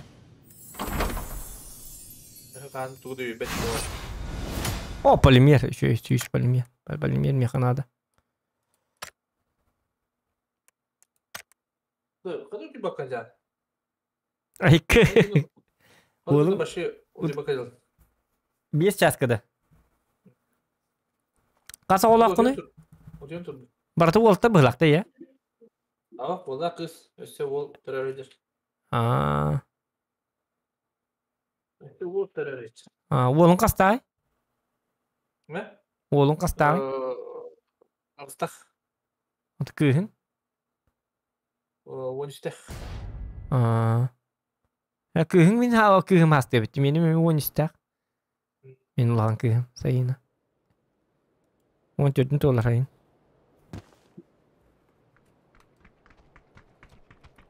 О, полимер, еще есть, есть полимер. Полимер меха надо. Қандай бакка Айкы. Олым. Вообще 5 часкада. Қаса олақ құны? Барты олта бұлақты, я? Ақ, бола қыз, өссе ол төрәрдер. Аа. Өссе ол төрәрдер. А, олың қастай? Ме? Олың қастай? Алыстақ. Күйін? 13-тэх. Аа. Күйін мен хала күйім асты бітті. Менің мен 13-тэх. Мен улахан күйім, сайына. 14-ін толар айын.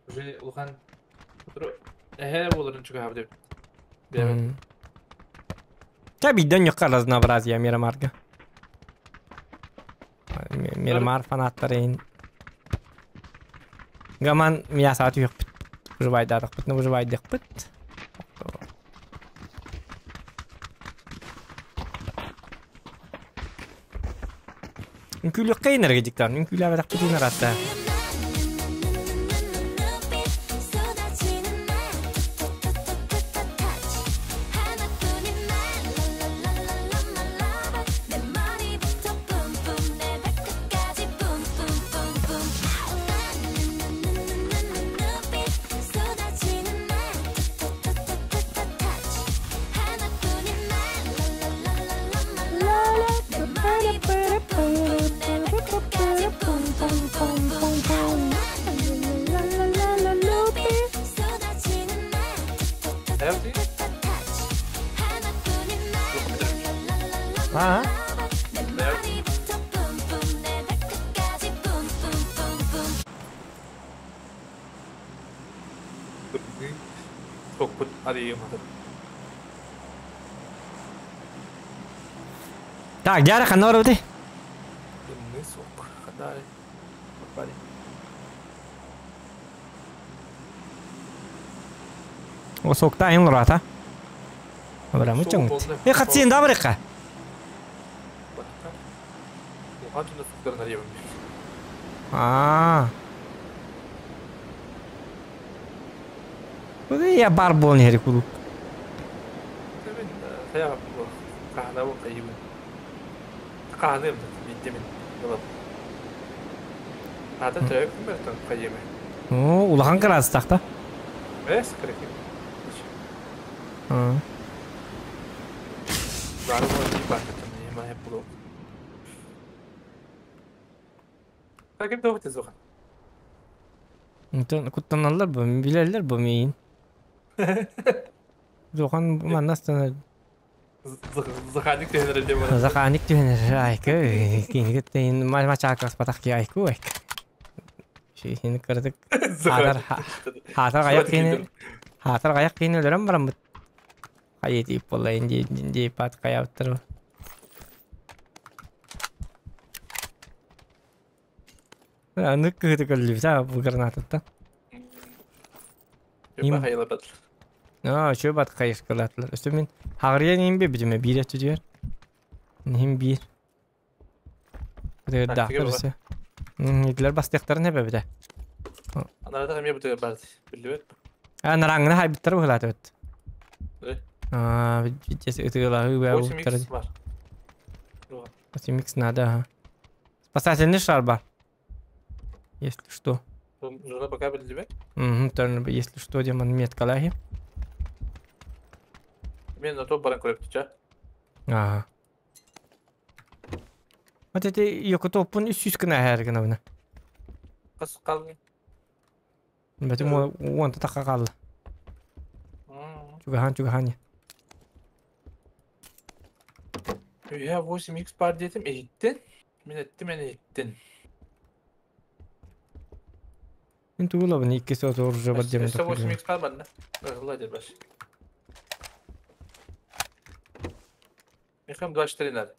Уже улахан Эхе боларын чуга деп. Та биден yok разнообразие Мирамарга. Мирамар фанаттарын. Гаман миясаты yok бит. Выживайдадық бит, выживайдық бит. Үnkүлі қайын эргедиктар, үnkүлі абадақ битин аратта. А? Токпут арыйым. Так, дяра ханор өте. Сок. Хадай. Пари. О сокта айын лората. Абра мучың. Э хатсин да барыка. А. Куда я бар бол нери кулу. О, улахан карас тахта. А. Куттаналлар бу, билеллер бу мейин. Зохан маннастан Заханик тенер деп. Заханик тенер айкы, кинге тен ма чакас патак ки айку айк. Шихин кырдык. Хатар хатар гаяк кини. Хатар гаяк кини өлөрөм барам. Хайы дип болла инди инди пат каяптыр. Аны кыты көллү та бу гранатта. А, чө бат кайыш кылатлар. Өстө мен хагырия ним бе бидиме бир өтү дияр. Ним бир. Бу да көрсө. Итлер бастыктарын хебе бите. Анарда хем бу бар. Билбет. А нараңны хай биттер булат өт. А, битес өтүгө хубе буттар. 8 надо, ага. Спасательный шар бар. Если что. Журна пока билбет. Угу, если что, демон меткалахи. Мен на то баран көрөптү ча. Ага. Вот это йокотопун үс гына һәр гына буна. Кыз калды. Бәтем уон така калды. Чугахан чугахан. Я 8x бар дедим, эйттин. Мен эттим, мен эйттин. Мен тугула буны 2 сот оружие бар демен. 8x бар банда. Ырла дер баш. Мехам 24 надо.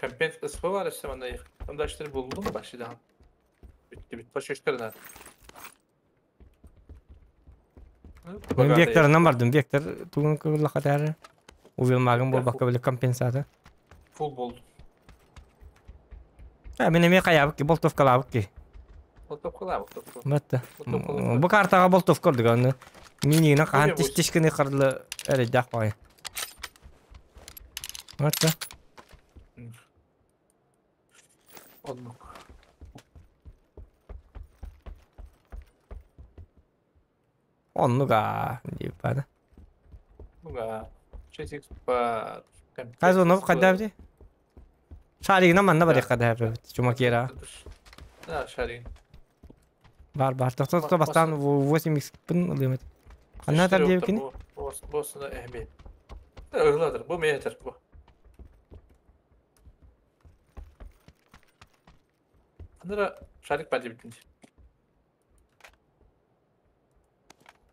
Компенс СП var işte bende. Tam 24 buldum başlayalım. Bitti bitti. Baş 3 надо. Мен векторынан бардым. Вектор тугун кылла катары. Увел магын бол бакка биле компенсата. Фул болду. А мен эме каябык ки, болтовкалабык ки. Болтовкалаа, болтовка. Батта. Болтовкалаа. Бу картаҕа болтовка ордук аны. Минигинэн хаһан Бу тис-тис гыны харлы эрэйдээх баҕайы. Батта. Оннук. Оннук аа диэбит баада. Нуга. 6x по... Хас онно хайдаабыт? Шаригынан манна барыахха даабыт. Чумакера. Да, шарик. Бар бар. Тохто тохто бастаан 8x пын ылыам этэ. Ханна атар диэбиккини? Босына эми. Ыгыладыр. Бу метр бу. Андыра шарик бар диэбитин.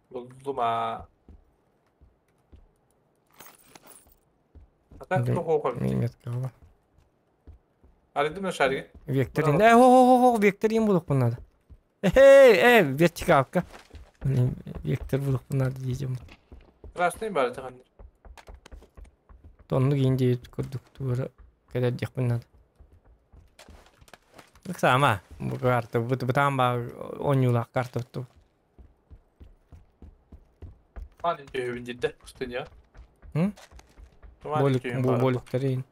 Булдум аа. А так то Минетка. Арыйдым на шариги. Векторин. Э, хо хо хо векторин булук надо. Эй, эй, вертикалка. Блин, вектор булук надо диэжем. Красный бар таханнар. Тонну кийин курдук туора кэлэр диэхпин надо. Сама бу карта бу бутаан ба оонньуулаах карта ту. Ман үһүбүн дидде пустыня. М? Болик бу боликтарин.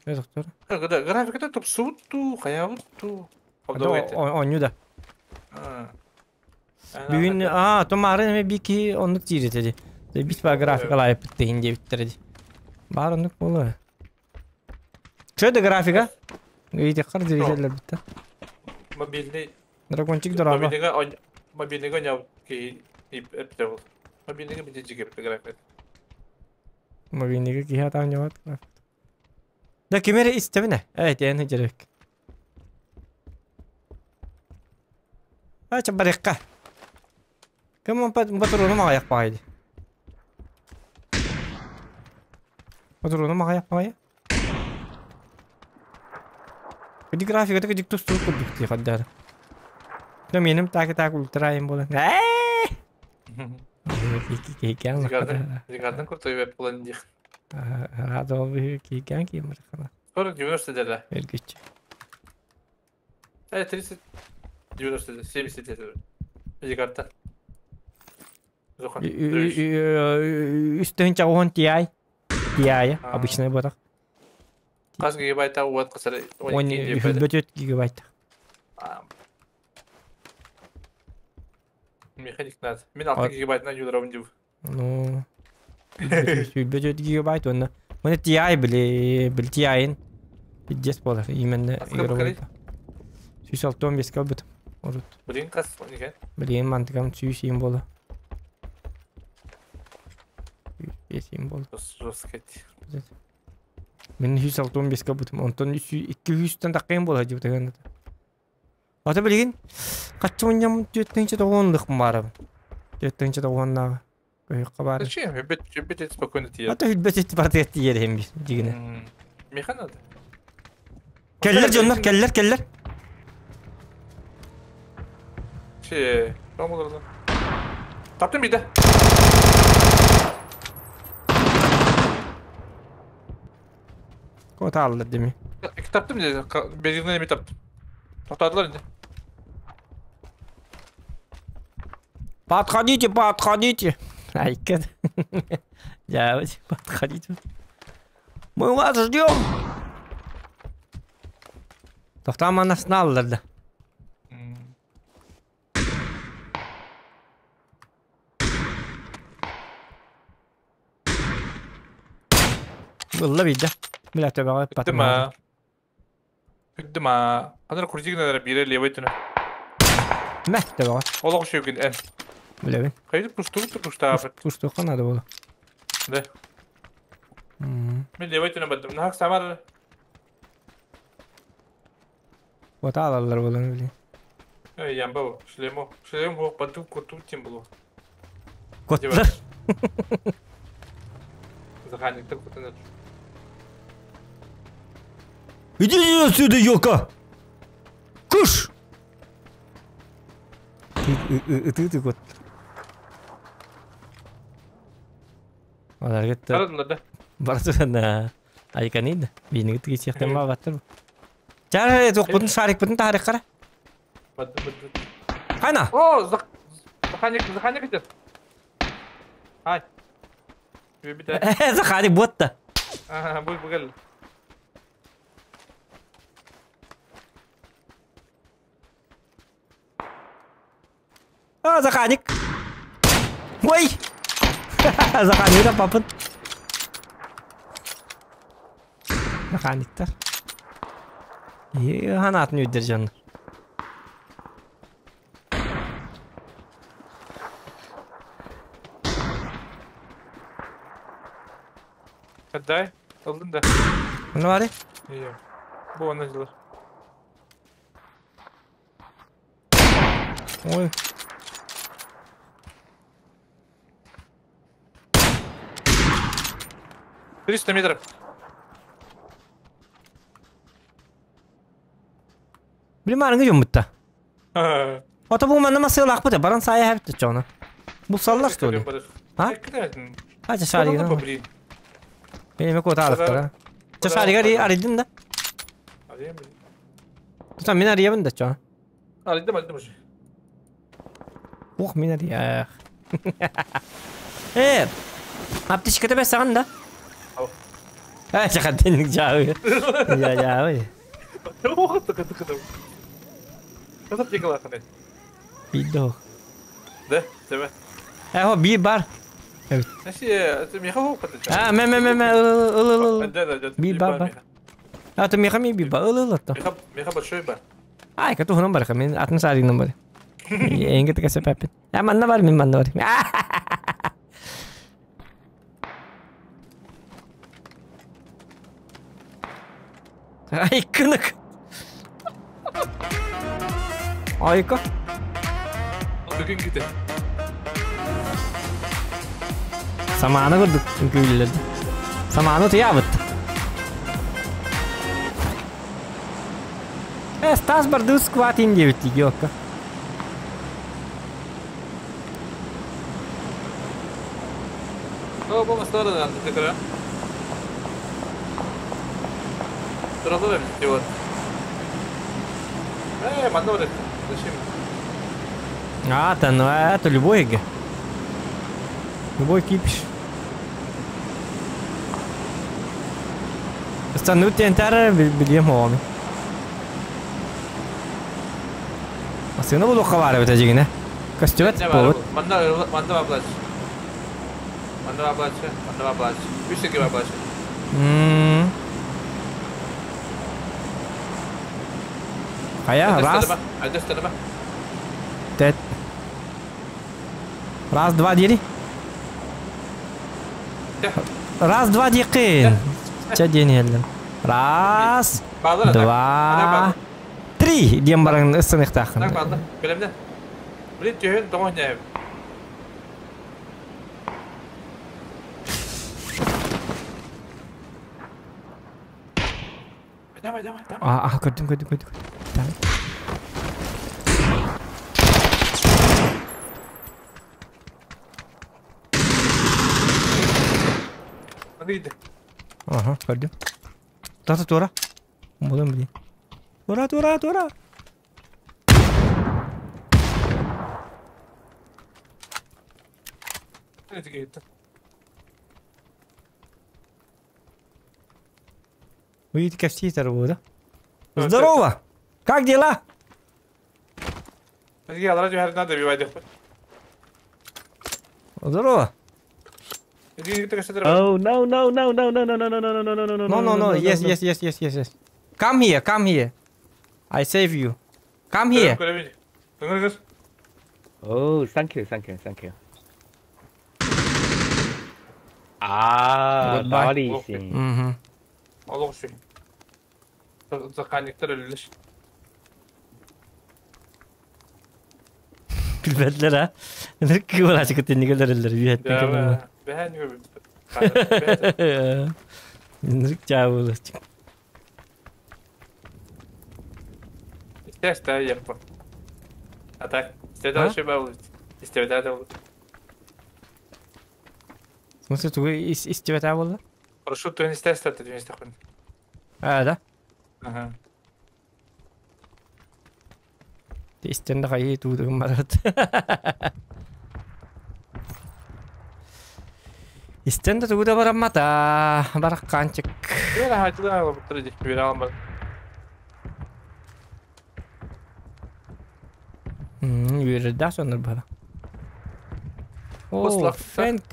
Э, доктор. Графиката тупсубут туу, хайаабыт туу. Оонньуу да. Бүгүн аа томаары эме би киһи оннук диир этэ дии. Бит ба графикалаайыппыт диһин диэбиттэрэ дии. Баар оннук буолуо. Чё да графика? Ыйытыаххар дирижерлэр битта. Мобильный Дракончик дорога. Мобильныйга мобильныйга оонньообут киһи эппитэ буол. Мобильныйга бити дьигэппит графика. Мобильныйга киһи атаан оонньообот график. Да ким эрэ истэбинэ. Ээ тиэн сылдьарык. Ача барыахха. Ким патрону маҕайах баҕайы. Патрону маҕайах баҕайы. Кыдьык графиката кыдьык тустуу курдук дии хаддаара. Да меним так и так ультраем буолан. Ээ! Зигардан куртой веб булан дих. Рада кийгэн киймырхана. 40 90 деді. Эргиччи. 30 90 деді, 70 деді. Зигарда. Зохан. Үстүн чагон TI. TI обычный ботах. Қас гигабайта уат қасар 12 гигабайт. Механик надо. Мен 6 гигабайтынан юдырабын деп. Ну, 4 гигабайт онна. Мына TI били, бил TI-ин. Пиздец болар, именно игровой. 165 калбыт. Орут. Билин қас, неге? Билин мантыкам 107 бола. 107 бола. Жестко. Мен 165 калбытым. Онтон 200-тен таққайын бола деп таган. Ата билигин каччы мынням 4-тенче тоғонлық барабын. 4-тенче тоғоннағы. Көйөккө бар. Зачем? Бет бет спокойно тиер. Ата хүлбет бар тиер хем бир дигине. Механ надо. Келлер дьоннор, келлер, келлер. Че, там олар. Таптым биде. Кота алды деми. Таптым деди. Бергенен эми таптым. Токтадылар инде. Подходите, подходите. Айка. Дядя, подходите. Мы вас ждем. Тоқтам анасын алдырды. Бұлла бейді. Білә төбе қойып Бүттім а. Бүттім а. Қандар крутигін бире левой түні. Мә, төбе қой. Олақ үшеуген ән. Білебін. Қайда пустук пустап. Пустук надо было. Да. Мен левой түні баттым. Нақ самар. Вот алалар болын біле. Эй, ямба, шлемо. Шлем хо батту куту тем было. Коттар. Заханиктер кутанар. Иди отсюда, елка! Куш! Ты ты кот. Алар кетті. Қарадылар да. Барсына. Айканид. Бейнеги тиги сияқтан ба баттыр. Жар, тоқпытын шарик бытын тарих қара. Қайна? О, Заханик, Заханик идет. Ай. Заханик ботта. Ага, будет бугал. А, Заханик. Ой! Заханик да папын. Заханиктар. Ханатын өйдер жаныр. Дай, алдын да. Ne var? Иә. Бу аны жылар. Ой. 300 метров. Билим арыңы жомутта. Ото бу манна масыл акпыта баран сая хәбит чона. Бу саллар что ли? А? Хача шаригы. Бейме кота алыптар. Ча шаригы аридин да. Тута мен арыябын да чона. Аридим, аридим уже. Ух, мен арыях. Аптечка тебе саган да? Ай, чакаттенник жабы. Я жабы. Ох, тык тык тык. Казап текала ханай. Бидо. Да, тебе. Э, би бар. Нэси, Михаил каты. А, ме ме ме ме, ыл ыл. Да, да, да. Би бар бар. А, то Миха ми би бар, ыл ыл то. Миха, Миха большой бар. Ай, кату хунам бар, мен атын сари номер. Энге текесе пепет. А, манна бар, мен манна бар. Ай, кынык. Айка. Бүгін кете. Саманы көрдік күйлерді. Саманы тыябыт. Стас барды скватин девять йока. О, болмаса да, ты кара. Туралы вот. Манна вот зачем? А, да, ну это любой ге. Любой кипиш. Станут тентар билем хоми. Асына буду хавары бит жигине. Костюмет болот. Манна манна баблач. Манна баблач, манна баблач. Үсеге баблач. Хая, раз. Тет. Раз, два, дири. Раз, два, дикин. Че день Раз, два, три. Дем баран ысынык тахын. Блин, түйін доңы не. Давай, давай, давай. А, көрдім, көрдім, көрдім. Давай. Ага, көрдім. Тата тура. Болым блин. Тура, тура, тура. Видите, костей да? Здорово! Как дела? Здорово! Oh no no no no no no no no no no no no no no no no yes yes yes yes yes yes. Come here, come here. I save you. Come here. Oh, thank you, thank you, thank you. Ah, Goodbye. Олох шүй. Заханиктер өлүш. Билбетлер а. Нырк болачы көтенигелер эллер үйәттен. Бәһән Нырк жабылыч. Истәстә япа. А так, истәдә шүй бабыл. Истәдә дә булды. В смысле, тугы истәдә булды? Хорошо, то не истәстә, то не истәхын. А, да? Ага. Истэн да хайыы туудугум барат. Истэн да тугу да бараммата. Бараххаанчык. Үөрэ хаачылар албыттар дии. Үөрэ аламмат. Үөрэрдээх дьоннор бара. О, Фэнк,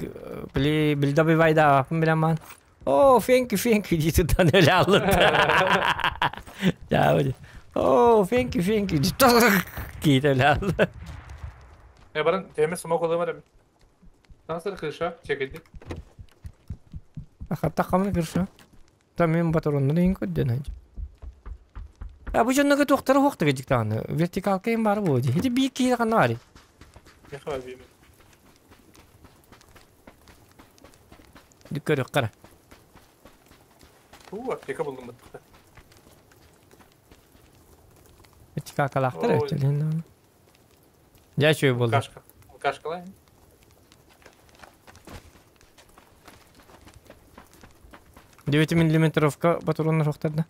били билдабивайдааппын билэммаан. О, thank you, thank you дии турдан өлө аллыт. Дьаабы. О, thank you, thank you киит өлө аллы. Э, баран темир смок ылым эрэ. Тансыр крыша, чекеди. Хатта хамны крыша. Там мен батароннар ең көдден айдым. А бу дьонного туохтара суох да даҕаны. Вертикалка им баар буолуо дии. Ити биир киһи ханна баарый? Миэхэ бар биир. Көрүөххэ эрэ. Уу, аптека булдум баттахта. Вертикалкалаахтар эбит даҕаны. Дьэ үчүгэй буолла. Алкашка. Алкашкалай. 9 миллиметровка патроннар суохтар да.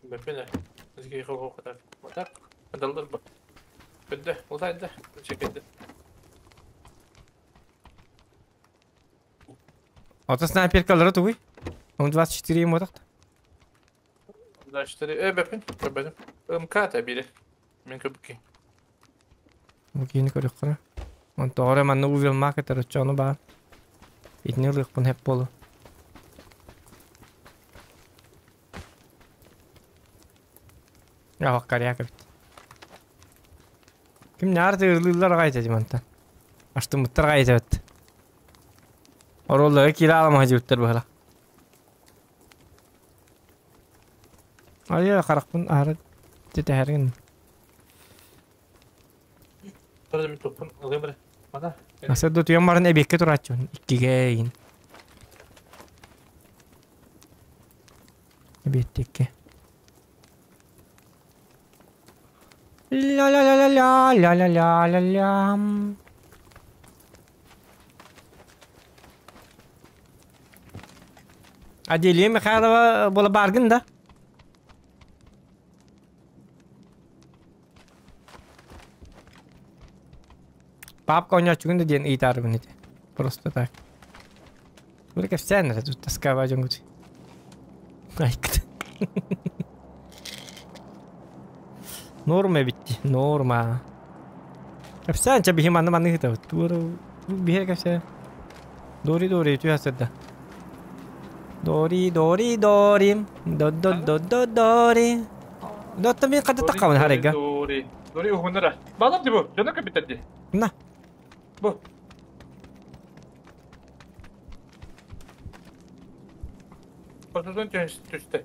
Бэппинэ. Бизге хол-хол Так, адаллар ба. Көддө, ултайды, чекедди. Ото снайперкалары тугуй? Он 24 им отахта. 24, э, бэппин, көрбөтүм. МК-та бири. Мен көбүкки. Бу киини көрүөххүнэ. Онтоҕор манна увелмаак этэр оччону баар. Итини ылыахпын хэп буолу. Аһ коряк эбит. Ким наар тыырлыыллар аҕай этэ мантан. Аштыммыттар аҕай этэ Оруоллары киирэ аламаһа дьиэбиттэр быһыла. Айа харахпын аһара титэһэрин. Аса дутуйан баран эбиэккэ турааччыбын. Иккигэ игин. Эбиэттикке. Ля-ля-ля-ля-ля, ля-ля-ля-ля-ля. Аделия Михайлова буола бааргын да? Папка оонньооччугун да диэн ыйытаарыбын ити. Просто так. Бу кэпсээн эрэ тут тоскаба дьоҥҥут. Айкыт. Норма эбит дии. Норма. Кэпсээн чэ биһи манна маннык ыытабыт. Туора биһи кэпсээн. Дори дори түһэ сырда. Дори дори дори до до до до дори. Дотто мин хата таххабын харайга. Дори дори уһуннара. Балар ди бу. Дьоно кэбитэр ди. На. Бу. Хотутун түстэ.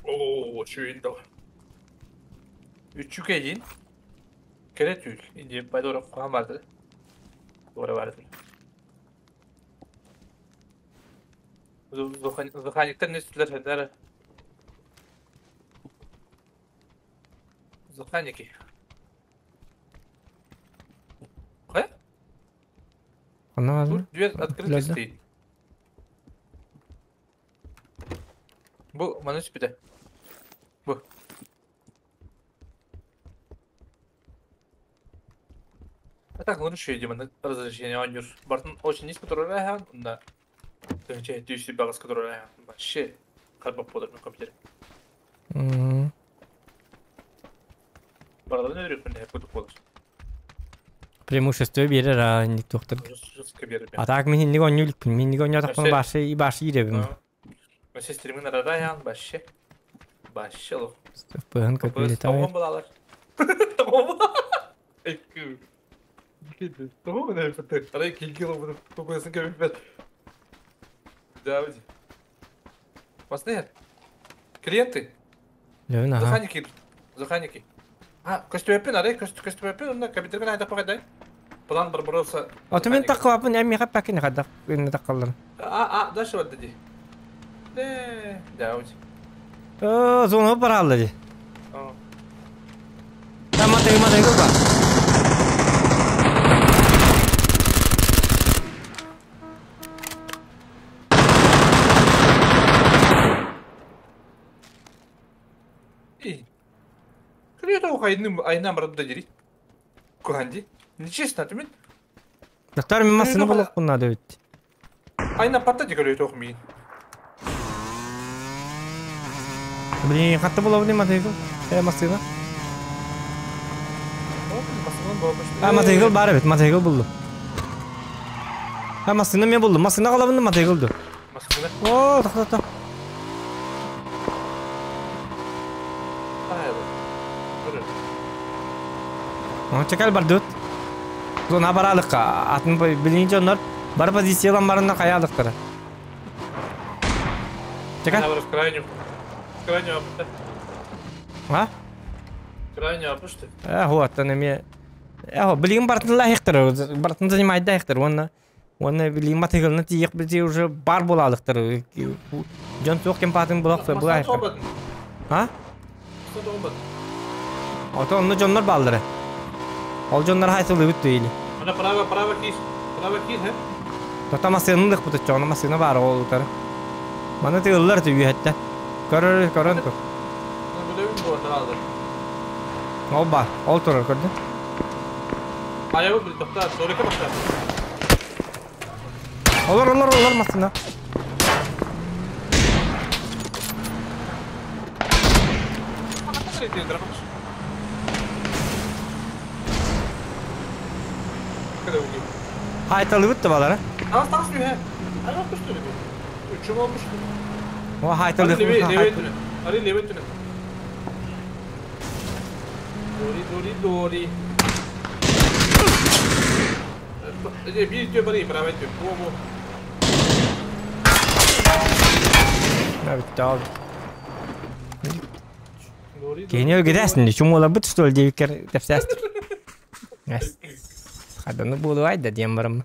Оо, үчүгэй да. Үчүгэйин. Кэрэ түүл. Диэн байдора куһаҕан баардыр. Туора баардыр. Зуханиктар не сүтүлэр ханнара. Зуханики. Хайа? Ханна Тут дверь открыта стоит. Бу маны сүпүтэ. Бу. А так, ну еще идем на разрешение оонньуур. Бартын очень низко турар онно тыһыынча 700 баҕаска турар вообще харбап буолар мин компьютер. Барыларын өлөрүөхпүн эһэ курдук буолар. Преимущество биэрэр аа инник туохтар. Жестко биэрэр. А так мин инник оонньуу иликпин. Мин инник оонньоотохпуна башы башы иирэбин. Вообще стримин арарайан вообще. Вообще лох. Пыһын көтүлетает. Тоҕо булалар. Тоҕо Тоҕо булалар. Арай килгил буну тукусын көбүппэт. Давайте. Баснер. Клиенты. Заханики. Заханики. А, көстүөппүн арай көстүөппүн онно компьютерген айдап бакайдай. План Барбаросса. Ото мен таккабаппын эм миэхэ пакин хадах инна таккаллар. А, а, дальше вот ди. Э, давайте. Э, зона баралла ди. Таматыгы матыгы ба. Что айна барда дери? Куханди. Нечестно, ты мен. Доктор, мен машина булып надо ведь. Айна патта дегеле тоқ мин. Блин, хатта була не мотоцикл? Машина. А, мотоцикл бар бит, мотоцикл булду. А, машина мен булдум. Машина калабында мотоциклду. Машина. О, токто, токто. Чекал бардут. Зона баралыкка. Атын билинче оннор бар позициялан барына каялыктыр. Чекал. В крайнюю. В крайнюю апышты. А? Крайнюю апышты. Вот, эме. Билигин бартын лайыктыр. Бартын занимает дайыктыр. Онна Оны билигин мотоциклны тиек бити уже бар булалыктыр. Жон тоқ кемпатын булак булай. А? Ото онны жоннор балдыры. Ол жоннор хайсылы бүттү или. Ана право, право кис. Право кис, he? Тота масынылык буту чоны масына бар ол утары. Мана тыгыллар түйү хетте. Көрөр көрөн тур. Ол бар, ол турар көрдү. Аябы бил токта, дорека бакта. Олар, олар, олар масына. Haytalı bitti balara. Tamam tamam he. Ay olmuştu bir. Üçüm olmuştu. O haytalı. Hadi levetine. Dori dori dori. Bir diyor bana beraber diyor. Bu bu. Ne bitti abi. Genial gidersin. Чумола бит что ли девикер тепсәст. Хаданы булу айда дием барым.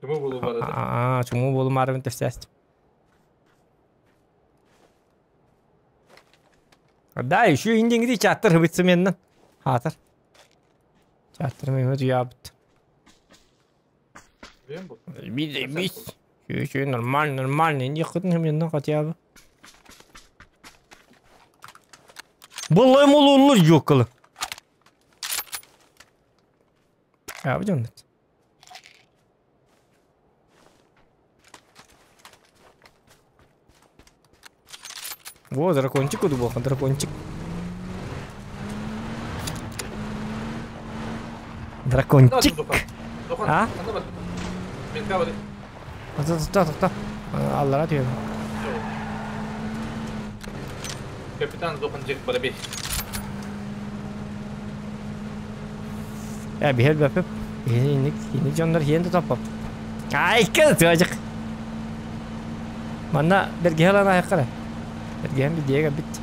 Чуму булу бар. А, чуму булу марым тепсәст. Да, еще индингди чаттыр битсе меннен. Хатыр. Чаттыр мен ябыт. Бит бит. Еще нормально, нормально. Не хытны меннен хотя бы. Буллай молуллар yok кылы. Ya bu canlı. Во, дракончик уду дракончик. Дракончик. А? Тоқта, тоқта. Аллара түйем. Капитан Зохан Джек Барабей. Ya bir hel bapıp. Yeni yeni canlar yeni topap. Ay kız çocuk. Manna berge lan ayakara. Berge bir diye bit.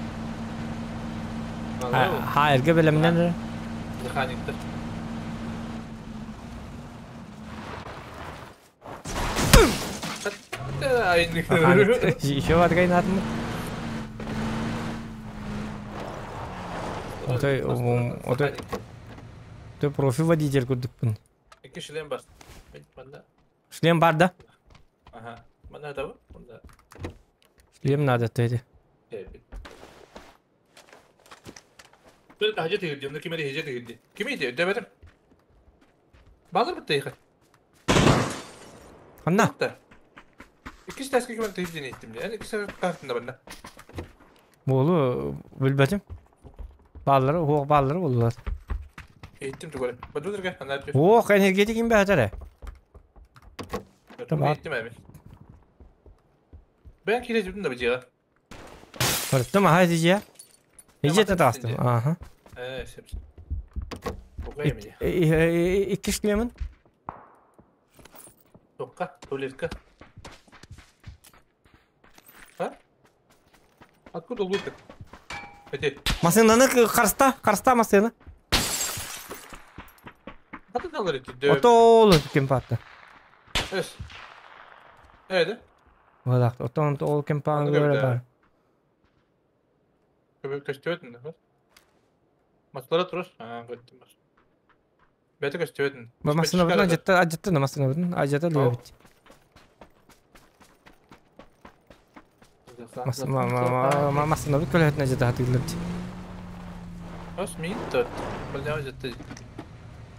Ha erge belemden. Mekaniktir. Еще var kaynatma. Отой Ты профи водитель курдукпун. Iki шлем бар. Шлем бар да? Ага. Манда да бар. Шлем надо то. Bir hacı tegirdi. Kimi hacı tegirdi. Kimi idi? Demedim. Bazı bitti yıkı. Anna. İki tane kimi tegirdiğini ettim. Yani iki tane kartında bende. Bolu bilmedim. Balları, ho balları buldular. Eğittim tugara. Badur gel. Anlar. Oh, energetik imbe hatere. Tamam. Eğittim abi. Ben kireci da bir Tamam hadi ya. Hiç de tastım. Aha. Evet. İki шлемин. Токка, туалетка. А? Откуда лупит? Эти. Машинаны карста, карста машина. Отол кемпатта. Эс. Эйде. Вот отон ол кемпан бар. Көбөк көстөбөтүн да. Маслара турur. А, көттүм. Бәте көстөбөтүн. Бу машина бутун ажатта, ажатта машина бутун, ажатта лебит. Машина бут көлөтүн ажатта хатырлып. Бас мин тот. Бля, жette.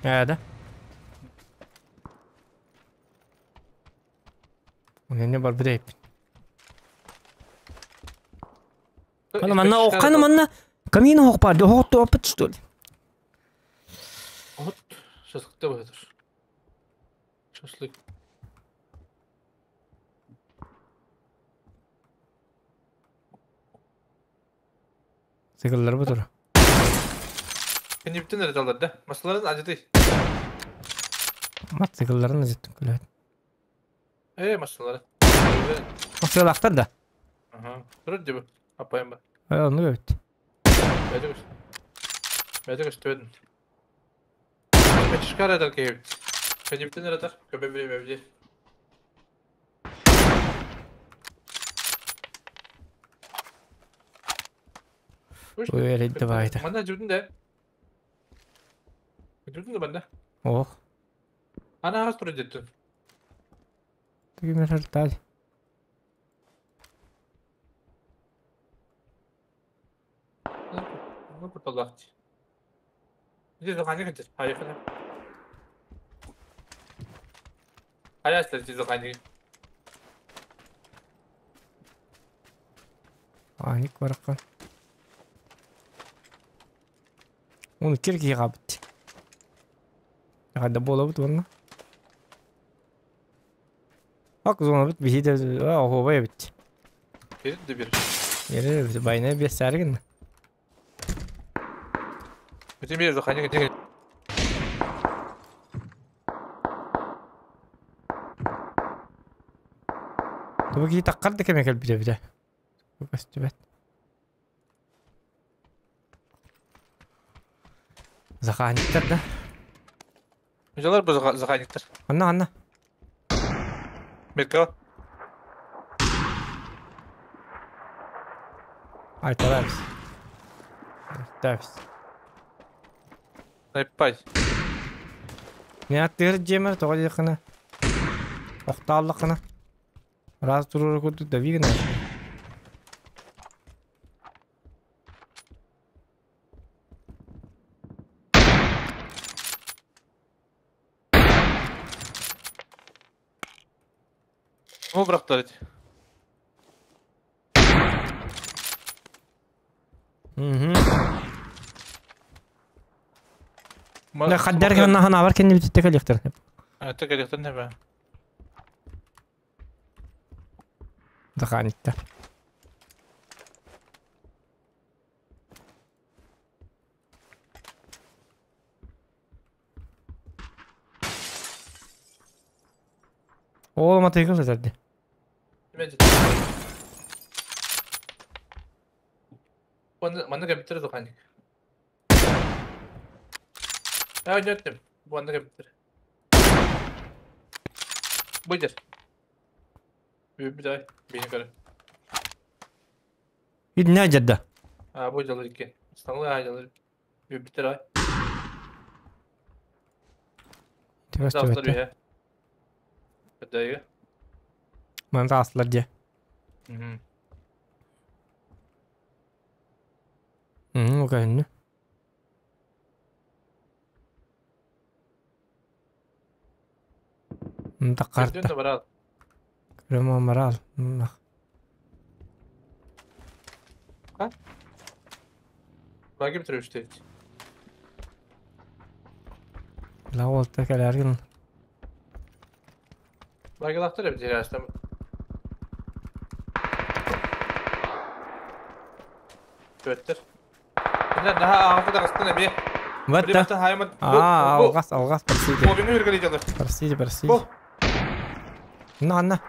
Ээ да. Оны бар бирейп. Кана манна кана манна камин хок бар, хок то опыт что ли? Вот, шашлыкта бар. Шашлык. Сыгыллар бу тур. Кенептен эрэ да. Масаларын ажыты. Мат сыгылларын ажыттым күлөт. Э, масалары. Масалактар да. Ага. Тур диби. Апайым бар. Э, onu өт. Бәдик. Бәдик өстөдүн. Бәчишкар эдер кейп. Кенептен эрэ тар. Көбө биле бе. Ой, эрэ давай да. Мана жүрдүн да. Жүрдүн да банда. Ох. Ана агас тур деттин. Тигимер хартал. Ну куталлахти. Здесь захани хотел. Поехали. А я здесь захани. Аник бараккан. Оны кирки габыт. Хада болобут онна. Ак зона бит биһиде охобай бит. Bir de bir. Ере бит байна бес саргын. Бүтін bir захани хотел. Тубы ки таккар да кемекел бите бите. Көстүбет. Заханиктер да. Жалар bu заханиктер. Анна анна. Метка. Ай тарабис. Тарабис. Найпай. Не аттыр жемер тоға декана. Оқталлықына. Раз турur курдук да вигна. Ну bıraktılar. Мгм. Да хаддар ханна хана бар кенни битте калехтер. Тек электр не бе. Заханиктер. О, матыгын сатарды. Манна компьютер заханик. Я өттüm. Bu anda компьютер. Buyur. Bir daha beni göre. Ne жадда? Ha bu jalar iki. İstanbul ha jalar. Bir bitir ay. Төбөс Dağıtlar төбөттө. bir ha. Bir Ман аслар же. Hı. Мм, окей. Gördün Такарта. de var al. Крема морал. Bagi bitir işte. La olta каларгын. Bagi laktır bir aslında. Götür. Ne daha ağzı da kastın bir. Ватта. А, алгас, алгас, простите. Bugün yürgeli Простите, простите. Bu. На, на.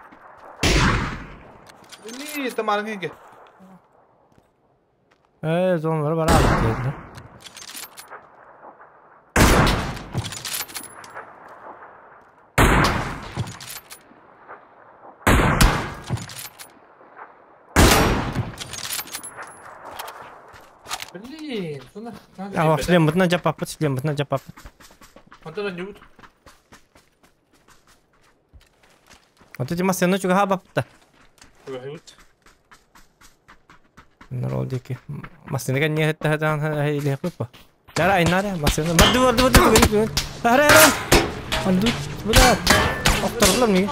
Ne tamam ki. Э, зон бар бар алып. Блин, şuna. А, шлем бытна жапапыт, шлем бытна жапапыт. Онтон ньют. Вот эти массы, ну чуга бапта. Ньют. Нарол диэки. Массыына кэнниэ сыттаһытаан илиэхпит по. Дара айнаара массыына. Барды барды барды бүгүн бүгүн. Ара ара. Анду бля. Охторулар миги.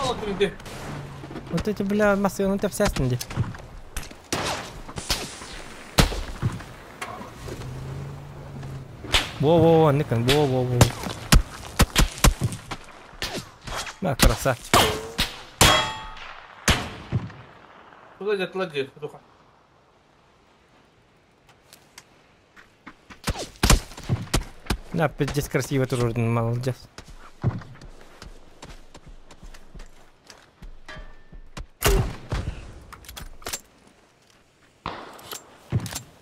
Вот эти бля массыынаны тэпсээстин ди. Во-во-во, Никон, во-во-во. На, красавчик. Куда дед, духа. На, пиздец красиво тоже, молодец.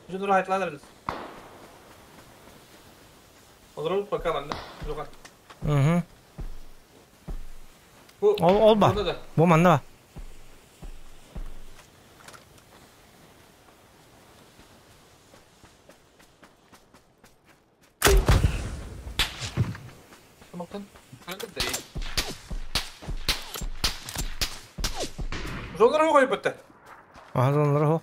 Дьоннор аһайталаан эрэбит. Олоробут пока манна. Духа. Угу. Бу Ол ол ба. Онно да. Бу манна ба. Тамактан. Зоннар хоҕой бытта. Аха зоннар хо.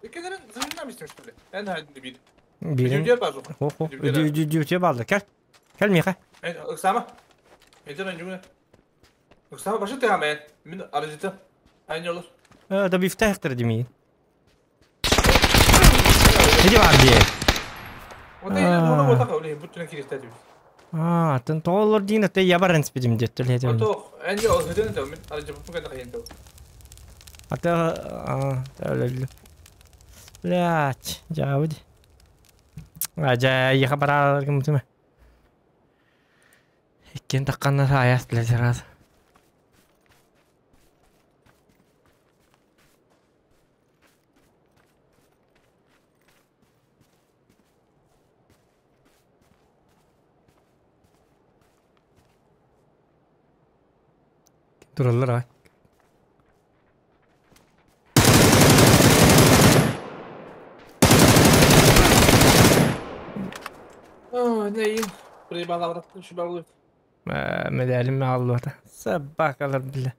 Иккилэрин зырынан истим Эн хайдын биир. Биирин. Үдүөр баар Хо хо. Үдү баалда. Кел. Кел Миха. Ыксама. Эден анжуна. Ыксама башы тыгама Мин арыжыты. Айны olur. Да бифтехтер дими. Иди бар дии. Ота оны бота кабыл бүттүнө киристе дип. Аа, тын тоолор диин өтө ябарын спидим деттил хетем. Ото энди ол хөдөн да мин арыжы бу када кайын да. Ата аа, тәлел. Блять, жабыд. А жа яха бара ким түмө. Иккен такканна аяс биле сразу. Тураллар ай. Аа, нейин. Burayı bana avrattın şu bavulu. Медалим аллата. Собакалар бля.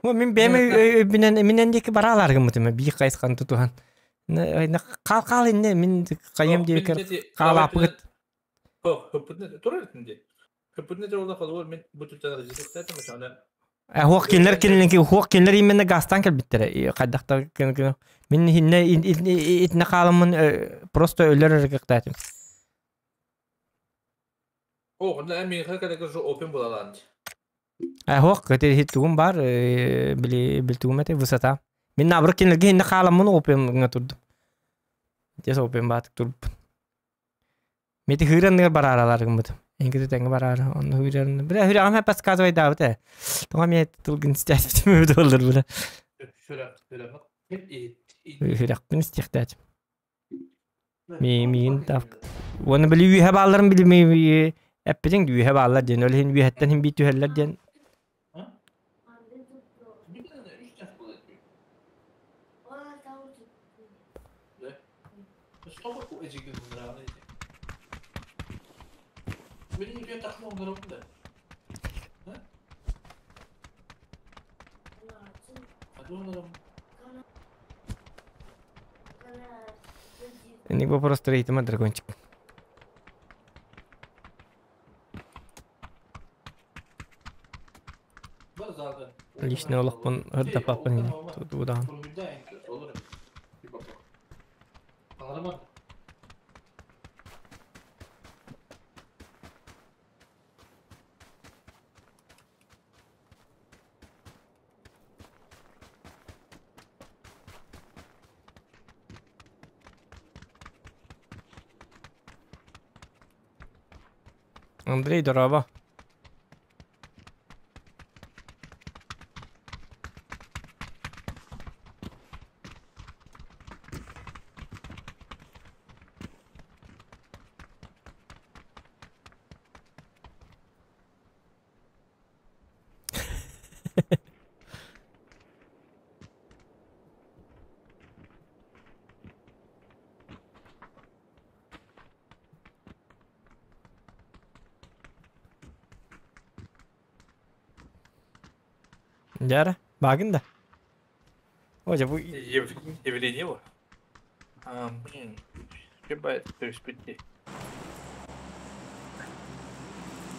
О, мин бэми бинен минен диэки бараалар гыммытым бии хайысхан тутуһан. Қал қал инне мин кайым диэкер хаалааппыгыт. Хо, хөппүтүнэ турар этинди. Хөппүтүнэ жолда калыбыр мен бу түлтен арыжы аны. Хуох кинилер кинилер хуох кинилер именно газтан кэлбиттере. Кайдахта мин хинне итне хааламмын просто өлөр эргектаатым. О, онда мен хакада жо open булалан. Хуох көтө хит тугум бар били билтугум эте высота. Мин наоборот кинилерге хинне хааламмын open ҥа турдум. Дес open баатык турбун. Мети хыыранныгар барааралар гыммытым. Эҥкити тэҥҥэ бараара. Онно хыыран. Бля хыырагам подсказывай даабыт ээ. Тоҕо миэ тылгын истээспитим эбит буоллар бля. Шөрәк, шөрәк. Хыыракпын истиэхтээчим. Ми миин тав. Уонна били үөһэ баалларын били ми эппитиҥ үөһэ бааллар диэн. Ол иһин үөһэттэн иһин биир түһэллэр диэн. Инник вопрос рейтима дракончик. Личный олохпун ырдапаппын инник туудаан. Андрей, дорообо. Дьара, баагын да. О, дьэ бу... Явление его. А, блин. Хиба түспүт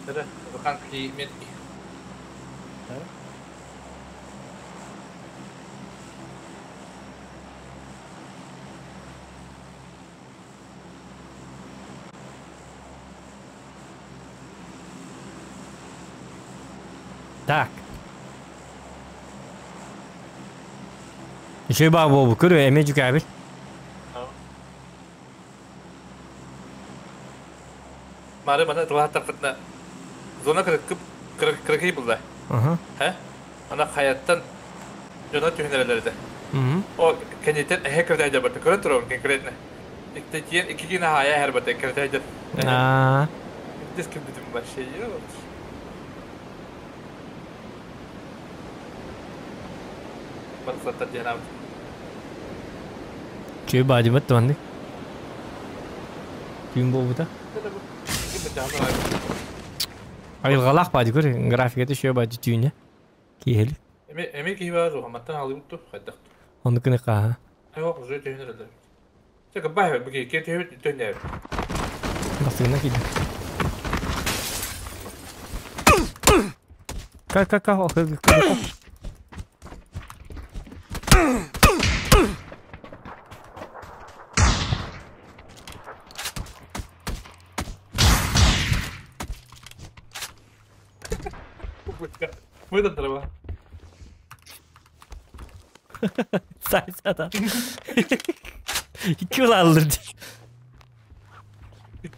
Эрэ, улахан метки. Так. Үчүгэй баа буолбу көрү эмиэ дьүкээбил. Мары маны тылааттарбытына зона кырыккып кырыкый булла. Ха? Ана хайаттан дьоно түһүнэрэлэр этэ. О кэнниттэн эһэ кырдайда барта көрөн турабын конкретно. Икки икки киин хаайа эһэр барта кырдайда. Аа. Дес кирбитим вообще. Барсаттар диэн аабыт. Чү баадьыбат туһаннык. Түүн буолбута. Айылҕалаах баадьы көр, графиката үшүө баадьы түүнэ. Киһили. Эми эми киһи баар маттан алыбыт ту хайдах. Онну кыны хааха. Айо уже түүнэр эле. Чэ бай бу ки түүн түүнэр. Бастыгына киирдим. Ка ка ка о Выдан дрова. Сайсада. Икки улааллыр.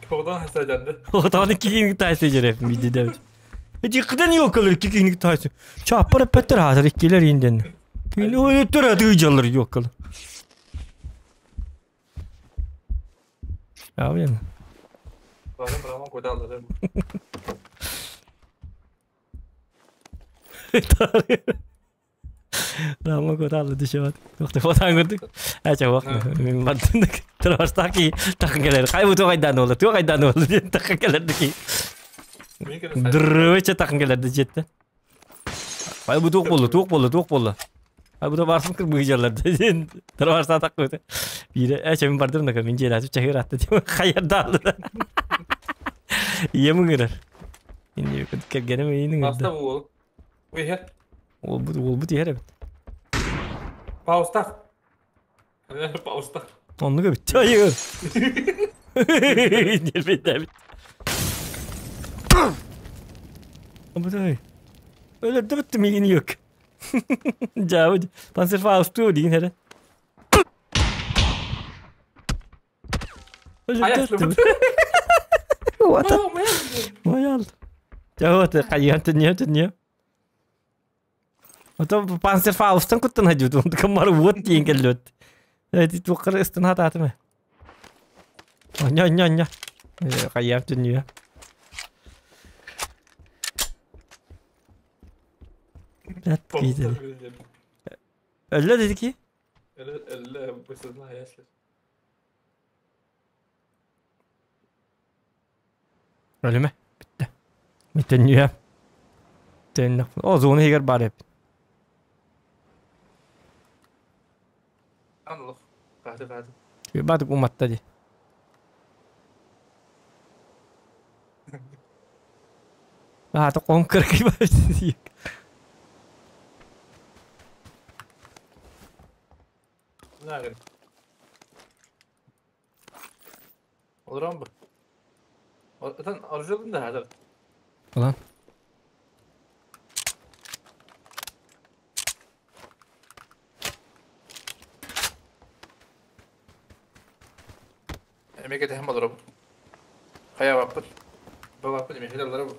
Одан хасажанды. Одан икки тайсы жереп миди деп. Жыкыдан yok kalır iki günlük taysı. Çapar petter hazır ikiler inden. Gün ötür adı jalır yok kalır. Abi yani. Барым браман кода алыр. Рама кода алды дешеват. Тохты фотан көрдүк. Ача вак. Мен бардым. Травастаки такын келер. Кай бу тугайдан болду? Тугайдан болду деп такын келерди ки. Дырвече такын келерди жетти. Кай бу тук болду, тук болду, тук болду. Кай бу барсын кыр быжаларды. Траваста так койду. Бире ача мен бардым да мен жер ачып чахыр атты деп хаярда алды. Емин кырар. Инде келгеним ийин Баста бу. Уйхер. Ол бу ол бу тиер эбит. Паустах. Паустах. Онну көбүт. Чайы. Нербет эбит. Абыдай. Öyle de bitti mi yok. Cavud. Panzerfaust дейін әрі. Моял. Жауат қайян түнне түнне. Ото Panzerfaust'tan kuttun hajut. Онды камар вот дейін келді. Эти туқыр ыстын хататымы. Ня ня ня. Қайян түнне. Öyle dedi ki. Öyle öyle bu sözler yaşlı. Öyle mi? Bitti. Bitti niye? Bitti. O zonu higer bari hep. Anladık. Hadi hadi. Badık umatta di. Ah, toqom kırkı başlıyor. Nerede? Olur mu bu? Zaten arıcılığın da hazır. Ulan. Emek ethem olur bu. Kaya vapır. Bu vapır emek ederler bu.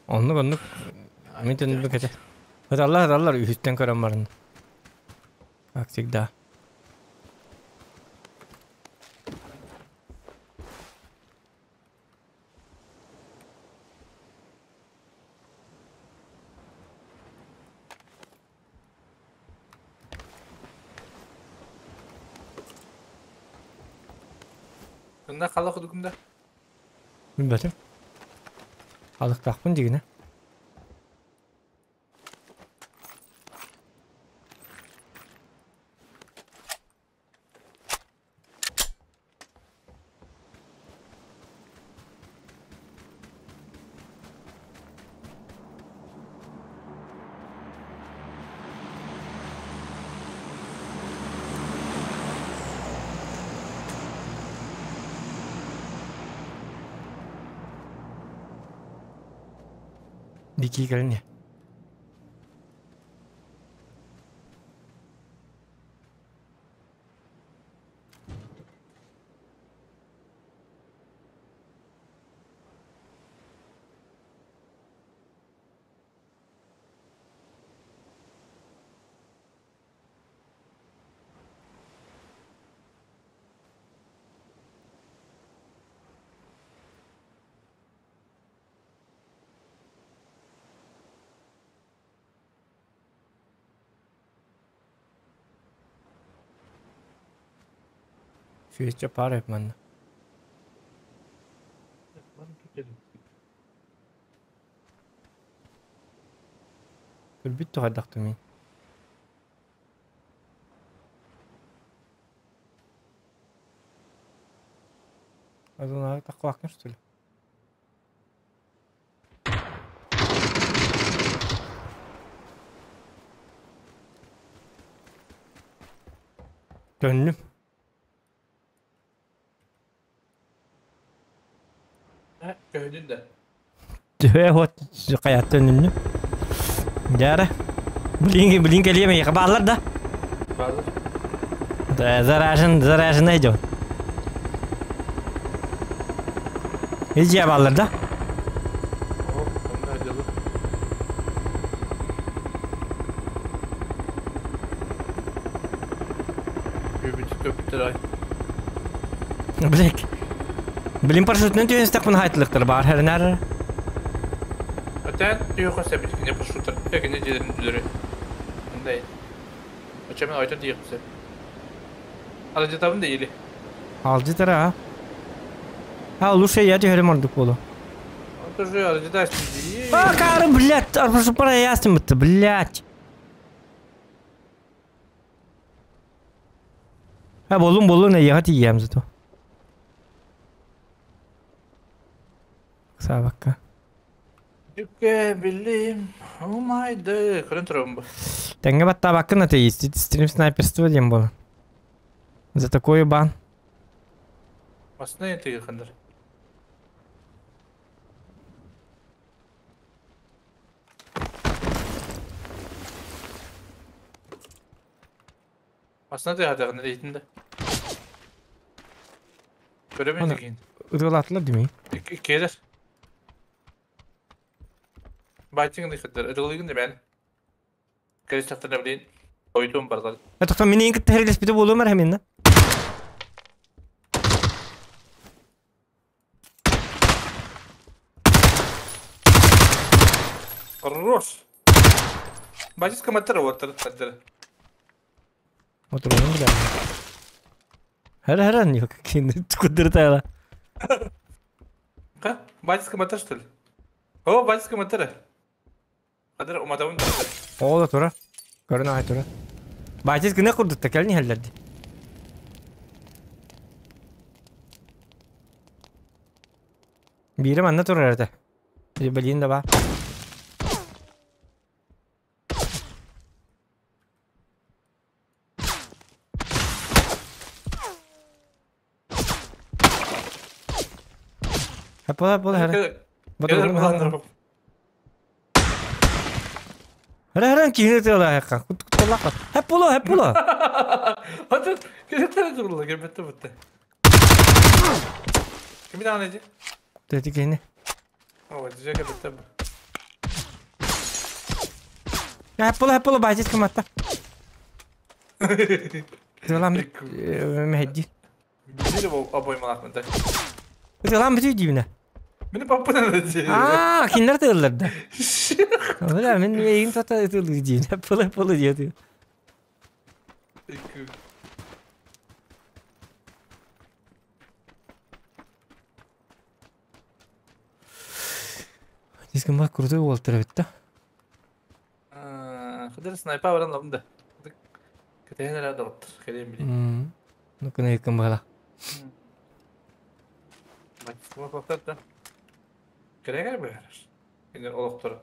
Onluk onluk. Amin tönlük kaça. Allah Allah ühütten körem barın. Как всегда. Bunda kalak dukunda. Bilmedim. Alık takpın digine. Дикий кэлин. Сүүсчэ паар эп манна. Көрбүт туһайдахтым мин. Азонага таххыбаккын что ли? Төннүм. Көһүнүн да. Төһө вот хайат төннүннүм. Дьара. Блин, блин кэлиэм эйиэхэ бааллар да? Бааллар. Да, заражен, заражен идет. Иджи бааллар да? О, онно дьолу. Үбүт көпүттэр ай. Блек. Блин, парашютынан түһүнстэхпин хайтылыктар бар хэрнэр. Отен түйөхө сәбит кине парашюттар. Кини дьиэлэрин дүлөрү. Мындай. Очамен ойто диэхписэ. Алжытабын да или. Алжытара а. А, лучше я түһэрим ордук болу. Тоже алжытасың дии. А, кары, блядь, арбашы пара ястым бітті, блядь. А, болун болун, я тием зато. Сабакка. Дүкке билим. Умайды. Көрөн турабын бу. Теңге батта баккын это есть. Стрим снайперство дем было. За такой бан. Басына тиги кандыр. Басына тиги хатагын дейтин да. Көрөмүн Ана. деген. Ырылатылар демей. Келер. Байтиң дихаттар. Ыдылыгын да мен. Келес тахтарына билейин. Ойтуум бардал. А тоқтан мені ең кітті хәрелеспеті болу мар хәмен, Хорош. Байтиска маттар оттар хаттар. Отыруын білемін. Хәр хәрән yok. Kendi кудыртайла. Ка? Байтиска маттар что ли? О, байтиска маттар. Хадыр уматабын да. О да тура. Көрін ай тура. Байтис гына курдутта кәлни хәлләрди. Бирем анна тура әрді. Блин да бар. Хапала бола хәрә. Келер Хәрә хәрә киһне тела хәкка. Кут кут лак. Хәп була, хәп була. Хадыр келер турла келбетте бутта. Ким дааны ди? Тети киһне. О, дижеке бетте. Хәп була, хәп була байтис кыматта. Телам мехди. Били бу обоймалак мында. Телам бити дибне. Мени паппана ди. А, киндер тылларда. Бля, мен эйин тата тыллы дибне. Хәп була, хәп була диде. Диским бак крутой болтыр битте. Хадыр снайпа баран лабында. Кетен эле доктор, келем били. Ну кына кым бала. Байтиска маттар. Керек бер. Киндер олоктор.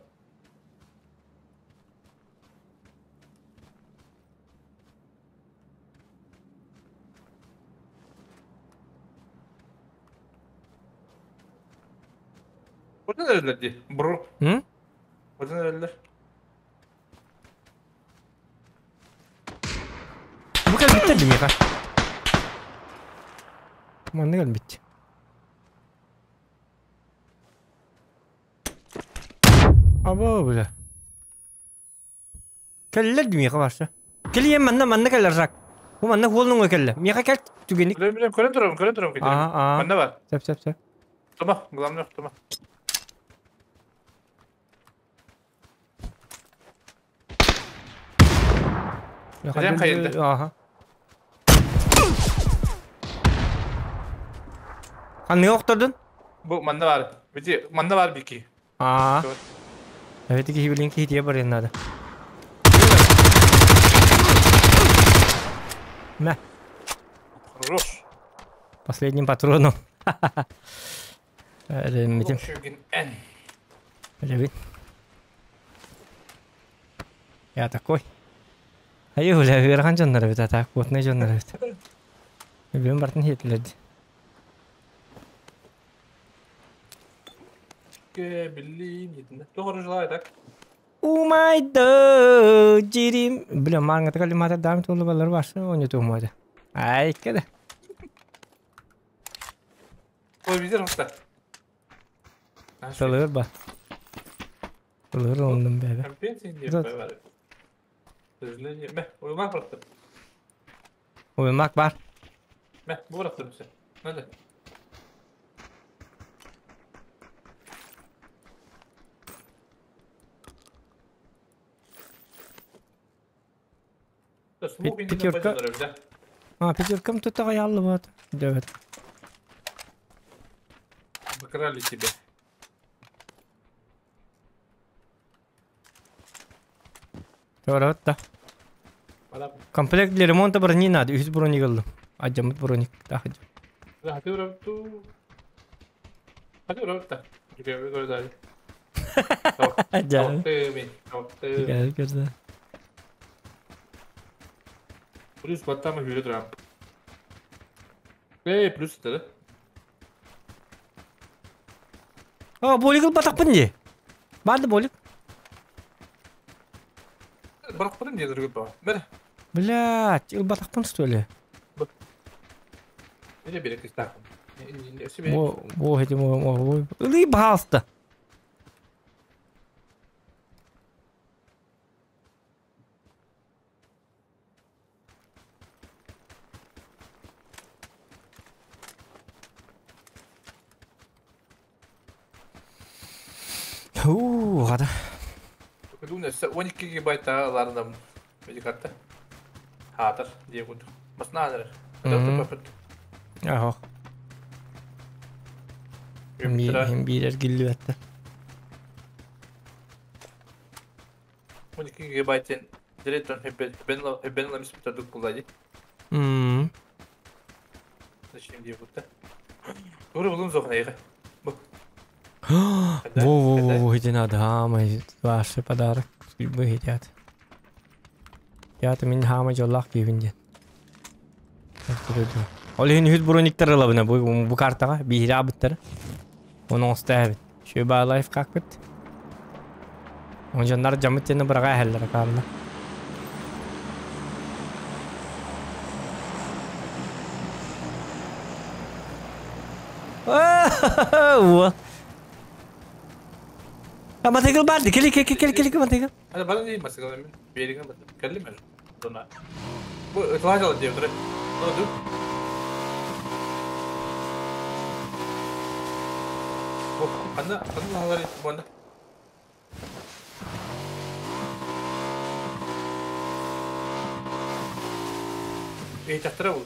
Burada nereler di? Bro. Hı? Ытын эрэллэр. Бу кэлбиттэр дии миэхэ. Манна кэлбит. Або бля. Кэллэр дии миэхэ барса. Кэлиэм манна манна кэлэр Жак. Бу манна хуолнуҥа кэллэ. Миэхэ кэл түгэник. Билем билем көрөн турабын көрөн турабын кэтирим. Аа аа. Манна бар. Сөп сөп сөп. Тума, главное тума. Билем хайында. Ааха. Ханныга охтордун? Бу манна бар. Бити манна бар бики. Аа. Evet киһи билин киһитиэ барыан наада. Мә. Хорош. Последним патроном. Эреммитим. Ребит. Я такой. Айы бля, ыарахан дьоннор эбит, а так потный дьоннор эбит. Бүгүн бартын хиэтилэрди. Умайды жирим. Бля, маңа коллиматор дам тулы балар барсы, оны туумады. Ай, кеде. Ой, визер хопта. Тылыр ба. Тылыр ондum бәбе. Уймак бар. Мә, бу бырактым сен. Надо. Пятерка. А, пятеркам тут аялы вот. Девять. Обокрали тебя. Да. Комплект для ремонта брони надо. Үс броник алdım. Acamıt броник. Да, Gel görde. Плюс баттама хүрэ турам. Эй, плюс это, А, болик ылбатахпын дии. Барды болик. Барахпын дии дөргүт ба. Бер. Блядь, ылбатахпын что ли? Или берек истах. Во, во, эти во, во. Ылый, пожалуйста. Хата. 12 гигабайт ларынан медикатта. Хатыр дие курдук. Басна Ага. Hem биирер гиллибетте. 12 гигабайттен директор хебен ламис бутадык буллади. Зачем дие бутта? Тура булум зохна эге. Во-во-во, иди надо, хамай, ваш подарок, вы едят. Я-то меня хамай жоллах кийбин ден. Ол иһин үһүс брониктар ылабына бу бу картаҕа биһири абыттар. Оны оҥостоо эбит. Үчүгэй лайф какпыт. Онжоннар дьаммыт диэн быраҕа эһэллэр акаалла. Уо. Матыгыл барды. Кели кели кели кели матыгыл. Hadi bana değil mesela bir yerine bak. Kelli mi? Dona. Bu ıtlaç diye dur. Dur. Bu anna anna haları bu anna. Ey tahtara bul.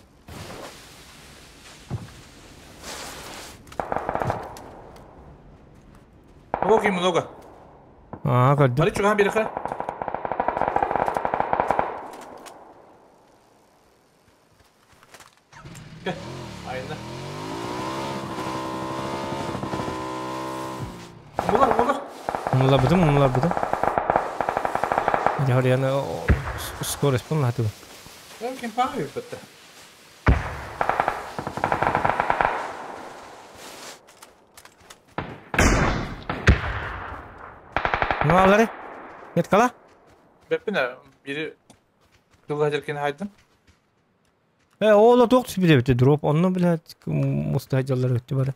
Много и много. Аа, көрдүм. Бары чугаан бириха. Айна. Мулар, мулар. Умулабытым, умулабытым. Дьэ, хорьяны скорость полнату. Ким паҕа бытта. Ну, Ханвалары? Меткала? Беппине biri кылга жеркен хайдым. Э, ол туох түспүт эбит дроп. Онно, блядь, мустаһаллар өттү бары.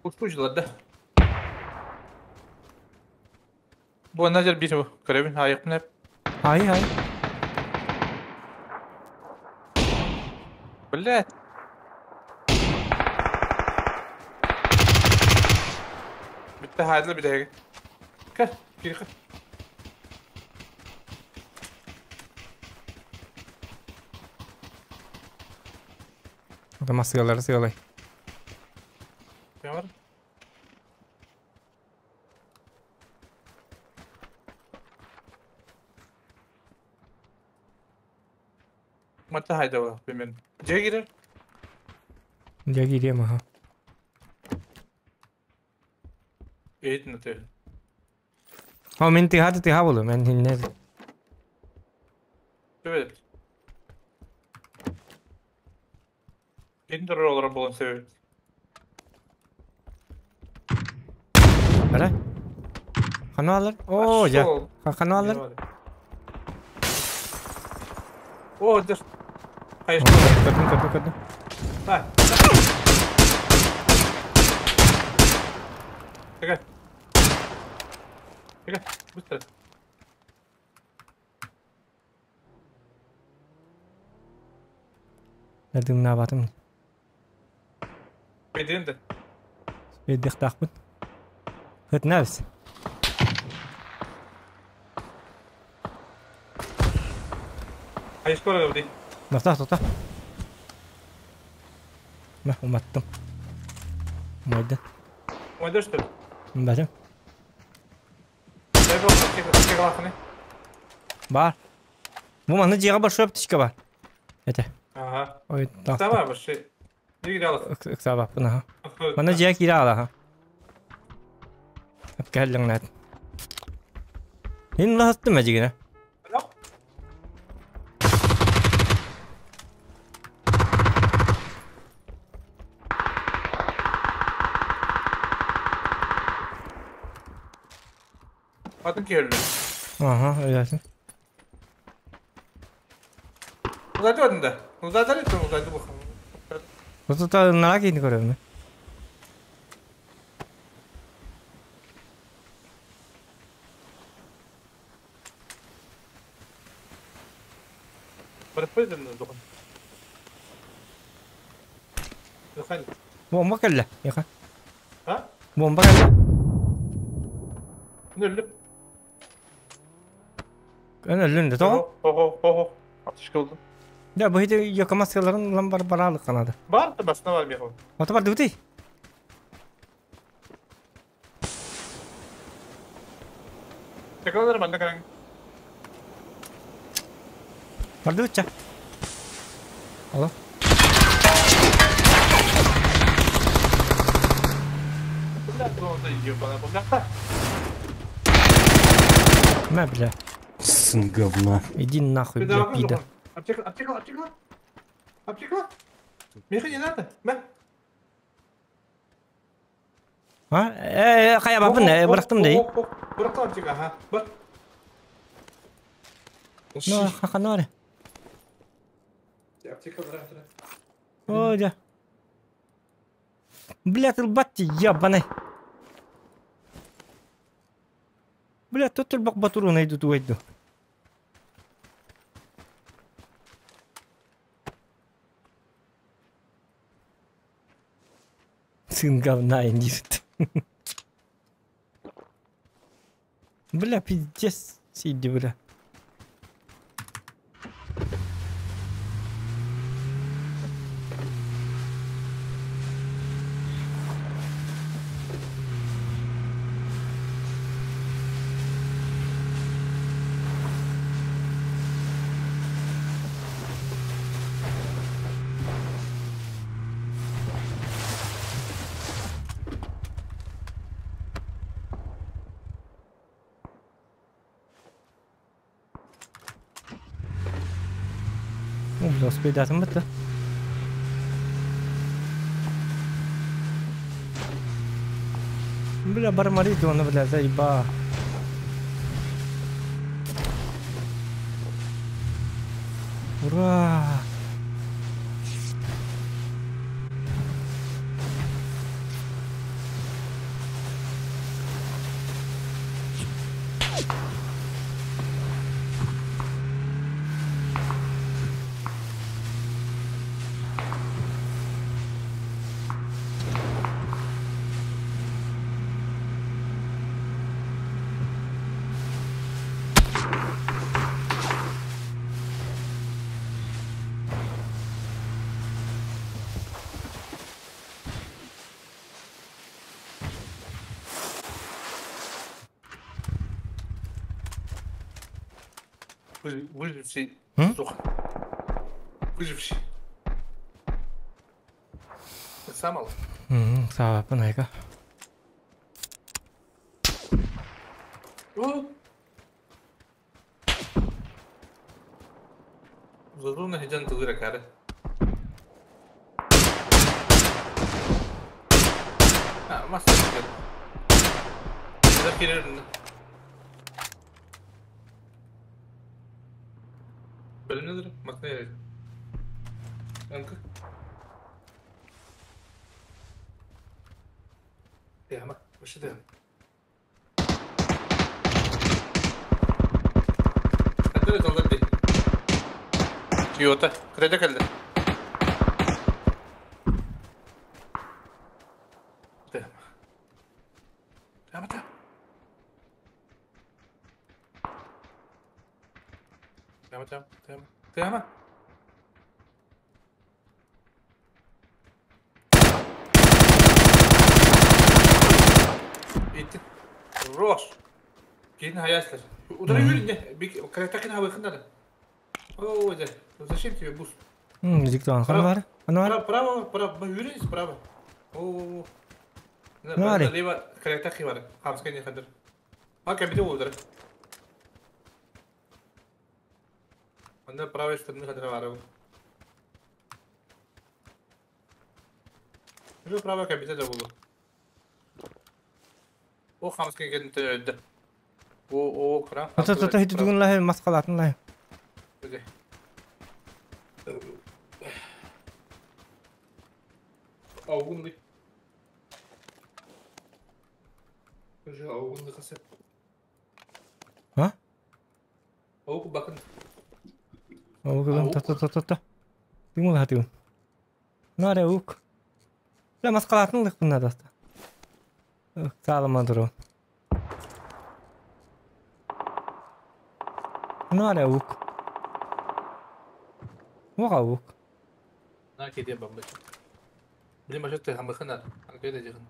Устужилар да. Бу назер бир бу. Көрөбүн айыкпын эп. Ай, ай. Блядь. Bitti haydi bir de. Gel, gir. Ата сыгалары сыгалай. Ne var? Matta haydi ola benim. C girer. Дьэ киириэм аха. Eğitim de. О, мин тыһааты тыһа болу, мен хинне. Evet. Benim de rol olarak bulun sebebi. Бара. Ханалар. О, я. Ханалар. О, dur. Hayır. Көрдүм, көрдүм, көрдүм. Ha. Gel. Gel. Быстро. Дымна батым. Бедин де. Беддихтаахпыт. Хытнабыс. Hayır, skor değil. Тоқта, тоқта. Мә, уматтым. Умайды. Умайды что ли? Бәлем. Дай бог, аптека лахны. Бар. Бу маны жиға бар, аптечка бар. Это. Ага. Ой, так. Давай, вообще. Не играл. Ыксабаппын, аха. Маны жиға кире ала, аха. Әпкәллің нәт. Ин лахастым әжігіне. Atın ki öldü. Aha, öylesin. Uzayda vardı da. Uzayda ne uzayda bakalım. Тут нара кейін көрөмүн. Bırakmayın da dokun. Dokun. Бомба келді. Яқа. Ha? Бомба келді. Ne öldü? Ön өлүн де тоғы. Ho ho ho ho. Atış kıldım. Да, bu hiç yakamasyaların lan bar baralık kanadı. Var da basına var bir yapalım. Ата бар дыбыты. Tekrar ben de karan. Бар дыбытча. Алло. Bunlar da orada yiyor bana. Bunlar da. Мә, бля. Сын говна. Иди нахуй, Bir бля, daha пидор. Аптека, аптека, аптека. Аптека. Миха не надо. Мә. А? Э, қая бапын, бырақтым дей. Бырақтым аптека, ага. Бар. Ну, хақаны бар. Аптека бырақ. О, да. Бля, ты батти, ебаный. Бля, тут только батуру найду туайду. Сын говна, индит. Бля, пиздец, сиди, бля. О, бля, успейдатым бітті. Бля, бармарит он, бля, заеба. Ура! Выживший. Сух. Выживший. Самал. Сава, панайка. Зазуна хиджан тылыра кары. А, масса. Закирерин. Бөлүнөдөр, макна ярайт. Анка. Тема, вообще тема. Кадыр талдар ди. Тойота, кредит келди. Тема. Тема, тема. Тема, тема, тема. Тема. Итти. Рос. Кейин хаяслар. Удары yürü ne? Каратакин хавы хындады. О, да. Зачем тебе буст? Диктан, ханвар. Ханвар. Право, право, yürü справа. О. Налево каратаки бар. Хамска не хадыр. А кабиде удары. Онда правой стороны хадыр бар. Уже правая кабиде да булды. О, хамска келді öldü. О, о, кран. Ата ата хити тугун лахе маскалатын лахе. Аугунды. Уже аугунды касып. А? Ауг бакын. Ауг та та та та та. Тимул хатыгун. Наре ауг. Ла маскалатын лых бунна даста. Саалама дуру. Наре ауг. Уга ауг. На кеде бамбы. Билим башты хамбыхынар. Анкеде жыгын.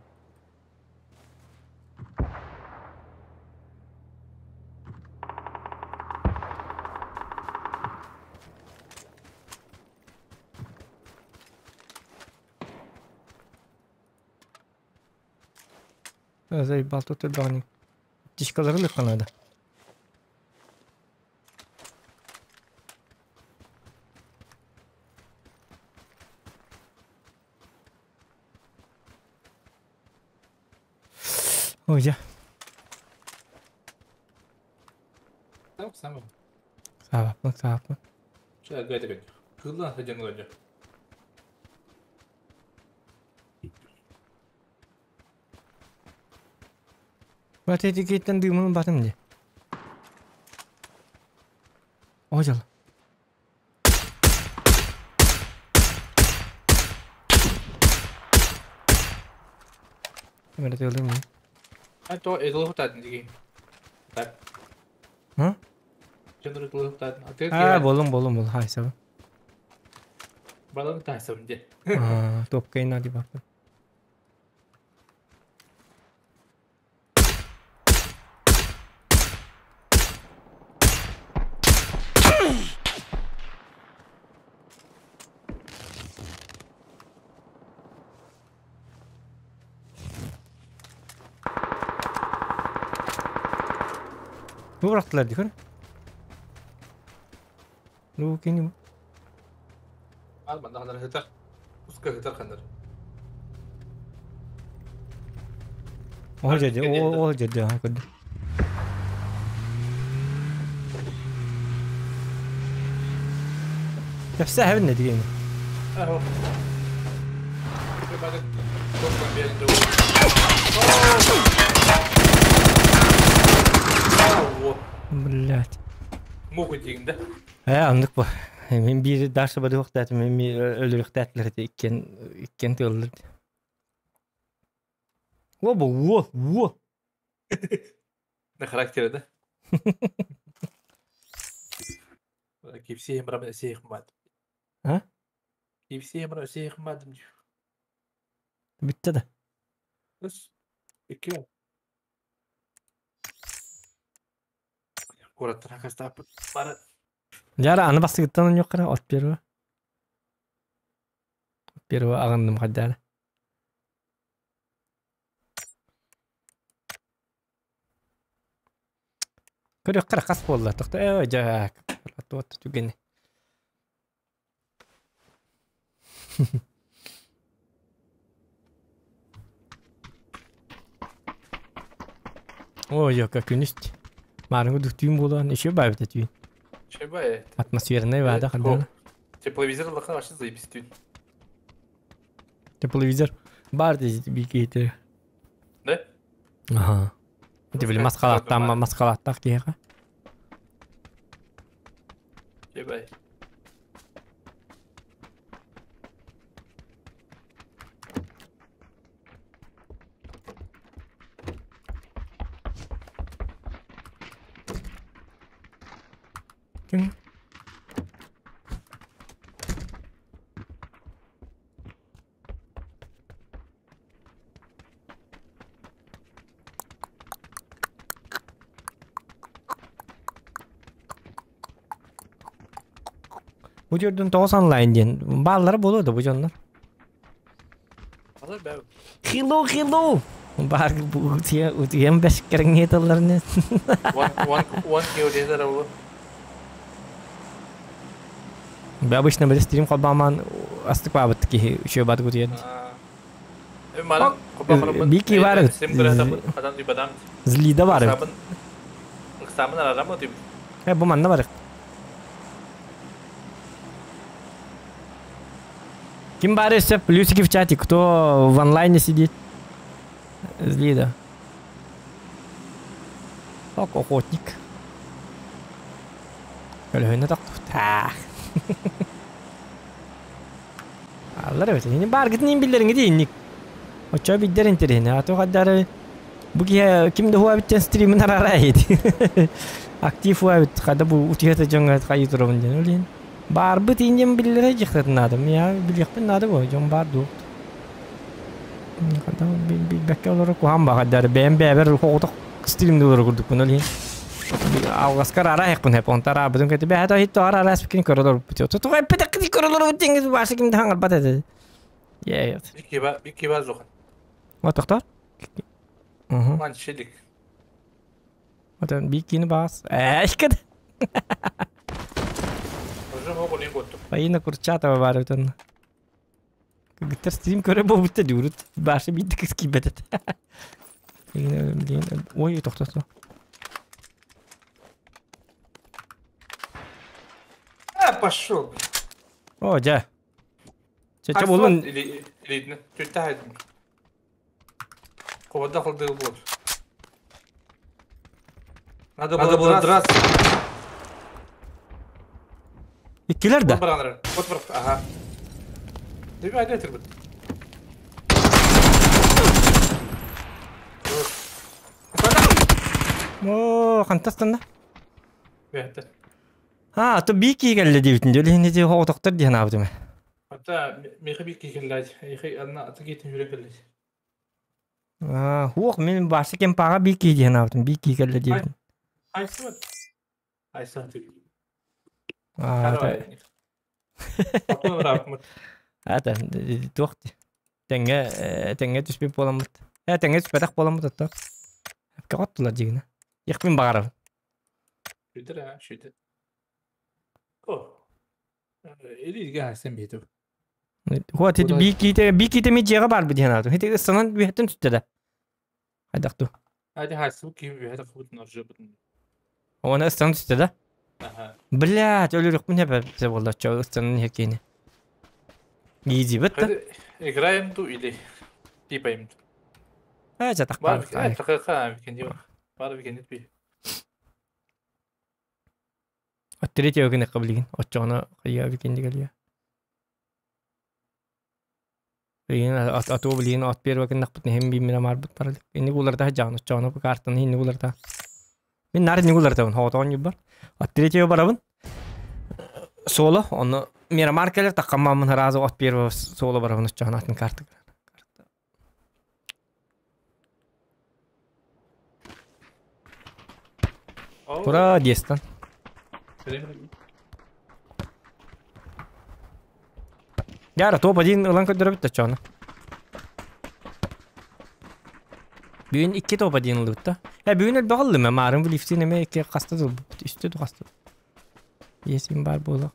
Заебал тут и Птичка зарылых надо. Ой, я. Сам. Сава, сава. Что я говорю? Кылдан хаден говорю. Бат этикеттен дымын батым де. Ожал. Мына төлөм. А то эдл хутатын деген. Так. А? Жандыр эдл хутатын. А, болум, болум, бол. Хай, сабы. Балам тасым де. А, топ кейна ди бак. Bu bıraktılar diyor. Lu kini. Al bana kadar yeter. Uska yeter kadar. Ол жерде, ол жерде, ha көрдүм. Кэпсэ эһэбин да дигэн. Аһо. Блять. Муку дигин да. Э, оннук бу. Мин биир дальше барыахтаатым, мин өлөрүөхтаатылар ити иккиэн иккиэн тыаллар. Оба, во, во. На характере, да? Кипсием раб сех мат. А? Кипсием раб сех мат. Бүттэ да. Үс. Икки. Кураттан хастааппыт бары. Дьара аны бастыгыттан онньуоххара от первого. Первого аҕынным хайдаара. Көрүөххэ хас буолла тохто ээ дьэ туот түгэни. Ой, ёка күнүс. Маарыҥы түүн буолан еще баабыта түүн. Чебай. Атмосферный баада хардана. Тепловизор лахан вообще заебись түүн. Тепловизор бар дези бикейте. Да? Ага. Это били маскалаттан маскалаттах киһиэхэ. Чебай. Ким? Бу жерден тоҕус онлайн диэн бааллара буолуо да бу дьоннор. Алар бәу. Hello, hello! Бар утуйан бэскэриҥҥэ тылларны. One one one kill дезер ол. Бе обычно бile стрим холбаамаан астык баабыт киһи үчүгэй баатык утуйар. Мана Бики бар. Стрим көрөтөм адам ди бадам. Злида бар. Ыксабын арарам отуйбут. Э бу манна бар. Ким бар өссө плюсики в чате, кто в онлайне сидит. Злида. Так, охотник. Көлөһүнэ тохтута. Аллар эбит. Ини баргытын биллериңи дейинник. Очо биддер интересни. А то хаддары бу киһи ким да хуа биттен стримин арара edi. Актив хуа бит. Хада бу утуята жоңга кайы турабын ден. Олин. Барбыт индем биллере жихтатын надым. Я билиэхпин нада бу. Жон бар дук. Хада бекке олору кухан ба хаддары. Бэм бэбер хоғуток стримде олору курдукпун олин. Алгаскар ара хекпун хеп онтара бутун кети бэхэ хитто ара ара спикин көрөлөр бутё. Тутуга петек көрөлөр бутиңиз башы кимде хаңар бат эди. Е. Бики ба бики ба зохан. Ва тохтор? Мгм. Ман шелик. Отон бикини бас. Эшкет. Уже могу не готту. Фаина Курчатова бар отон. Гитар стрим көрө болбут дурут. Башы битти кыз кибетет. Ой, тохтото. А, пошел. О, жа. Чече болун. Или или түттә. Ковада кылды бул. Надо было драться. Иккилер да. Вот бараныр. Вот бар. Ага. Деби айда тирбит. О, хантастан да. Бәтте. А, то бики келди дебитин. Жөлүн ди хоотоктор диэн абдым. Ата мехи бики келләй. Эхи анна аты кетин жүрек келләй. А, хуох мен башы кем пага бики диэн абдым. Бики келди дебитин. Айсы вот. Айсы ты. А, Ата, туох Теңге, теңге түспеп боламыт. Э, теңге түспетак боламыт атта. Әпке коттулар жигине. Яқпин бағарабын. Шүйтер, а, шүйтер. О. Или гасен битү. Хуа теди биките биките ми жега бар бу диэн абдым. Хити санан бихтен түттэ да. Хайдах дуу? Hadi хайсыбыт киһи үөһэ тахсыбытын ордьуйбутун. Оны ыстан түстэ да? Аха. Блядь, өлөрүкпүн эбэ буоллачча ыстанан иһэр киһини. Гиидибит да? Hadi играем ту или типаем. Ээ, жатах Бар бар. такака викенди бар. Бар викенди би. От третьего гыныкка билигин. Оччоҕуна хайа викенди кэлиэ. Билигин атуу билигин от первого гыннахпыт нэһим бииммин амаарбыт баралык. Инник уларда сылдьаҕын оччоҕуна бу картаны инник уларда. Мин наар инник улардабын хоҕотоҕун ньурбар. От третьего барабын. Соло, онно Мирамар кэлэр таххаммаммын сразу от первого соло барабын оччоҕуна атын карта. Тура диэстэн. Яра топ-1 ылан көрдөрөбүт да чоно. Бүгүн икки топ-1 ылбыт да. Э бүгүн элбэх ыллым марын блифтин эме икки хаста ылбыт, үстэ хаста. Есим бар буола.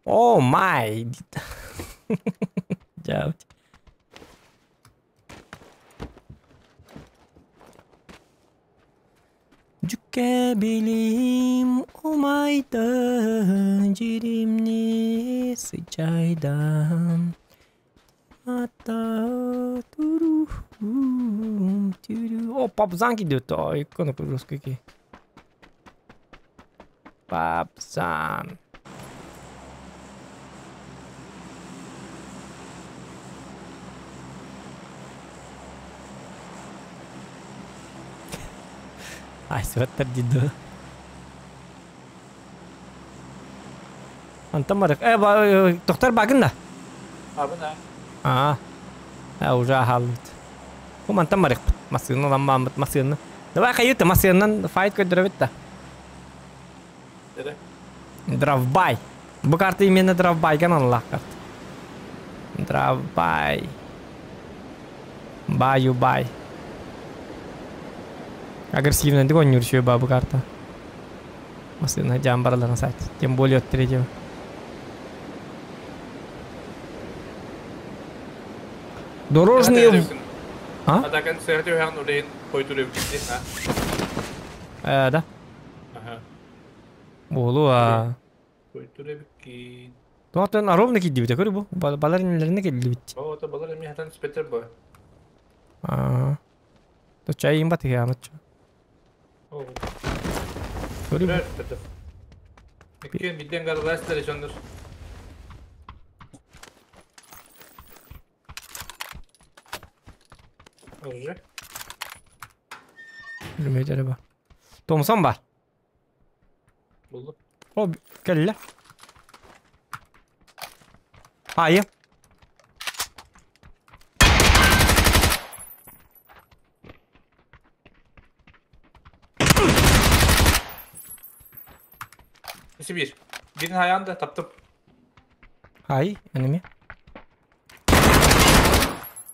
О май! Дьаабыт. Дьүккэ билим умайдан, дьиримни сычайдан. Ата туру туру. О, папзан кидет. Ой, икона по-русски. Папзан. Ай, светтер диду. Антон барык. Э, доктор багын да? Абына. А, а уже ахалбыт. Бу мантан барык. Масыны ламбаммыт, масыны. Давай хайыты масыннан файт көдөрөбүт да. Дравбай. Бу карта именно дравбайга аналлаах карта. Дравбай. Баю бай. Агрессивно дигон юршую бабу карта. Масына жан бараларын сайт. Тем более от третьего. Дорожные... А? Э, да. Ага. Буолу а. Туохтан ровно киддибите көрү бу. Балар инилерine киддибит. О, то балар эми хатан спетер бу. Аа. То чай им бат ямат. О. Көрү бу. Иккен биден гарластар ишондур. Уже. Билмейдер ба. Томсон бар. Булду. О, кэллэ. Айы. Nesi bir. Birinin ayağında taptım. Ай, enemy.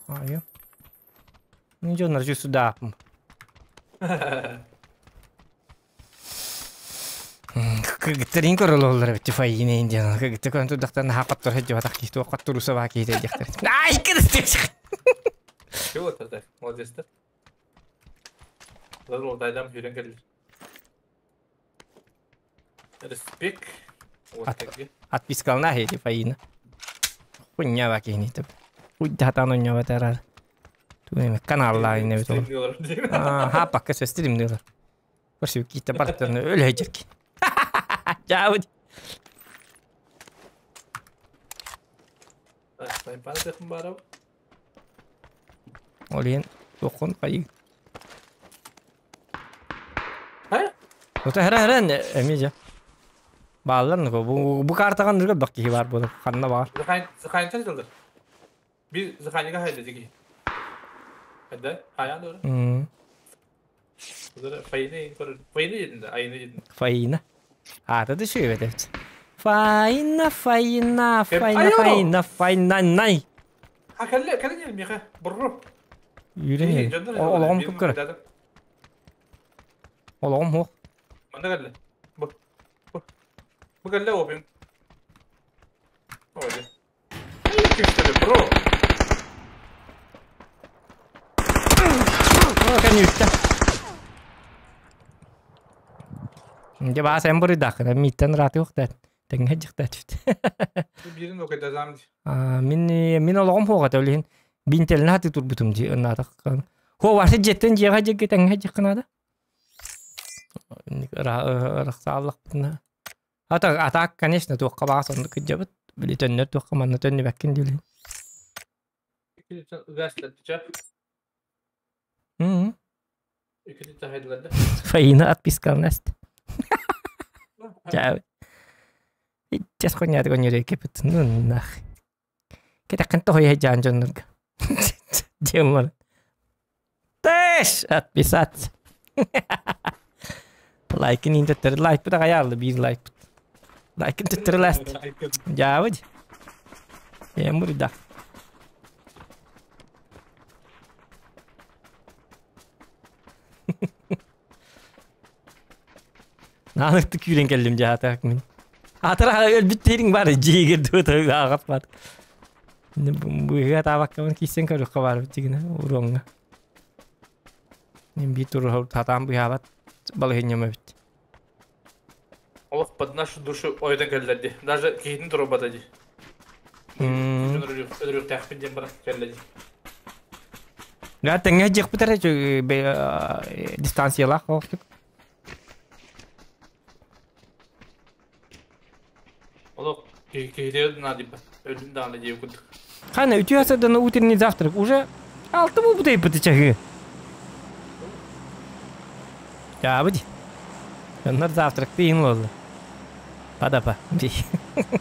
Айы. Ну идёт наржу сюда. Кыгыттарын көрөлөлөр бит файны индиан. Кыгытты көн тудактан хакаттыр хеджи батак кихту каттыр уса баки дияктер. Ай, кырыстык. Чего тогда? Молодец да. Лар ол дайдам жүрен келер. Респект. Отпискална хеди файна. Хуйня баки ни деп. Хуйдатан ойня батарар. Туйме каналла ине бит. А, хапакка сөстүрүм диyor. Көрсү ките бартын өлө жерки. Жабыт. Олен токон кайы. Ота хара хара эме жа. Баалар бу бу картаган нырга бак ки бар бу канна бар. Захайн чалдыр. Бир захайнига хайда жиги. Хайда, хаян doğru. Файна файна дедин да, айна дедин. Файна. А, да шү эбет. Файна, файна, файна, файна, файна, най. Ha кэлле, кэлле миха, бурру. Үйрен. Олоҕум күп Олоҕум хуох. Манда кэлле. Бу. Бу. Бу кэлле опин. Ой. Бро. көнүүттэ. Дьэ баас эн буруйдааххына мииттэн ыраатыы охтаат. Тэҥҥэ дьихтаат. Биирин окайдазам ди. Мин мин олоҕум хуоҕата ол иһин бинтелин хаты турбутум дии ынаатах. Хуо варсы дьиэттэн дьиэҕэ дьиэгэ тэҥҥэ дьиххынаада. Ырахсааллахпытына. Ата атаак конечно туохха баас оннук кыдьабыт. Били төннөр туохха манна төннүбэккин диилин. Фаина отпискалнасть. Чао. Иччэс хоньяаты коньюрей кепит. Ну нах. Кетеккен тохой жан жоннорга. Демон. Тэш! Отписаться. Лайкын интеттер лайк бут агаялы бир лайк бут. Лайкын төттөр ласт. Жабыд. Эмурда. Нааныкты күүрен келдим жаатак мин. Атыра өлбүт териң бар жигер дуот аагат бар. Быга табаккабын киссен көрүккө бар дигине уруңга. Мен бир тур татам быһабат балыһынньама бит. Олох под нашу душу ойдан келлер ди. Даже киһитин турбата ди. Өлүрүктээхпин диэн баран кэллэ ди. Да тэҥҥэ дьиэхпит эрэ дистанциялаах оохтук. Олох киһитэ наадыйбат. Өлүн даҕаны диэбит курдук. Хана үтүө сардан утренний завтрак уже алты буутайбыты чаһыы. Чаабыт. Оннор завтракты иһин буолла. Падапа.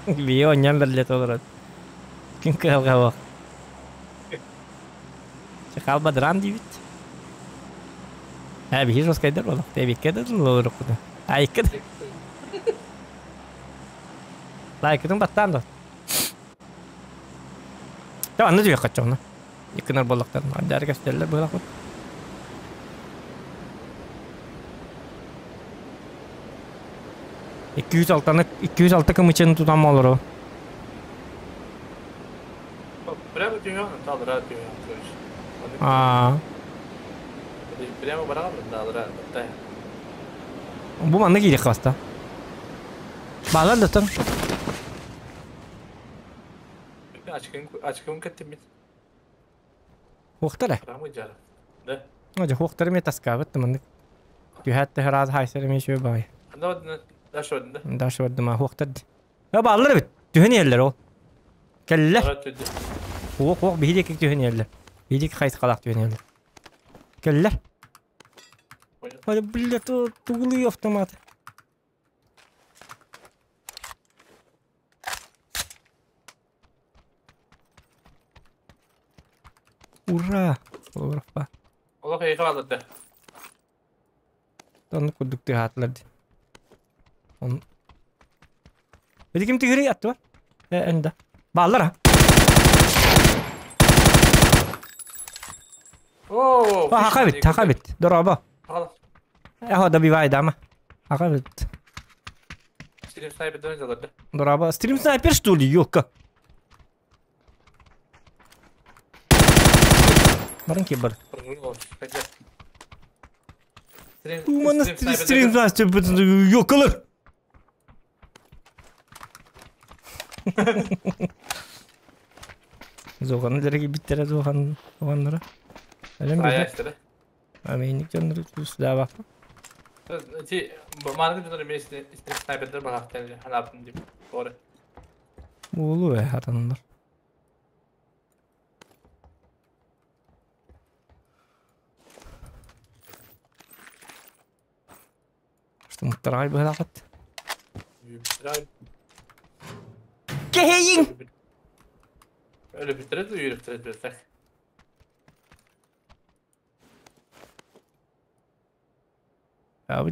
Би онньан берлет олорот. Күн кыһалҕа буох. Халбадран диибит. Ә биһи жесткайдар буолуох. Тэбиккэ да дылы олоруккута. Айыкка да. Лайкытын баттаан да. Та анны дүйэ хаччоҕна. Иккинер буоллахтарын. Андары кэстеллер быһалахпыт. 206-ны 206 кымычын тутан олору. Прямо түһүөн, талыра түһүөн, короче. Аа. Прямо бараҕын да, да. Бу манна киирэх баста. Баалар да тон. Ачкын кеттим. Хуохтара. Прямо жара. Да. Ожа хуохтара ме таскабыт маннык. Түһәт тәһраз хайсар ме шөй бай. Анда дашвадында. Дашвадыма хуохтар. Я баалар бит. Түһен еллер ол. Келлер. Хуох хуох биһидек түһен еллер. Биһидек хайс қалақ түһен еллер. Келлер. Ой, бля, то туглы автомат. Ура! Ура! Олох эйхэ алырды. Онну курдук тыһаатылар ди. Он Били ким тыгырый атты бар? Э, энда. Баалар а. Оо, Хака бит, хака бит. Дороба. Эхо добивай дама. Хака бит. Стрим снайпер дön алырды. Дороба. Стрим снайпер что ли, ёлка? Баран кибер. Умана стрим снайпер ёлкалар. Зоған дерegi bittere зоған оғаннара. Әлем Аяштыры. Амейник жоннору түс да бак. Ти маргы жоннору мен стрим снайпердер багактан ханаптым дип. Doğru. Уулу э хатаннар. Что муттарай быһалакат. Кeheyин. Öyle bitirdi, yürüttürdü bitirdi. Abi.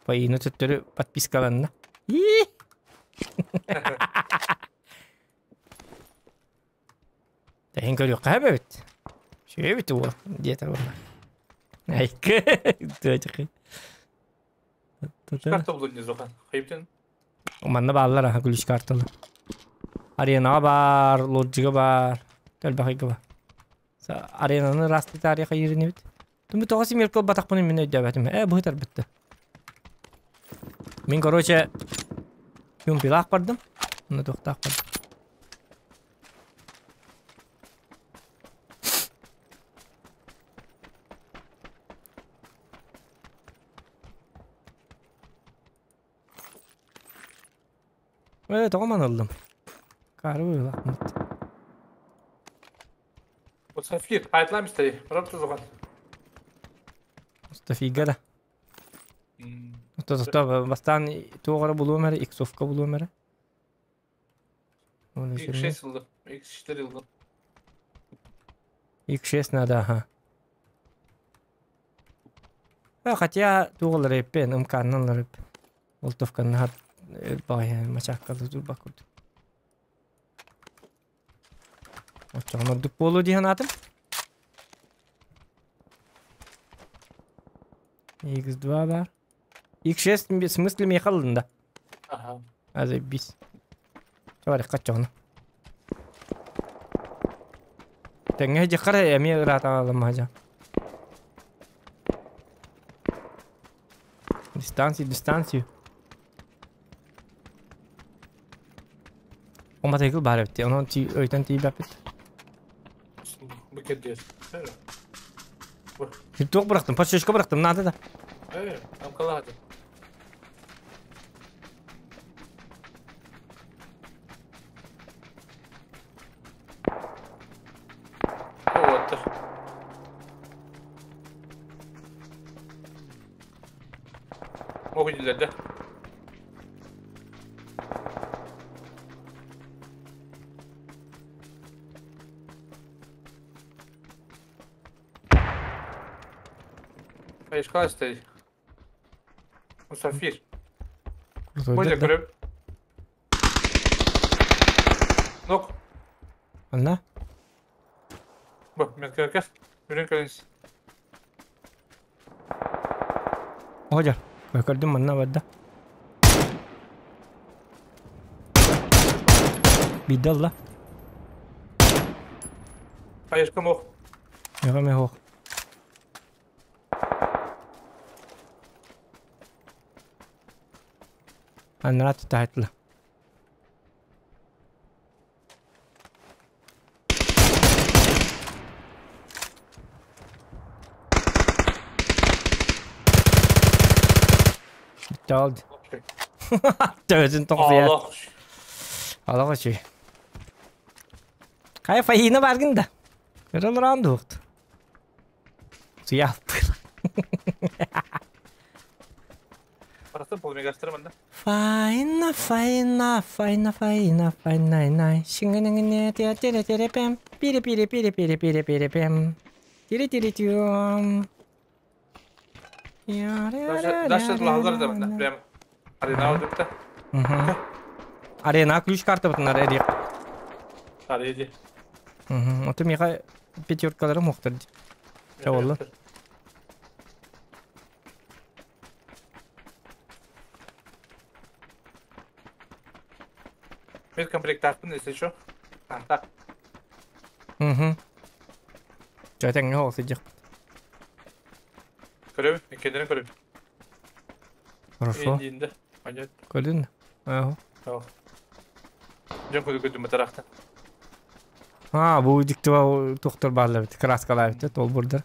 Фаина төттөрү подпискаланна. Тэһин көрүөххэ бэбит. Сүөбүт уол диэтэ буолла. Айка. Тыачыкы. Карта булдун незохан. Хайыптын. Манна бааллар аха ключ карталы. Аренаға бар, лоджига бар, тэлбэхига бар. Аренаны расты тарихы еріне бит. Түмі тоға семеркал батақпын мен өйдәбәтім. Ә, бұхытар бітті. Мен, короче, юмпилақ бардым. Оны тоқтақ бардым. Э, тоға манылдым. Кары бұйлақ Мусафир, айтлам истей. Барап тузуган. Мустафига да. Тоста бастан туғара булуым әрі, иксовка булуым әрі. X6 ылды. X4 ылды. X6 надо, ага. А, хотя туғалар еппен, ымканнан еп. Олтовканы хат багай мачаккалы турба курду. Очоғын ордук болу дихан атым. X2 бар. X6 в смысле мехалында. Ага. Азы бис. Чавары качоғын. Теңге жыққара эми ырата алым хажа. Дистанция, дистанция. Ома тегил бар битти. Онон ти өйтен ти бапит. Бу кедер. Тоқ бырақтым, подшишка бырақтым, надо да. Э, амкалады. Вот. Могу да? Айшка стоит. Мусафир. Можно көрөм. Нок. Анна? Бу, мен көркәс. Үрен көрүнс. Ожар. Көрдүм манна бадда. Бидалла. Айшка мох. Яга мехох. Анна тахтла. Талд. Төзін тоқсия. Аллах. Аллах. Кай фахина баргын да. Көрөл ранды уқты. Суя Парастан полмегастырмын да. Файна, файна, файна, файна, файна, най. Шингэнэнгэнэ те те те пем. Пири пири пири пири пири пири пем. Тири тири тюм. Дальше лахалар да мында прямо. Арена өтіпті. Арена ключ карта бутынар эри. Ареди. Ото миха пятеркалары мохтар. Чавалла. Мен комплект тартын, если что. А, так. Угу. Жайтан не холсы жақ. Көрөм, екендерін көрөм. Хорошо. Енді, понятно. Көрдің? Ага. Жон көді көді матарақтан. А, бу диктива тоқтор барлы бит, краскалар бит, тол бурдар.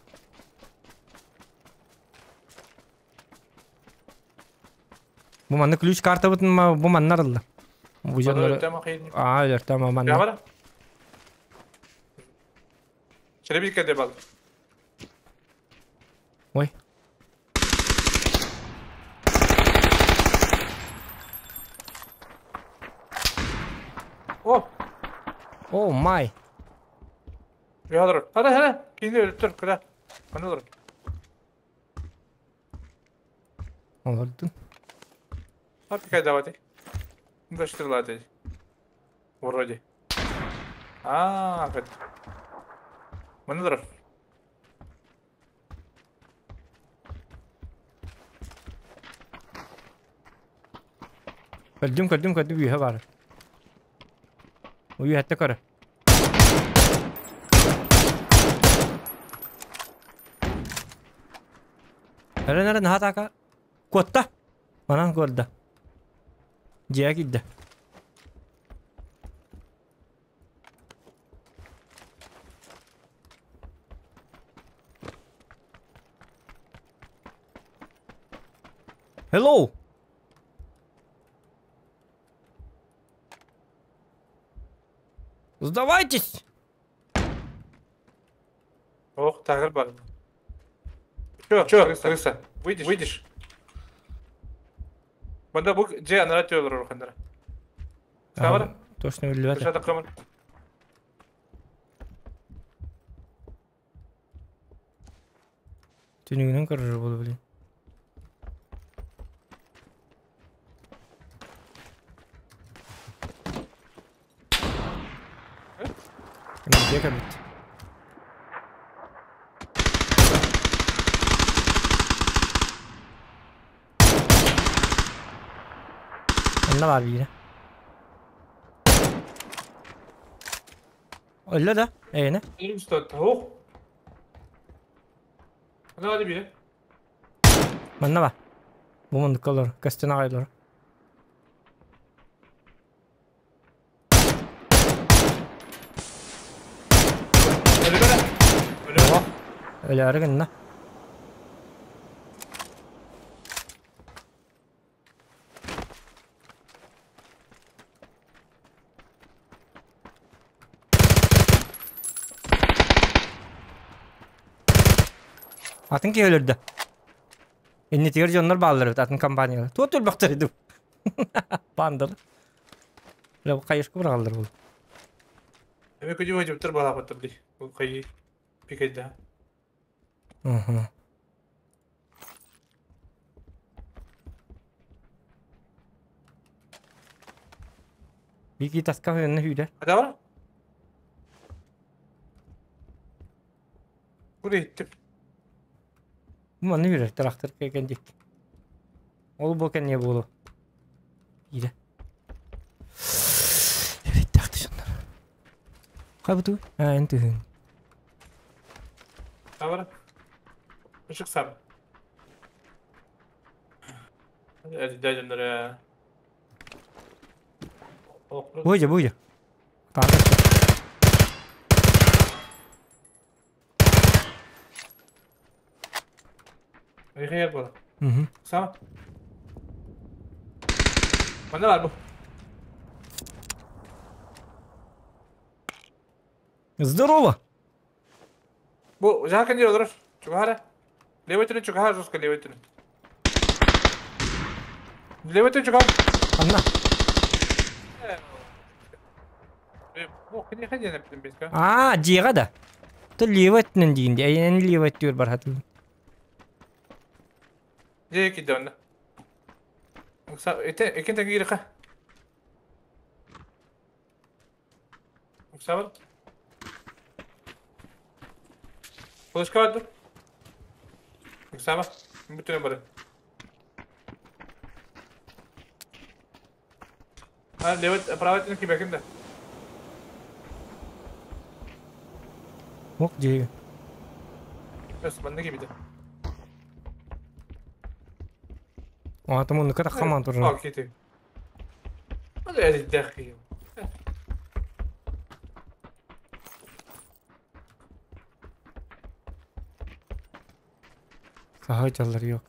Бу манны ключ карта бутын ма, бу маннар. Бу жаннар. А, өртөм манна. Бара. Черебик кеде бал. Ой. О! О, май. Ядыр. Хара, хара. Кейінде өліп тұр, куда? Қанда тұр? Олардың. Апикай давайте. Даштырлады. Вроде. А, это. Мына тұр. Көрдүм, көрдүм, көрдүм, үөһэ баар. Үөһэттэ көрө. Эрэн эрэн наһаа така. Куотта. Манан көрдө. Дьиэҕэ киирдэ. Hello! Сдавайтесь! Ох, тагыр бар. Чё, чё, крыса, крыса, выйдешь, выйдешь. Банда бу же анара тёлөр орхандара. Сабар? Точно билбэт. Кыша такымын. Түнүгүнэн көрөр буолу блин. Где кабит? Онно баар биирэ. Өллө да, эйэне. Ох. Манна биирэ. Манна ба. Бу мундукка олор, көстөн аҕай олор. Өлөөрү гынна. Атын киһи өлөрдө. Иннитигэр дьоннор бааллар эбит атын компаниялар. Туот өлбөхтөр иду. Баандар. Ле хайышка бырагаллар бул. Эме күдү өтүптөр балапаттыр ди. Бу кайы пикейда. Угу. Бики таска хөннө hүйдэ. Ада бар? Кури иттим. Манны hүйдэ трактор кеген дик. Ол бу кенне болу. Иде. Эриттахты шуннар. Кайбыту? А, энтүхүн. Бар? Ышык сам. Дядя Буйжа, буйжа. Айхер була. Угу. Сама. Манна бар бу. Здорово! Бу жаакын жер олорор. Чугахара. Левый түрүн чугаха жестко левый түрүн. Левый түрүн чугаха. Анна. Бу кини хәден эптим беска. А, дьиэҕэ да. То левый өттүнэн диин дии. Эйэн левый өттүгэр бар хатылын. Же кидде онда. Эте экен теге кириха. Сабыр. Флешка бар. Саба. Бүтүнө бар. А, левый, правый түрүн кибекин да. Ок дьиэгэ. Өс, манна кибите. Ата муннука таххамаан турар. Ал кити. Hadi эддэх. Саха дьаллар yok.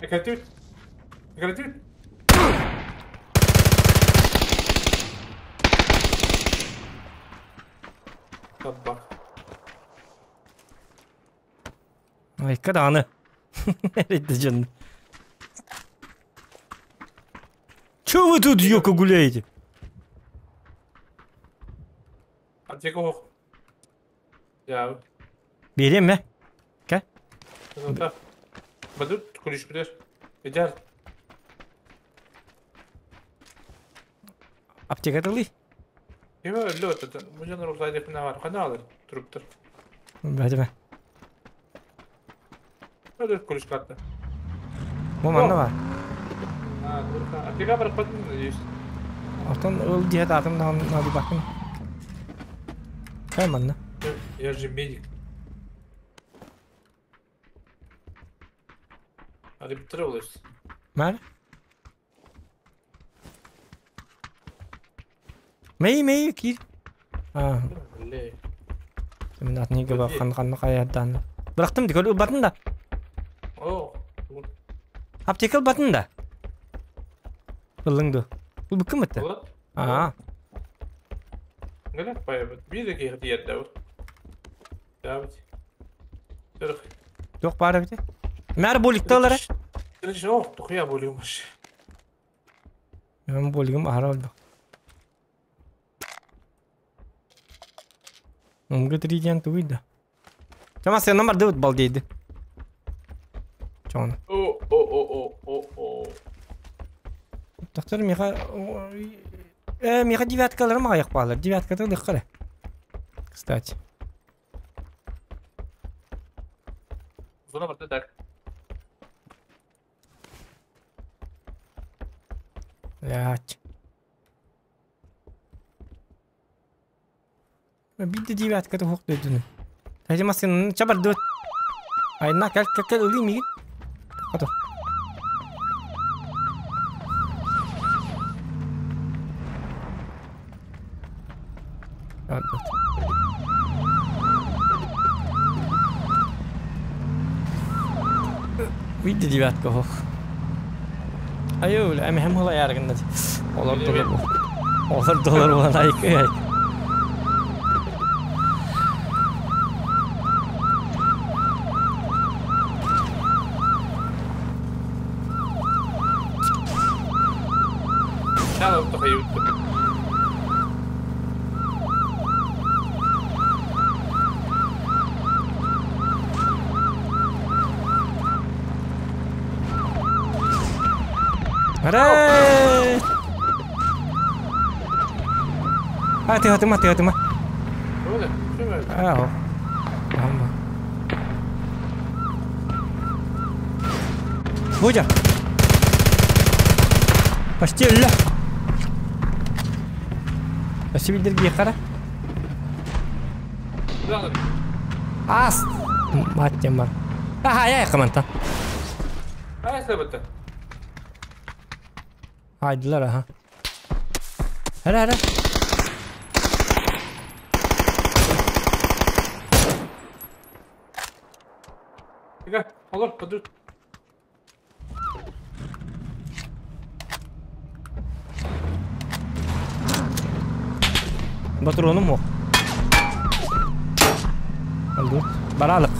Экатют. Экатют. Табак. Айка даҕаны. Эрийдэ дьон. Чё вы тут, ёка, гуляете? Аптека ох. Я. Биэриэм ээ? Кэ? Бадут кулиш билер. Эдер. Аптека тылый. Ким өллө өттө. Бу дьон рукса диэхпинэ бар. Хана алар туруктар. Бәдеме. Öyle kuruş kattı. Бу манна бар. А, Аптека барыппатын надеюсь. Оттон ыл диэт атым даҕаны наадыйбаккын. Кай манна. Я же медик. Арбитр олус. Мэр? Мэй мэй киир. Аа. Мин атын иге бар хан ханна хайардаан. Бырахтым ди көр ылбатын да. О. Аптека ылбатын да. Ыллың ду. Ылбыккын бытты. Аа. Неле паябыт. Биир да киһи тиэрдэ Давайте. Жоқ баар эбити. Мэр боликта ылара. О, тухуя болюмуш. Мен болигим аһара олбах. Умга триден тугуй да. Чама сен номер дыбыт бал дейди. Чону. О, о, о, о, о, о. Доктор Миха... Э, Миха девяткаларым аяқ балар. Девяткада лыққары. Кстати. Зона барда так. Блять. Бидде девяткада хоқ дөйдүнү. Тажымасын чабар дөт. Айна кәл кәл кәл ылый мигин. Ато. Видде девятка хох. Айыл, әмәһем хула яргында. Олар доллар бу. Олар доллар булан айкы ай. Арай! А, ты ты ты ты Аа. Ама. Будя. Почти өллө. Өссө билдирги қара. Ас. Маттем бар. Аха, я команда. Ай, сабыта. Haydiler aha. Hele hele. Gel, olur, dur. Патроном мох. Алды. Баралык.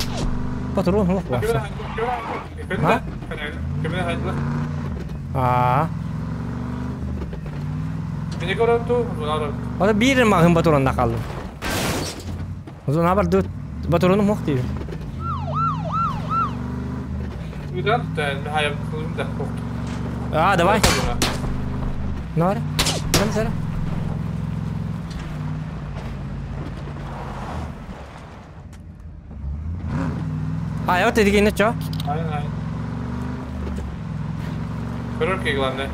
Патрон мох вообще. А? Аа. Ата биир маҕын батуранна хааллым. Озон бар ду батураным мох диир. А, давай. Нора. Кем сара? А, я вот эдигини чо? Aynen aynen. Көрөр главное.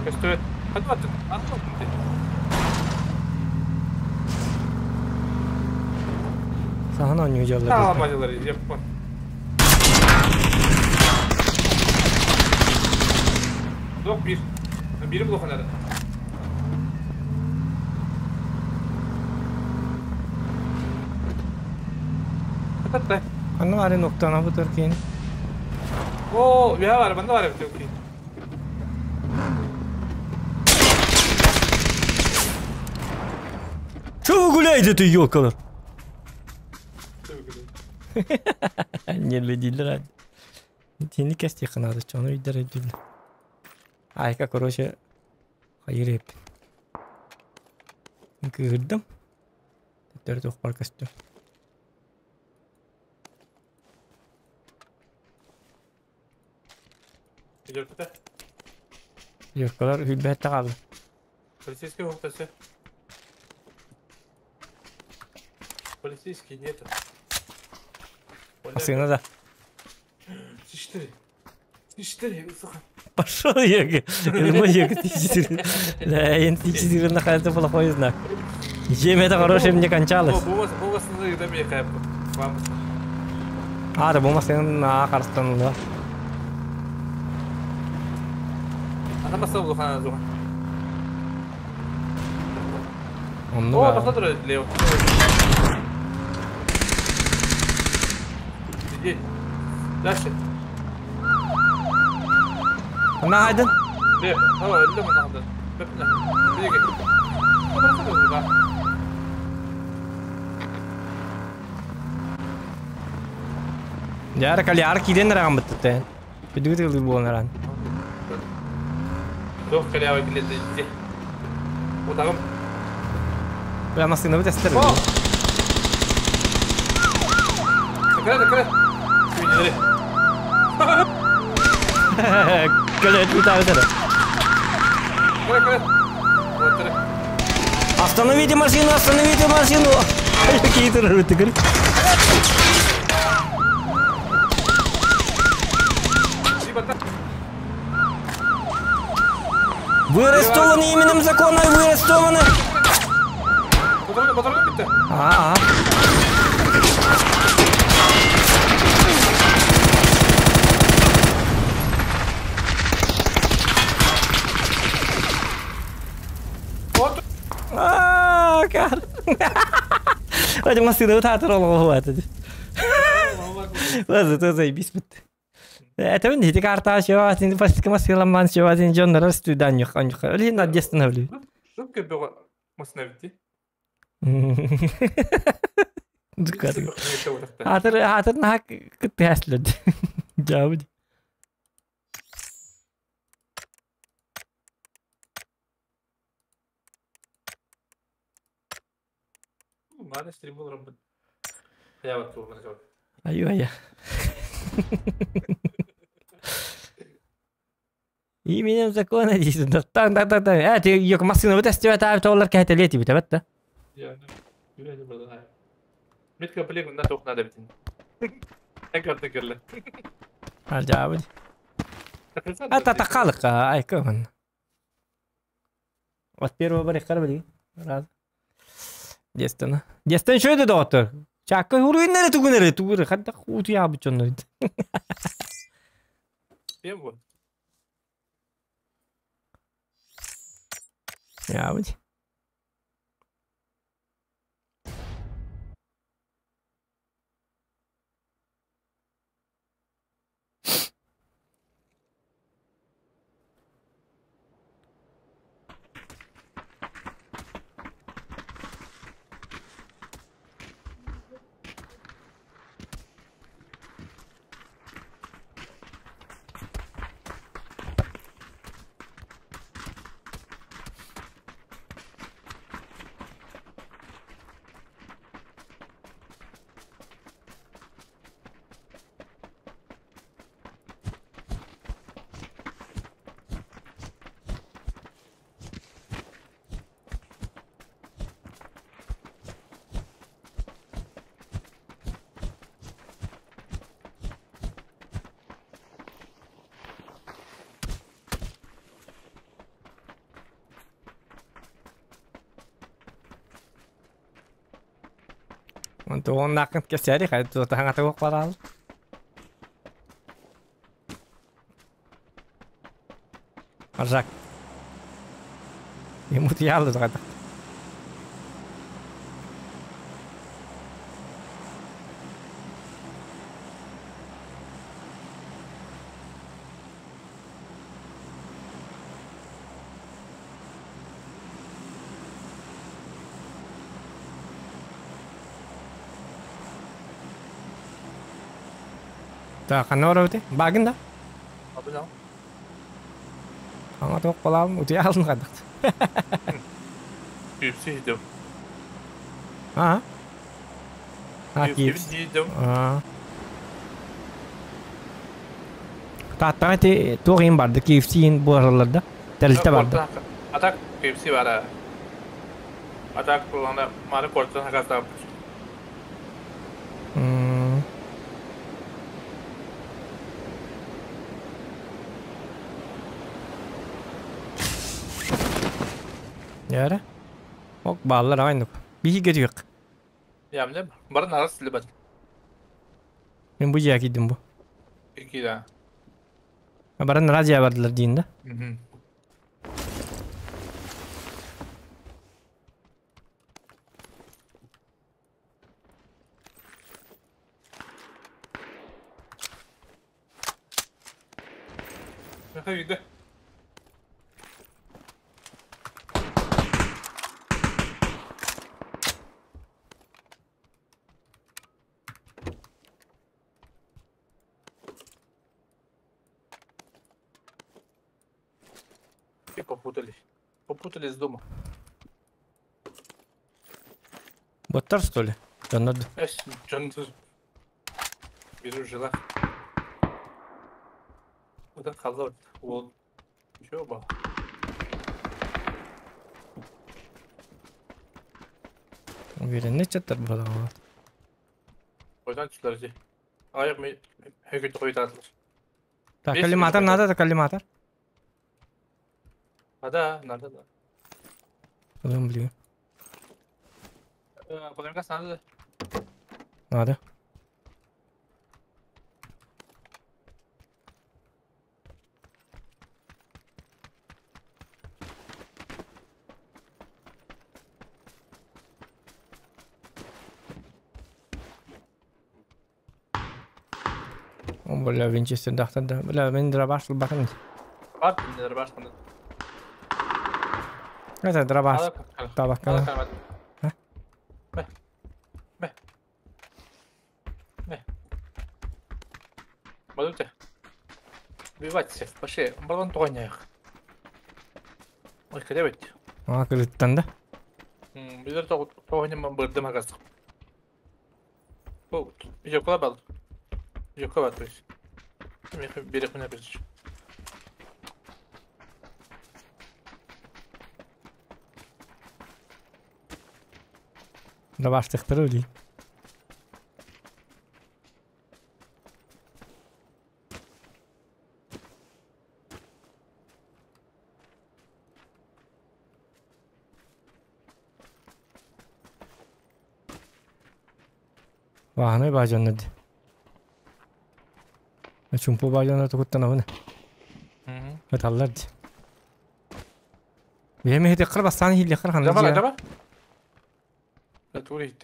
Көстөбөт. Ханна баттың? Анна баттың. Саһан оонньуу дьаллар. Аламадылар, яппа. Док bir. Biri блоканады. Хатта. Ханна бары ноктана бутар кин. О, я бар, манда бар бит, окей. Чего вы гуляете ты, ёлкалар? Не дииллэр Тини кэстиэххэ наада, ону өйдөр өйдүүллэр. Айка, короче, хайыр эппин. Кыырдым. Төттөрү туохпар көстүм. Идёрката. Юркалар хүлбэт қалды. Полицейский ухтасы. Полицейский нету. Машина да. Четыре. Четыре, сука. Пошел я. Я Т4. Да, я Т4 на плохой знак. Чем это хорошее мне кончалось. А, да бумас на карстан да. Она басал лухана зуха. Он О, посмотри, лево. Сидеть. Дальше. На айдын. Лево. О, лево надо. Двигай. Яра каляр киден рагам бітті. Підготовили було на ран. Туох калява килет ди. Утагым. Бля, машина бит эстер. Такара, такара. Күннери. Калет бит авдара. Кара, кара. Отыр. Остановите машину, остановите машину. Какие ты говоришь? Вы арестованы именем закона, вы арестованы! А-а. А, кар. Hadi masını tatır oğlu hadi. Лазы то заебись бит. Это он эти карта чего, ты пастика масила ман чего, ты Джон раз ты данюх, анюх. Или на остановлю. Шубка бего масна бити. Атыр атыр нах кытыаслыд. Жабыд. Мана стрибул робот. Я вот тут начал. Аю-ая. Именем закона дейсің. Так, так, так, так. Ә, ты yok машина вот эстебет аап тоолар кәһәтә лети бит, әбәт Я, Метка плек на тоқ надо битин. Әкәрді керлі. Ал жабыд. Ата тақалық, ай көмін. Вот первого бари қарбы Раз. Дестен. Дестен шөйді доктор. Чакка хуруйнere тугунere тугуре хадда хуту ябы чонно. Пем вот. Ябыт. Онто оннакын кесери хай тута хаңата барал. Аржак. Ему тиялды зағадақ. Так, қана ора өте? Багын да? Абы Аңа тоқ қалам, өте алдын қадық. KFC yedim. А? А, KFC KFC. yedim. А. Тааттаҕа ити туох иһин барды? KFC иһин буолаллар да? Тэрилтэ барда. А так KFC бара. А так булана маны кортан хакастаабыт. Яра. Ок бааллар аҕайнык. Биһи көрүөх. Ямлем. Барын арас либат. Мен бу дьиэ киирдим бу. Киирэ. Баран радио бардылар диин да? Үйде. И попутались. Попутались дома. Боттар что ли? Дьоннор Эс, дьон беру жила. Одан қалды ол. Еще бал. Уверенный чаттар буолаҕа. Ойдан түстілер же. Аяқ мен хөкөтті қойтадылар. Так, коллиматор надо, да коллиматор. А да, надо, да. Ылым блин. Подаркас надо. Надо. Бля, Винчестер дахтар да. Бля, мен дробаш бакын. Бар, дробаш қандай. Это дробаш. Табак. Ха? Бе. Бе. Бе. Мадуте. Убивать всех. Пошли. Баллон туганяях. Ой, когда ведь? А, кырыттан да? Билер тоғынем бырдым агастық. Бу, жокла бал. Жокла бар, то есть. Берек мене береш. Дробаш тыктыры дей. Вахны бажанны. Чумпу бажанны тугуттан абыны. Эталлар ди. Беме хете кыр бастан хилли кыр ханны. Давай, давай. Да тури.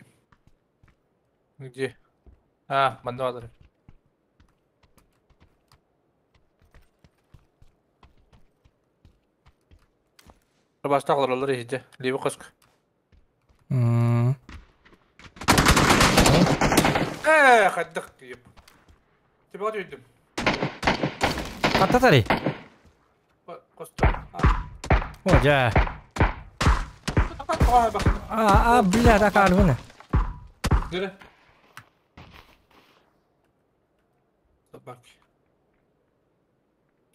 Где? А, мандалары. Башта алар иде. Леви кошк. Э, хаддык дип. Тебе өйдüm. Каттатари. Косты. О, жа. А, а, бля, так арбыны. Нere? Bak.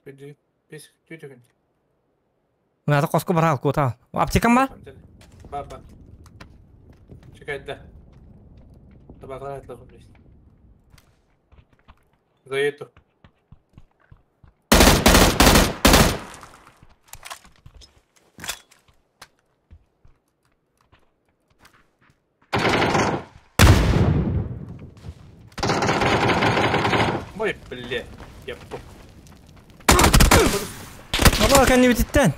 Беди, бес, түйдігін. Мына коско бар ал кота. Аптекам бар? Бар, бар. Чекайды. Табақлар айтылы білесің. Заеду. Ой, бля, я Баба, не бититтен.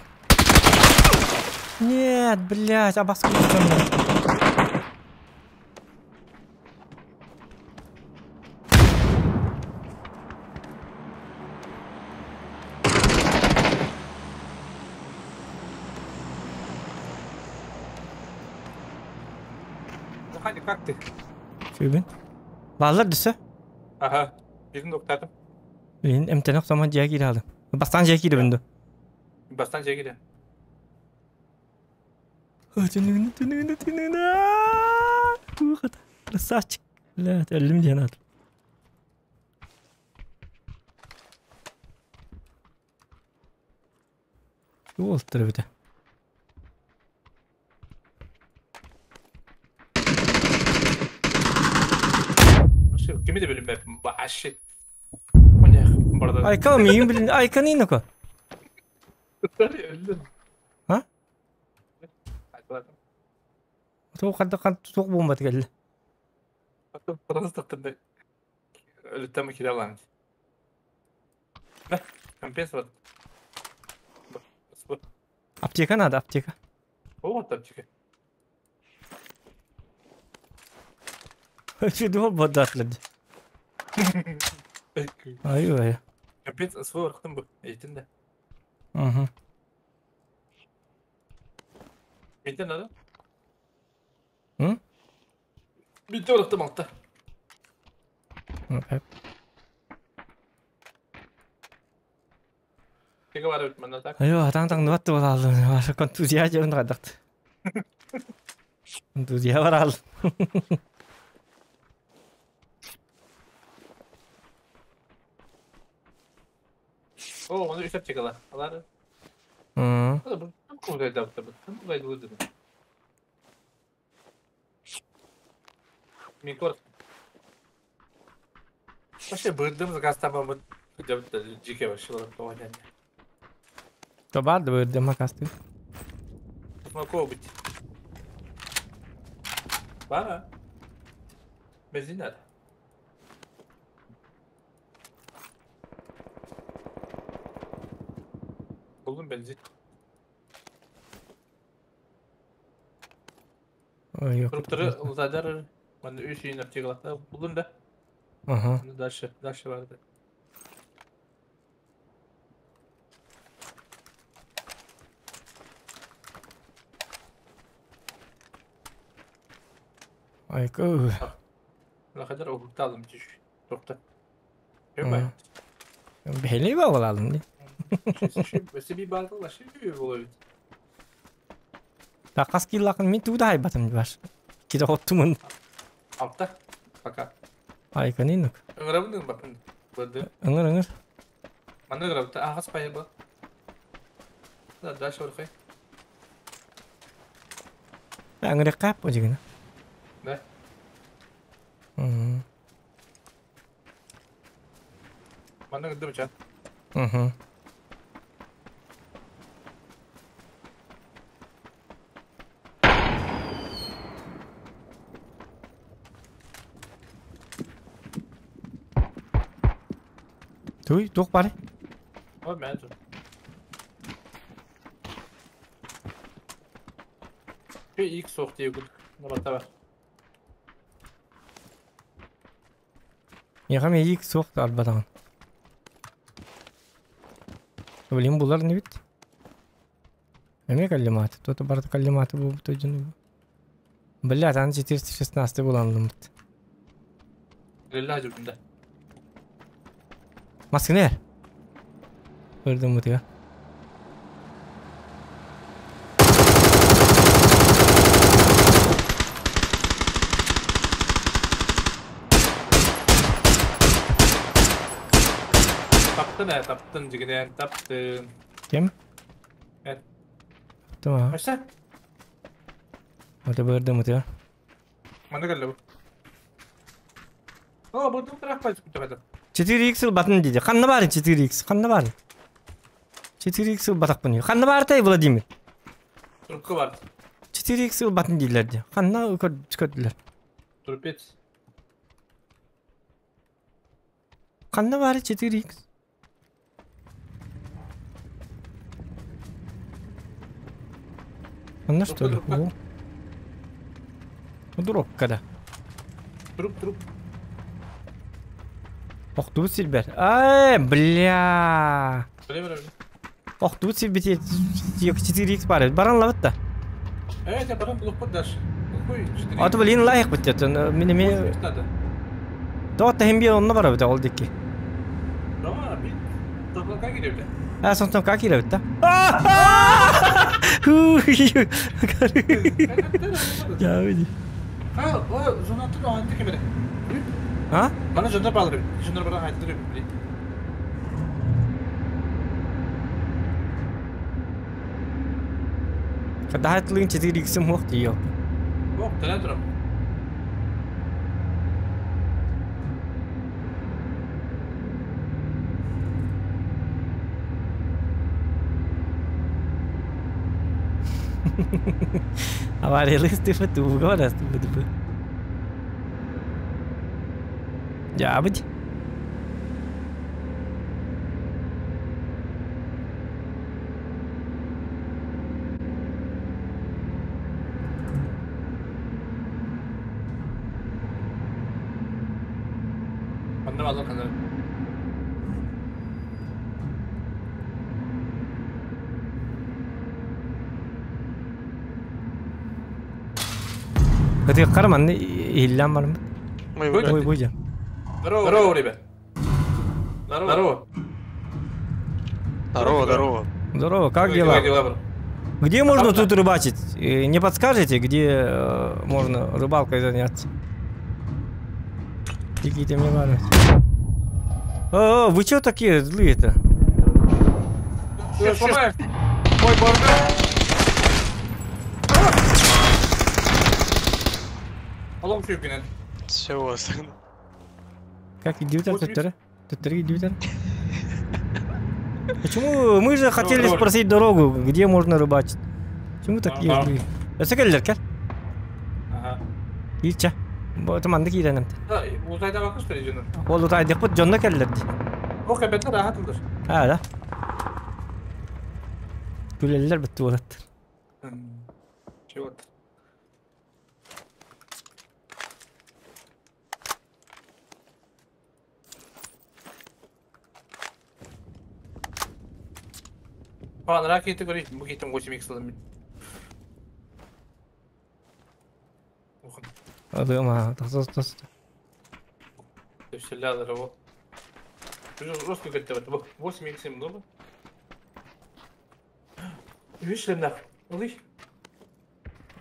Нет, блядь, абаскы. Заходи, как ты? Шүйбін. Балалар түсі? Ага, Birini doktарdım. Мен эмтенек сомон жия кире алдым. Бастан жия кире бінді. Бастан жия кире. Түнігіне, түнігіне, түнігіне. Красавчик. Бля, өлім диэн ат. Уолтар эбитэ. Кими да билинбэппин вообще. Айка миигин билин Айка ниноко. А? Туох ханта туох буомбат кэллэ. Өлүттэн кире алаан. Компенсировать. Аптека надо, аптека. Вот аптека. Чудо бодатлады. Ай-ай. Капец, свой рахтым бу. Эйтин да. Угу. Ментен надо? М? Битте рахтым алта. Айо, атаң таҥныбат да буолааллын. Ваша контузия дьон хайдахт. Контузия бараал. О, оны үсәп чыгала. Алар. Вообще бырдым заказ там жеке вообще Табар да бырдым акасты. Смоко быть. Бара. Бензин надо. Buldum benzin. Ой, Круптары узадар. Манда үч үйін аптекалақта булдum да. Ага. Дальше, дальше барды. Айка. Ne kadar ohurta aldım düş. Tokta. Gömme. Бэли балалым ди. Өсө би бардылар, ши болот. Такас киллакын мен туда айбатым баш. Киде хоттумун. Алта. Пока. Айка нинук. Ыңырабын бакын. Барды. Ыңыр ыңыр. Маны ыңырабы. Ага спай ба. Да, дальше орхай. Ыңыры кап ожигина. Да. Мм. Маны ыңырды быча. Угу. Туй, туох бары? Ой, мен жок. Икс соқ дие күл. Набата бар. Яга мен икс соқ албатаган. Блин, булар не бит. Эме каллиматы. То-то барда каллиматы бу төжүнү. Бля, там 416 буланлым бит. Лилла жүрдүм Маскынер. Көрдүм бу Таптын ә, таптын жигинен, таптын. Кем? Эт. Таптым а. Başla. Ата көрдүм бу. Маны келди бу. О, бу тарaf кайсы күтө 4x батын дейди. Канна бар 4x? Канна бар? 4x батак буну. Канна бар тай Владимир? Трубка бар. 4x батын дейлерди. Канна көрдүлөр. Трупец. Канна бар 4x? Канна что ли? Дробка да. Труп, труп. Охтубут силбер. Ай, бля. Охтубут силбер 4x бар. Баран лабыт да. Э, баран блок дальше. А то блин лайк бит. Мине ме. То та хем би онно бар бит ол дикки. Да, бит. Топлан как идет? А, сонтон как идет да? Я види. А, о, зона тут антик кемере. А? Bana jönler bağlı. Jönler bana haydi duruyor. Кадаһатлыын 4 иксим хуох тиийио. Ох, тара турам. Авариялыы Стефа тууга барас бу. Дьаабыт. Манна балар ханар. Ытыаххара манна иһиллээн бараммыт. Ой, бу дьэ. Здорово, ребят. Здорово. Здорово, здорово. Здорово, как дела? Где можно тут рыбачить? Не подскажете, где можно рыбалкой заняться? Какие-то мне надо. О, вы чё такие злые-то? Ой, боже. Все, Как идиот, идиот. Почему мы же хотели спросить дорогу, где можно рыбачить? Почему такие злые? Это келлер, Ага. Ича. Бу манды кииренем. Утайда бакыш жөнөр. Ол утайдык бут жонно келлер. Ох, эбеттер ахатылдыр. А, да. Күлеллер битти болат. Чего? А, на ракеты говорит, мы там 8 х ломить. Адыма, тас. Все его. Жестко говорит, 8 х много. Видишь, нах, лыщ.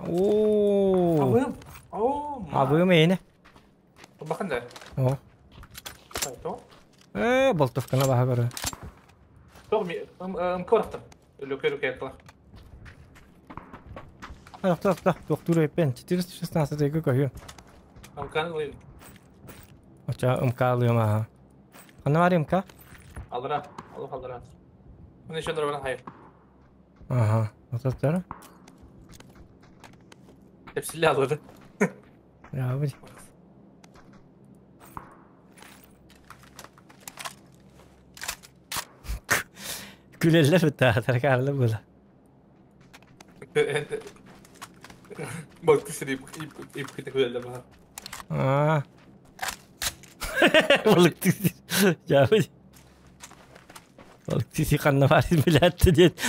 О. А вы умеете? Баханда. О. Болтовканы баха көрө. Тох ми мкорахтым. Лөкө лөкө яктылар. Тох, тох, тох, пен 416 көкөйү. МКны лыйын. Оча МК алыйм аха. Аны бар МК? Алдыра, алып алдыра. Мына еще дороган хайыр. Ага, ототтар. Hepsi aldı. Ya bu. Күлеллер битта, таркарлы була. Bak seni ip ip ip күлеллер баха. Аа. Балык тиси. Я бу. Балык тиси канна бар билетти дет.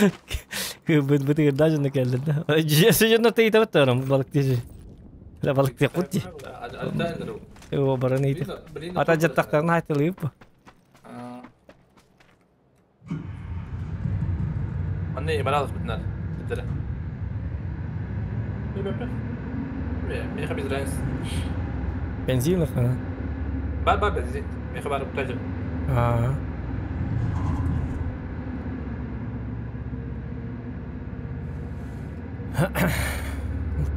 Быт быт даже на келди. Жесе жона тейте баттарым балык тиси. La балык ти кутти. О бараны ити. Ата жаттактарын айтылып. Анне баралыс битнер. Битере. Меха без разницы. Бензин хана. Бар бар бензин. Меха бар бутажы. Аа.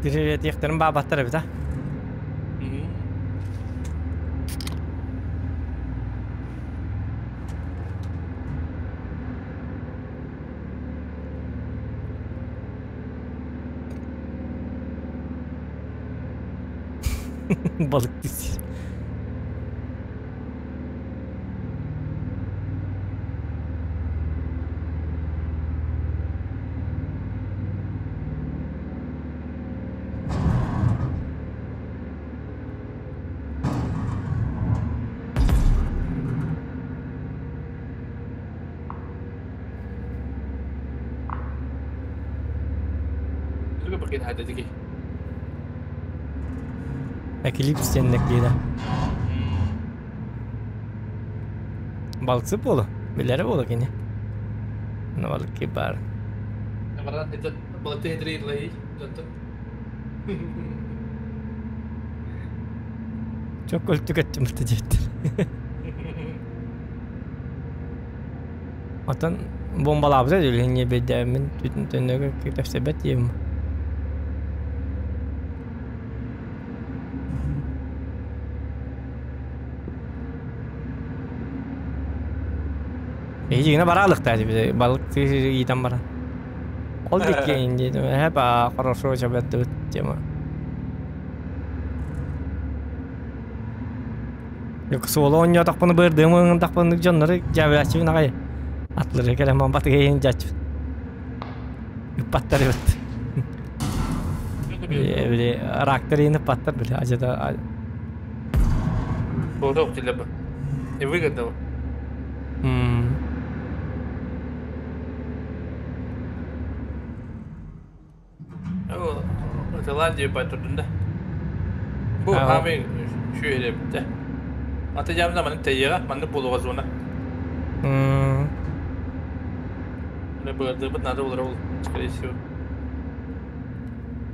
Тирет яхтарын бабаттар бит, а? Balık dizisi. Eklipse диэннэккида. Балыксы болу. Билere болу кини. Ну балык бар. Çok өлтүк өттүм диэттер. Отон бомбалаабыта дүлүнне бедэмин түтүн төннөгө китепсебет ием. Эһигини бараалыктаа дии балык иитэн баран. Ол диккиэн диэтим, эһэ хорошо чабаттыбыт тема. Суола оонньоотохпуна быардыым ылынтахпына дьоннору дьаабылааччыбын аҕай. Атлары кэлэн батыгайын дьааччыбын. Ыппаттар эбит. Били рактар иин ыппаттар били ажата. Буолуох дилэ бу. Невыгодно. Голландия байтурдун да. Бу хаамый шүйелебитте. Ата жамда маны тайыга, манны буолуга зона. Мына бырдыбыт надо болар ол, скорее всего.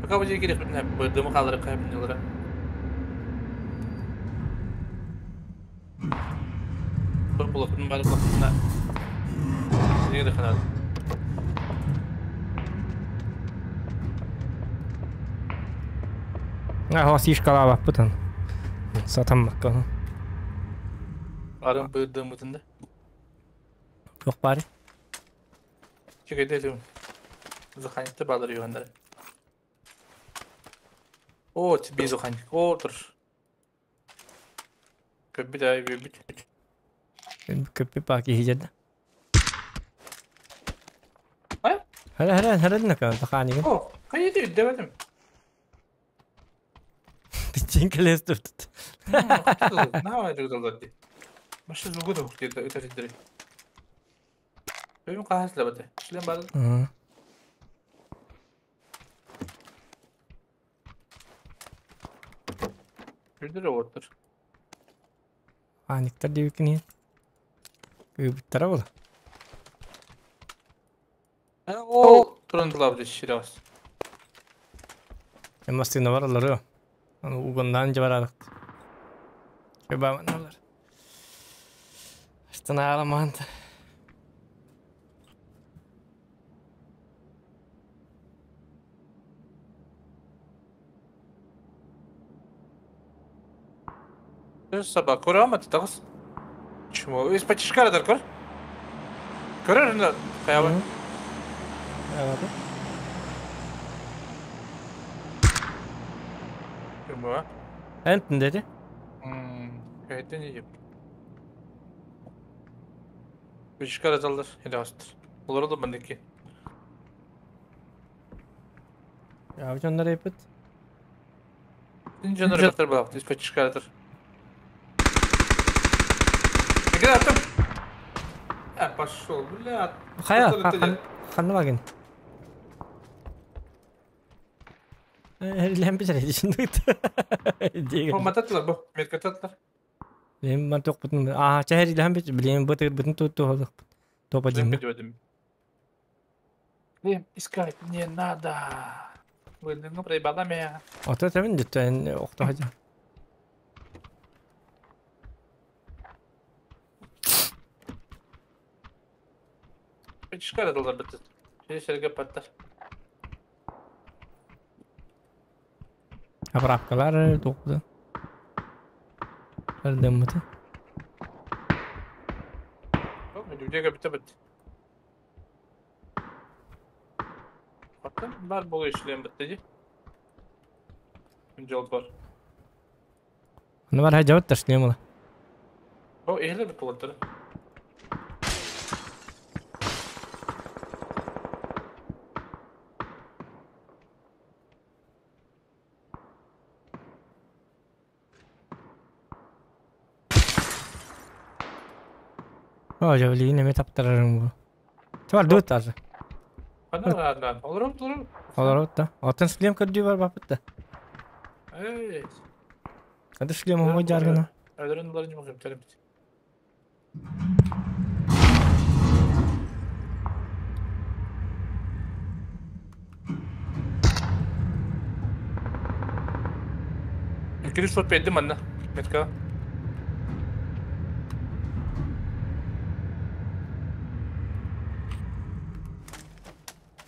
Пока бу жерге керек бырдымы қалдырып кайбын. Булакын бар булакына. Сине канал. А, сишкалаабаппытын. Сатаммакка. Арым бырдымытында. Yok bari. Чекете Зуханикте балыр югандар. О, тебе зуханик. О, тур. Көппүт ай бит. Көппүт баки хижерде. Ай? Хара хара хара нaka зуханик. О, кайды дебедим. Тичинкелес тут. На, это Маша зугуду где-то это дри. Бэм кахас лабате. Шлем бал. Бүдүр оттор. Аниктар дебикини. Күйбүттара бол. О, туран лабды ширас. Эмастыны бар алары. Аны угондан жабарадык. Көбаманалар. Астана аламанта. Саба көрө тагыс. Чмо, из пачишкарадар көр. Көрөр каяба. Чмо. Энтин деди. Кайтен еп. Пачишкарадалар эде астыр. Олар да бандики. Я жондар эпит. Син жондар баттар балак, из пачишкарадар. Игра там. А, пошел, бля. Хая, ханны багын. Лем бисер дишин дут. О, мататлар бу, меткататлар. Лем ман ток бутун. А, чахер лем бит, блин, бут бутун тут то топа дим. Лем искать не надо. Вы ну проебала меня. А то это вин дит, охта хажа. Печкара доллар бит. Шерге паттар. Апрапкалар тоқды. Эрдеммити. Нүдеге бите бит. Баттан бар болу ишлем битти ди. Жол бар. Аны бар хажабыт ташлем. О, эхле бит болаттыр. О, жабли неме таптарарым бу. Твар дут азы. Ана ана, олорум олорум. Олорут да. Атын шлем көрдүү бар бапытта. Эй. Аты шлем оңой жаргына. Өлөрүн буларын жумак жеп бит. Кириш шот педим анна. Метка.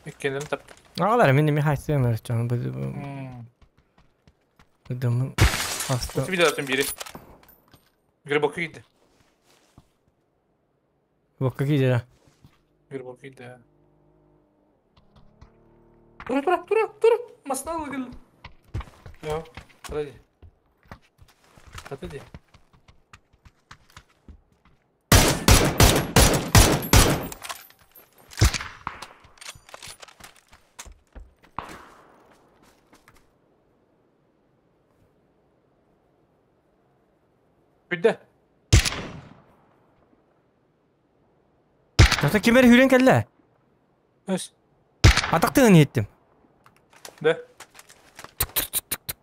Иккенин тап. Агалар мен неме хайсым өрчөн бу. Дым. Аста. Видео бири. Грибок кийди. Бокка киирэ. Грибок киирдэ. Тура, тура, тура, тура! Масна ылгыл. Йо, подожди. Подожди. Бүдде. Тоқта кимер хүрен кэллэ? Өс. Атақтығын еттім. Да.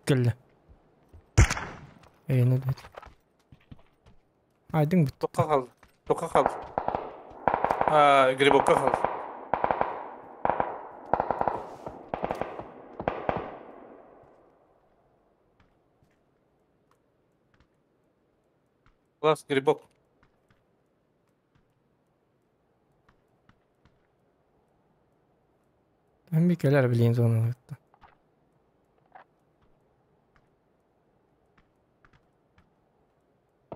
Кэллэ. Эй, не деді. Айдың бит. Тоққа қалды. Тоққа қалды. А, грибокка қалды. Класс, грибок. Ben bir keler bileyim zorunlulukta.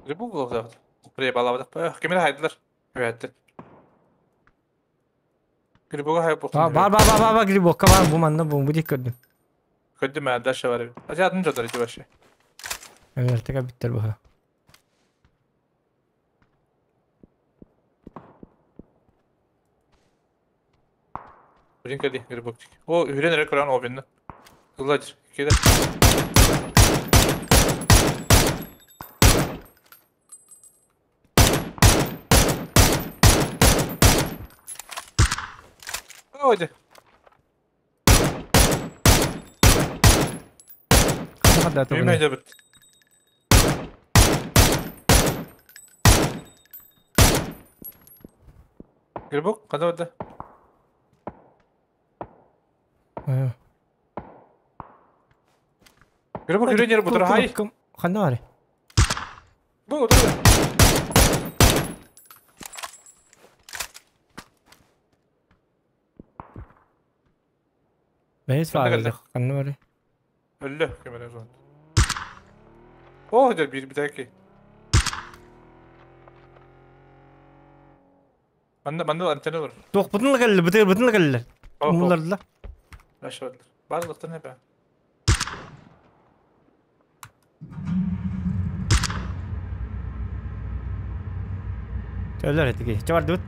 Грибок был завтра. Прибалабыдах. Кемер хайдылар. Evet. Грибога хайып Бар бар бар бар бар грибокка бар бу манна бу бу дик көрдүм. Көрдүм ә дальше бар. Ажатын жотар ити вообще. Эмертеге биттер бу. Блин кеди грибок. О, үрен эрэ көрөн обинна. Ылладыр. Кеде. Ойды. Хадда Үймө жабыт. Грибок када барды? Грибок үрен ер бутур хай. Ханна бар. Бу отур. Бәйс бар. Ханна бар. Өллө кемере зон. О, дер бир битәки. Манда манда антенна бар. Тоқ бутын келді, бутын бутын келді. Умуларда. Дальше бар. Барлықтан хепе. Төлөр этиги. Чабар дут.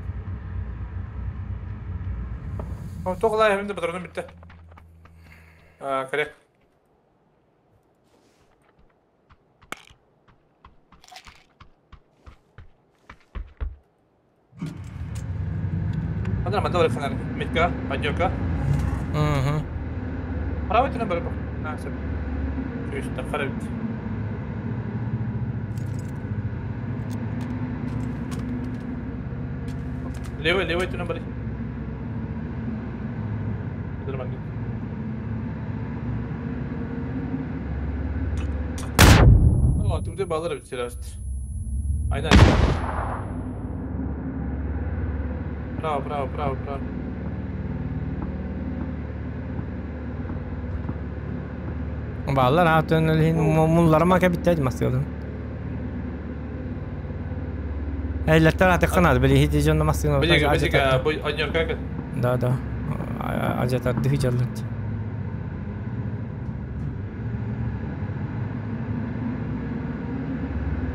О, тоқлай хемде патроным битте. А, керек. Манда манда бар фонарь. Метка, поднёрка. Угу. Право түнө бар. На, сеп. Үш таққар бит. Левый, левый түнө бар. Нормально. О, түмде балар бит серьезно. Айна. Право, право, право, право. Баллар атын мулларыма кәбиттәди масыгын. Әйләттәр атыккан били хити жонда масыгын. Билеге, билеге, бу однёрка. Да, да. Ажатар дыхы жаллат.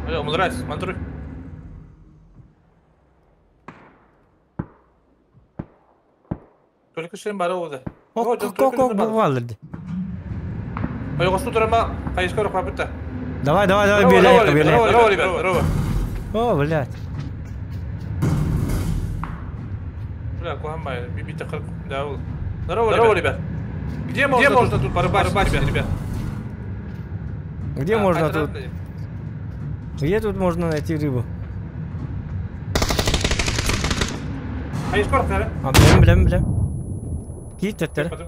Алло, мудрас, мантруй. Только шем бары ода. Ок, ок, ок, бу балларды. Ойгосту турама, кайыскор папыта. Давай, давай, давай, белей, белей. Здорово, ребят, здорово. О, блядь. Бля, кухамбай, бибита хырк, да, ул. Здорово, здорово, ребят. Где можно тут порыбачить, ребят? Где можно тут? Где тут можно найти рыбу? Кайыскор, да? А, блин, блин, блин. Кит, это.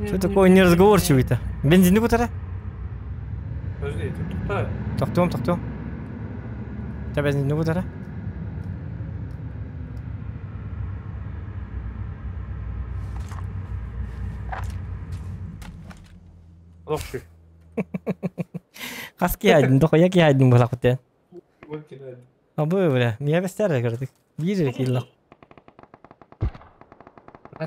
Что такое неразговорчивый-то? Бензин кутара? Подожди, тут Тоқтуым, тоқтуым. Та бензин кутара? Лохши. Хас киһайдын, дохуя киһайдын буолахпыт. Абы бля, мия бестер көрдүк. Биир кило. А,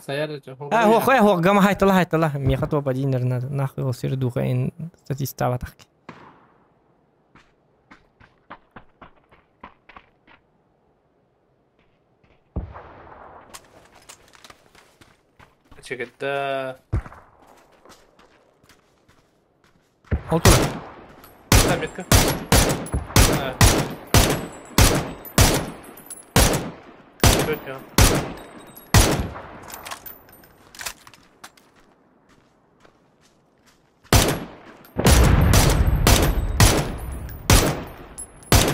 хо хо хо гама хайтала хайтала. Миха топ один надо. Нахуй ол сир духа ин статистава так. Чекетте. Ол тура. Да, метка. Точно.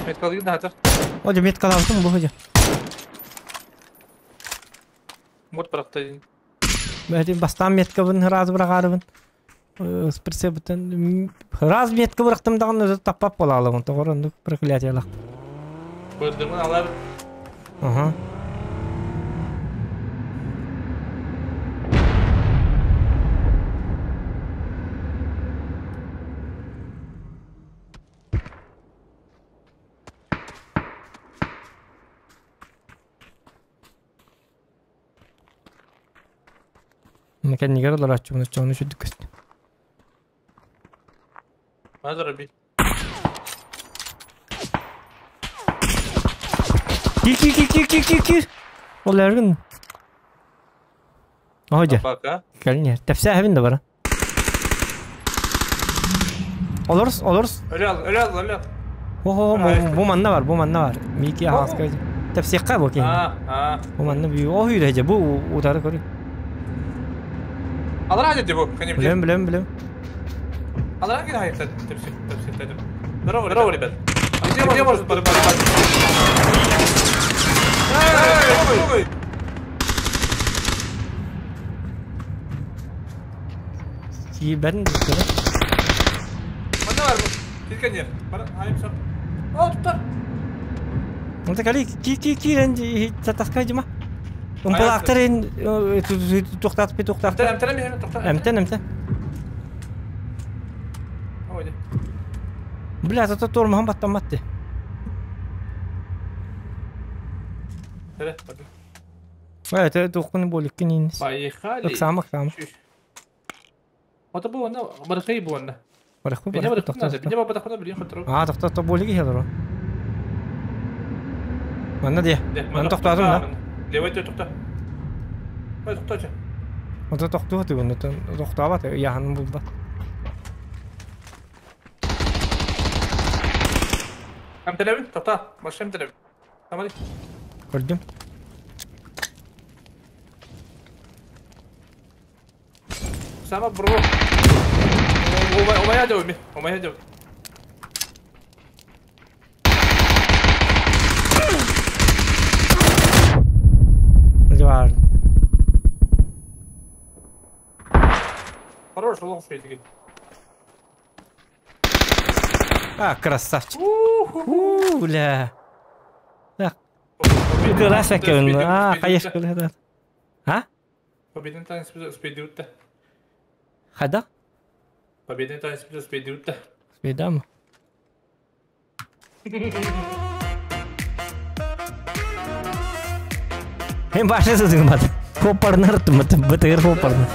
Метка алгын да. Оде меткалаабытым бу ходе. Мот бырахта. Бәти бастан меткабын раз бырагаарыбын. Сприцебытын раз метка бырахтым дагын өзү таппап бола алабын. Тоҕор проклятиялах. Көрдүмүн алар. Ага. Мекеннигер олораччубун чону сүрдүк көстү. Мазар би. Кир кир кир кир кир кир кир. Ол эргин. Ожа. Бака. Кэлин тепсэ да бара. Олорс, олорс. Өлө ал, өлө ал, өлө ал. Хо хо бу манна бар, бу манна бар. Мики хаска. Тепсекка бу кен. А, а. Бу манна бу о үйрәҗе бу утары көрү. Алар хadi бу. Кәнем. Билем, билем, билем. Алар хadi hayır тепсек, тепсек дедим. Здорово, здорово, ребят. А где, где можно подобрать? Эй, Кибәрин дип. Манда бар бу. Килгән Бара, айым сап. О, туттар. Онта кали ки ки ки рен татаска жима. Умпалактар ин туктатып туктатып. Әмтән, әмтән, туктат. Әмтән, әмтән. Ой. Бля, зато тормаһын баттаматты. Тере, барды. Ой, это тухкун боликкин инис. Поехали. Ыксам, ыксам. Ата бу анда, баракай бу анда. Баракы Бене баракы баракы, бене баракы, бене хатыру. А, токтот болиги хелро. Манна де. Ман токтадым да. Левой токта. Ой, токтачы. Онта токту тыгын, токтабат, яханын булба. Әмтәләбин, токта. Башы әмтәләбин. Тамам. Көрдүм. Сама бро. Омая жабы, омая жабы. Бар. Хорош, лох шейтиги. А, красавчик. У, бля. Так. Кылас әкән. А, кайыш кылас. А? Победин танец спидютта. Хада? Победин танец спидютта. Спидам. Hem başa sızgın Хоппарнар бытыгыр хоппарнар.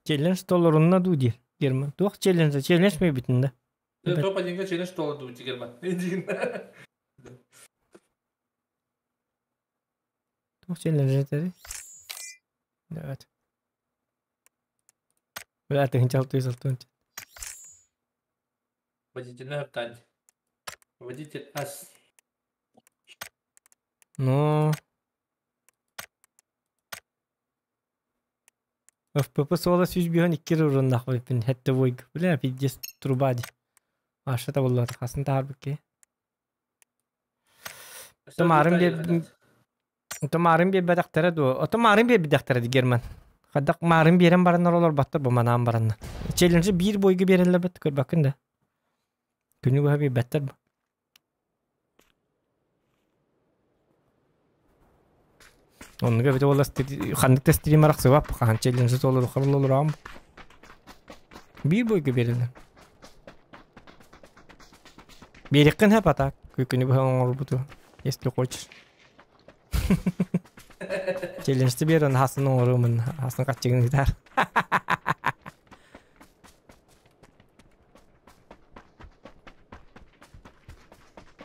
Челлендж долларына ду дир. Герман. Туох челлендж, челлендж ме битин да. Топ 1 челлендж доллар ду Герман. Туох челлендж этери. Evet. Бля, ты хотел ты залтунч. Водитель на Водитель ас. Ну. ФПП сола сүз биһон иккир уруннах биппин хетте войг. Бля, пиздец труба ди. Аша та боллар хасын таар бикке. Томарын би Томарын би бедактара ду. Томарын би бедактара ди Герман. Хадак марын берен бараннар олар баттар бу манаан баранна. Челлендж бир бойга берелер бет көр бакын да. Күнү быһа биэрбэттэр бу. Оннук эбитэ буолла ханнык да стрим арахсыбап, хаһан челлендж толору олороом. Биир бойга биэрэллэр. Биэриэххин сөп а так, күнү быһа оҥорбуту, если хочешь. Челленджти биэр, хасын оҥоруомун, хасын хаччыгын ыытаар.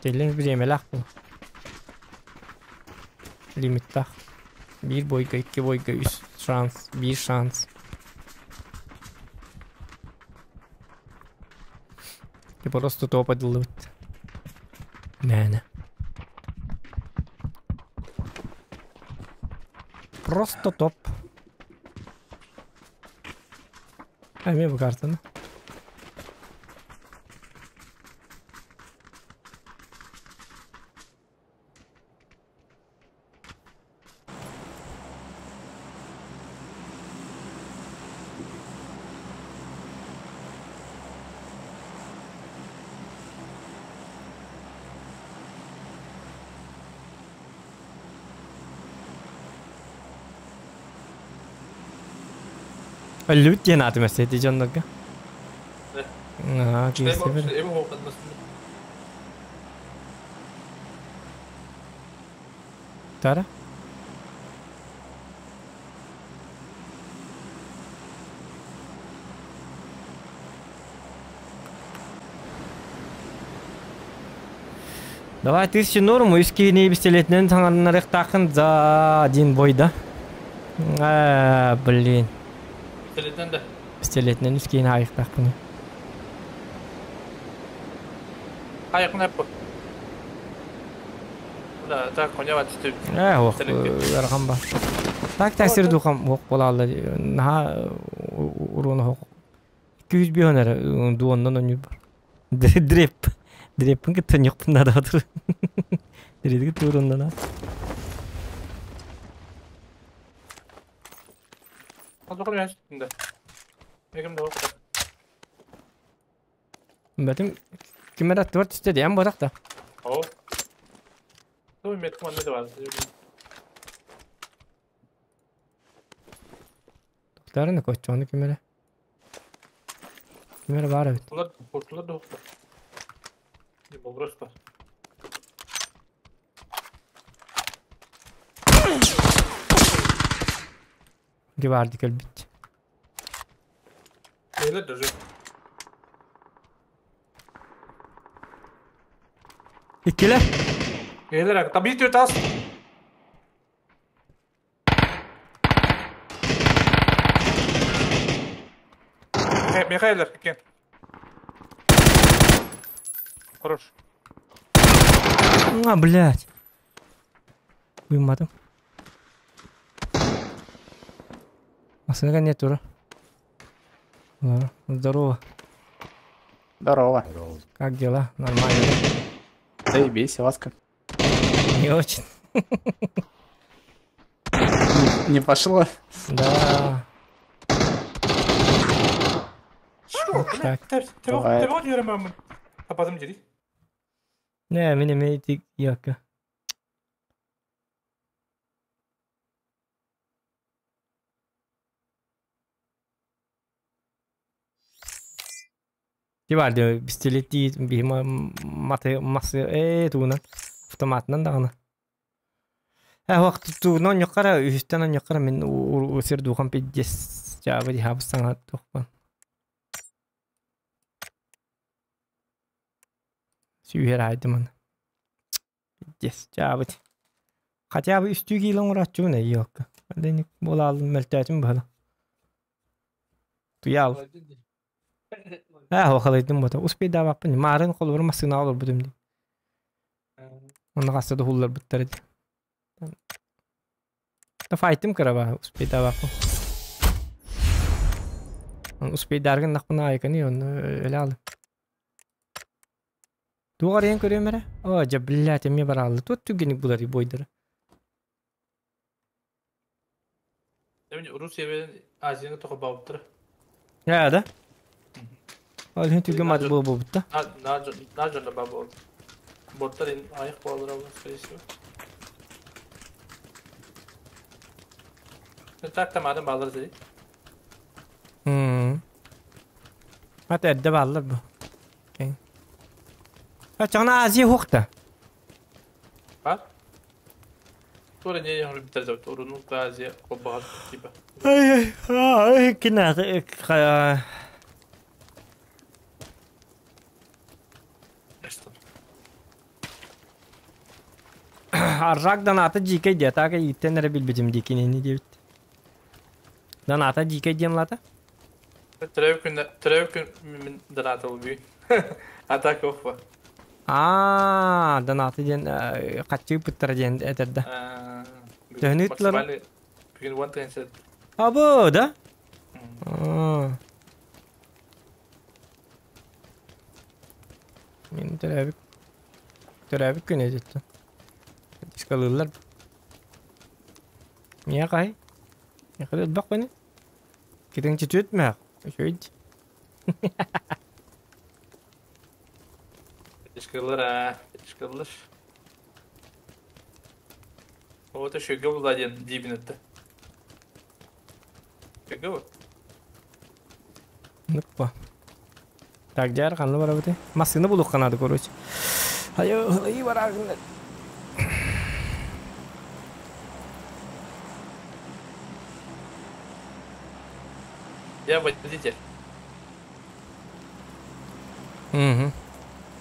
Челлендж бириэмэлээх буо. Лимиттаах. Биир бойга, икки бойга, үс шанс, биир шанс. Просто топ адыллыбыт. Мээнэ. Просто топ. Эмиэ бу картаны. Өллүбүт диэн аатым өссө ити дьоннорго. Аа, киирсибит. Тара? Давай тысячу норму, үс киһини пистолетинэн саҥарынарыахтааххын за один бой да. Аа, блин. Пистолетинэн да? Пистолетинэн үс киһини хаайыахтаахпын. Хаайыаххын эппо. Да, так, коня түстү. Ээ, ох, ыарахан ба. Так, так сир духам ох болаалла. Наһаа уруна хох. 205 эрэ дуоннан ойнуур бар. Дреп. Дреппин кытта ньохпун наада отур. Дрепки тууруннана. Бэтим ким эрэ аттыбар түстэ диэн буотах да. Оо. Ту метком анны да бар. Тохтарына коччону ким эрэ. Ким эрэ баар эбит. Булар, куртулар да хоппар. Болбурас бар. Геварди кэлбит. Эйлер даже. Иккилэр. Эйлер, таби түр тас. Михайлер, кен. Хорош. А, блядь. Уймадым. Машинага нет ура. Здорово. Здорово. Как дела? Нормально. Заебись, у вас как? Не очень. Не пошло? Да. Так. Не, меня метик яка. Ти пистолет биһима маты масы э туунан автоматынан даҕаны. Э вакыт туунан ньоккара үһүстэн ньоккара мин сир духан пиддес жаабы дихабы саҥа тухпан. Сүүһэр айдыман. Пиддес жаабы. Хотя бы үстүү кило оҥорааччубун эйиокка. Дени буолаалым мөлтөөтүм быһала. Туяал. Ээ, халайдым бота. Успейдаабаппын. Маарын холобур массыына олорбутум дии. Онно хаста да хулларбыттар ди. Та файтым кыраба успейдаабаппын. Успейдаргын нахпына айканы онно өлө алы. Туох арыйан көрүөм эрэ? Оо, дьэ, блядь, эмиэ бараалла. Туот түгэнник булар бойдара. Русия Азияны тоқо бауыптыр. Ээ, да? Ол иһин түргэн мааты буола буолбут да. Наа дьонно баа буолду. Боттар айах буолалар, скорее всего. Так там адам баалар дии. Ата эрдэ бааллар бу. Окей. А чаҕына Азия хуохта. А? Тура не я битер Уруну Азия коббаҕар типа. Ай ай кина. Что? Аржак доната дикой де, так иттен эрэ билбитим дии кинини диэбит. Доната дикой диэн лата? Төрөөбүт күн мин донатыл бүй. Атака оффа. Аа, доната диэн хаччы ыппыттара диэн этэрдэ. Төһөнү ыыттылар? Максимальный бүгүн 1 тысяча. Абы, да? Аа. Мин төрөөбүт күн эдиттен. Дискалыыллар. Мия кай? Яхы бак бени. Китин чүтүт мэ. Үчүйд. Дискалар а, дискалар. Вот еще гол один дибин это. Гол. Нуппа. Так, дьар ханна барабыты? Массыына булук канады, короче. Айо, ый барагын. Я водитель. Угу.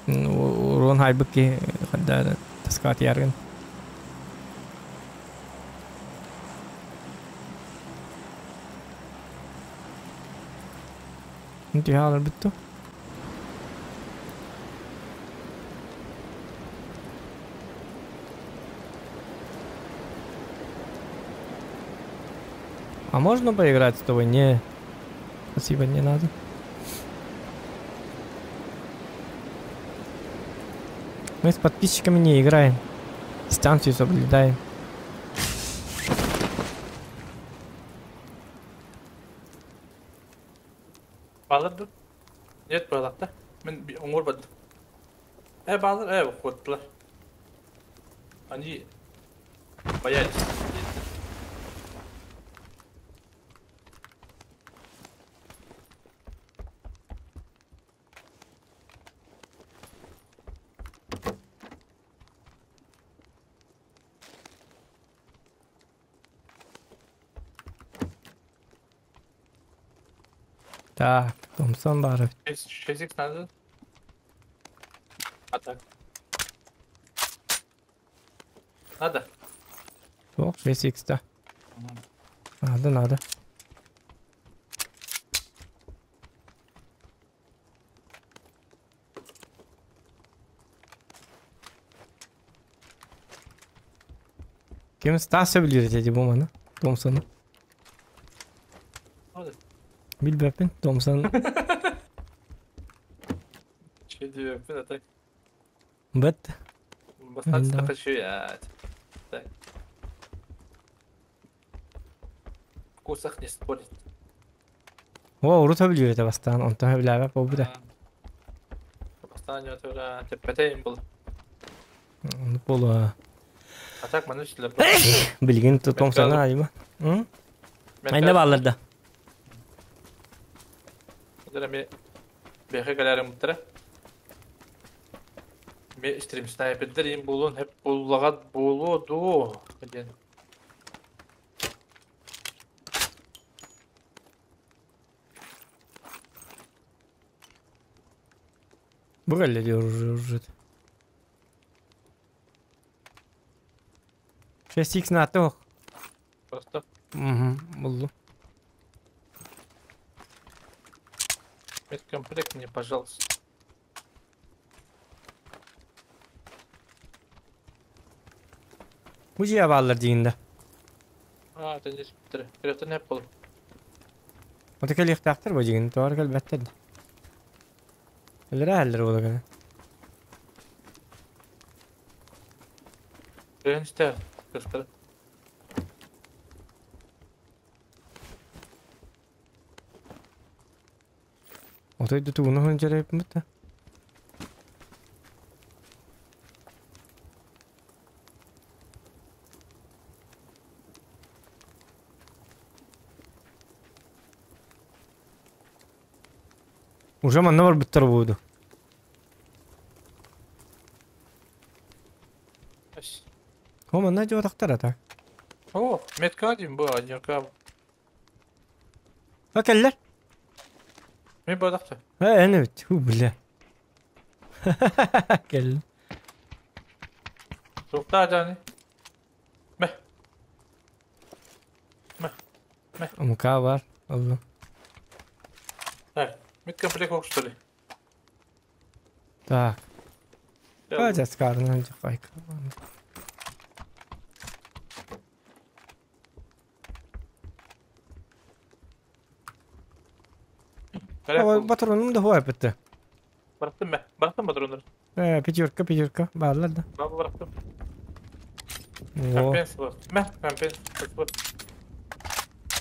Урон хайбык ки хадда таскат яргын. Инти хаалар бүттү. А можно поиграть с тобой? Не. Спасибо, не надо. Мы с подписчиками не играем. Дистанцию соблюдаем. Баалар ду? Нет, баалар да. Мен оңор бад. Баалар, хоттулар. Они боялись. Так, Томпсон баар. 6 надо. А так. Надо. Ох, 6 да. Надо, надо. Ким Стас билир dedi bu mana. Томпсону. Надо. Билбэппин, Томпсон. Че диэппин, а так. Бет. Бастан Да. хочу я. Так. Вкусах не спорит. О, урута билир этэ бастаан, онтон билээбэт буолбута. Бастан нөтөрө теппетейин был. Ону буолуо. А так маны үстүлэр. Билигин Томпсону айма. М? Айна бааллар да. Ми бэхэ галерым буттара. Ми стрим снайпердер им булун хеп буллагат болу ду. Диэн. Бу кэллэ диyor уже. 6x наата ох. Просто. Угу, булду. Медкомплект мне, пожалуйста. Бу дьиэ бааллар диигин да. А, это здесь биттере. Киректен хеп болу. Ота кэлиэхтээхтэр бу диигин, тоҕо кэлбэттэр да. Эллэрэ эллэр буола гына. Кирен истэ. Кыртары. Ота Отой да тугуна хон жарайпмыт да. Уже манна барбыттар буду. О, манна жуатактар ата. О, метка дейм бу, одинка. А келлер? Мен бадакта. Э, эне бит. Ху, бля. Кел. Тоқта жаны. Мә. Мә. Мә. МК бар. Алла. Так, медкомплект ок, что ли? Так. Хадя скарны хайка. Патроным да хуай бітті. Бырақтым бә. Бырақтым патрондар. Э, пятерка, пятерка. Барлар да. Бабы бырақтым. Компенс бар. Мә, компенс.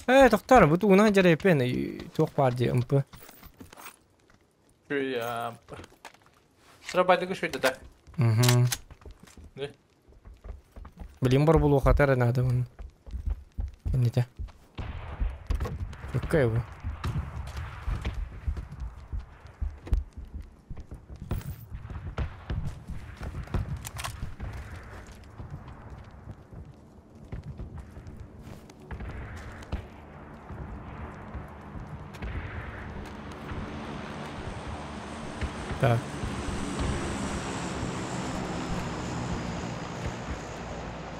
Э, тоқтар, бұ туғына жарайпен. Тоқ бар де, МП. Sıra байдығы шөйді да. Угу. Не? Блин, бар болу қатар надо оны. Не те. Какая его? Так.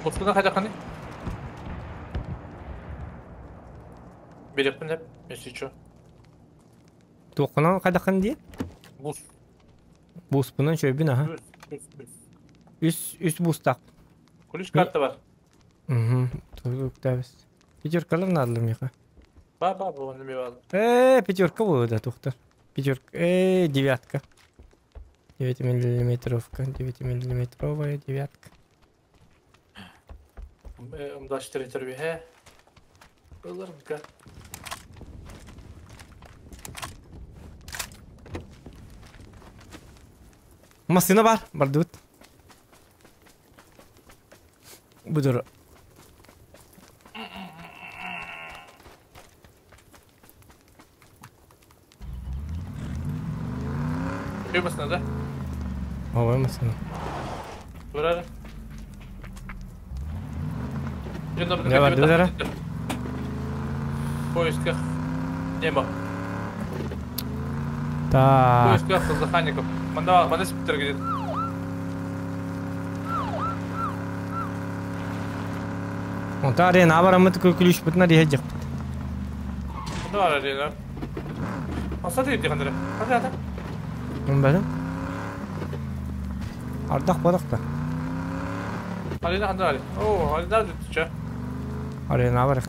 Mutludan қайда қандай? Береппін деп, если чё. Тоқынан қайда қанды? Бус. Бус бұнан шөбін, аха. Үс, үс бус тақ. Ключ карта бар. Угу. Туктабыз. Пятеркалар надо меха. Ба, ба, ба, оны мен алдым. Э, пятерка было, да, тухтар. Пятерка, девятка. 9-миллиметровка, 9-миллиметровая девятка. М24 тербие. Ылырга. Машина бар, бардут. Будур. Үй машина да? Ой, машина. Бурары. Не бар, дудара? В поисках неба. Так. В поисках заханников. Манда, манда спитер где-то. Онта арена бар, амыт ключ бутна дие жак. Манда бар арена. Аса дейт дегендер. Кандай ата? Мында. Ардак барак та. Арена кандай арена? О, арена жүттү. Арена барак.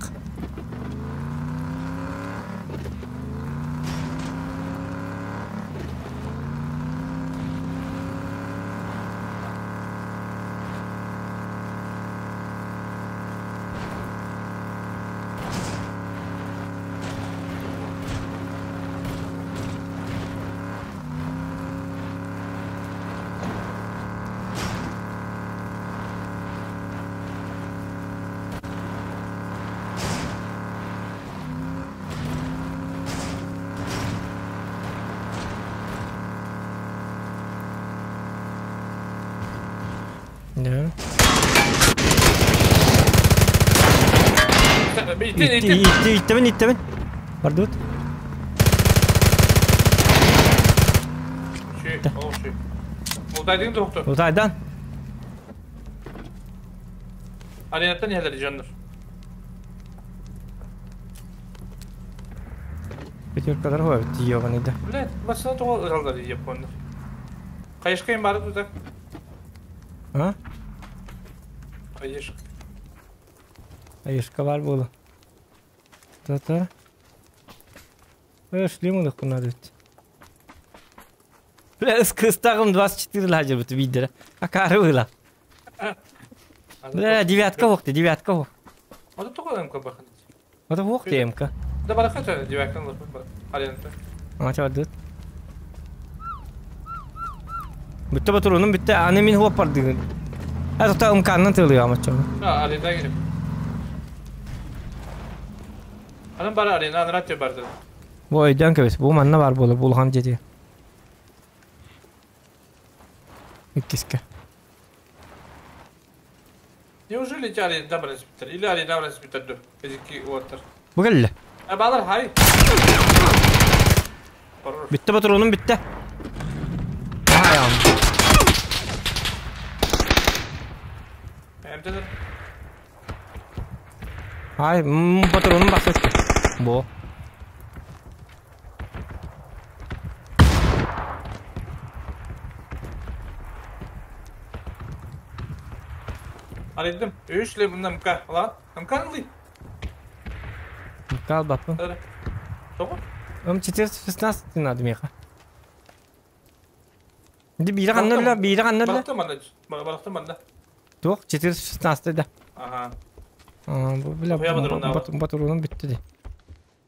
Да. Итти, иттебин, иттебин. Бардут. Ултайдың тоқты. Ултайдан. Аренаттан нелер жандар. Пятеркалар хуа бит йоган иде. Блядь, машина тоғы ыралдар япондар. Кайышкайын бары туда. А? Кайышка. Кайышка бар болу. Та-та. Шлем легко надо ведь. Бля, с кыстагом 24 ладер вот видели. А карыла. Бля, девятка вох ты, девятка вох. Вот это МК бахнет. Вот вох ты МК. Да барахата девятка аренда. А что тут? Бүтте батырунум бүтте. Аны мин хуап бардыгын. А тоқта ымканнан тылыга маччону. А, арена girip. Анан бар арена, анан радио барды. Бу өйдөн көбүс. Бу манна бар болу, булхан жети. Иккиске. Неужели эти арена баран спиттер? Или арена баран спиттер ду? Эзики уоттар. Бу келле. А балар хай. Бүтте батырунум бүтте. Аям. Эмтенер. Ай, батырунум басып. Бу. Арыйдым. Үш ле мында МК. Ла, МК нылый. МК албаппын. Тоҕо? М416 надо меха. Ди бире каннырла, бире каннырла. Барахтым манда. Барахтым манда. Туох, 416 да. Ага. Бу бля батырунум бүттү ди.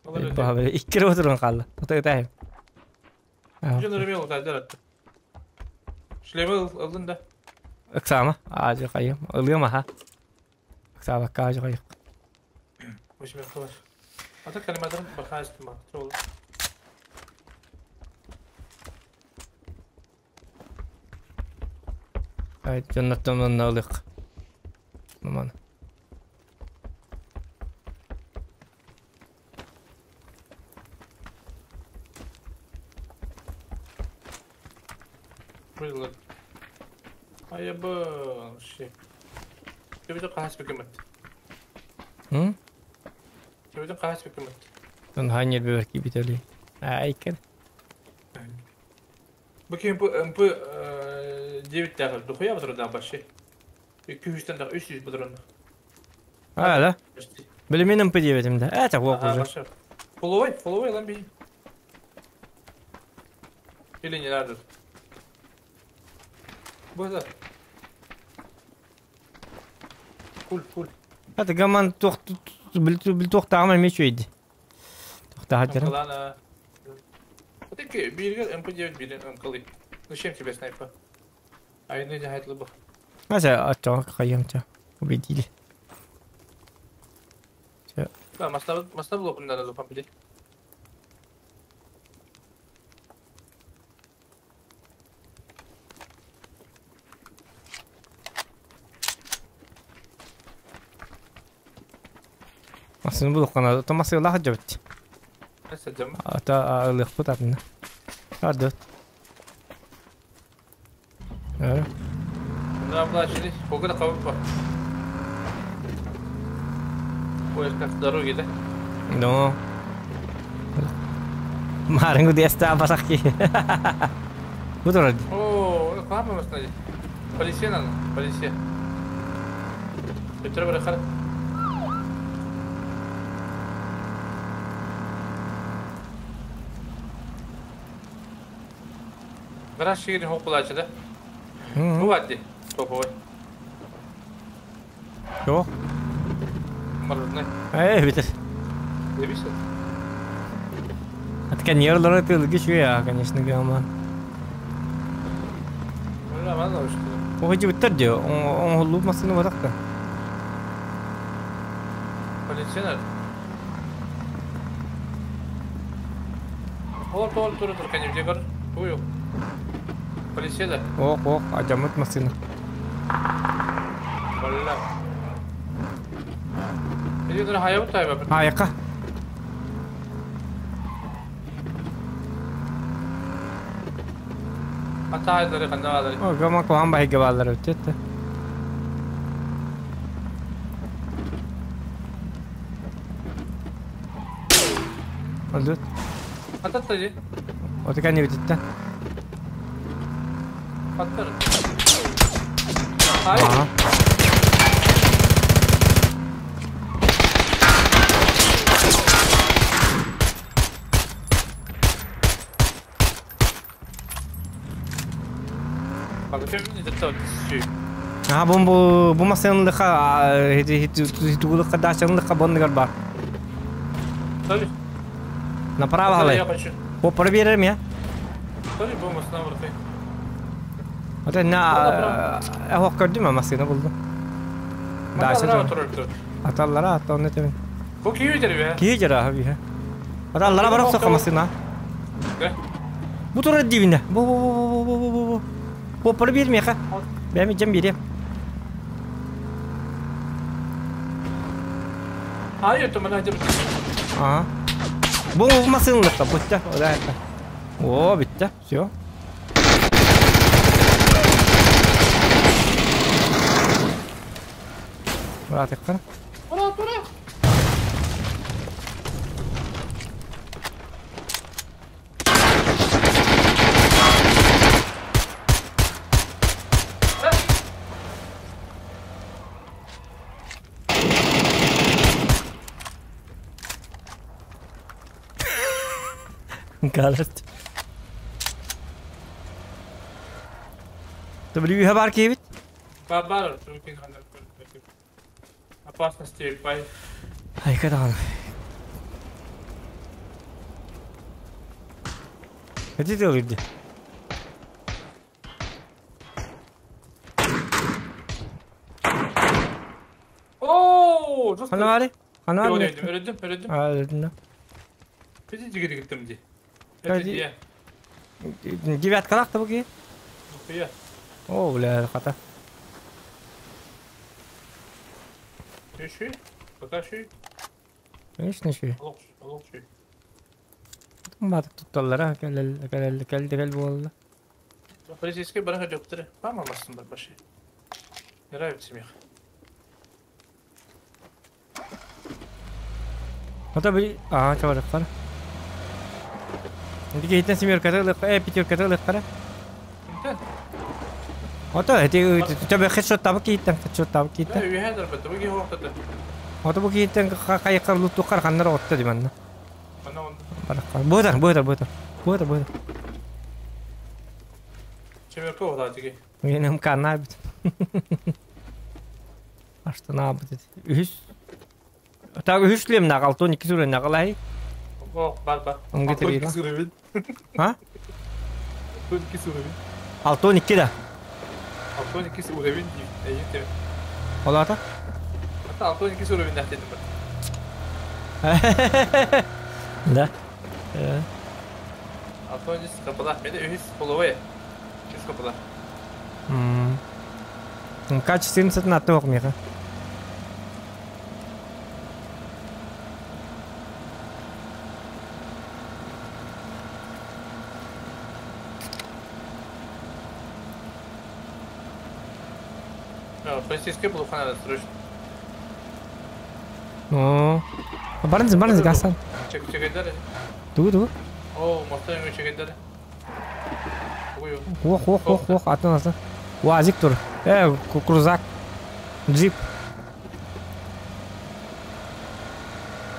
Баха икки батырун калды. Тотой тайым. Жөн өрөмө ол тайдар атты. Шлемі ылдын да. Ыксама, ажы кайым. Ылыма ха. Ыксаба кажы кайык. Восемь кылар. Ата калиматорым баха истим ба. Чоол. Ай, жоннаттан ылык. Маман. Вызвала. А я бы... Тебеден қағаз бекемет. М? Тебеден қағаз бекемет. Тон хайнер беверки бители. Айкер. Бу МП 9 тәгел. Духуя батырдан башы. 200-тен дагы 300 батырдан. А, да? Билемен МП 9 да. Это вот уже. Фоловой, фоловой лан би. Или не надо. Боза. Кул, кул. Это гаман тох бил тох тагы меч өйди. Тох тагы жарым. Ладно. Вот таки бирге МП9 бирен МКлы. Ну чем тебе снайпер? А я не знаю, бы. Аса ача кайымча. Убедили. Всё. Да, масна масна блок надо запомнить. Асын булук кана, томасы лах жабыт. Ата ылык бут атына. Арды. Э. Да, плачили. Погода кабып. Ой, как дороги, да? Ну. Марынгу деста басаки. Бут орды. О, капы масна. Полиция надо, полиция. Петр барахар. Гараж шигирин хоп булачы да? Бу бадди. Топовой. Жок. Мороженое. Эй, битер. Дебисет. Атка нерлары тылгы шуя, конечно, гаман. Мына мана ушту. О, жибиттер де, он холлуп масыны батакта. Полиция. Ол тол туру тур кенеп жегер. Тую. Полиция да. Ох, ох, ажамыт масыны. Балла. Эдер хаябы тайба. Аяка. Ата айдары канда алар. О, гама кохан байге балдар өтөт. Oldu. Ата тажы. Отыка не битти. Аттар. Ага. А бу бу масынлыка хитулыка дашынлыка бондыгар бар. Направо халай. По проберем я. Sorry, бу масына барты. Ата на ах көрдүм массыына булдум. Дальше. Аталлара ата онно тебин. Бу киһи дербе. Киһи жара хабиха. Аталлара барак соққа массыына. Бу турар дибинде. Бу бу бу бу бу бу бу. Бу пары бир меха. Бәми жем берем. Hayır, tamam hadi. Ага. Бу массыынлыкка бутта. Ода это. О, битте. Все. Братик, Ура, ура! Galet. W бар кебит? Бар бар, опасности бай. Ай, кадаган. Где ты где? Оо, Ханавари? Ханавари? Öldüm, öldüm. А, öldüm да. Bizi жигери гиттим ди. Девятка лахта буки? О, бля, хата. Шүй, пока шүй. Конечно, шүй. Алок, алок шүй. Батык тутталлара, кел кел кел кел болду. Полицейский бараха жоктыр. Мама басын бар башы. Нравится мне. Ата би, а, чабарак кара. Инди семерка тылык, пятерка тылык кара. Ата, эти тебе хедшот табы кейттен, хедшот табы кейттен. Ата бу кейттен кайыккар лутту карханнар отты диманна. Быдар, быдар, быдар. Быдар, быдар. Семерка ода диги. Менем кана бит. Аштана бит. Үс. Так үс лем нагал, то ники сүрен нагалай. О, бар бар. Аңгы А? Алтон 2 уровень. Алтон 2 да. Алтон 2 уровень дейт. Олата? Ата Алтон 2 уровень дедим бар. Да. Алтон 2 капала. Менде 3 половой. 3 капала. К14 на тоқ меха. Полицейский был надо срочно. О, барыныз, барыныз, гасан. Чек, чек, Ду, ду. О, мостан чек, Ох, ох, ох, ох, атын атын. Уазик тур. Крузак. Джип.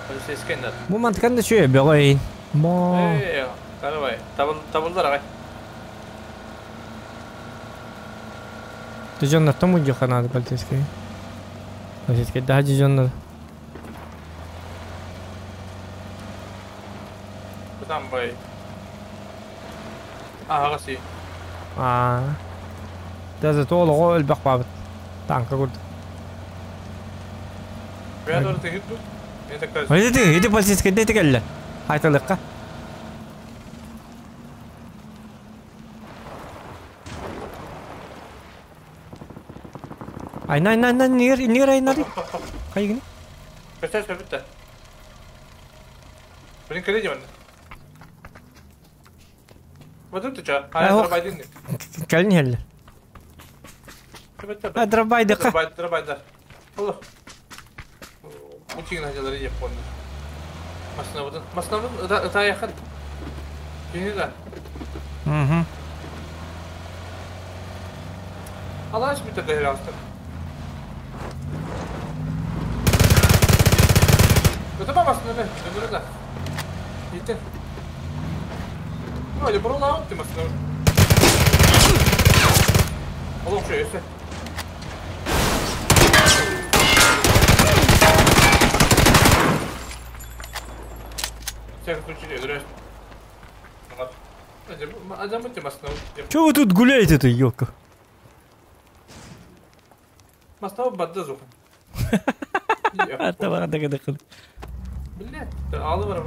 Полицейский надо. Бу мантыкан да чөй, бөгөйн. Мо. Карабай. Табыл, табылдар агай. Дежоннор тому жоханады полицейский. Полицейский да дежоннор. Там бай. Ага, си. А. Да зато олого өлбек бабыт. Танка көрдүк. Иди, иди полицейский, иди келле. Айтылыкка. Ай, най, най, най, нигер, нигер ай, нари. Кайгини? Көстәс бітті. Блин, кәле деймін. Вот это что? А, дробайдин. Кәлін хәлі. А, дробайды қа. Дробайды, дробайды. Аллах. Утигін хәжелері еп қонды. Масына бұдын. Масына бұдын, ыта яқын. Кені да. Угу. Алаш бітті дәхір астыр. Көтіп амасын öyle, öbürü de. Gitti. Öyle buralar attım aslında. Oğlum şu üstü. Чего вы тут гуляете-то, ёлка? Мастава бадда зухан. Табаға да кыдыкын. Блять, алы бар.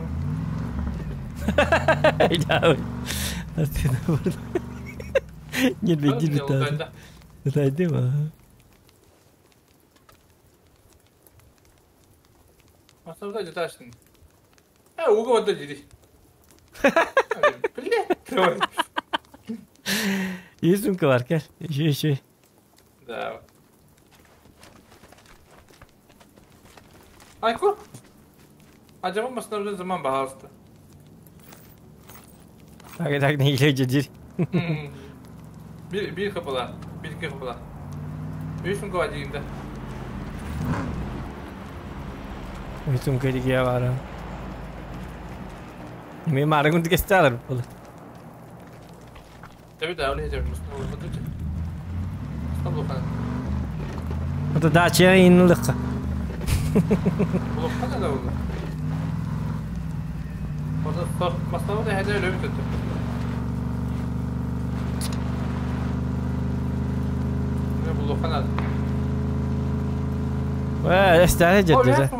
Нет, беги, беги. Это иди, Мастава да А, уга бадда дири. Блять. İyi сумка var gel. Şey şey. Да. Ayku. Acaba masına zaman bahastı. Так так ne ile gelir. Bir bir kapıla, bir iki kapıla. Bir сумка var diyeyim de. Bir сумка diye var. Me margun que está bu. Tabii de öyle diyeceğim. Mustafa bu Это дача инлык. Bulukka da oldu. Orada Mustafa da hede öyle bitirdi. Ne bulukka nerede? Ve estare cedde.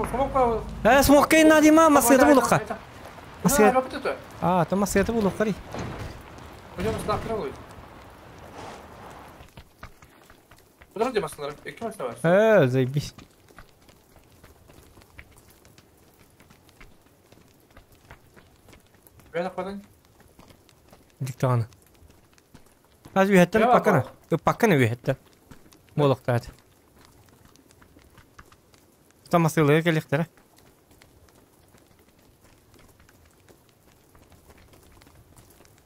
Ha smoke nadi ma masiyatı bulukka. Masiyat. Aa tamam masiyatı bulukka. Hocam ıslak oluyor. Bu da masınları. İki masına var. He, zayıf. Böyle koydan. Diktanı. Az üyetten pakana. Pakana üyetten. Boluk da. Tam masayla geliktere.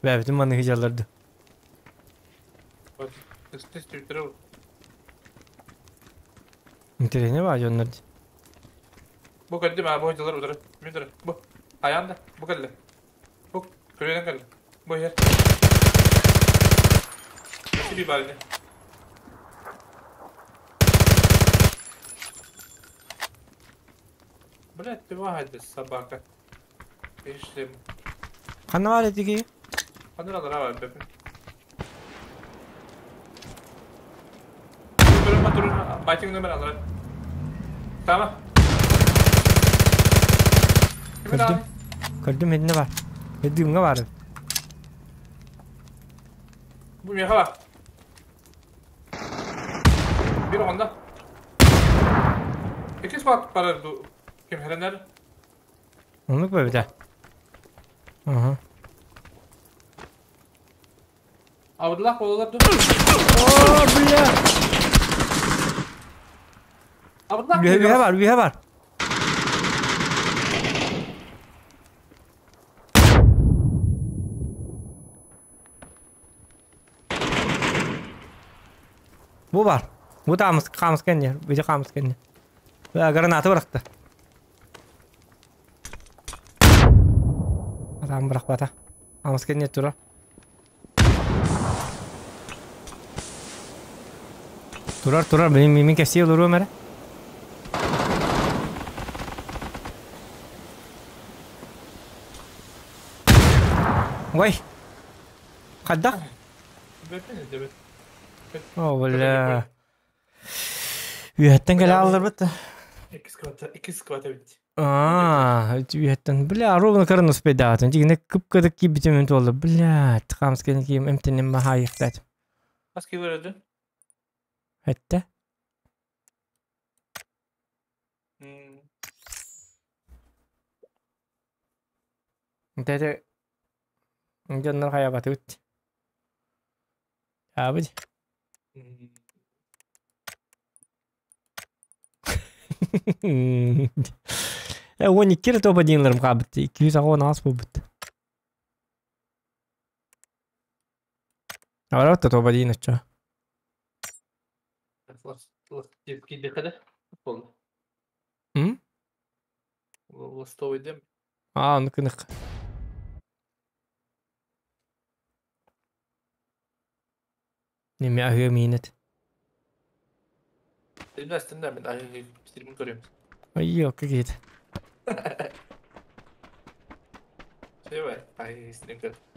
Ve bütün bana hıcalardı. Bak, Ne var onlar? Bu geldi mi? Bu hocalar udarı. Müdürü. Bu. Ayağında. Bu geldi. Bu. Küreden geldi. Bu yer. Nasıl bir bari? Блять, ты вагайды собака. İşte. Kanı var etti ki. Kanı alır abi bebeğim. Durma durma. Biting numara alır. Tamam. Gördüm. Gördüm hedine var. Hedine var. Bu ne var? Bir onda. İki squad para kim helenler? Onu böyle de. Aha. Abdullah bolalar dur. Oo bля. Abdullah. Bir var, bir var. Bu var. Bu da kamız kendi. Bir de kamız kendi. Granatı bıraktı. Adam bırakmadı. Kamız kendi durar. Durar durar benim mimin kesiyor olur Ömer'e. Vay. Kadda. Oh bля. Üyetten gele alır bitti. İki squat bitti. Aa, üyetten бля, ровно karın успедаатын. Дигне кып-кыдык ки битемен толды. Бля, тқамыз кен киім эмтенем махайықтат. Kaç kilo öldü? Hatta. Dede Canlar hayabatı bitti. Abi. Он икки топ одинларым кабытты. 210 bu bitti. Аварат топ один açа. Hı? Aa, nık nık. Neme ahıyor minet. Ay yok git.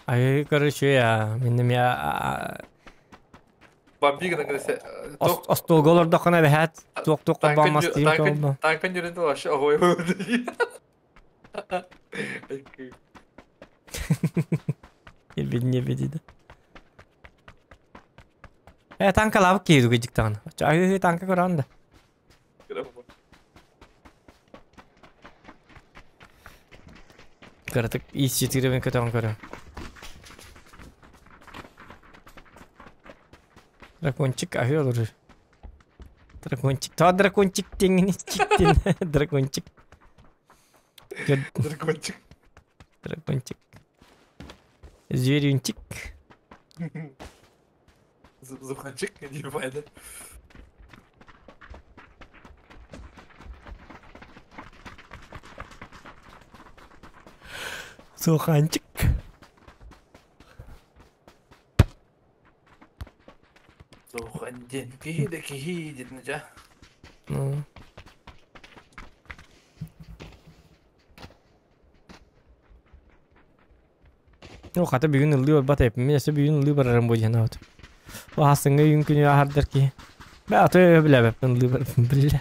Ay короче я менем я. Бамби гына гына Остуолга олордоххуна эбэһээт туох-туох холбооммос тиим колбо. Танкан жүрүн вообще охуй Ебедне бедиде. Э танкалаабыт киһи дугуйдуктаҕына. Аһыы танка көрөҕүн да. Кыратык ис-четыребин көтөҕөн көрө. Дракончик аһыы олорор. Дракончик. Тоҕо дракончик диэҥҥин чиктин. Дракончик. Дракончик. Дракончик. Зверюнчик. Зуханчик, не понимаю, Суханчик. Зухан диэн киһи да киһи диэн дьэ. Ну, хата бүгүн ыллыы барбат эппин. Мин өссө бүгүн ыллыы барарым бу диэн аабыт. Аһассыҥҥа үүн күнү аһардар киһи. Бэ аты билэбэппин ыллыы барарым биллэ.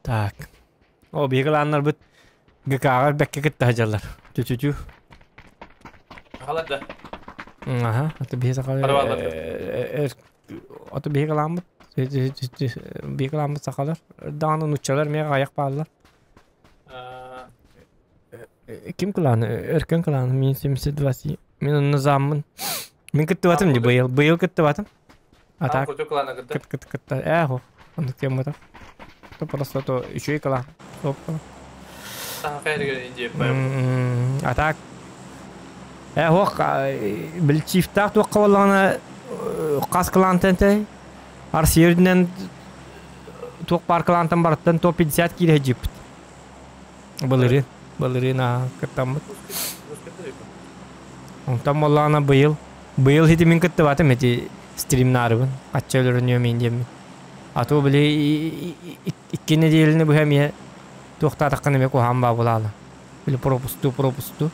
Так. О, биһиги лааннарбыт ГК-ҕа бэккэ кытта сылдьаллар. Тү-тү-тү. Хаалар да. Аха, аты биһи сахалар аты биһиги лааммыт биһиги лааммыт сахалар. Даҕаны нууччалар эмиэ аҕыйах бааллар. Ким кылааны? Өркөн кылааны. Мин 72. Мин онно зааммын. Мин кыттыбатым дии быйыл. Быйыл кыттыбатым. А так кыт кыт кытта. Ээ хо. Оннук тиэммэтэх. То просто то үчүгэй кылаан. А так Ээ хуох били чифтаах туохха буоллаҕына хас кылаантан этэй? Арсия үрдүнэн туох баар кылаантан барыттан топ 50 киирэ сылдьыппыт. Былырыын, былырыын аа кыттаммыт. Онтон буоллаҕына быйыл, быйыл ситимин кыттыбатым ити стримнаарыбын, хачча өлөрүнүөм иин диэммин. А то били икки нэдиэлэни быһа эмиэ туохтаатаххына эмиэ куһаҕан баа буолаала. Били пропусту, пропусту.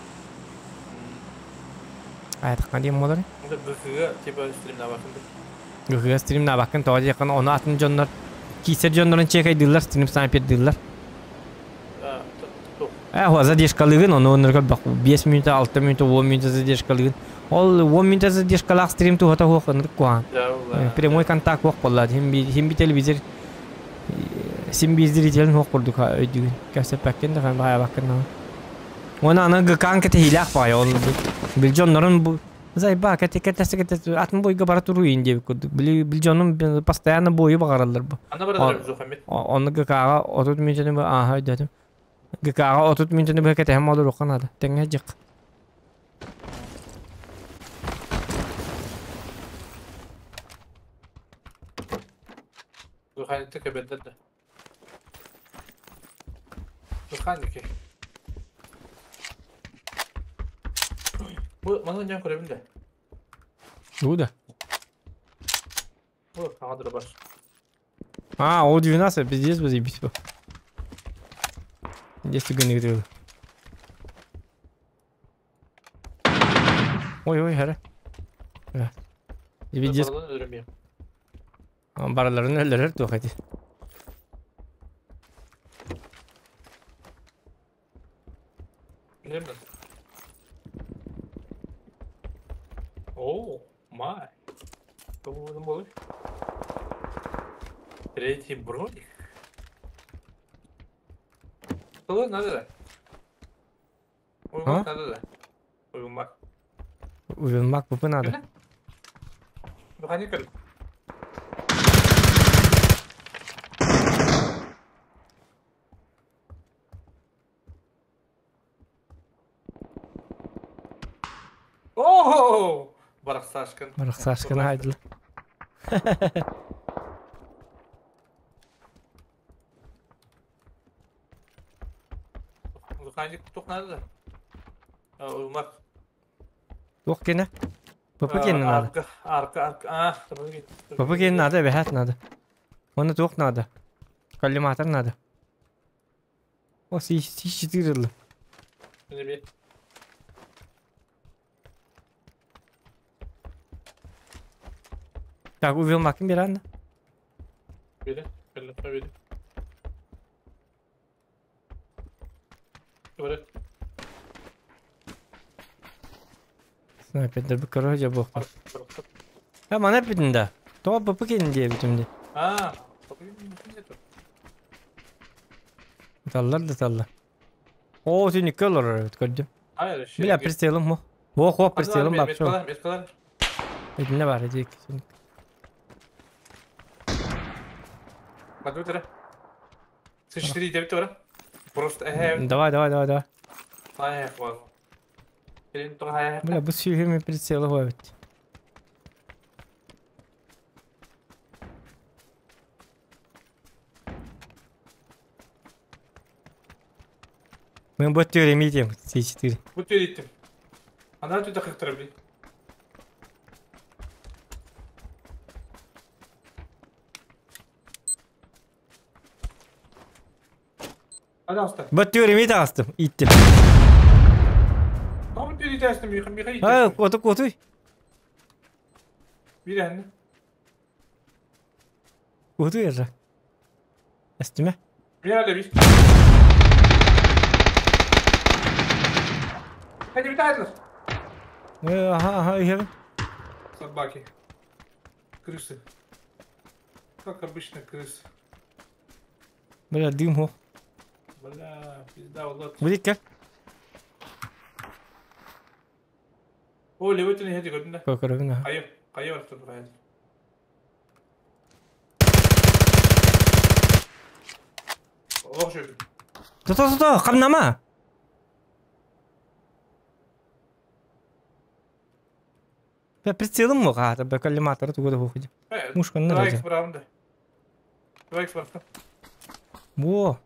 Аятахха диэн буолар. ГК типа стримнаабаккын ГК стримнаабаккын тоҕо диэххин ону атын дьоннор киисэр дьоннорун чекайдыыллар, стрим снайпердыыллар. Э, задержкалыгын, ону оннор көрбөх 5 минута, 6 минута, 10 минута задержкалыгын. Ол 10 минута задержкалаах стрим туһата хуох ынырык куһаҕан. Прямой контакт хуох буолла. Хим би телевизор син биир зрителин хуох курдук өйдүүгүн. Кэпсэппэккин да баайабаккын да. Уонна аны ГК-н кэтэһиилээх баҕайы ол бил дьоннорун бу зайба кэте кэтэсэ кэтэс атын бойга бара туруйун диэбит курдук. Били бил дьонум постоянно бойу баҕараллар бу. Аны бараллар Зухамид. Онно ГК-ҕа 30 мүнүүтэни ааһа өйдөөтүм. ГК-ҕа 30 мүнүүтэни быһа кэтэһэн олоруохха наада. Тэҥҥэ дьык. Зухамидты кэбэрдэр да. Механики. Бу маны дьон көрөбүн да. Бу да. Бу саҥа дробаш. А, ол 12, пиздец, заебись по. Здесь ты гонит Ой, ой, хара. Пиздец. Барыларын өлөрөр туох эти. О, май. По-моему, Третий броник. Что надо да? Уймак надо да? Уймак. Уймак бупы надо. Механик Оо! Барахсашкын. Барахсашкын айдыл. Механик туох надо да? Умар. Туох киэнэ? ПП киэнэ надо. Арка, арка, арка. А, ПП киэнэ надо, эбэһээт надо. Уонна туох надо? Коллиматор надо. О, С4 ылла. Так, увел макын беранна. Бери, бери, бери. Бери. Снайпердер бу короче буохтар. Ha мана эппитин да. Тоҕо ПП киэнин диэбитим дии. А, Таллар да таллар. Оо, түнүккэ олорор эбит көрдүм. Бля, прицелым хо. Во, хо, прицелым баар шо. Итиннэ баар ити икки түнүк. С4 дебит бар. Просто Давай, давай, давай, давай. Бля, бу сүүһүмү прицелы хо эбит. Мен бу өттүгэр С4. Бу түөрүттүм. Анаа түтэ кыктырып би. Бу өттүгэр эмиэ таҕыстым, ииттим. Тоҕо түөрүтээстим миха миха Аа, куоту куотуй. Биир Куотуй эрэ. Эстиме. Биир әле бир. Hadi bir daha Аха, аха, иһэбин. Собаки. Крысы. Как обычно крысы. Бля, дым хо. Бля, пизда, вот. Будет как? О, левый ты не ходи, да? Көрөбүн. Кайып, кайып артыр кайып. Ох, шөбү. Тото, тото, хамнама. Бля, прицелым мог, а, бля, коллиматор тугу да худи. Мушка на Давай икс да. Давай икс Во.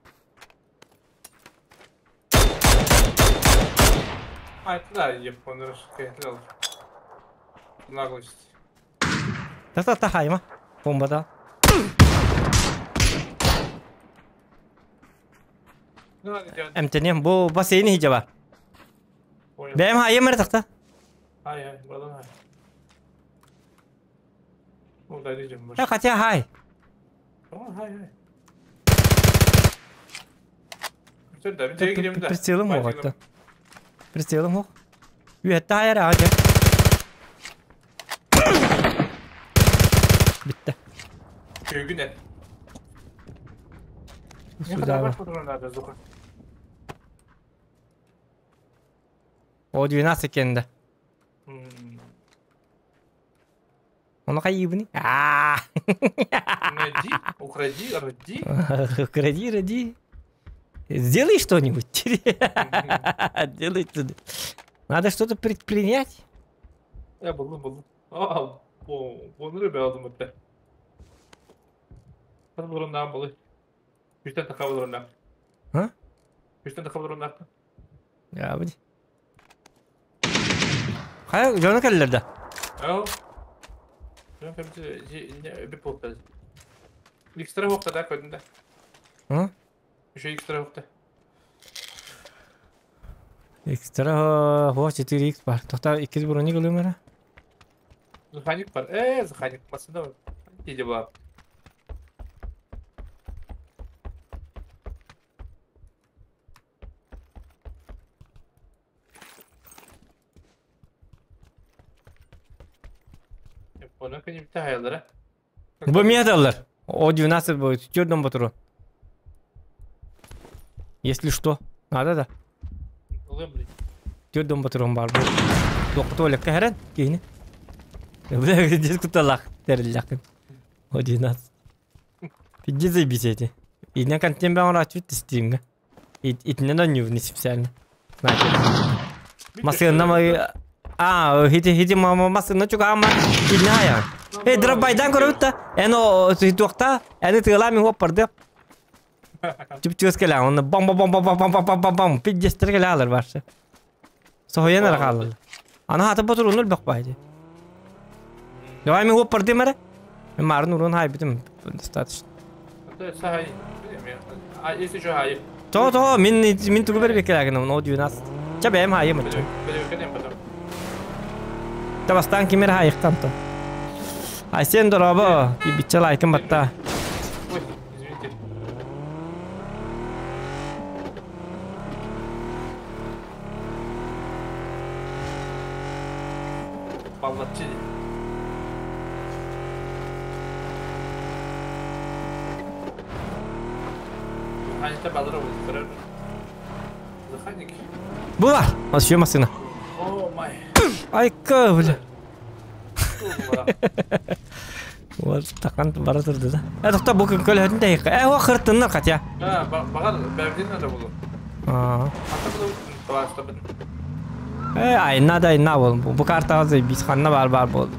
А, это да, я понял, что Наглость. Та-та-та, хайма. Бомба да. Эмтенем, бу бассейн хиджаба. Бэм хайым мэр тахта. Хай, хай, брадан хай. Ну, дай идем. Э, хотя хай. Хай, хай. Прицелым мог это. Прицелым мог. Үһэтте хайар аҕа Bitti. Көгүнэ. Сюда. О, 12 кенде. Оны кайыбыны? А. Найди, укради, роди. Укради, роди. Сделай что-нибудь. Делай туда. Надо что-то предпринять. Я булдum булдum. Aa, bunu be aldım ötte. Hadi burundan bulu. Üçten taka burundan. Ha? Üçten taka burundan. Ya bu. Хайа, жону келлер да. Ау. Жон кемти bir popta. Ekstra hokta da koydum da. Hı? Еще экстра хокта. Экстра хо 4x бар. Тохта 2 брони кылымара. Заханик бар. Заханик басында бар. Иди бар. Оны кенепте хаялары. Бу металлар. О 12 будет. Чердом батыру. Если что. Надо да. Чердом батыру бар бу. Тоқту кәрен кейini. Бля, здесь куталах. Терлякын. О 12. Иди заебись эти. И на контент бен рачут стимга. И не на не специально. Масына май А, хити хити мама масына чуга ма идная. Э, драбайдан көрөттө. Эно туакта, эни тыгала мен хоп барды. Чүп-чүөс кэлэҕин, онно бам-бам-бам-бам-бам-бам-бам пиздецтэр кэлэ хаалар барса. Соһуйан эрэ хаалаллар. Аны хаата ботуруун өлбөх баай дии. Давай мен уоппардым эрэ. Мен марын уруун хаайбытым достаточно. То то мин мин тугу бэрбеккэлээгин но 12. Ча бэйэм хаайым ачча. Табастаан ким эрэ хаайыктан то. Айсен дорообо, кийбиччэ лайкын батта. Ой, извините. Баллаччы. Механика баллара ултарар. Механик. Була! Осью машина. О май. Айка, бля. Вот такан бара турду да. Э, тохто бу күн көлөһөтүн тэйикка. Э, о хыртыннар хотя. А, багар бәбдин надо булу. Аа. Ата булу товарищ Э, айна да айна бол. Бу картаға заебись, ханна бар бар бол.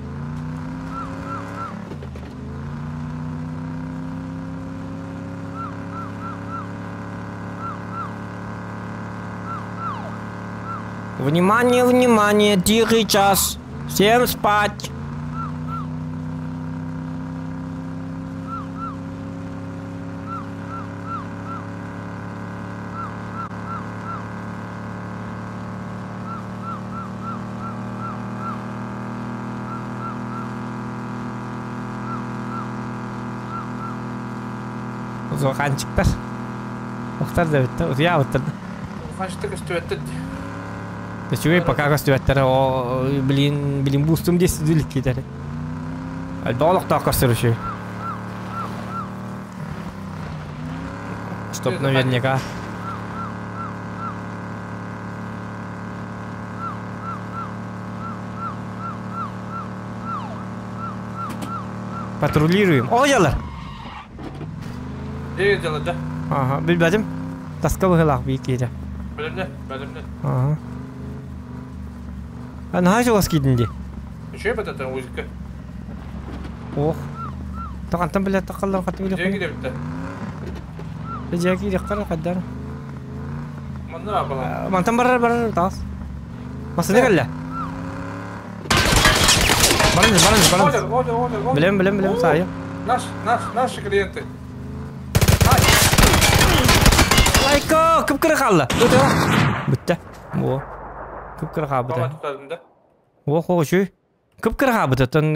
Внимание, внимание, тихий час. Всем спать. Зоқанчиктар. Охтар да битті, утуя оттырды. Ханчык көстүбэттет. Үчүгэй пока көстүбэттэр, о, блин, блин, бустум дес дүлік кетер. Альболықтақ көстір үші. Чтоб наверняка. Патрулируем. О, ялар! Дее дела да. Ага, билбедим. Таска быһылаах бии киирэ. Бөлімді, бөлімді. Ага. А наһаа чугас киирдин дии. Үчүгэй батата музыка. Ох. Тахантан билэ тахаллар хаты билэ. Дьиэ киирбитте. Дьиэ киириэххэр хайдар. Манна бала. Мантан барар барар таас. Масына кэллэ. Баран баран баран. Билем билем билем саайа. Наш, наш, наши клиенты. Лайка, кып-кыра хаалла. Бүтте. Во. Кып-кыра хаабыта. О, хошу. Кып-кыра хаабыта. Тон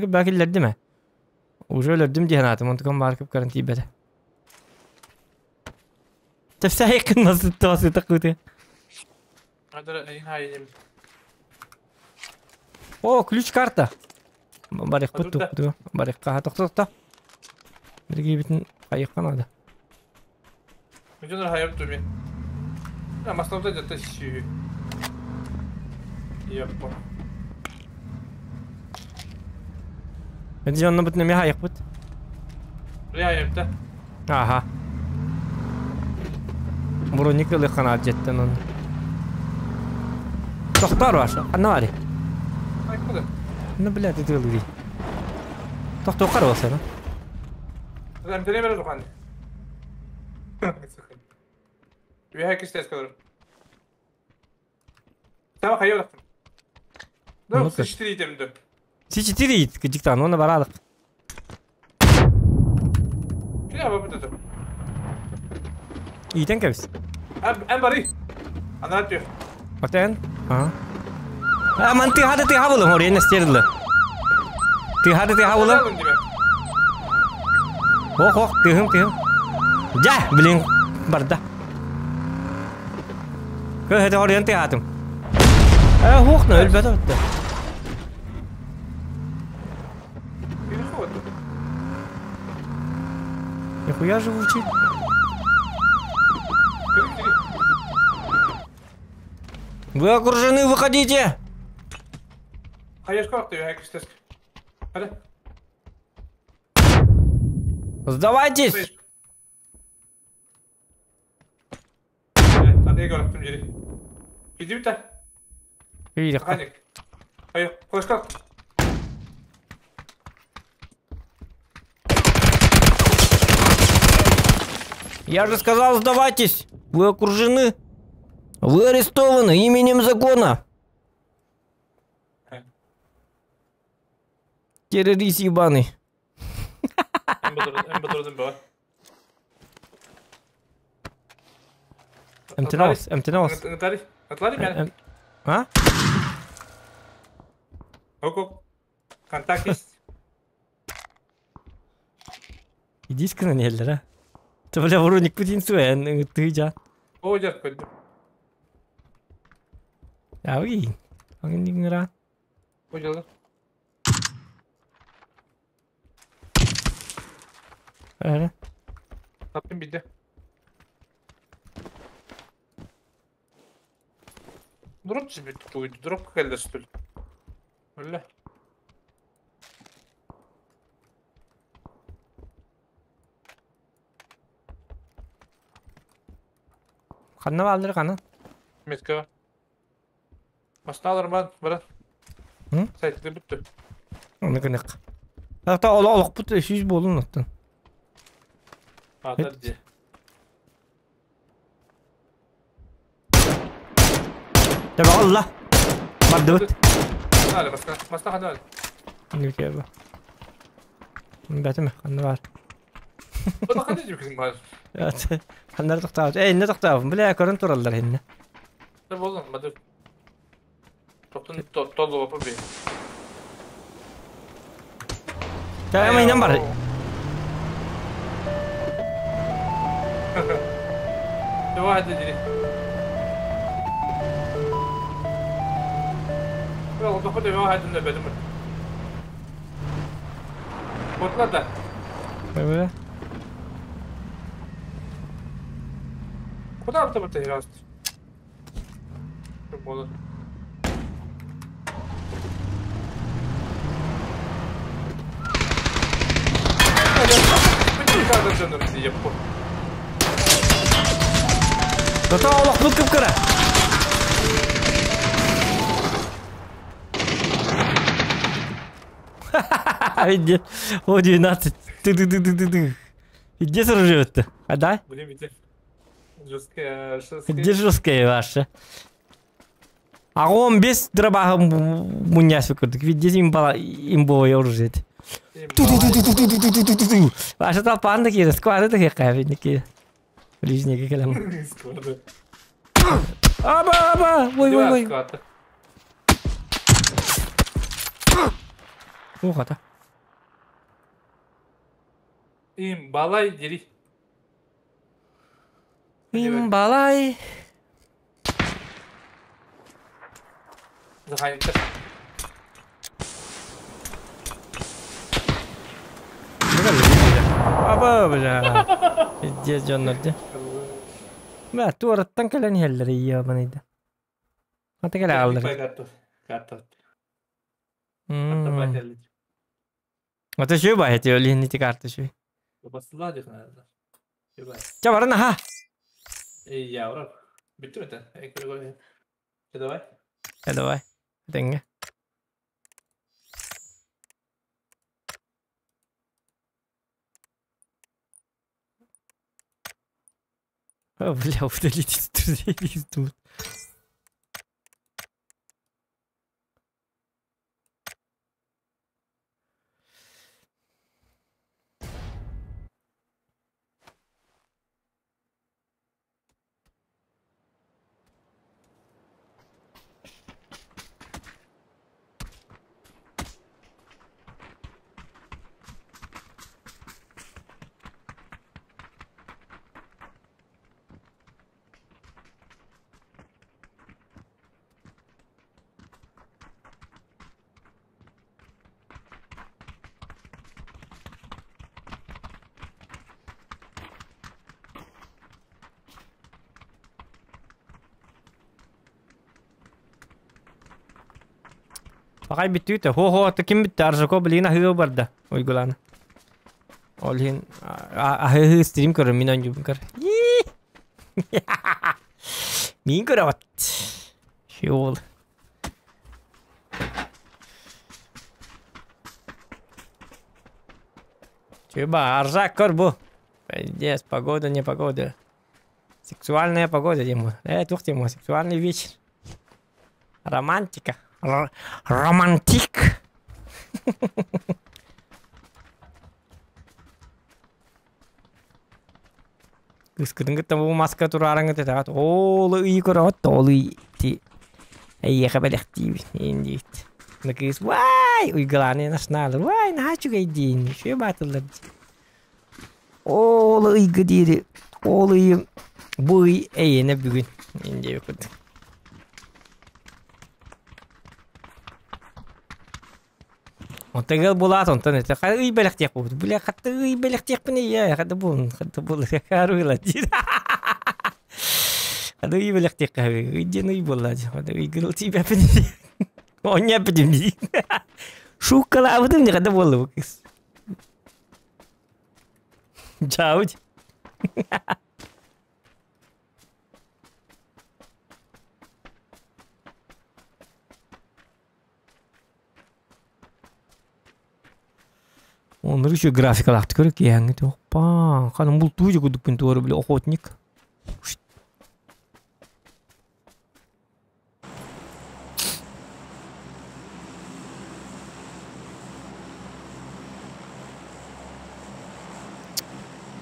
бакиллерди ме? Уже өлөрдүм диэн аатым, онтукам баар кып-кыран тиийбэтэ. Тэпсэ кыннасы тосы такыты. О, ключ карта. Барык бут Барыкка тохто. Бирги битин кайыкка надо. Мөдөнөр хайып туми. Я маславда жата ши. Яппа. Мен онны бут неме хайык бут. Бри хайыпта. Аха. Броник ылы канат жеттен оны. Тохтар башы. Анна бар. Айкуда. Ну, блядь, ты ылы. Тохтор болса, да? Эм бере духан. Виха кистес kadar. Tamam hayır olaktım. Ну, С4 иtemdi. С4 ит, диктан, оны барадык. Кире бабы dedi. Итен кебис. Эм бari. Анар diyor. Отен? Ага. А, ман ты хады ты хабылы, хор, ене стерділі. Ты хады ты хабылы. Ох, ох, тыхым, тыхым. Жа, блин, барда. Кö hede har inte hatım. Э, хох, на өлбөтө өттө. Нихуя живучий. Вы окружены, выходите! Сдавайтесь! Я же сказал, сдавайтесь! Вы окружены! Вы арестованы именем закона! Террорист ебаный. Эмтенос, эмтенос. А? Контакт есть. Иди-ка на неллера. Ты, бля, вроде Путин суэн, ты жа. О, дьэр көрдүм. Ауи. Аңын диңра. О, дьэлэ. Ара. Таптым бидде. Дроп сибит туйду, дроп кэллэ стөл. Өллө. Ханна бааллар хана? Метка. Масналар бар, брат. Сайты бүттү. Оны гынык. Ата ола олох бут 300 болун оттон. Ата ди. Таба Allah. Бардыбыт. Ханна баска. Баста ханна. Не кеба. Бәтеме ханна бар. Бу ханна диб бар. Ханнар тоқтаабыт. Эй, инне тоқтаабын. Бля, көрөн тураллар инне. Да болдун, бады. Тоқтун толлу бапа би. Та ама инен бар. واحد يجري. يلا تاخذ واحد من بعد وطلع ده. Бля. Куда ты это играешь? Что Тото олох бут кып кыра. Видит. О, 12. Ты-ты-ты-ты-ты. Где оружие-то? А да? Блин, видите. Жесткая, жесткая. Где жесткая ваша? А он без дробаха муняс выкрутик. Ведь здесь имбовое оружие. Ту-ту-ту-ту-ту-ту-ту-ту-ту. Ваша толпа такие, сквады такие, кайфники. Ближние кэлэм. Сквады. Аба, аба! Ой, ой, ой. Ух, ата. Имбалай дери. Имбалай. Захайнтер. Аба, бля. Иди, Джон, Бә, туараттан кэлэн иһэллэр ебаныйда. Ата кэлэ ааллар. Карта. Ата шүй ба хети олин ити карта шүй. Ча баран аха. Эй, явра. Бүттү мете. Эй, көрө. Давай. Давай. Теңге. О, бля, удалить друзей из тут. Пакай бүттүтэ. Хо-хо, ким бүтті Аржако билигин аһыы барда. Уйгулана. Ол иһин аһыы стрим көрөр, мин онжубун көр. Мин көрөбөт. Шиол. Чүба, Аржак көр бу. Пиздец, погода не погода. Сексуальная погода, Дима. Тух, Дима, сексуальный вечер. Романтика. Романтик. Кыскытын кытта бу маска тураарыҥы тэтаҕат оол ый көрөҕөт ол ый ти эйиэхэ бэлэхтиибин иин диит. На кыыс вай уйгалааны наснаалар вай наһаа үчүгэй диин үчүгэй баатыллар дии. Ол ыйга диэри ол ыйым бу ый эйиэнэ бүгүн иин диэбит курдук. Онтон ыал булаат, онтон этэ хара ый бэлэхтиэх буолбут. Бля, хатта ый бэлэхтиэхпин ийэ, хата бул, хата бул, харуйла диир. Хата ый бэлэхтиэххэ ый диэн ый буолла дии. Хата ый гырыл тиийбэппин дии. Оонньооппутум дии. Шууккалаабытым дии, хата буолла бу кыыс. Чаут. Оннук үчүгэй графикалаахтык көрө киэһэҥҥи оппаа ханан бултуу дьэ курдукпун туора били охотник.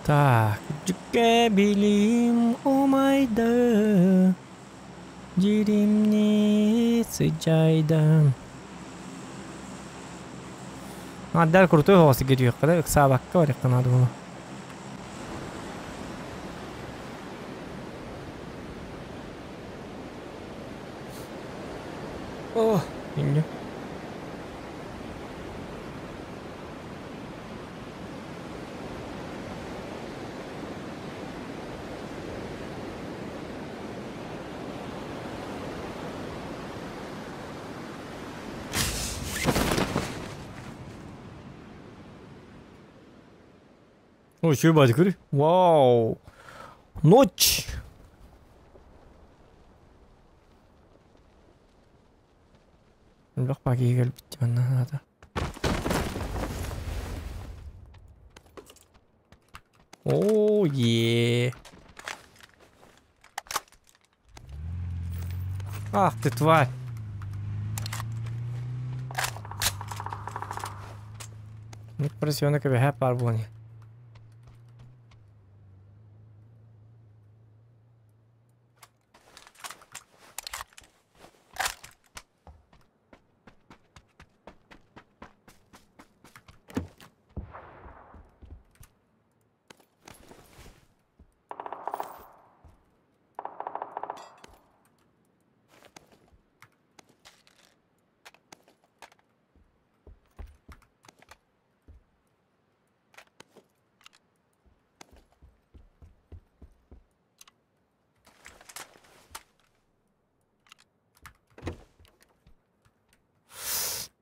Так, дьүккэ билим умайды, дьиримни сыдьайда. Адар крутой оҕосы кириэххэ да ыксаабакка барыахха наада буолуо. О, инньэ. Ой, что ебать, говори. Вау. Ночь. Элбэх пакига кэлбит манна наада. Оо, е. Ах ты тварь. Ник поросенок эбэһээ паар буолан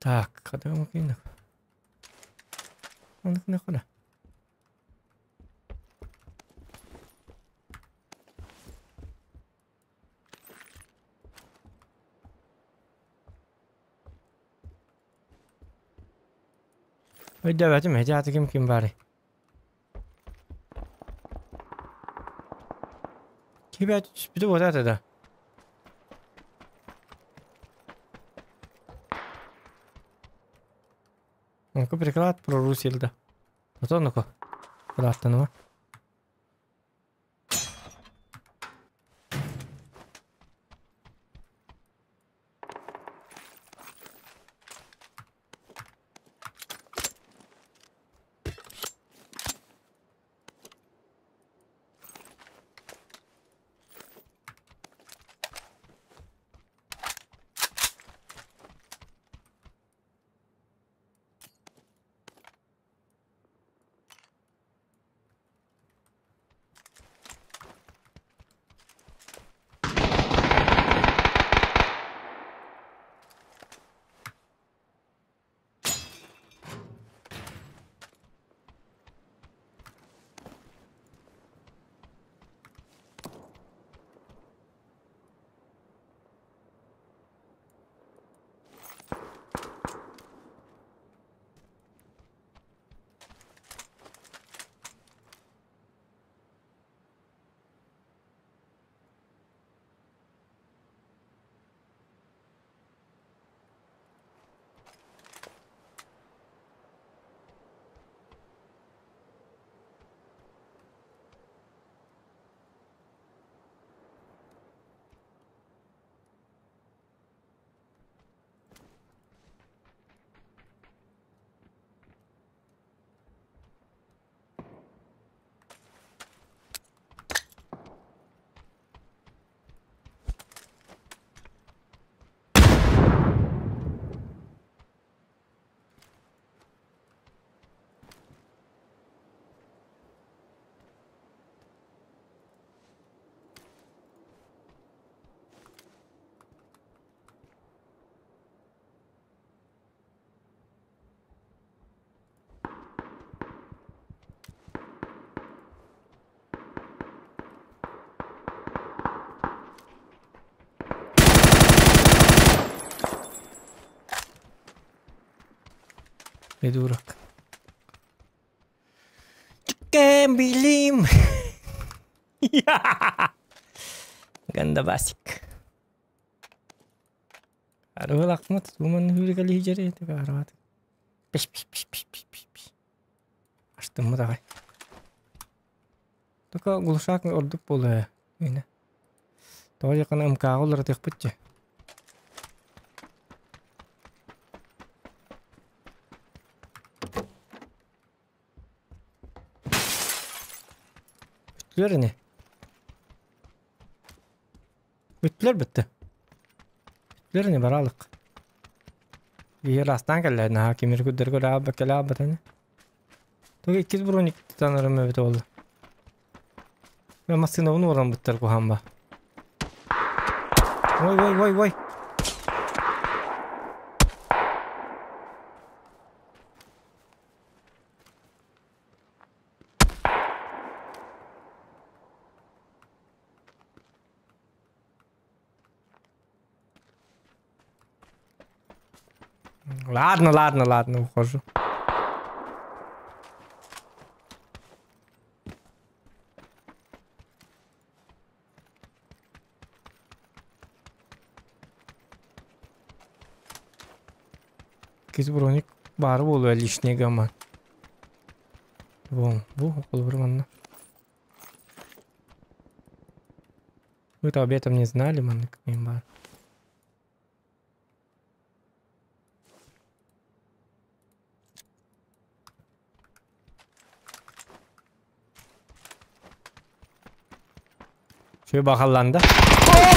Так, хата кыйнак. Оннук Өйдөөбөтүм, эти аты ким ким баарый? Кибет түспүтү вот это да. Ну-ка приклад прорусил да. Вот ну-ка. Куда-то Придурок. Чиккен билим. Гандабасик. Арыгыл акмат, туман хүргели хижери, арабат. Пиш пиш пиш пиш пиш пиш пиш. Аштыммы давай. Только глушак ордук буолуо. Үйне. Тоҕо якына МК-ҕа уларытыахпыт дьэ. Бүттүлэр ини. Бүттүлэр бүттү. Бүттүлэр ини бараалык. Биир астаан кэллэ наһаа кимир күддэргэ өлөабба кэлэаббат ини. Туга иккис броник тутанарым эбит буолла. Мен массыынабын уоран буттар куһаан ба. Ой ой ой ой. Ладно, ладно, ладно, ухожу. Киз броник баар буолуо лишний гамма. Бу, бу, холобур манна. Вы-то об этом не знали, маннык мин баар. Все бахалланда. О,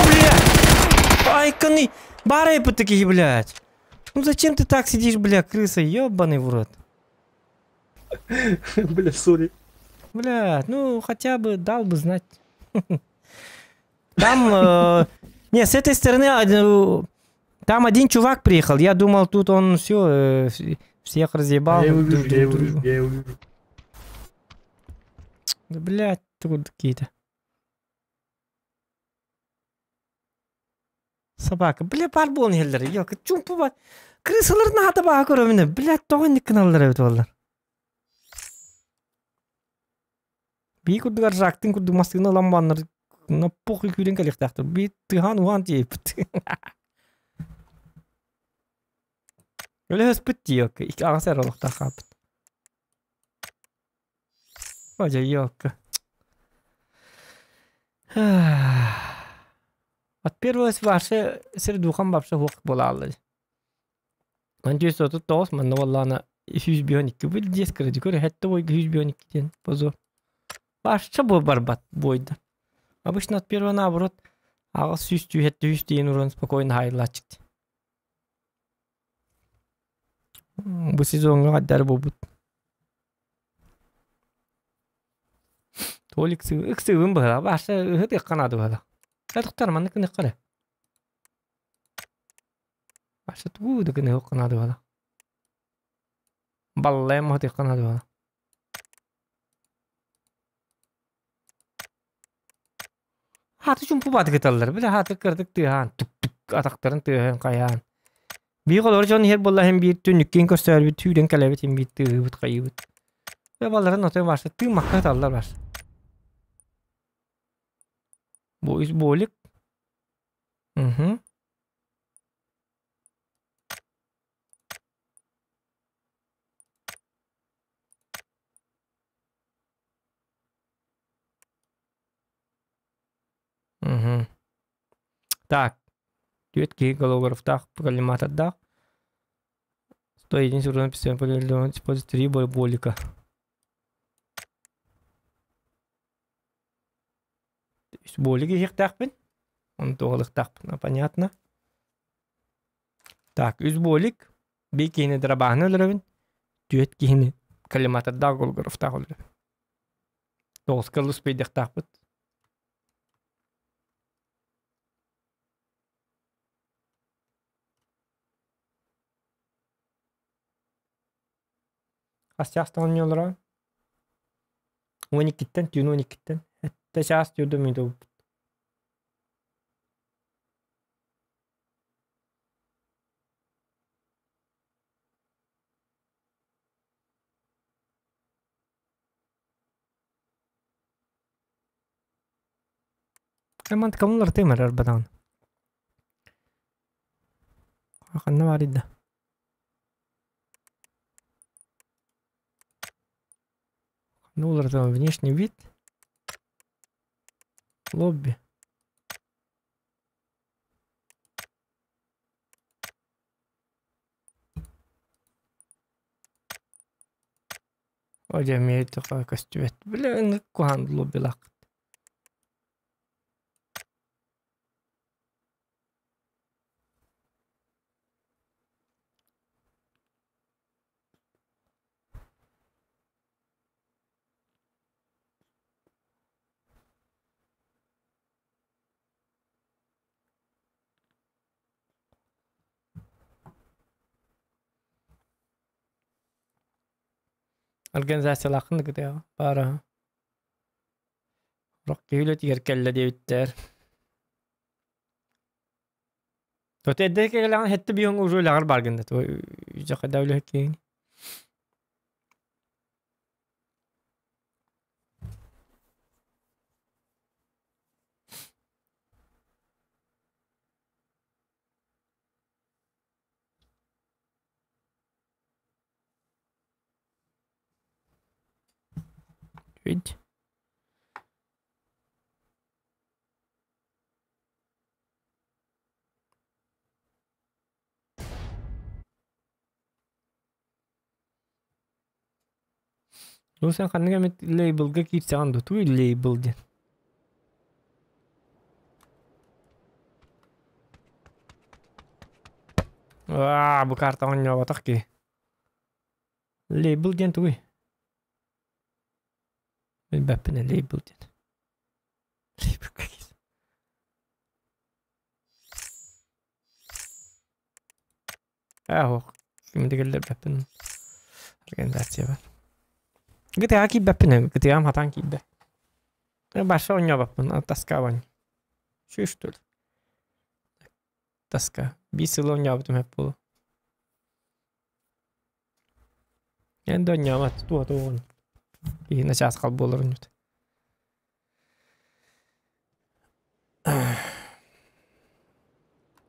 бля! Айконы! Бары такие, блядь! Ну зачем ты так сидишь, бля, крыса, ёбаный в рот? Бля, сори. Бля, ну хотя бы дал бы знать. Там, э, не, с этой стороны, э, там один чувак приехал. Я думал, тут он все, э, всех разъебал. Я его вижу, я его вижу, я его вижу. Да, блядь, тут какие-то. Собака. Бля, бар буолан иһэллэр. Ёлка, чумпу бар. Крысалар наһаа баҕа көрөмүнэ. Бля, тоҕо инник гыналлар эбит буоллар. Бии курдугар жактын курдук массыына ылан баннар на похуй күүрэн кэлиэхтээхтэр. Бии тыһаан уһаан тиэйбит. Өлөһөспүт дии, ёлка. Икки аҕыс эрэ олохтоох хаалбыт. О, дьэ, ёлка. От первого ваше сир духом вообще хуох буолааллар. Антиус 39 манна буоллаҕына 152 бу диэс кыра көр хэттэ бойга 152 диэн позор. Вообще бу барбат бойда. Обычно от первого наоборот аҕыс сүүс түүһэттэ үс диэн уран спокойно хаайылааччык. Бу сезоҥҥа хаддар буолбут. Толик ыксыыбын быһа баша ыһыт ыхха наада быһа. Тохтор маннык гыныахха эрэ. Баша тугу да гыныахха наада быһа. Баллайым ыһытыахха наада быһа. Хааты чумпу бааты кыталлар. Бile хааты кырдык тыаһаан тук-тук атахтарын тыаһын хайаан. Биир олор дьон иһэр буолла иһин биир түннүккин көрсөөрбүт түүрэн кэлэбит иһин биир тыаһыыбыт хайыыбыт. Бile балларын отой баша тыыммакка ыталлар баша. Бу үс болик. Угу. Угу. Так. Түөрт киһи голографтаах коллиматордаах. 100 единиц урона пистолет использует 3 болика. Үс болик иһиэхтээхпин. Оны туһалыахтаахпын. Понятно. Так, үс болик. Биир киһини дробаһын өлөрөбүн. Түөрт киһини коллиматордаах голографтаах өлөрөбүн. Тоҕуска успейдиэхтаахпыт. Хас чаастан оонньууллара? 12-ттэн, түүн 12-ттэн. Сэттэ чаас түүрдэ мүнүүтэ буолбут. Мантык уларытыым эрэр бадаҕын. Ханна баар да? Ну, уларытыам внешний вид. Лобби. О, дьэ, эмиэ көстүбэт. Бile ыннык куһаан лоббилаах. Организациялааххын да кытыаҕа баара. Сорох киһи үлэтигэр кэллэ диэбиттэр. То эрдэ кэлэҕин хэттэ биһиҥ уже үлэҕэр баргын да дьэ да үлэһит киһини. Видите? Ну сен ханнык эмит лейблга киирсэҕин дуу? Тугуй лейбл диэн? Аа, бу карта оонньооботох киһи. Лейбл диэн тугуй? Билбэппин ээ лейбл диэн. Лейбл киирсэн. Ээ суох, ким да киллэрбэппин. Организация бар. GTA киирбэппин GTA-м хатаан киирбэт. Барса оонньообоппун, тоска оонньуу. Что ли? Тоска. Биир сыл оонньообутум сөп буолуо. Эн да оонньообот, туох туоҕун. Киһи начаас хал буолар онньут.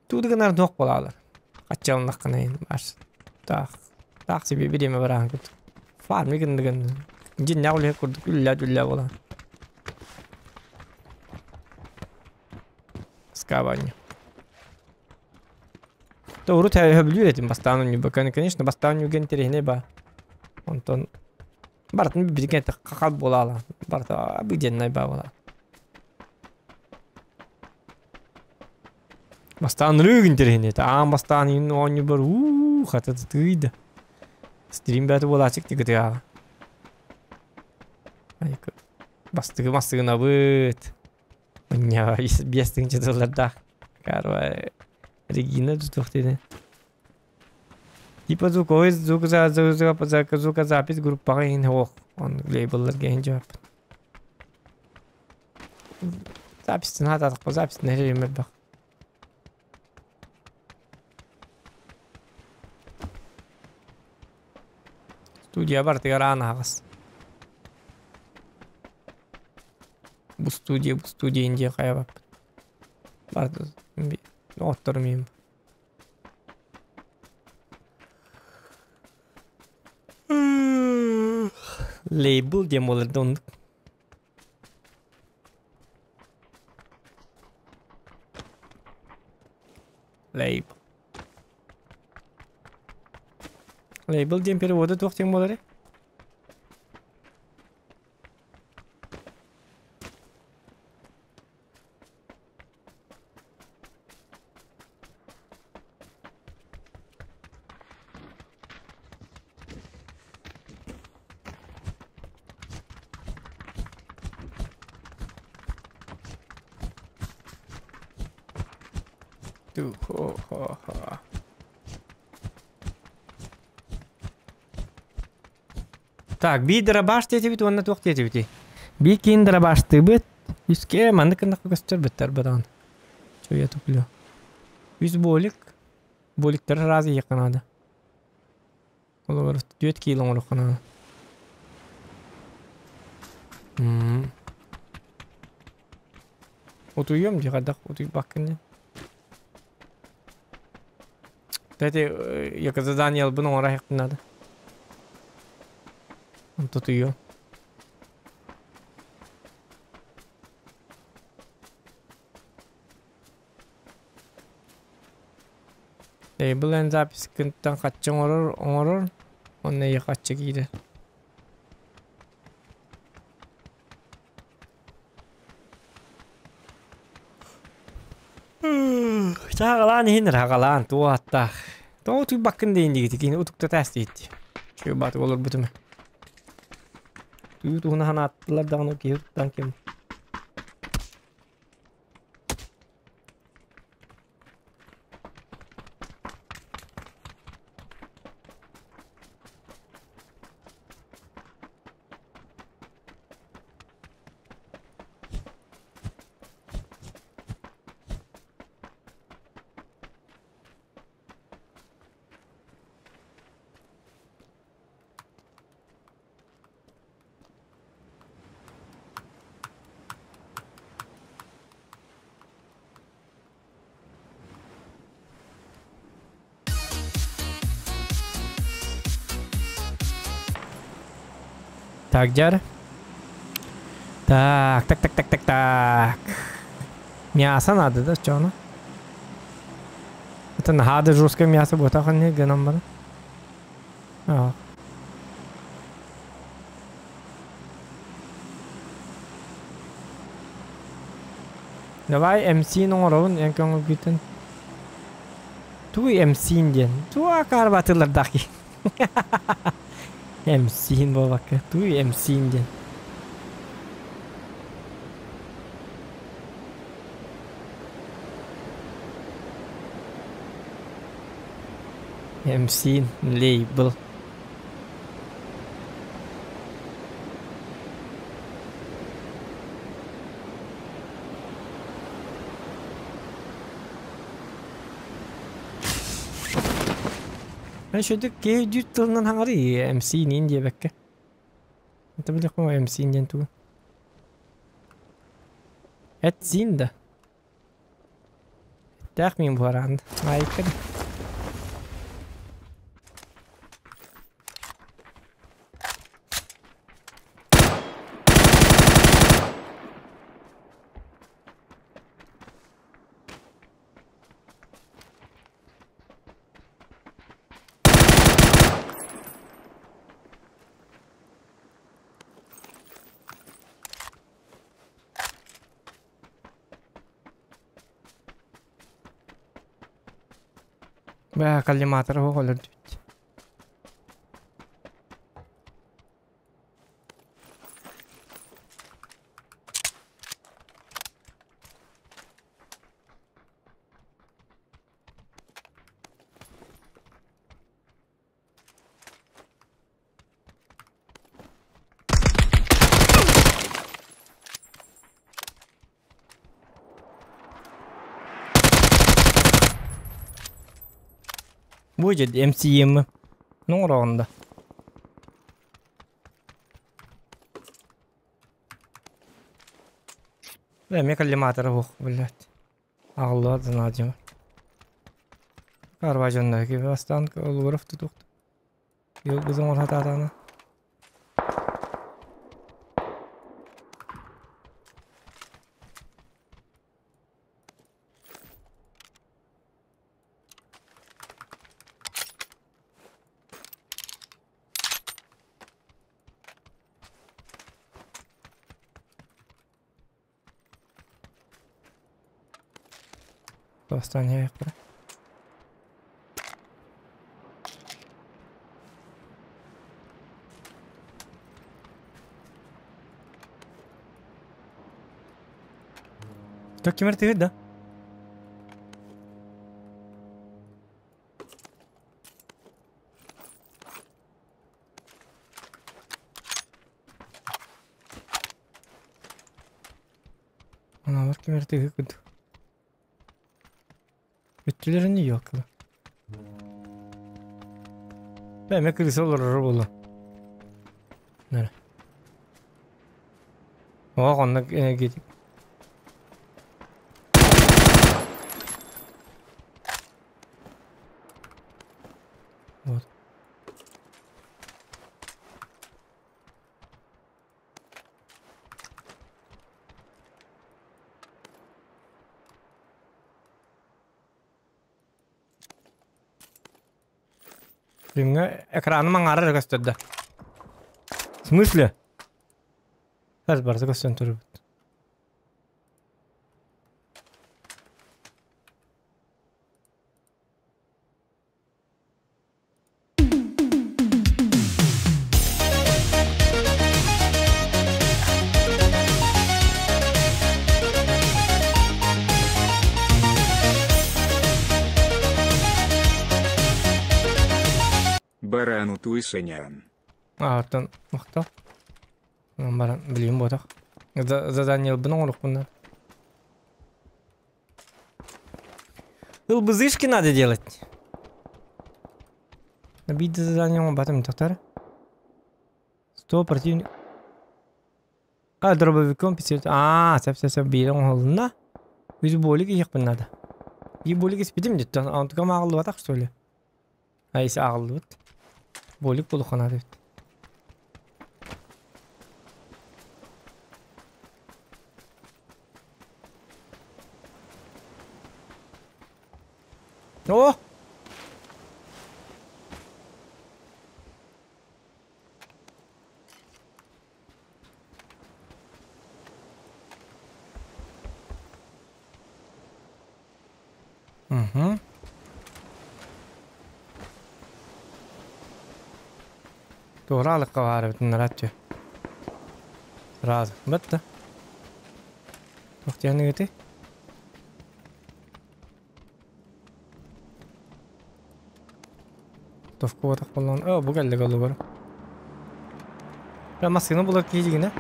Тугу гынар туох буолаалар. Хаччалыннаххына баар. Таах таах себе бириэмэ бараан курдук. Фарми гынныгын дьиннээх үлэһит курдук үллээ-үллээ буолан. Скабанньа. То урут сөбүлүүр этим бастаан онньуйбакка. Конечно, бастаан онньуйга интэриэһинэй баа. Онтон барытын билигин хахал буолаала. Барыта обыденнай баа буолаа. Бастаан ырыык интэриэһинэй этэ. Аан бастаан иһин оонньуубар уу хата тыйда. Стрим бэйэтэ буолааччык тигытыаҕа. Бастыгы мастыгынабыт. Унньаҕа 5 тыһыынча доллардаах. Карва Регина тутуох диэн. Типа звуковой звук за звукозапись группаҕа иһин ох он лейблларга иһин дьааппыт. Запись наадатахпа запись нэһилиэм элбэх. Студия барытыгар аан аһаҕас. Бу студия, бу студия индия хайабаппыт. Барыта отторум иһин. Лейбл диэн буолар да оннук. Лейбл. Лейбл диэн перевода туох диэн буоларый? Ту-хо-хо-хо. Так, биир дырабааш диэтибит уонна туох диэтибитий? Биир киин дырабаштыыбыт. Үске маннык гыннахха көстөр быттар бадаҕын. Чё я туплю? Үс болик. Боликтары раз иһиэххэ наада. Олор 4 кило оҥоруохха наада. М. Утуйуом дии хайдах утуйбаккын диэн. Кстати, я задание ылбын оҥоро иһиэхпин наада. Онто утуйуом. Label and запискыттан хаччы оҥорор оҥорор уонна эйиэхэ хаччы киирэр. Чааҕалаан иһин раҕалаан туо аттаах. Тоҕо утуйбаккын диэн диигит кини утукта таас диэт. Чүө баатык олорбутум. Туу туһуна ханааттылар даҕаны киһи туттан ким. Так, дьар. Так, так, так, так, так, так. Мясо надо, да, что оно? Это надо жесткое мясо будет, а не геном бар. А. Давай MC оҥоробун эн көҥүлгүтүн. Туй MC диэн. Туа карбатылардаки. MC буолбакка. Туй MC диэн. MC лейбл. Мен шөдүк кей жүт тылынан хаңары MC нин диэбэккэ. Это билек MC диэн тугу. Эт син да. Тээх мин буаранд. Айкыр. Бә коллиматор оҕолор дүйт. Будет MCM. Ну, ронда. Бля, мне коллиматор ох, блядь. Алла, знадим. Карважанна, кибастан, олуров тутук. Йылгызын ортатана. Бастан яқпа. Так кемер тегет да? Аналар кемер тегет күд. Өттүлэрин yok. Бә, крыса олорор була. Нара. О, онна гетик. Стримҥа экраным аҥаара эрэ көстөр да. В смысле? Хас барыта көстөн турбут. Барану туйсанян. Ааттан махтал. Баран билиим буотах. Задание ылбын оҥорохпун Ылбызышки надо делать. Набить задание он батом тохтар. 100 противник. А, дробовиком 50. А, сөп сөп сөп биир оҥоһулунна. Үс болик иһиэхпин надо. Биир болик испитим диттэн. Онтукам ааҕыллыбатах что ли? Айс ааҕыллыбыт. Болик булуохха наада эбит. О! Угу. Туораалыкка баар эбит наратчы. Сразу. Бытта. Туох диэн Товку буоллаҕына оо бу кэллэ голубар. Массыына булар киһи дьигинэ.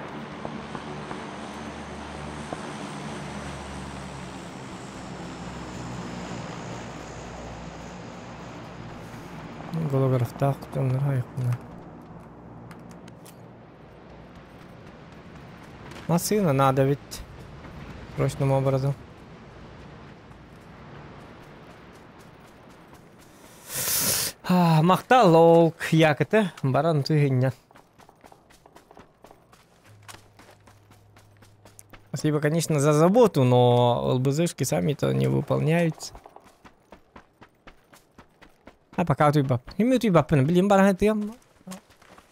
Голографтаах дьоннор айыкпына. Массыына надо ведь. Срочным образом. Махтал ол якыты баран тыһынньан. Спасибо, конечно, за заботу, но ЛБЗшки сами-то не выполняются. А пока туй бап. Хим туй баппын, билим баран тыям.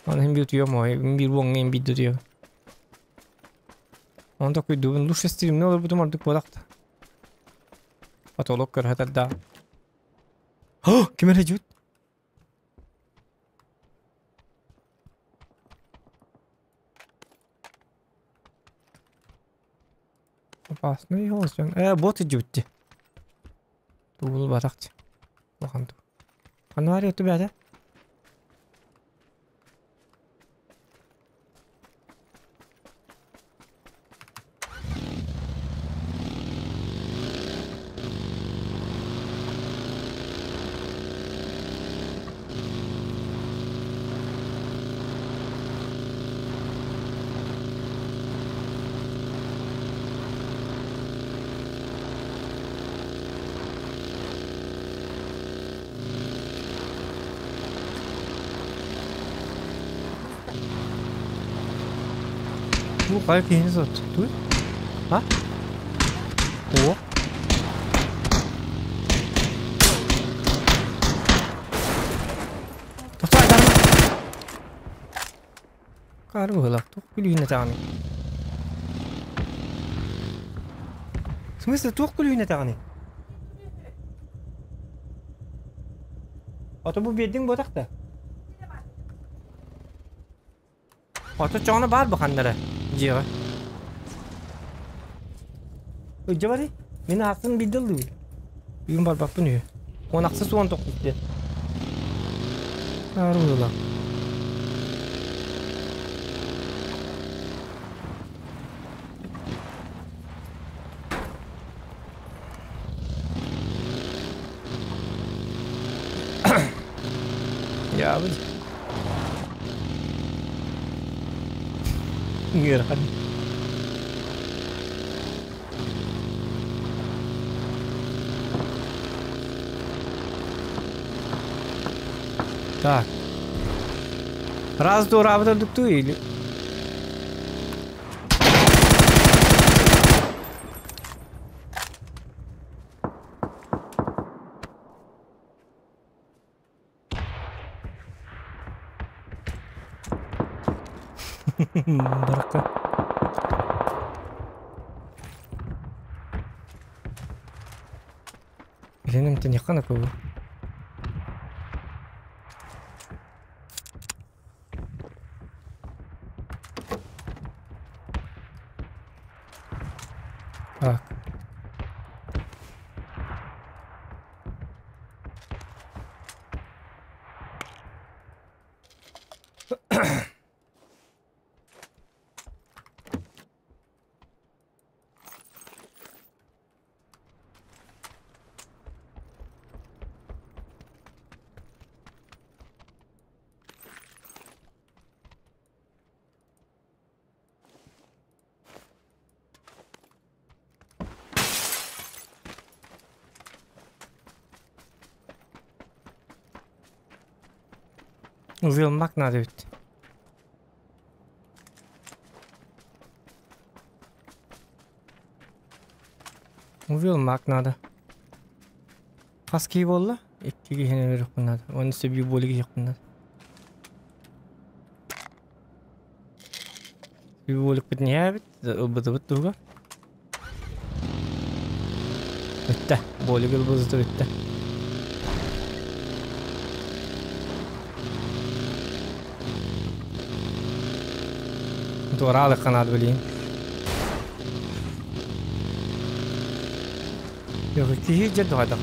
Он хим бил туй мой, бил вон им бид туй. Он такой дубын, лучше стрим, но буду мордук бодакта. Потолок көрһөтөр да. О, ким эрэ жут? Опасный голос. Бот идет. Тулу батакчы. Улахан ту. Ханна ту бәдә? Бу кая киһини сот. Туй? А? О. Тохтоо айдарма. Кары быһылаах туох күлүүнэ таҕаны? В смысле туох күлүүнэ таҕаны? Ото бу биэрдиҥ буотах да? Ото чоҕуна баар бу ханнара дьиэҕэ. Ыдьа барый. Мин аахсын биирдэ ыллыыбын. Бүгүн барбаппын үһү. Уон ахсыс уон тохсус диэн. Аарыыла. Дьаабы. Ыарахан. Так. Раз туораабыт ордуктуу или Баракка. Билиним тиниххана кубу. Так. Ылыылмак наада эбит. Ылыылмак наада. Хас киһи буолла? Икки киһини өлөрүөхпүн наада. Уонна өссө биир буолу киһиэхпин наада. Биир буолукпут иһээбит, ылбытыбыт туһугар. Бүттэ. Буолук ылбыта бүттэ. Туораалыкка наада билигин. Киһи дьэ дуһайдах.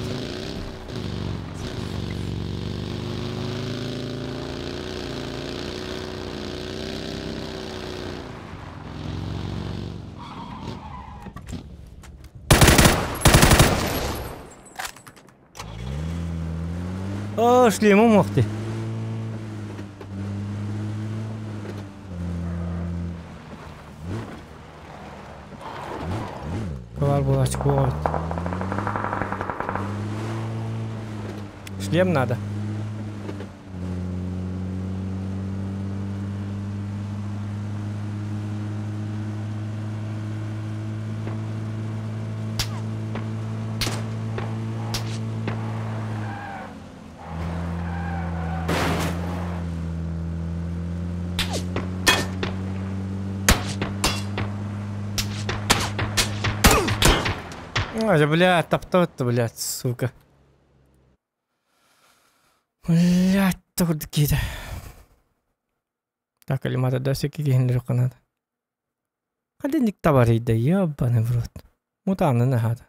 О, шлемом уохти. Кылар булач куот. Шлем надо. Ой, блядь, топтот, блядь, сука. Блядь, курдук киһитэ. Так, илимата да өссө киһиннэр надо. Хадинник табарыйда, ебаный в рот. Мутанны наһаата.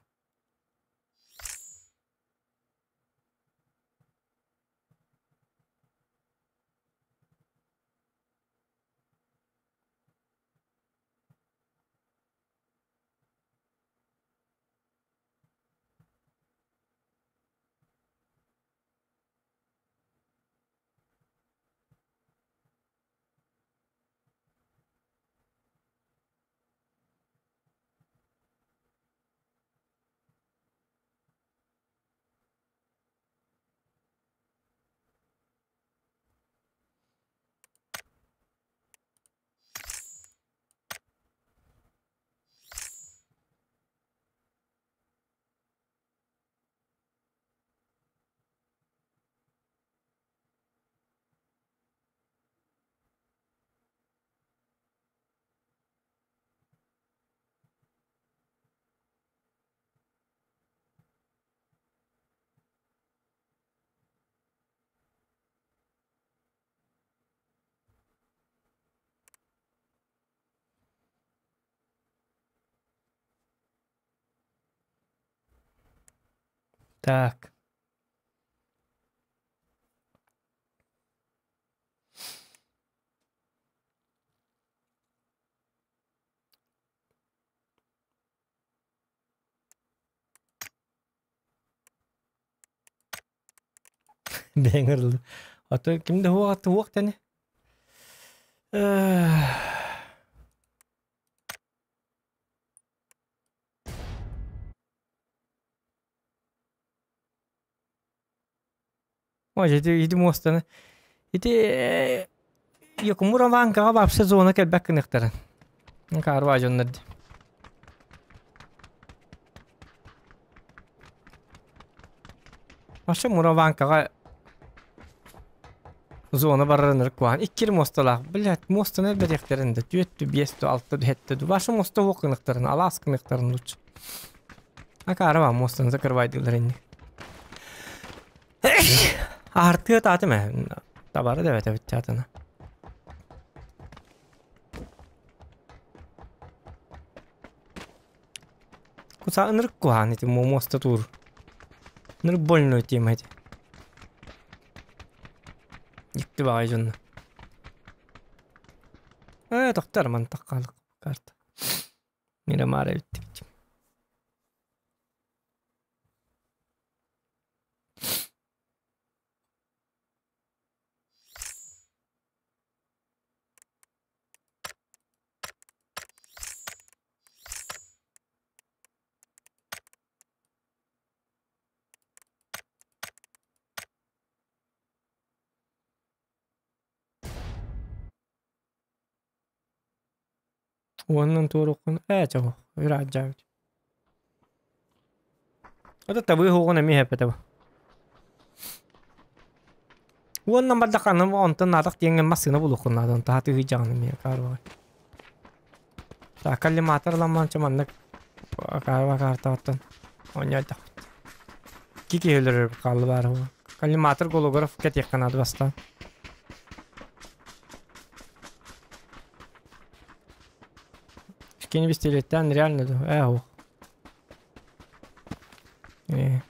Так. Бэҥэр Ото ким да хуох туох тани. Ой, ити ити муостаны. Ити Якумура Ванкаҕа вообще зона кэлбэк гыныахтарын. Карва дьоннор. Вообще Мураванкаҕа. Зона барарын ырыккуахан. Иккир муосталаах. Блядь, муостаны элбэтиэхтэрин да. Түөттү, биэстү, алта, хэттэ. Ваша муоста уох гыныктарын, алаас гыныктарын лучше. Акаара ба муостаны закрывайдылар инни. Артыа таатым ээ. Табары да эбэтэ бүттэ Куса ынырык куһаан ити муоста туур. Ынырык больной тема ити. Дьикти баҕайы дьонно. Ээ, тохтор мантах хаалык карта. Мирамара эбиттибит. Уонунан туоруккун ээ чэ ыраатдьаабыт. Ото табыы уһугун эмиэ эппэтэ бу. Уонна бардаххана онтон наадах диэҥҥэ массыына булуоххун наада онто хатыһыы дьаҕаны эмиэ каарбаҕай. Так коллиматор ламман чэ маннык каарба каартаҕыттан оонньоойдохпут. Икки киһи өлөрөр хаалла баара буолуо. Коллиматор голограф кэтиэххэ наада бастаан. Кини пистолеттаан реально дуо? Ээ суох. Ээ.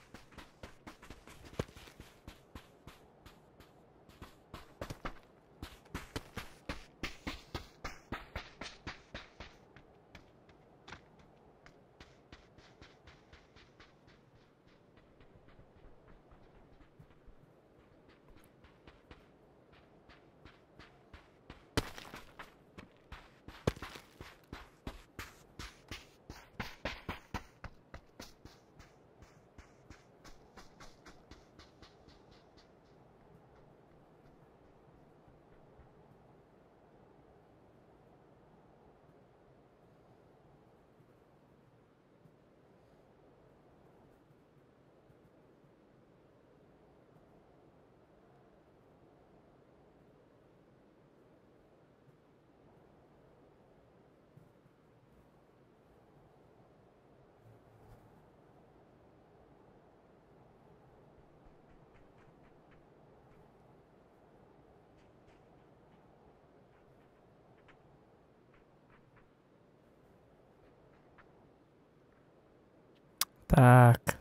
Так.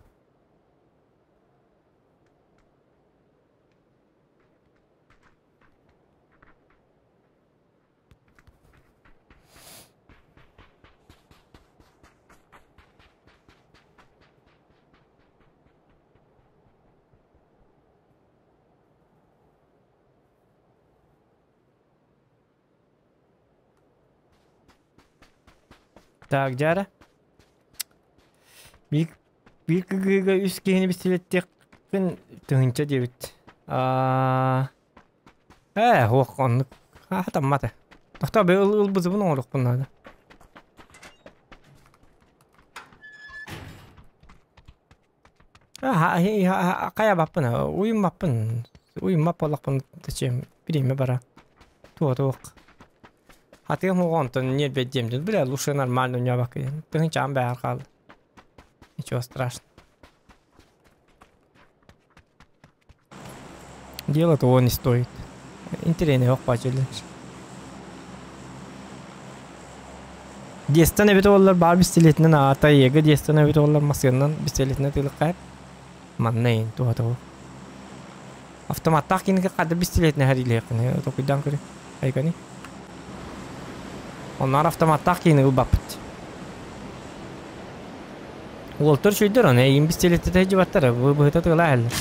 Так, дьара. Биир биир кыгыыга үс киһини бистилэттиэхпин тыһыынча диэбит. Аа ээ суох оннук хатаммата. Тохтоо бу ыл ылбытыбын оҥоруохпун наада. Хайабаппын уйуммаппын уйуммат буоллахпын зачем бириэмэ бара туох туох Хатыам уоҕа онтон ньиэрбэйдиэм диэн бля лучше нормально унньаабакка диэн тыһыынчаҕым бэйэҕэр хаалла ничего страшного Дело того не стоит. Интэриэһинэй ох баачыллар. Диэстэн эбит уоллар баар бистилиэтинэн аата иэгэ диэстэн эбит уоллар массыынанан бистилиэтинэн тыылыккайар. Манна иин туһата ол. Автоматтаах кинигэ хадда бистилиэтинэ хэриилиэххин токуйдаан көрү. Айгани. Онноор автоматтаах киини ылбаппыт. Уолтар үчүгдэр аны эйигин бистилиэттэтэ сылдьыбаттар быһыта тыала иһэллэр.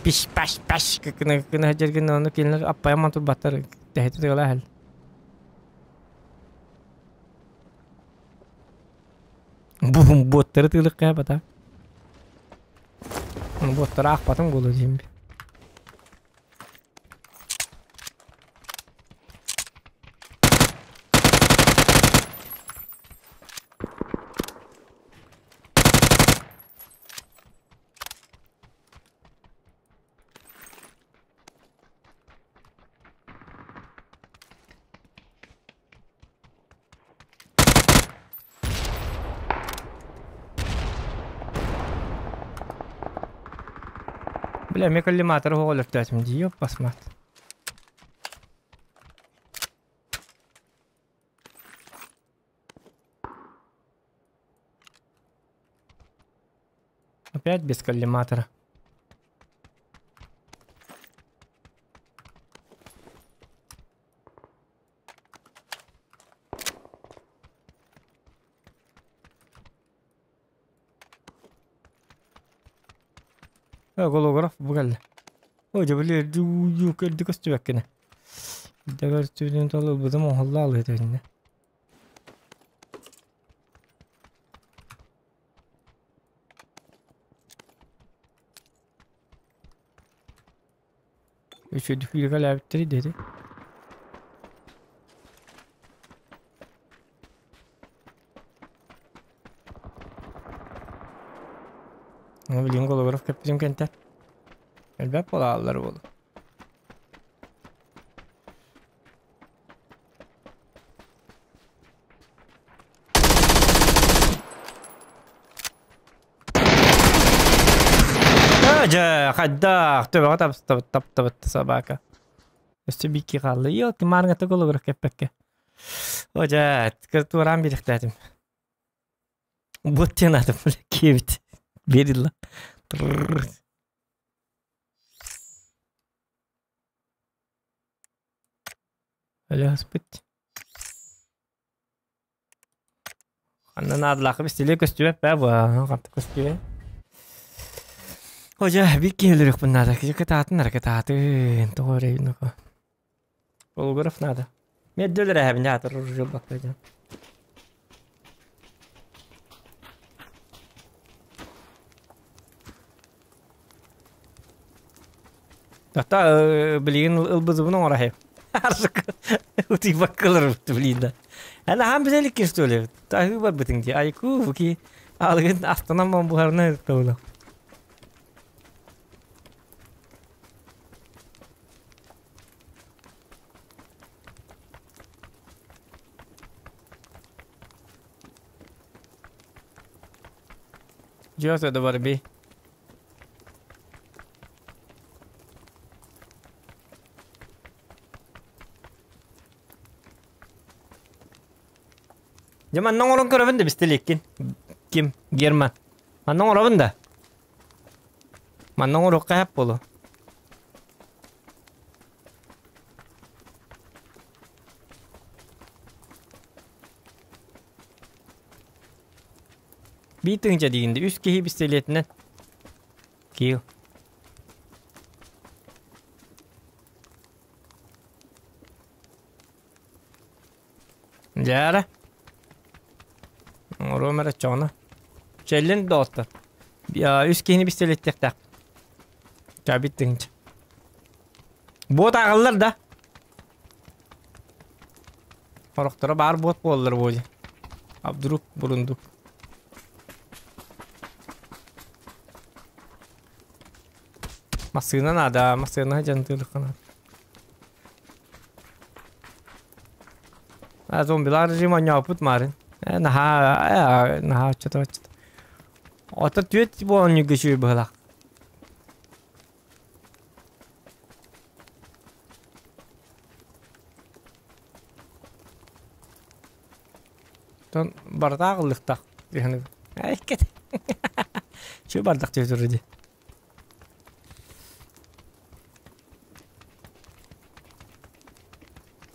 Пиш паш паш гына гына сылдьаргын ону кинилэр аппайан турбаттар тэһитэ тыала иһэллэр. Бу буоттары тыылыкка бата. Буоттары аахпатым буолуо диим. Бля, мен коллиматор оҕолөртөөтүм дии, ёп басмат. Опять без коллиматора. Голограф бу кэллэ. О, дьэ били эрдэ көстүбэккинэ. Эрдэ көстүбүтүн толорбутум оһоллоох этиннэ. Үчүгэй күүлэбиттэрий диэти. Билигин голограф кэппитим кэнтэ. Элбэх буолааллар буолу. Дьэ, хайдах төбөҕө таптабыт таптабыт собака. Өссө бикки хаалла. Йок, маарыҥата голограф кэппэккэ. О дьэ, туораан биэриэхтээтим. Вот тебе надо, бля, киэбит. Берилла. Өлөспүт. Ханна наадалаахы бистилиэ көстүбэт бээ бу ханта көстүбэ. Ожа бир киһи өлөрүөхпүн наада. Киһи кытаатын ара кытаатын. Тоҕо эрэ ну-ка. Голограф надо. Мен өлөрөһөбүн дьаатар ружье бакка дьон. Тата билигин ылбызыбын оҥоро Утуйбаккалар блин да. Ана хам билелик что ли? Таһыы барбытың ди. Айку буки алыгын астынан мон буһарына ыттабыла. Дьиэсэ да барби. Дьэ манна оҥорон көрөбүн да бистэлиэккин. Ким? Герман. Манна оҥоробун да? Манна оҥоруохха сөп буолуо. Биир тыһыынча диигин да үс киһи бистэлиэтинэн. Киил. Дьээрэ. Оҥоруом эрэ чоҕуна. Чэллин доҕоттор. Үс киһини бистэлиэттиэхтээх. Чабит тыһыынча. Буот ааҕаллар да? Сорохторо баар буот буоллар буолуо. Абдрук бурундук. Массыына наада, массыына дьантыылыкка наада. А зомбилар режим оонньооппут марын. Э, наһаа, э, наһаа оччото оччото. Ото түөт буолан үгүсүү быһылах. Оттон барыта аҕыллыктах түһэн иккет. Чү бардах түһүтүр ди.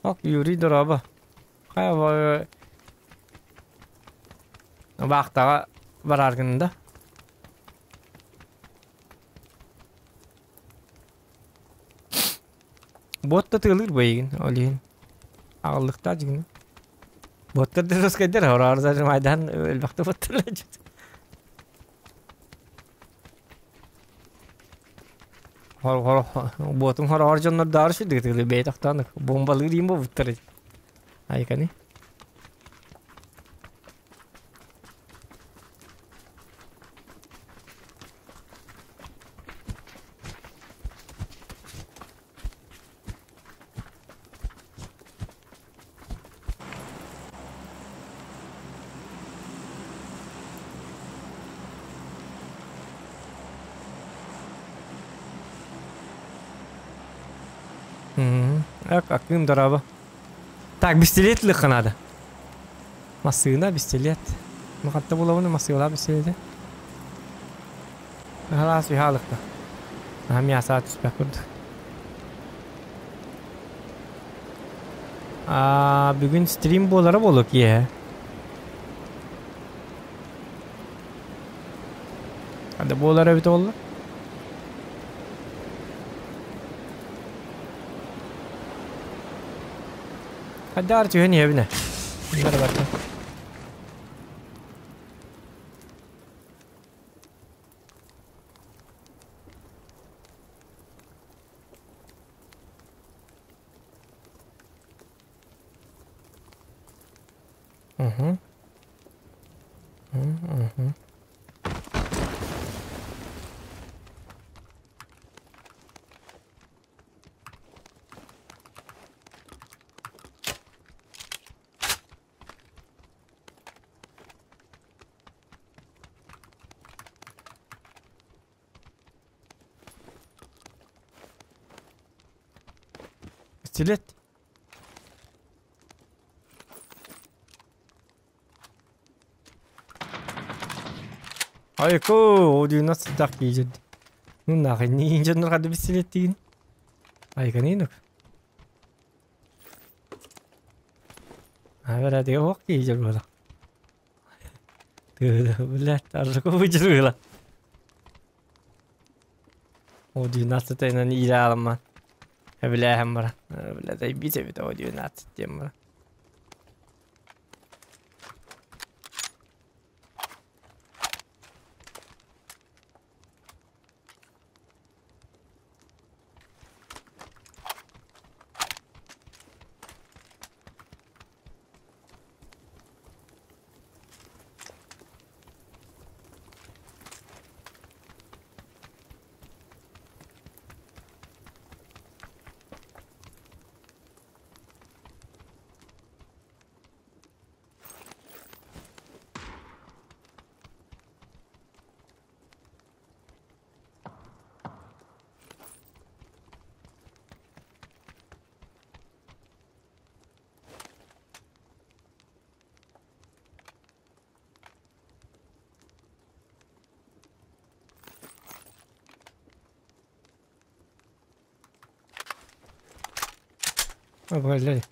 Ок, Юрий дорообо. Хайа баахтаҕа барааргын да. Буот да тыалыыр бэйигин, ол иһин. Аҕыллыктаах дьиҥинэ. Буоттар да соскайдар, хороҕор зажимайдаан элбэхтэ буоттар Буотун хороҕор дьоннордоору сүрдүк тыылы бэйэ тохтоон бомбалыыр иин буолбуттар. Айканы. Ак, акым дорообо. Так, пистолет лыхха надо. Массыына, пистолет. Ну хатта булабын массыылаа пистолети. Халаас үһаалыкта. Аха мясаа түспэк курдук. А бүгүн стрим буолара буолуо киэһэ. Ханна буолар эбит буолла? Хайдаар түһэн иһэбин ээ. Бары барда. Угу. Угу. Стилет. Айко, одуна сыттах киижет. Ну нахуй, не инженер хады пистолет тигин. Айка нинок. А бера диге ох киижет була. Блядь, аржако выдержала. О, 12 на илаалма. Эбилээһэн бара. Блядь, айбит эбит о 12 диэн бара. Блядь.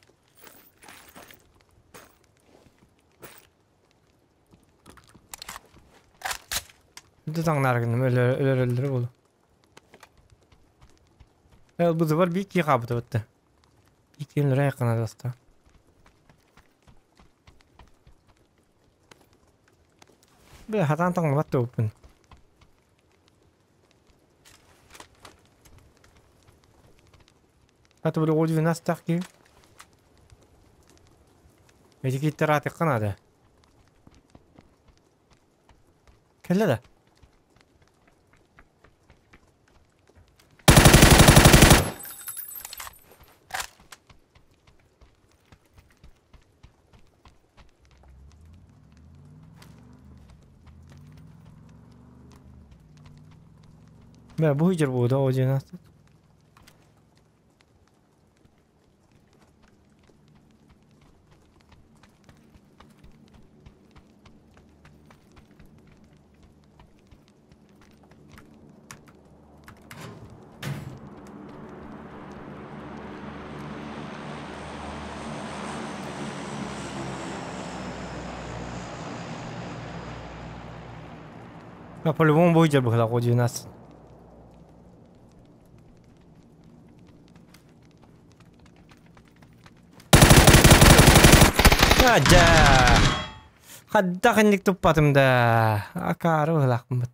Таңнаргын өлөр өлөр болу. Эл бу бар бик кабыты битте. Икки рай кына доста. Бе хатан таң батты опын. Хаты бу оди настак ки. Эти киттерати кынады. Кэллэ да. Бә, бу хиджер бу да оди настак. А по-любому будет бы главу 12. Адя. Хаддахынник туппатым да. Акары лахмат.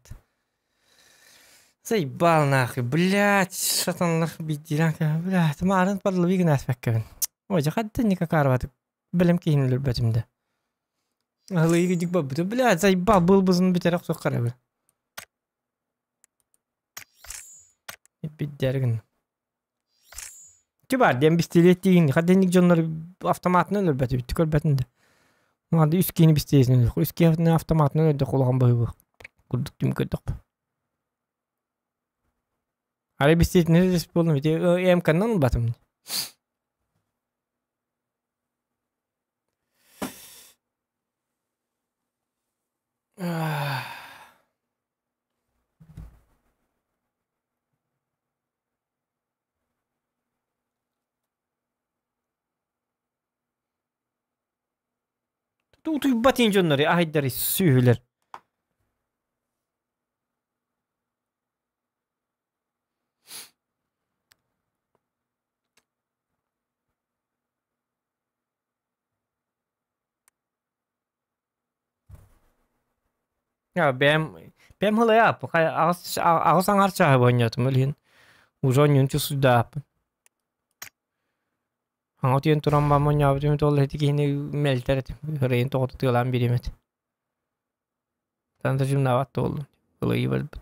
Заебал нахуй, блять, шатанлах биддиланка, блять, марын падлы әспәккәбин. Ой, хаддынник акары білім кейін бәтімді. Алы игидик бабыты, блять, заебал, был бызын битерек соққара бір. Биддергин. Ти бар, дем пистолет дейін, хаддынник жоннор автоматын өлөр бәті, бітті көр бәтінде. Мады үс кейini пистолетин өлөр, үс кейini автоматын өлөр қолған бойы Курдук түм көрдік. Ары пистолетин өлөр болдым, МК-нан батым. Утуйбат ин дьоннор аһайдары сүүһүлэр. Я бэм бэм хылайап аҕыс аҥар чааһы бонньотум илин уже онньун чусуйдааппын. Аҥа тиэн туран баммонньообутум туолла ити киһини мэлтэр этим ырайын тоҕото тыалаан бириэм этэ. Тан тажымнаабат туоллум. Ылайыы барбыт.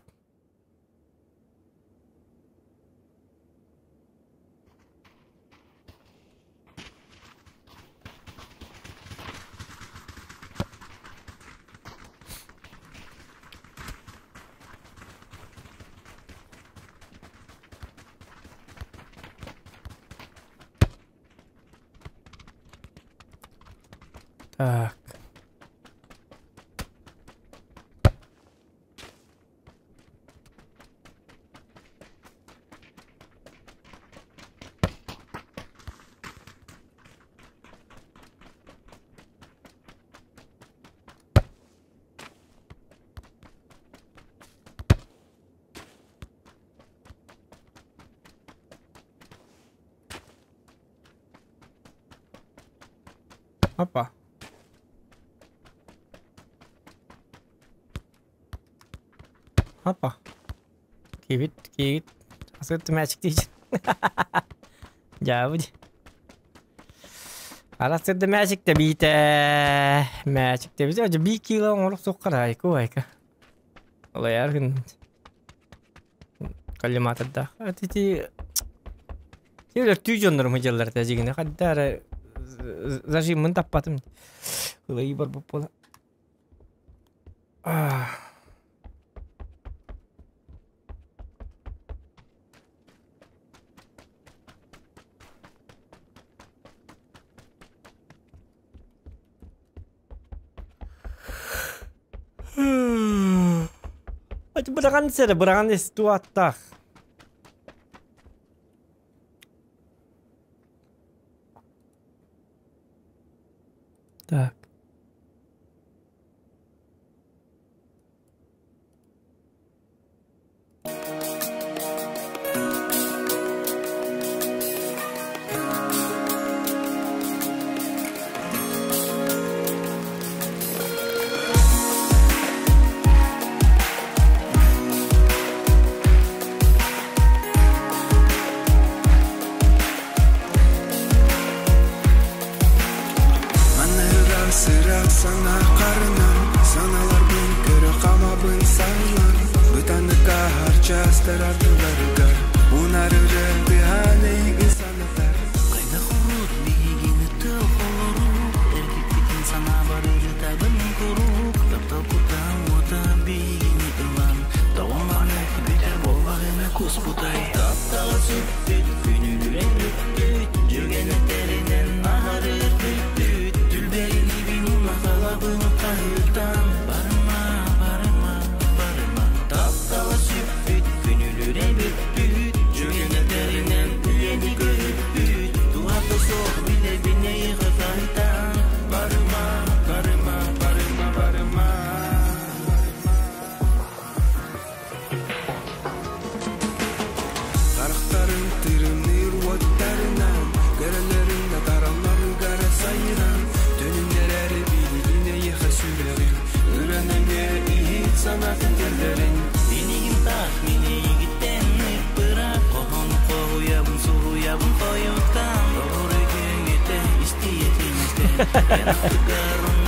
Так. Опа. Опа. Киирбит, киирбит. Асыт мячик тиийдин. Дьаабы. Арасырда мячик да биитэ. Мячик да биитэ. Дьэ бии кило оҥорук суоххар айку айка. Олайар гын. Коллиматордаах. Ити Тиэлэр түү дьоннорум дьыллар этэ дьигинэ хадда эрэ зажиммын таппатым. Ылайыы барбыт буола. Быраҕан сэрэ, быраҕан ис туаттаах. Так.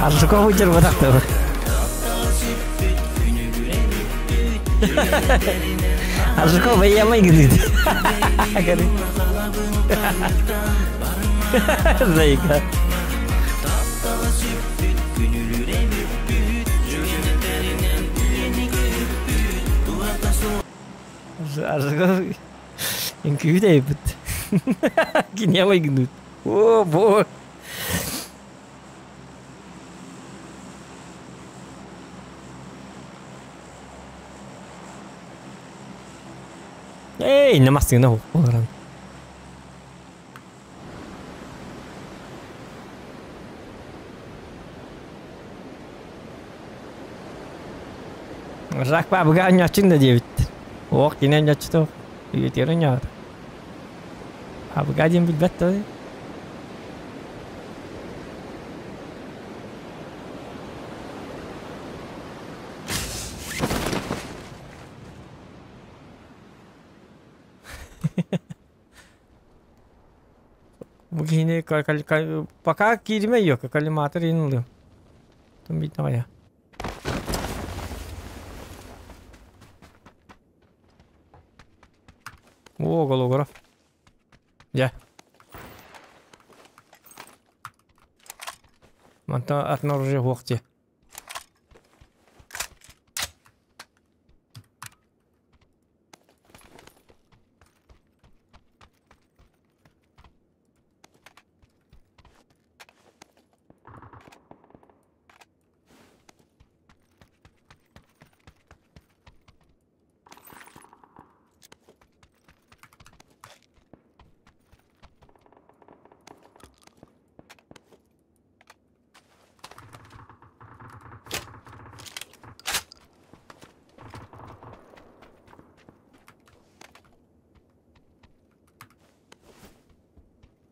Аржуков удерживать Аржуков военный говорит. Зайка. Аржуков инкүйдейбит. Гневай гнут. О, боже. Эй, не массыына олорон. Рак бабыга анньаччын да диэбит. Ох, кини анньаччыта үйэтигэр анньаата. Абыга диэн билбэт да. Бу киһини пока кииримэ yok, коллиматор иин ылыам. Тум бит я. О, голограф. Я. Мантан атын оружие суох дии.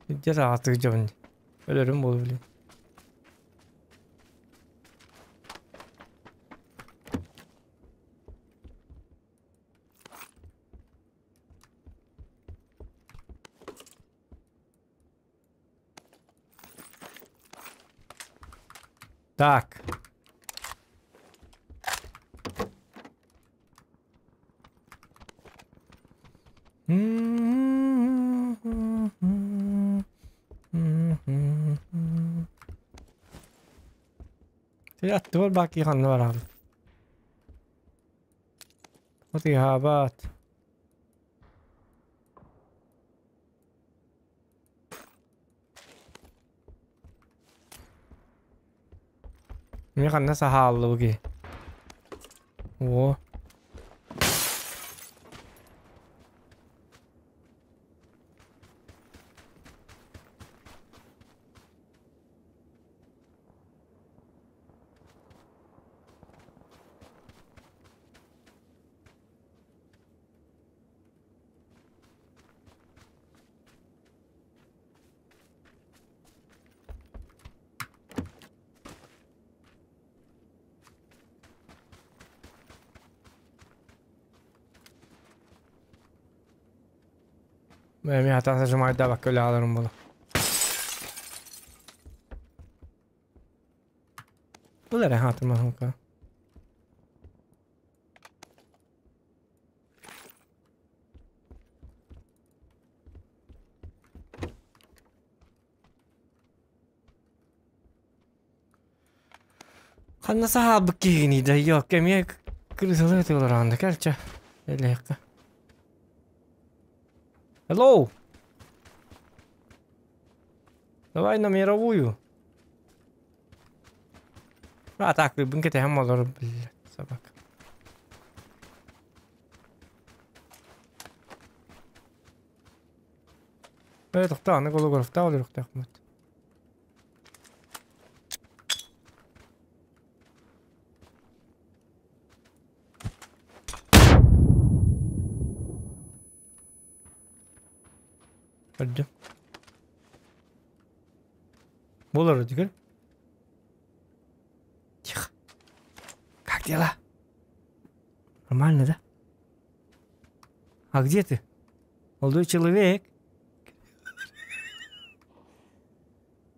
Дьэ аатык дьон. Өлөрүм буолу билим. Так. Аттыбар баки ханна барабын. Отыһаабат. Мин ханна саһааллыбы ки. О. Эми хатан сажымайда бакка өлө була. Бұл эрэ хатымаһынка. Ханна саһаабык киһини да yok эмиэ кырысылы тылыранда кэлчэ. Элэхка. Hello. Давай на мировую. А так, бын кете олор, блядь, собака. Э, тоқта, аны голографта олор. Öldüm. Болар дигер. Тихо. Как дела? Нормально, да? А где ты? Молодой человек.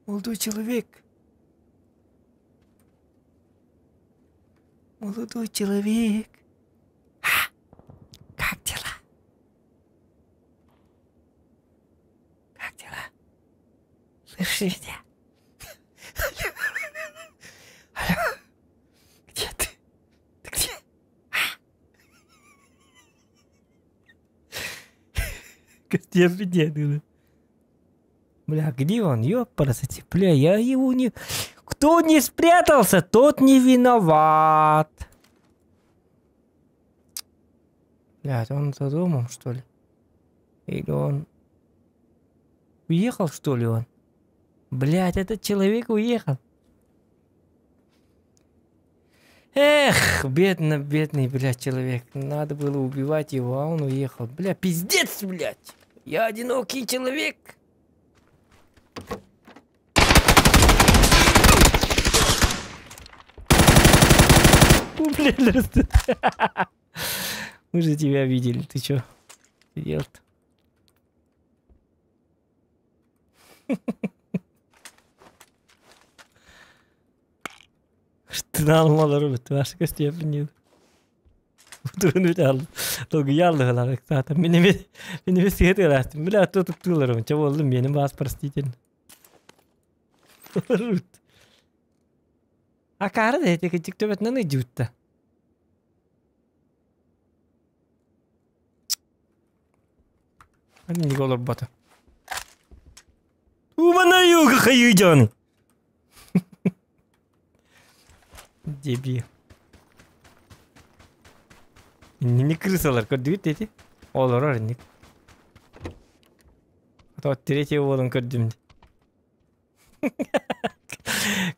Молодой человек. Молодой человек. А? Как дела? Как дела? Слышишь меня? Алло. Где ты? Ты где? А? Көстүөппүт диэн Бля, где он? Ёпарасоте. Бля, я его не... Кто не спрятался, тот не виноват. Блядь, он за домом, что ли? Или он... Уехал, что ли, он? Блядь, этот человек уехал. Эх, бедно, бедный, блядь, человек. Надо было убивать его, а он уехал. Бля, пиздец, блядь. Я одинокий человек. Блядь, Мы же тебя видели, ты чё? Сидел-то. Штыналмалары бит, ваша көстүөпүн Утуруну Долгуяллыгалар zaten. Beni beni сыгытыластым. Бля, тутуктуларым. Че болдум, менин бас простительно. Акары да эти тиктөбетинен ыдьутта. Не голор бата. Умана юга хайыжаны. Дебил. Не крысалар көрдүгүт эти. Олор орник. А то третий болон көрдүм.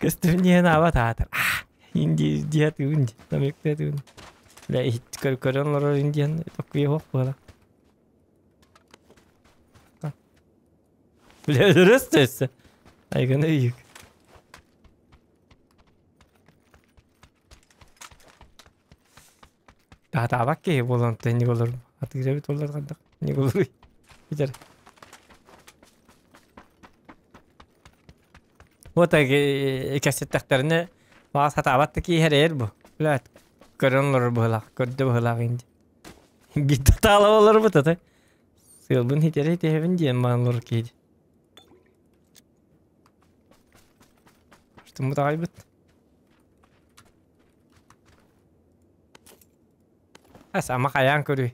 Көстүм не таатар. Инди дият үнди. Намектет үн. Бля, ит көр көрөн лорор индиан токуй хок була. Бля, рөстөсө. Айганы үйүк. Таатаабак киһи буолан не болор. Атыгырабит болар кандак. Не болор. Битер. Вот кәсеттәхтәрне баа сатаабат киһэр бу. Бля, көрөн лор була, көрдө була инди. Бит таала болор бу тата. Сылбын хитере хитебин диэн маан лор кейди. Что мы тагайбыт? Ас ама каян көрүй.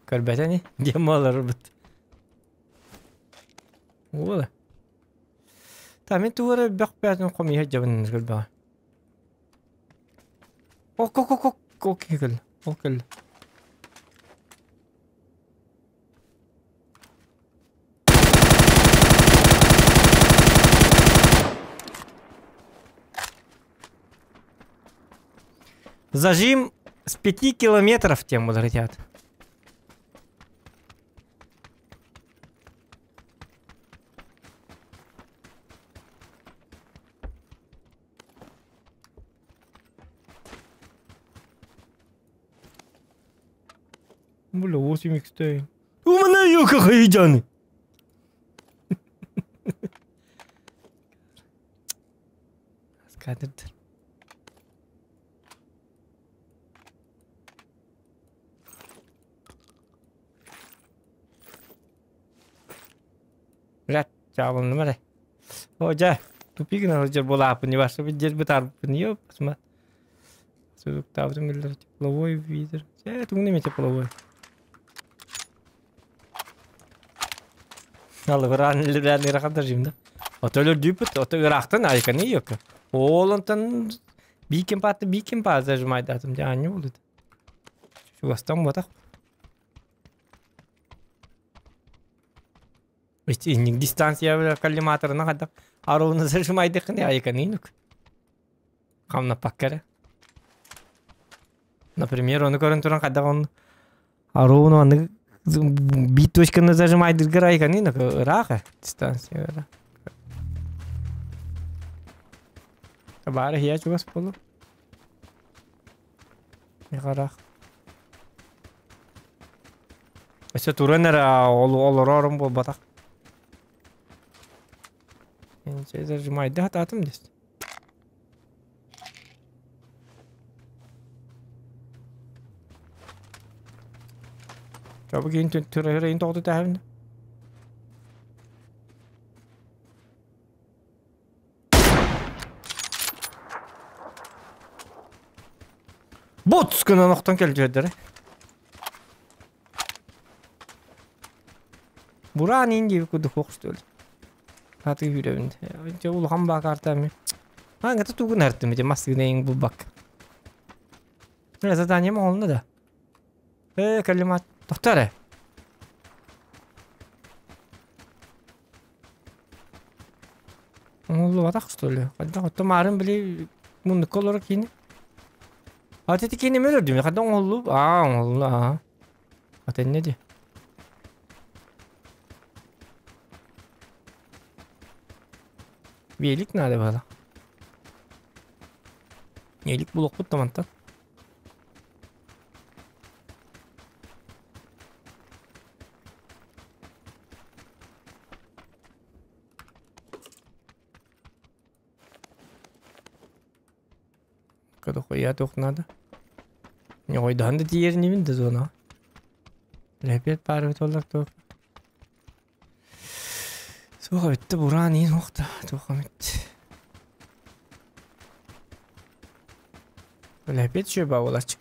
Көрбәтәни? Диэн болор бут. Ола. Та мен туара бак бәтин комия жабын көрбә. Ок ок ок ок ок кел. Ок кел. Зажим с 5 километров тем летят. Бля, 8 х У меня юка хайджаны. Скадр. Блядь, чабын нымаре. О, жа, тупигна жер болапын, не ваша жер бытарбын, ёп, сма. Сук тавдым тепловой видер. Э, туңны тепловой. Алла выран лебән ираханда жимда. Отөлөр дүүпүт, ото ирахтан айканы yok. Олонтан бикем паты бикем па зажимайдатым жааны болду. Чугастан батак. Инник дистанция коллиматорына кадак аруны зажимайдыкны айканы юк. Камна паккара. Например, оны көрөн туран кадак он аруны аны бит точканы зажимайдыргыр айканы юк. Ыраак дистанция. Бары хия чугас болу. Михарах. Өсө туран эра олорорум бол батак. Инче зажимайды хататым дес. Чабы кейін түрі тоқты тәхімді. Бот күнін оқтан келді жердері. Бураан иин диэбит курдук суох что ли? Хатыы күүрэбин. Дьэ улахан баакаарта эми. Аҥата тугун артым ити массыына иҥ булбакка. Задание оҥолно да. Э, кэллим тохтоо эрэ. Оҥоллубатах что ли? Хайдах оттон маарын били муннукка олорор киини. А ити киини мен өлөрдүм. Хайдах оҥоллу? Аа, оҥоллу, аа. Атэннэ ди. Велик надо было. Велик булуохпут да мантан. Кадохуя туох надо. Ньоҕойдоһон да тиийэр инибин да зона. Лэпиэт баар эбит буоллар туох. Суох эбит да бураан иин уох да туох эмит. Лэпиэт үчүгэй баа буолааччы.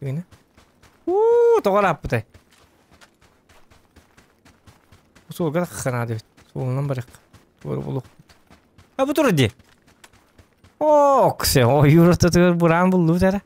Гына. Уу, тоҕо ырааппытай? Суолга тахсанаады эбит. Суолунан барыахха. Туора булуохпут. А бу турар дии. Ок, се, ойуур ортотугар бураан буллубут эрэ.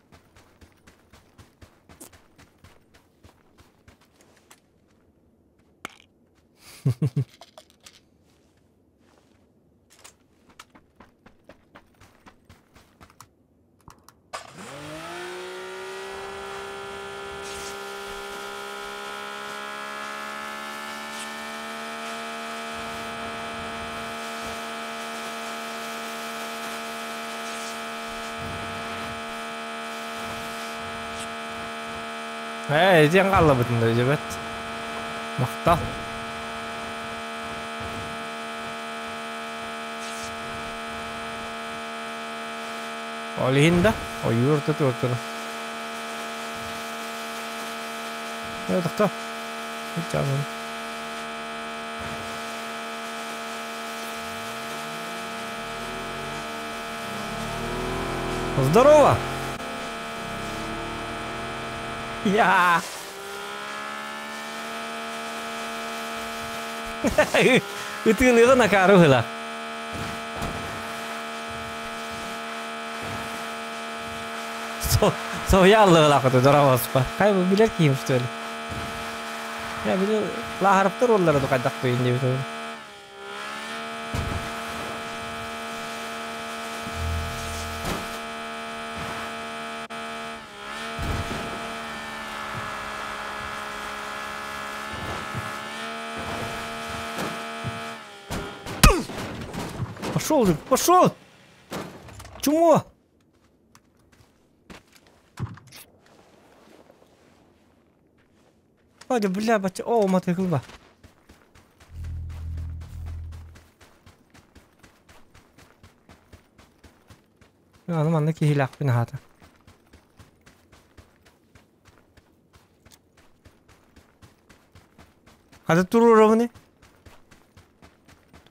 Ээ, итиэн хааллабытын да дьэбэт. Махтал. Ол иһин да ойуур ортотугар турар. Э, тохтоо. Здорово! Я! Ытыылыыга накаары ыла. Соһуйа аллыгылаахыты дорообоспа. Хай бу билэр киһим что ли? Я били лааһарыптар уоллара ду хайдах туйун диэбит ол. Пошел ты, пошел! Чмо! Ой, бля, бача, о, матыгылба. Аны манна киһилээхпин аһаата. Хата туруоробуный?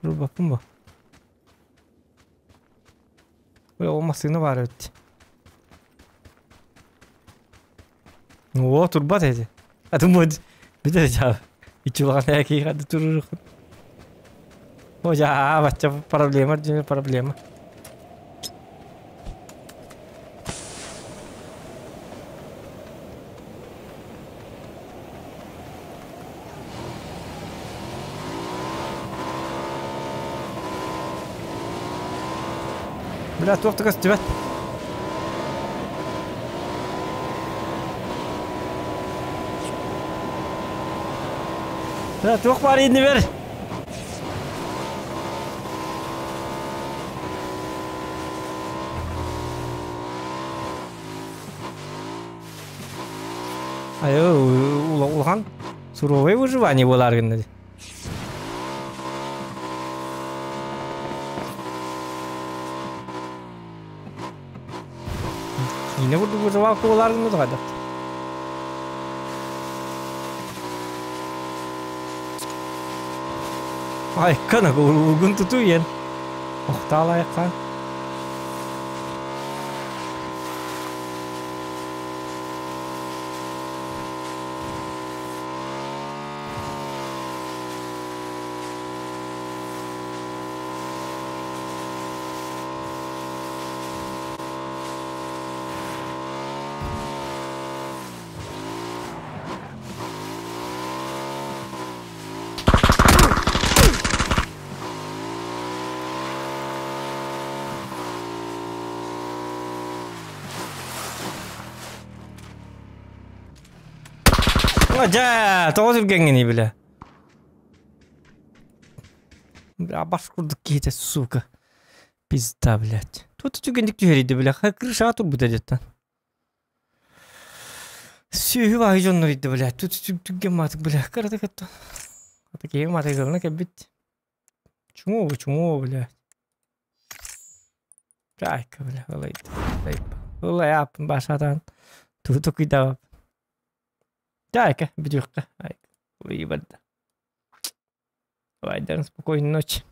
Туруорбаппын бу. Ой, ол массыына баар эбит. О, турбат эти. А ты мой бүтэр жаа. Ичи улахан киһи хады турурух. О, жаа, бачча проблема, проблема. Бля, туох да көстүбэт. Бля, туох баар иннибэр? Айы, улахан суровое выживание буолар гынна. Киинэ курдук выживалка буолар гынна да Айккана угун туту иэн. Охтаал айыкка. Дьэ, тоҕо түргэҥҥиний бile. Бля, бас курдук киһитэ, сука. Пизда, блядь. Тут түгэнник түһэрийди, бля. Крышаға турбута деттан. Сүөһү баһы дьоннор идде, блядь. Тут түгэн матык, бля. Карата катта. Ата киһи матыгылына кэлбит. Чумо бу, чумо, блядь. Айка, бля, ылайд. Ылай аппын башатан. Туту кыйдабап. Айка, бүтүөххэ. Айка. Ой, барда. Давай, спокойной ночи.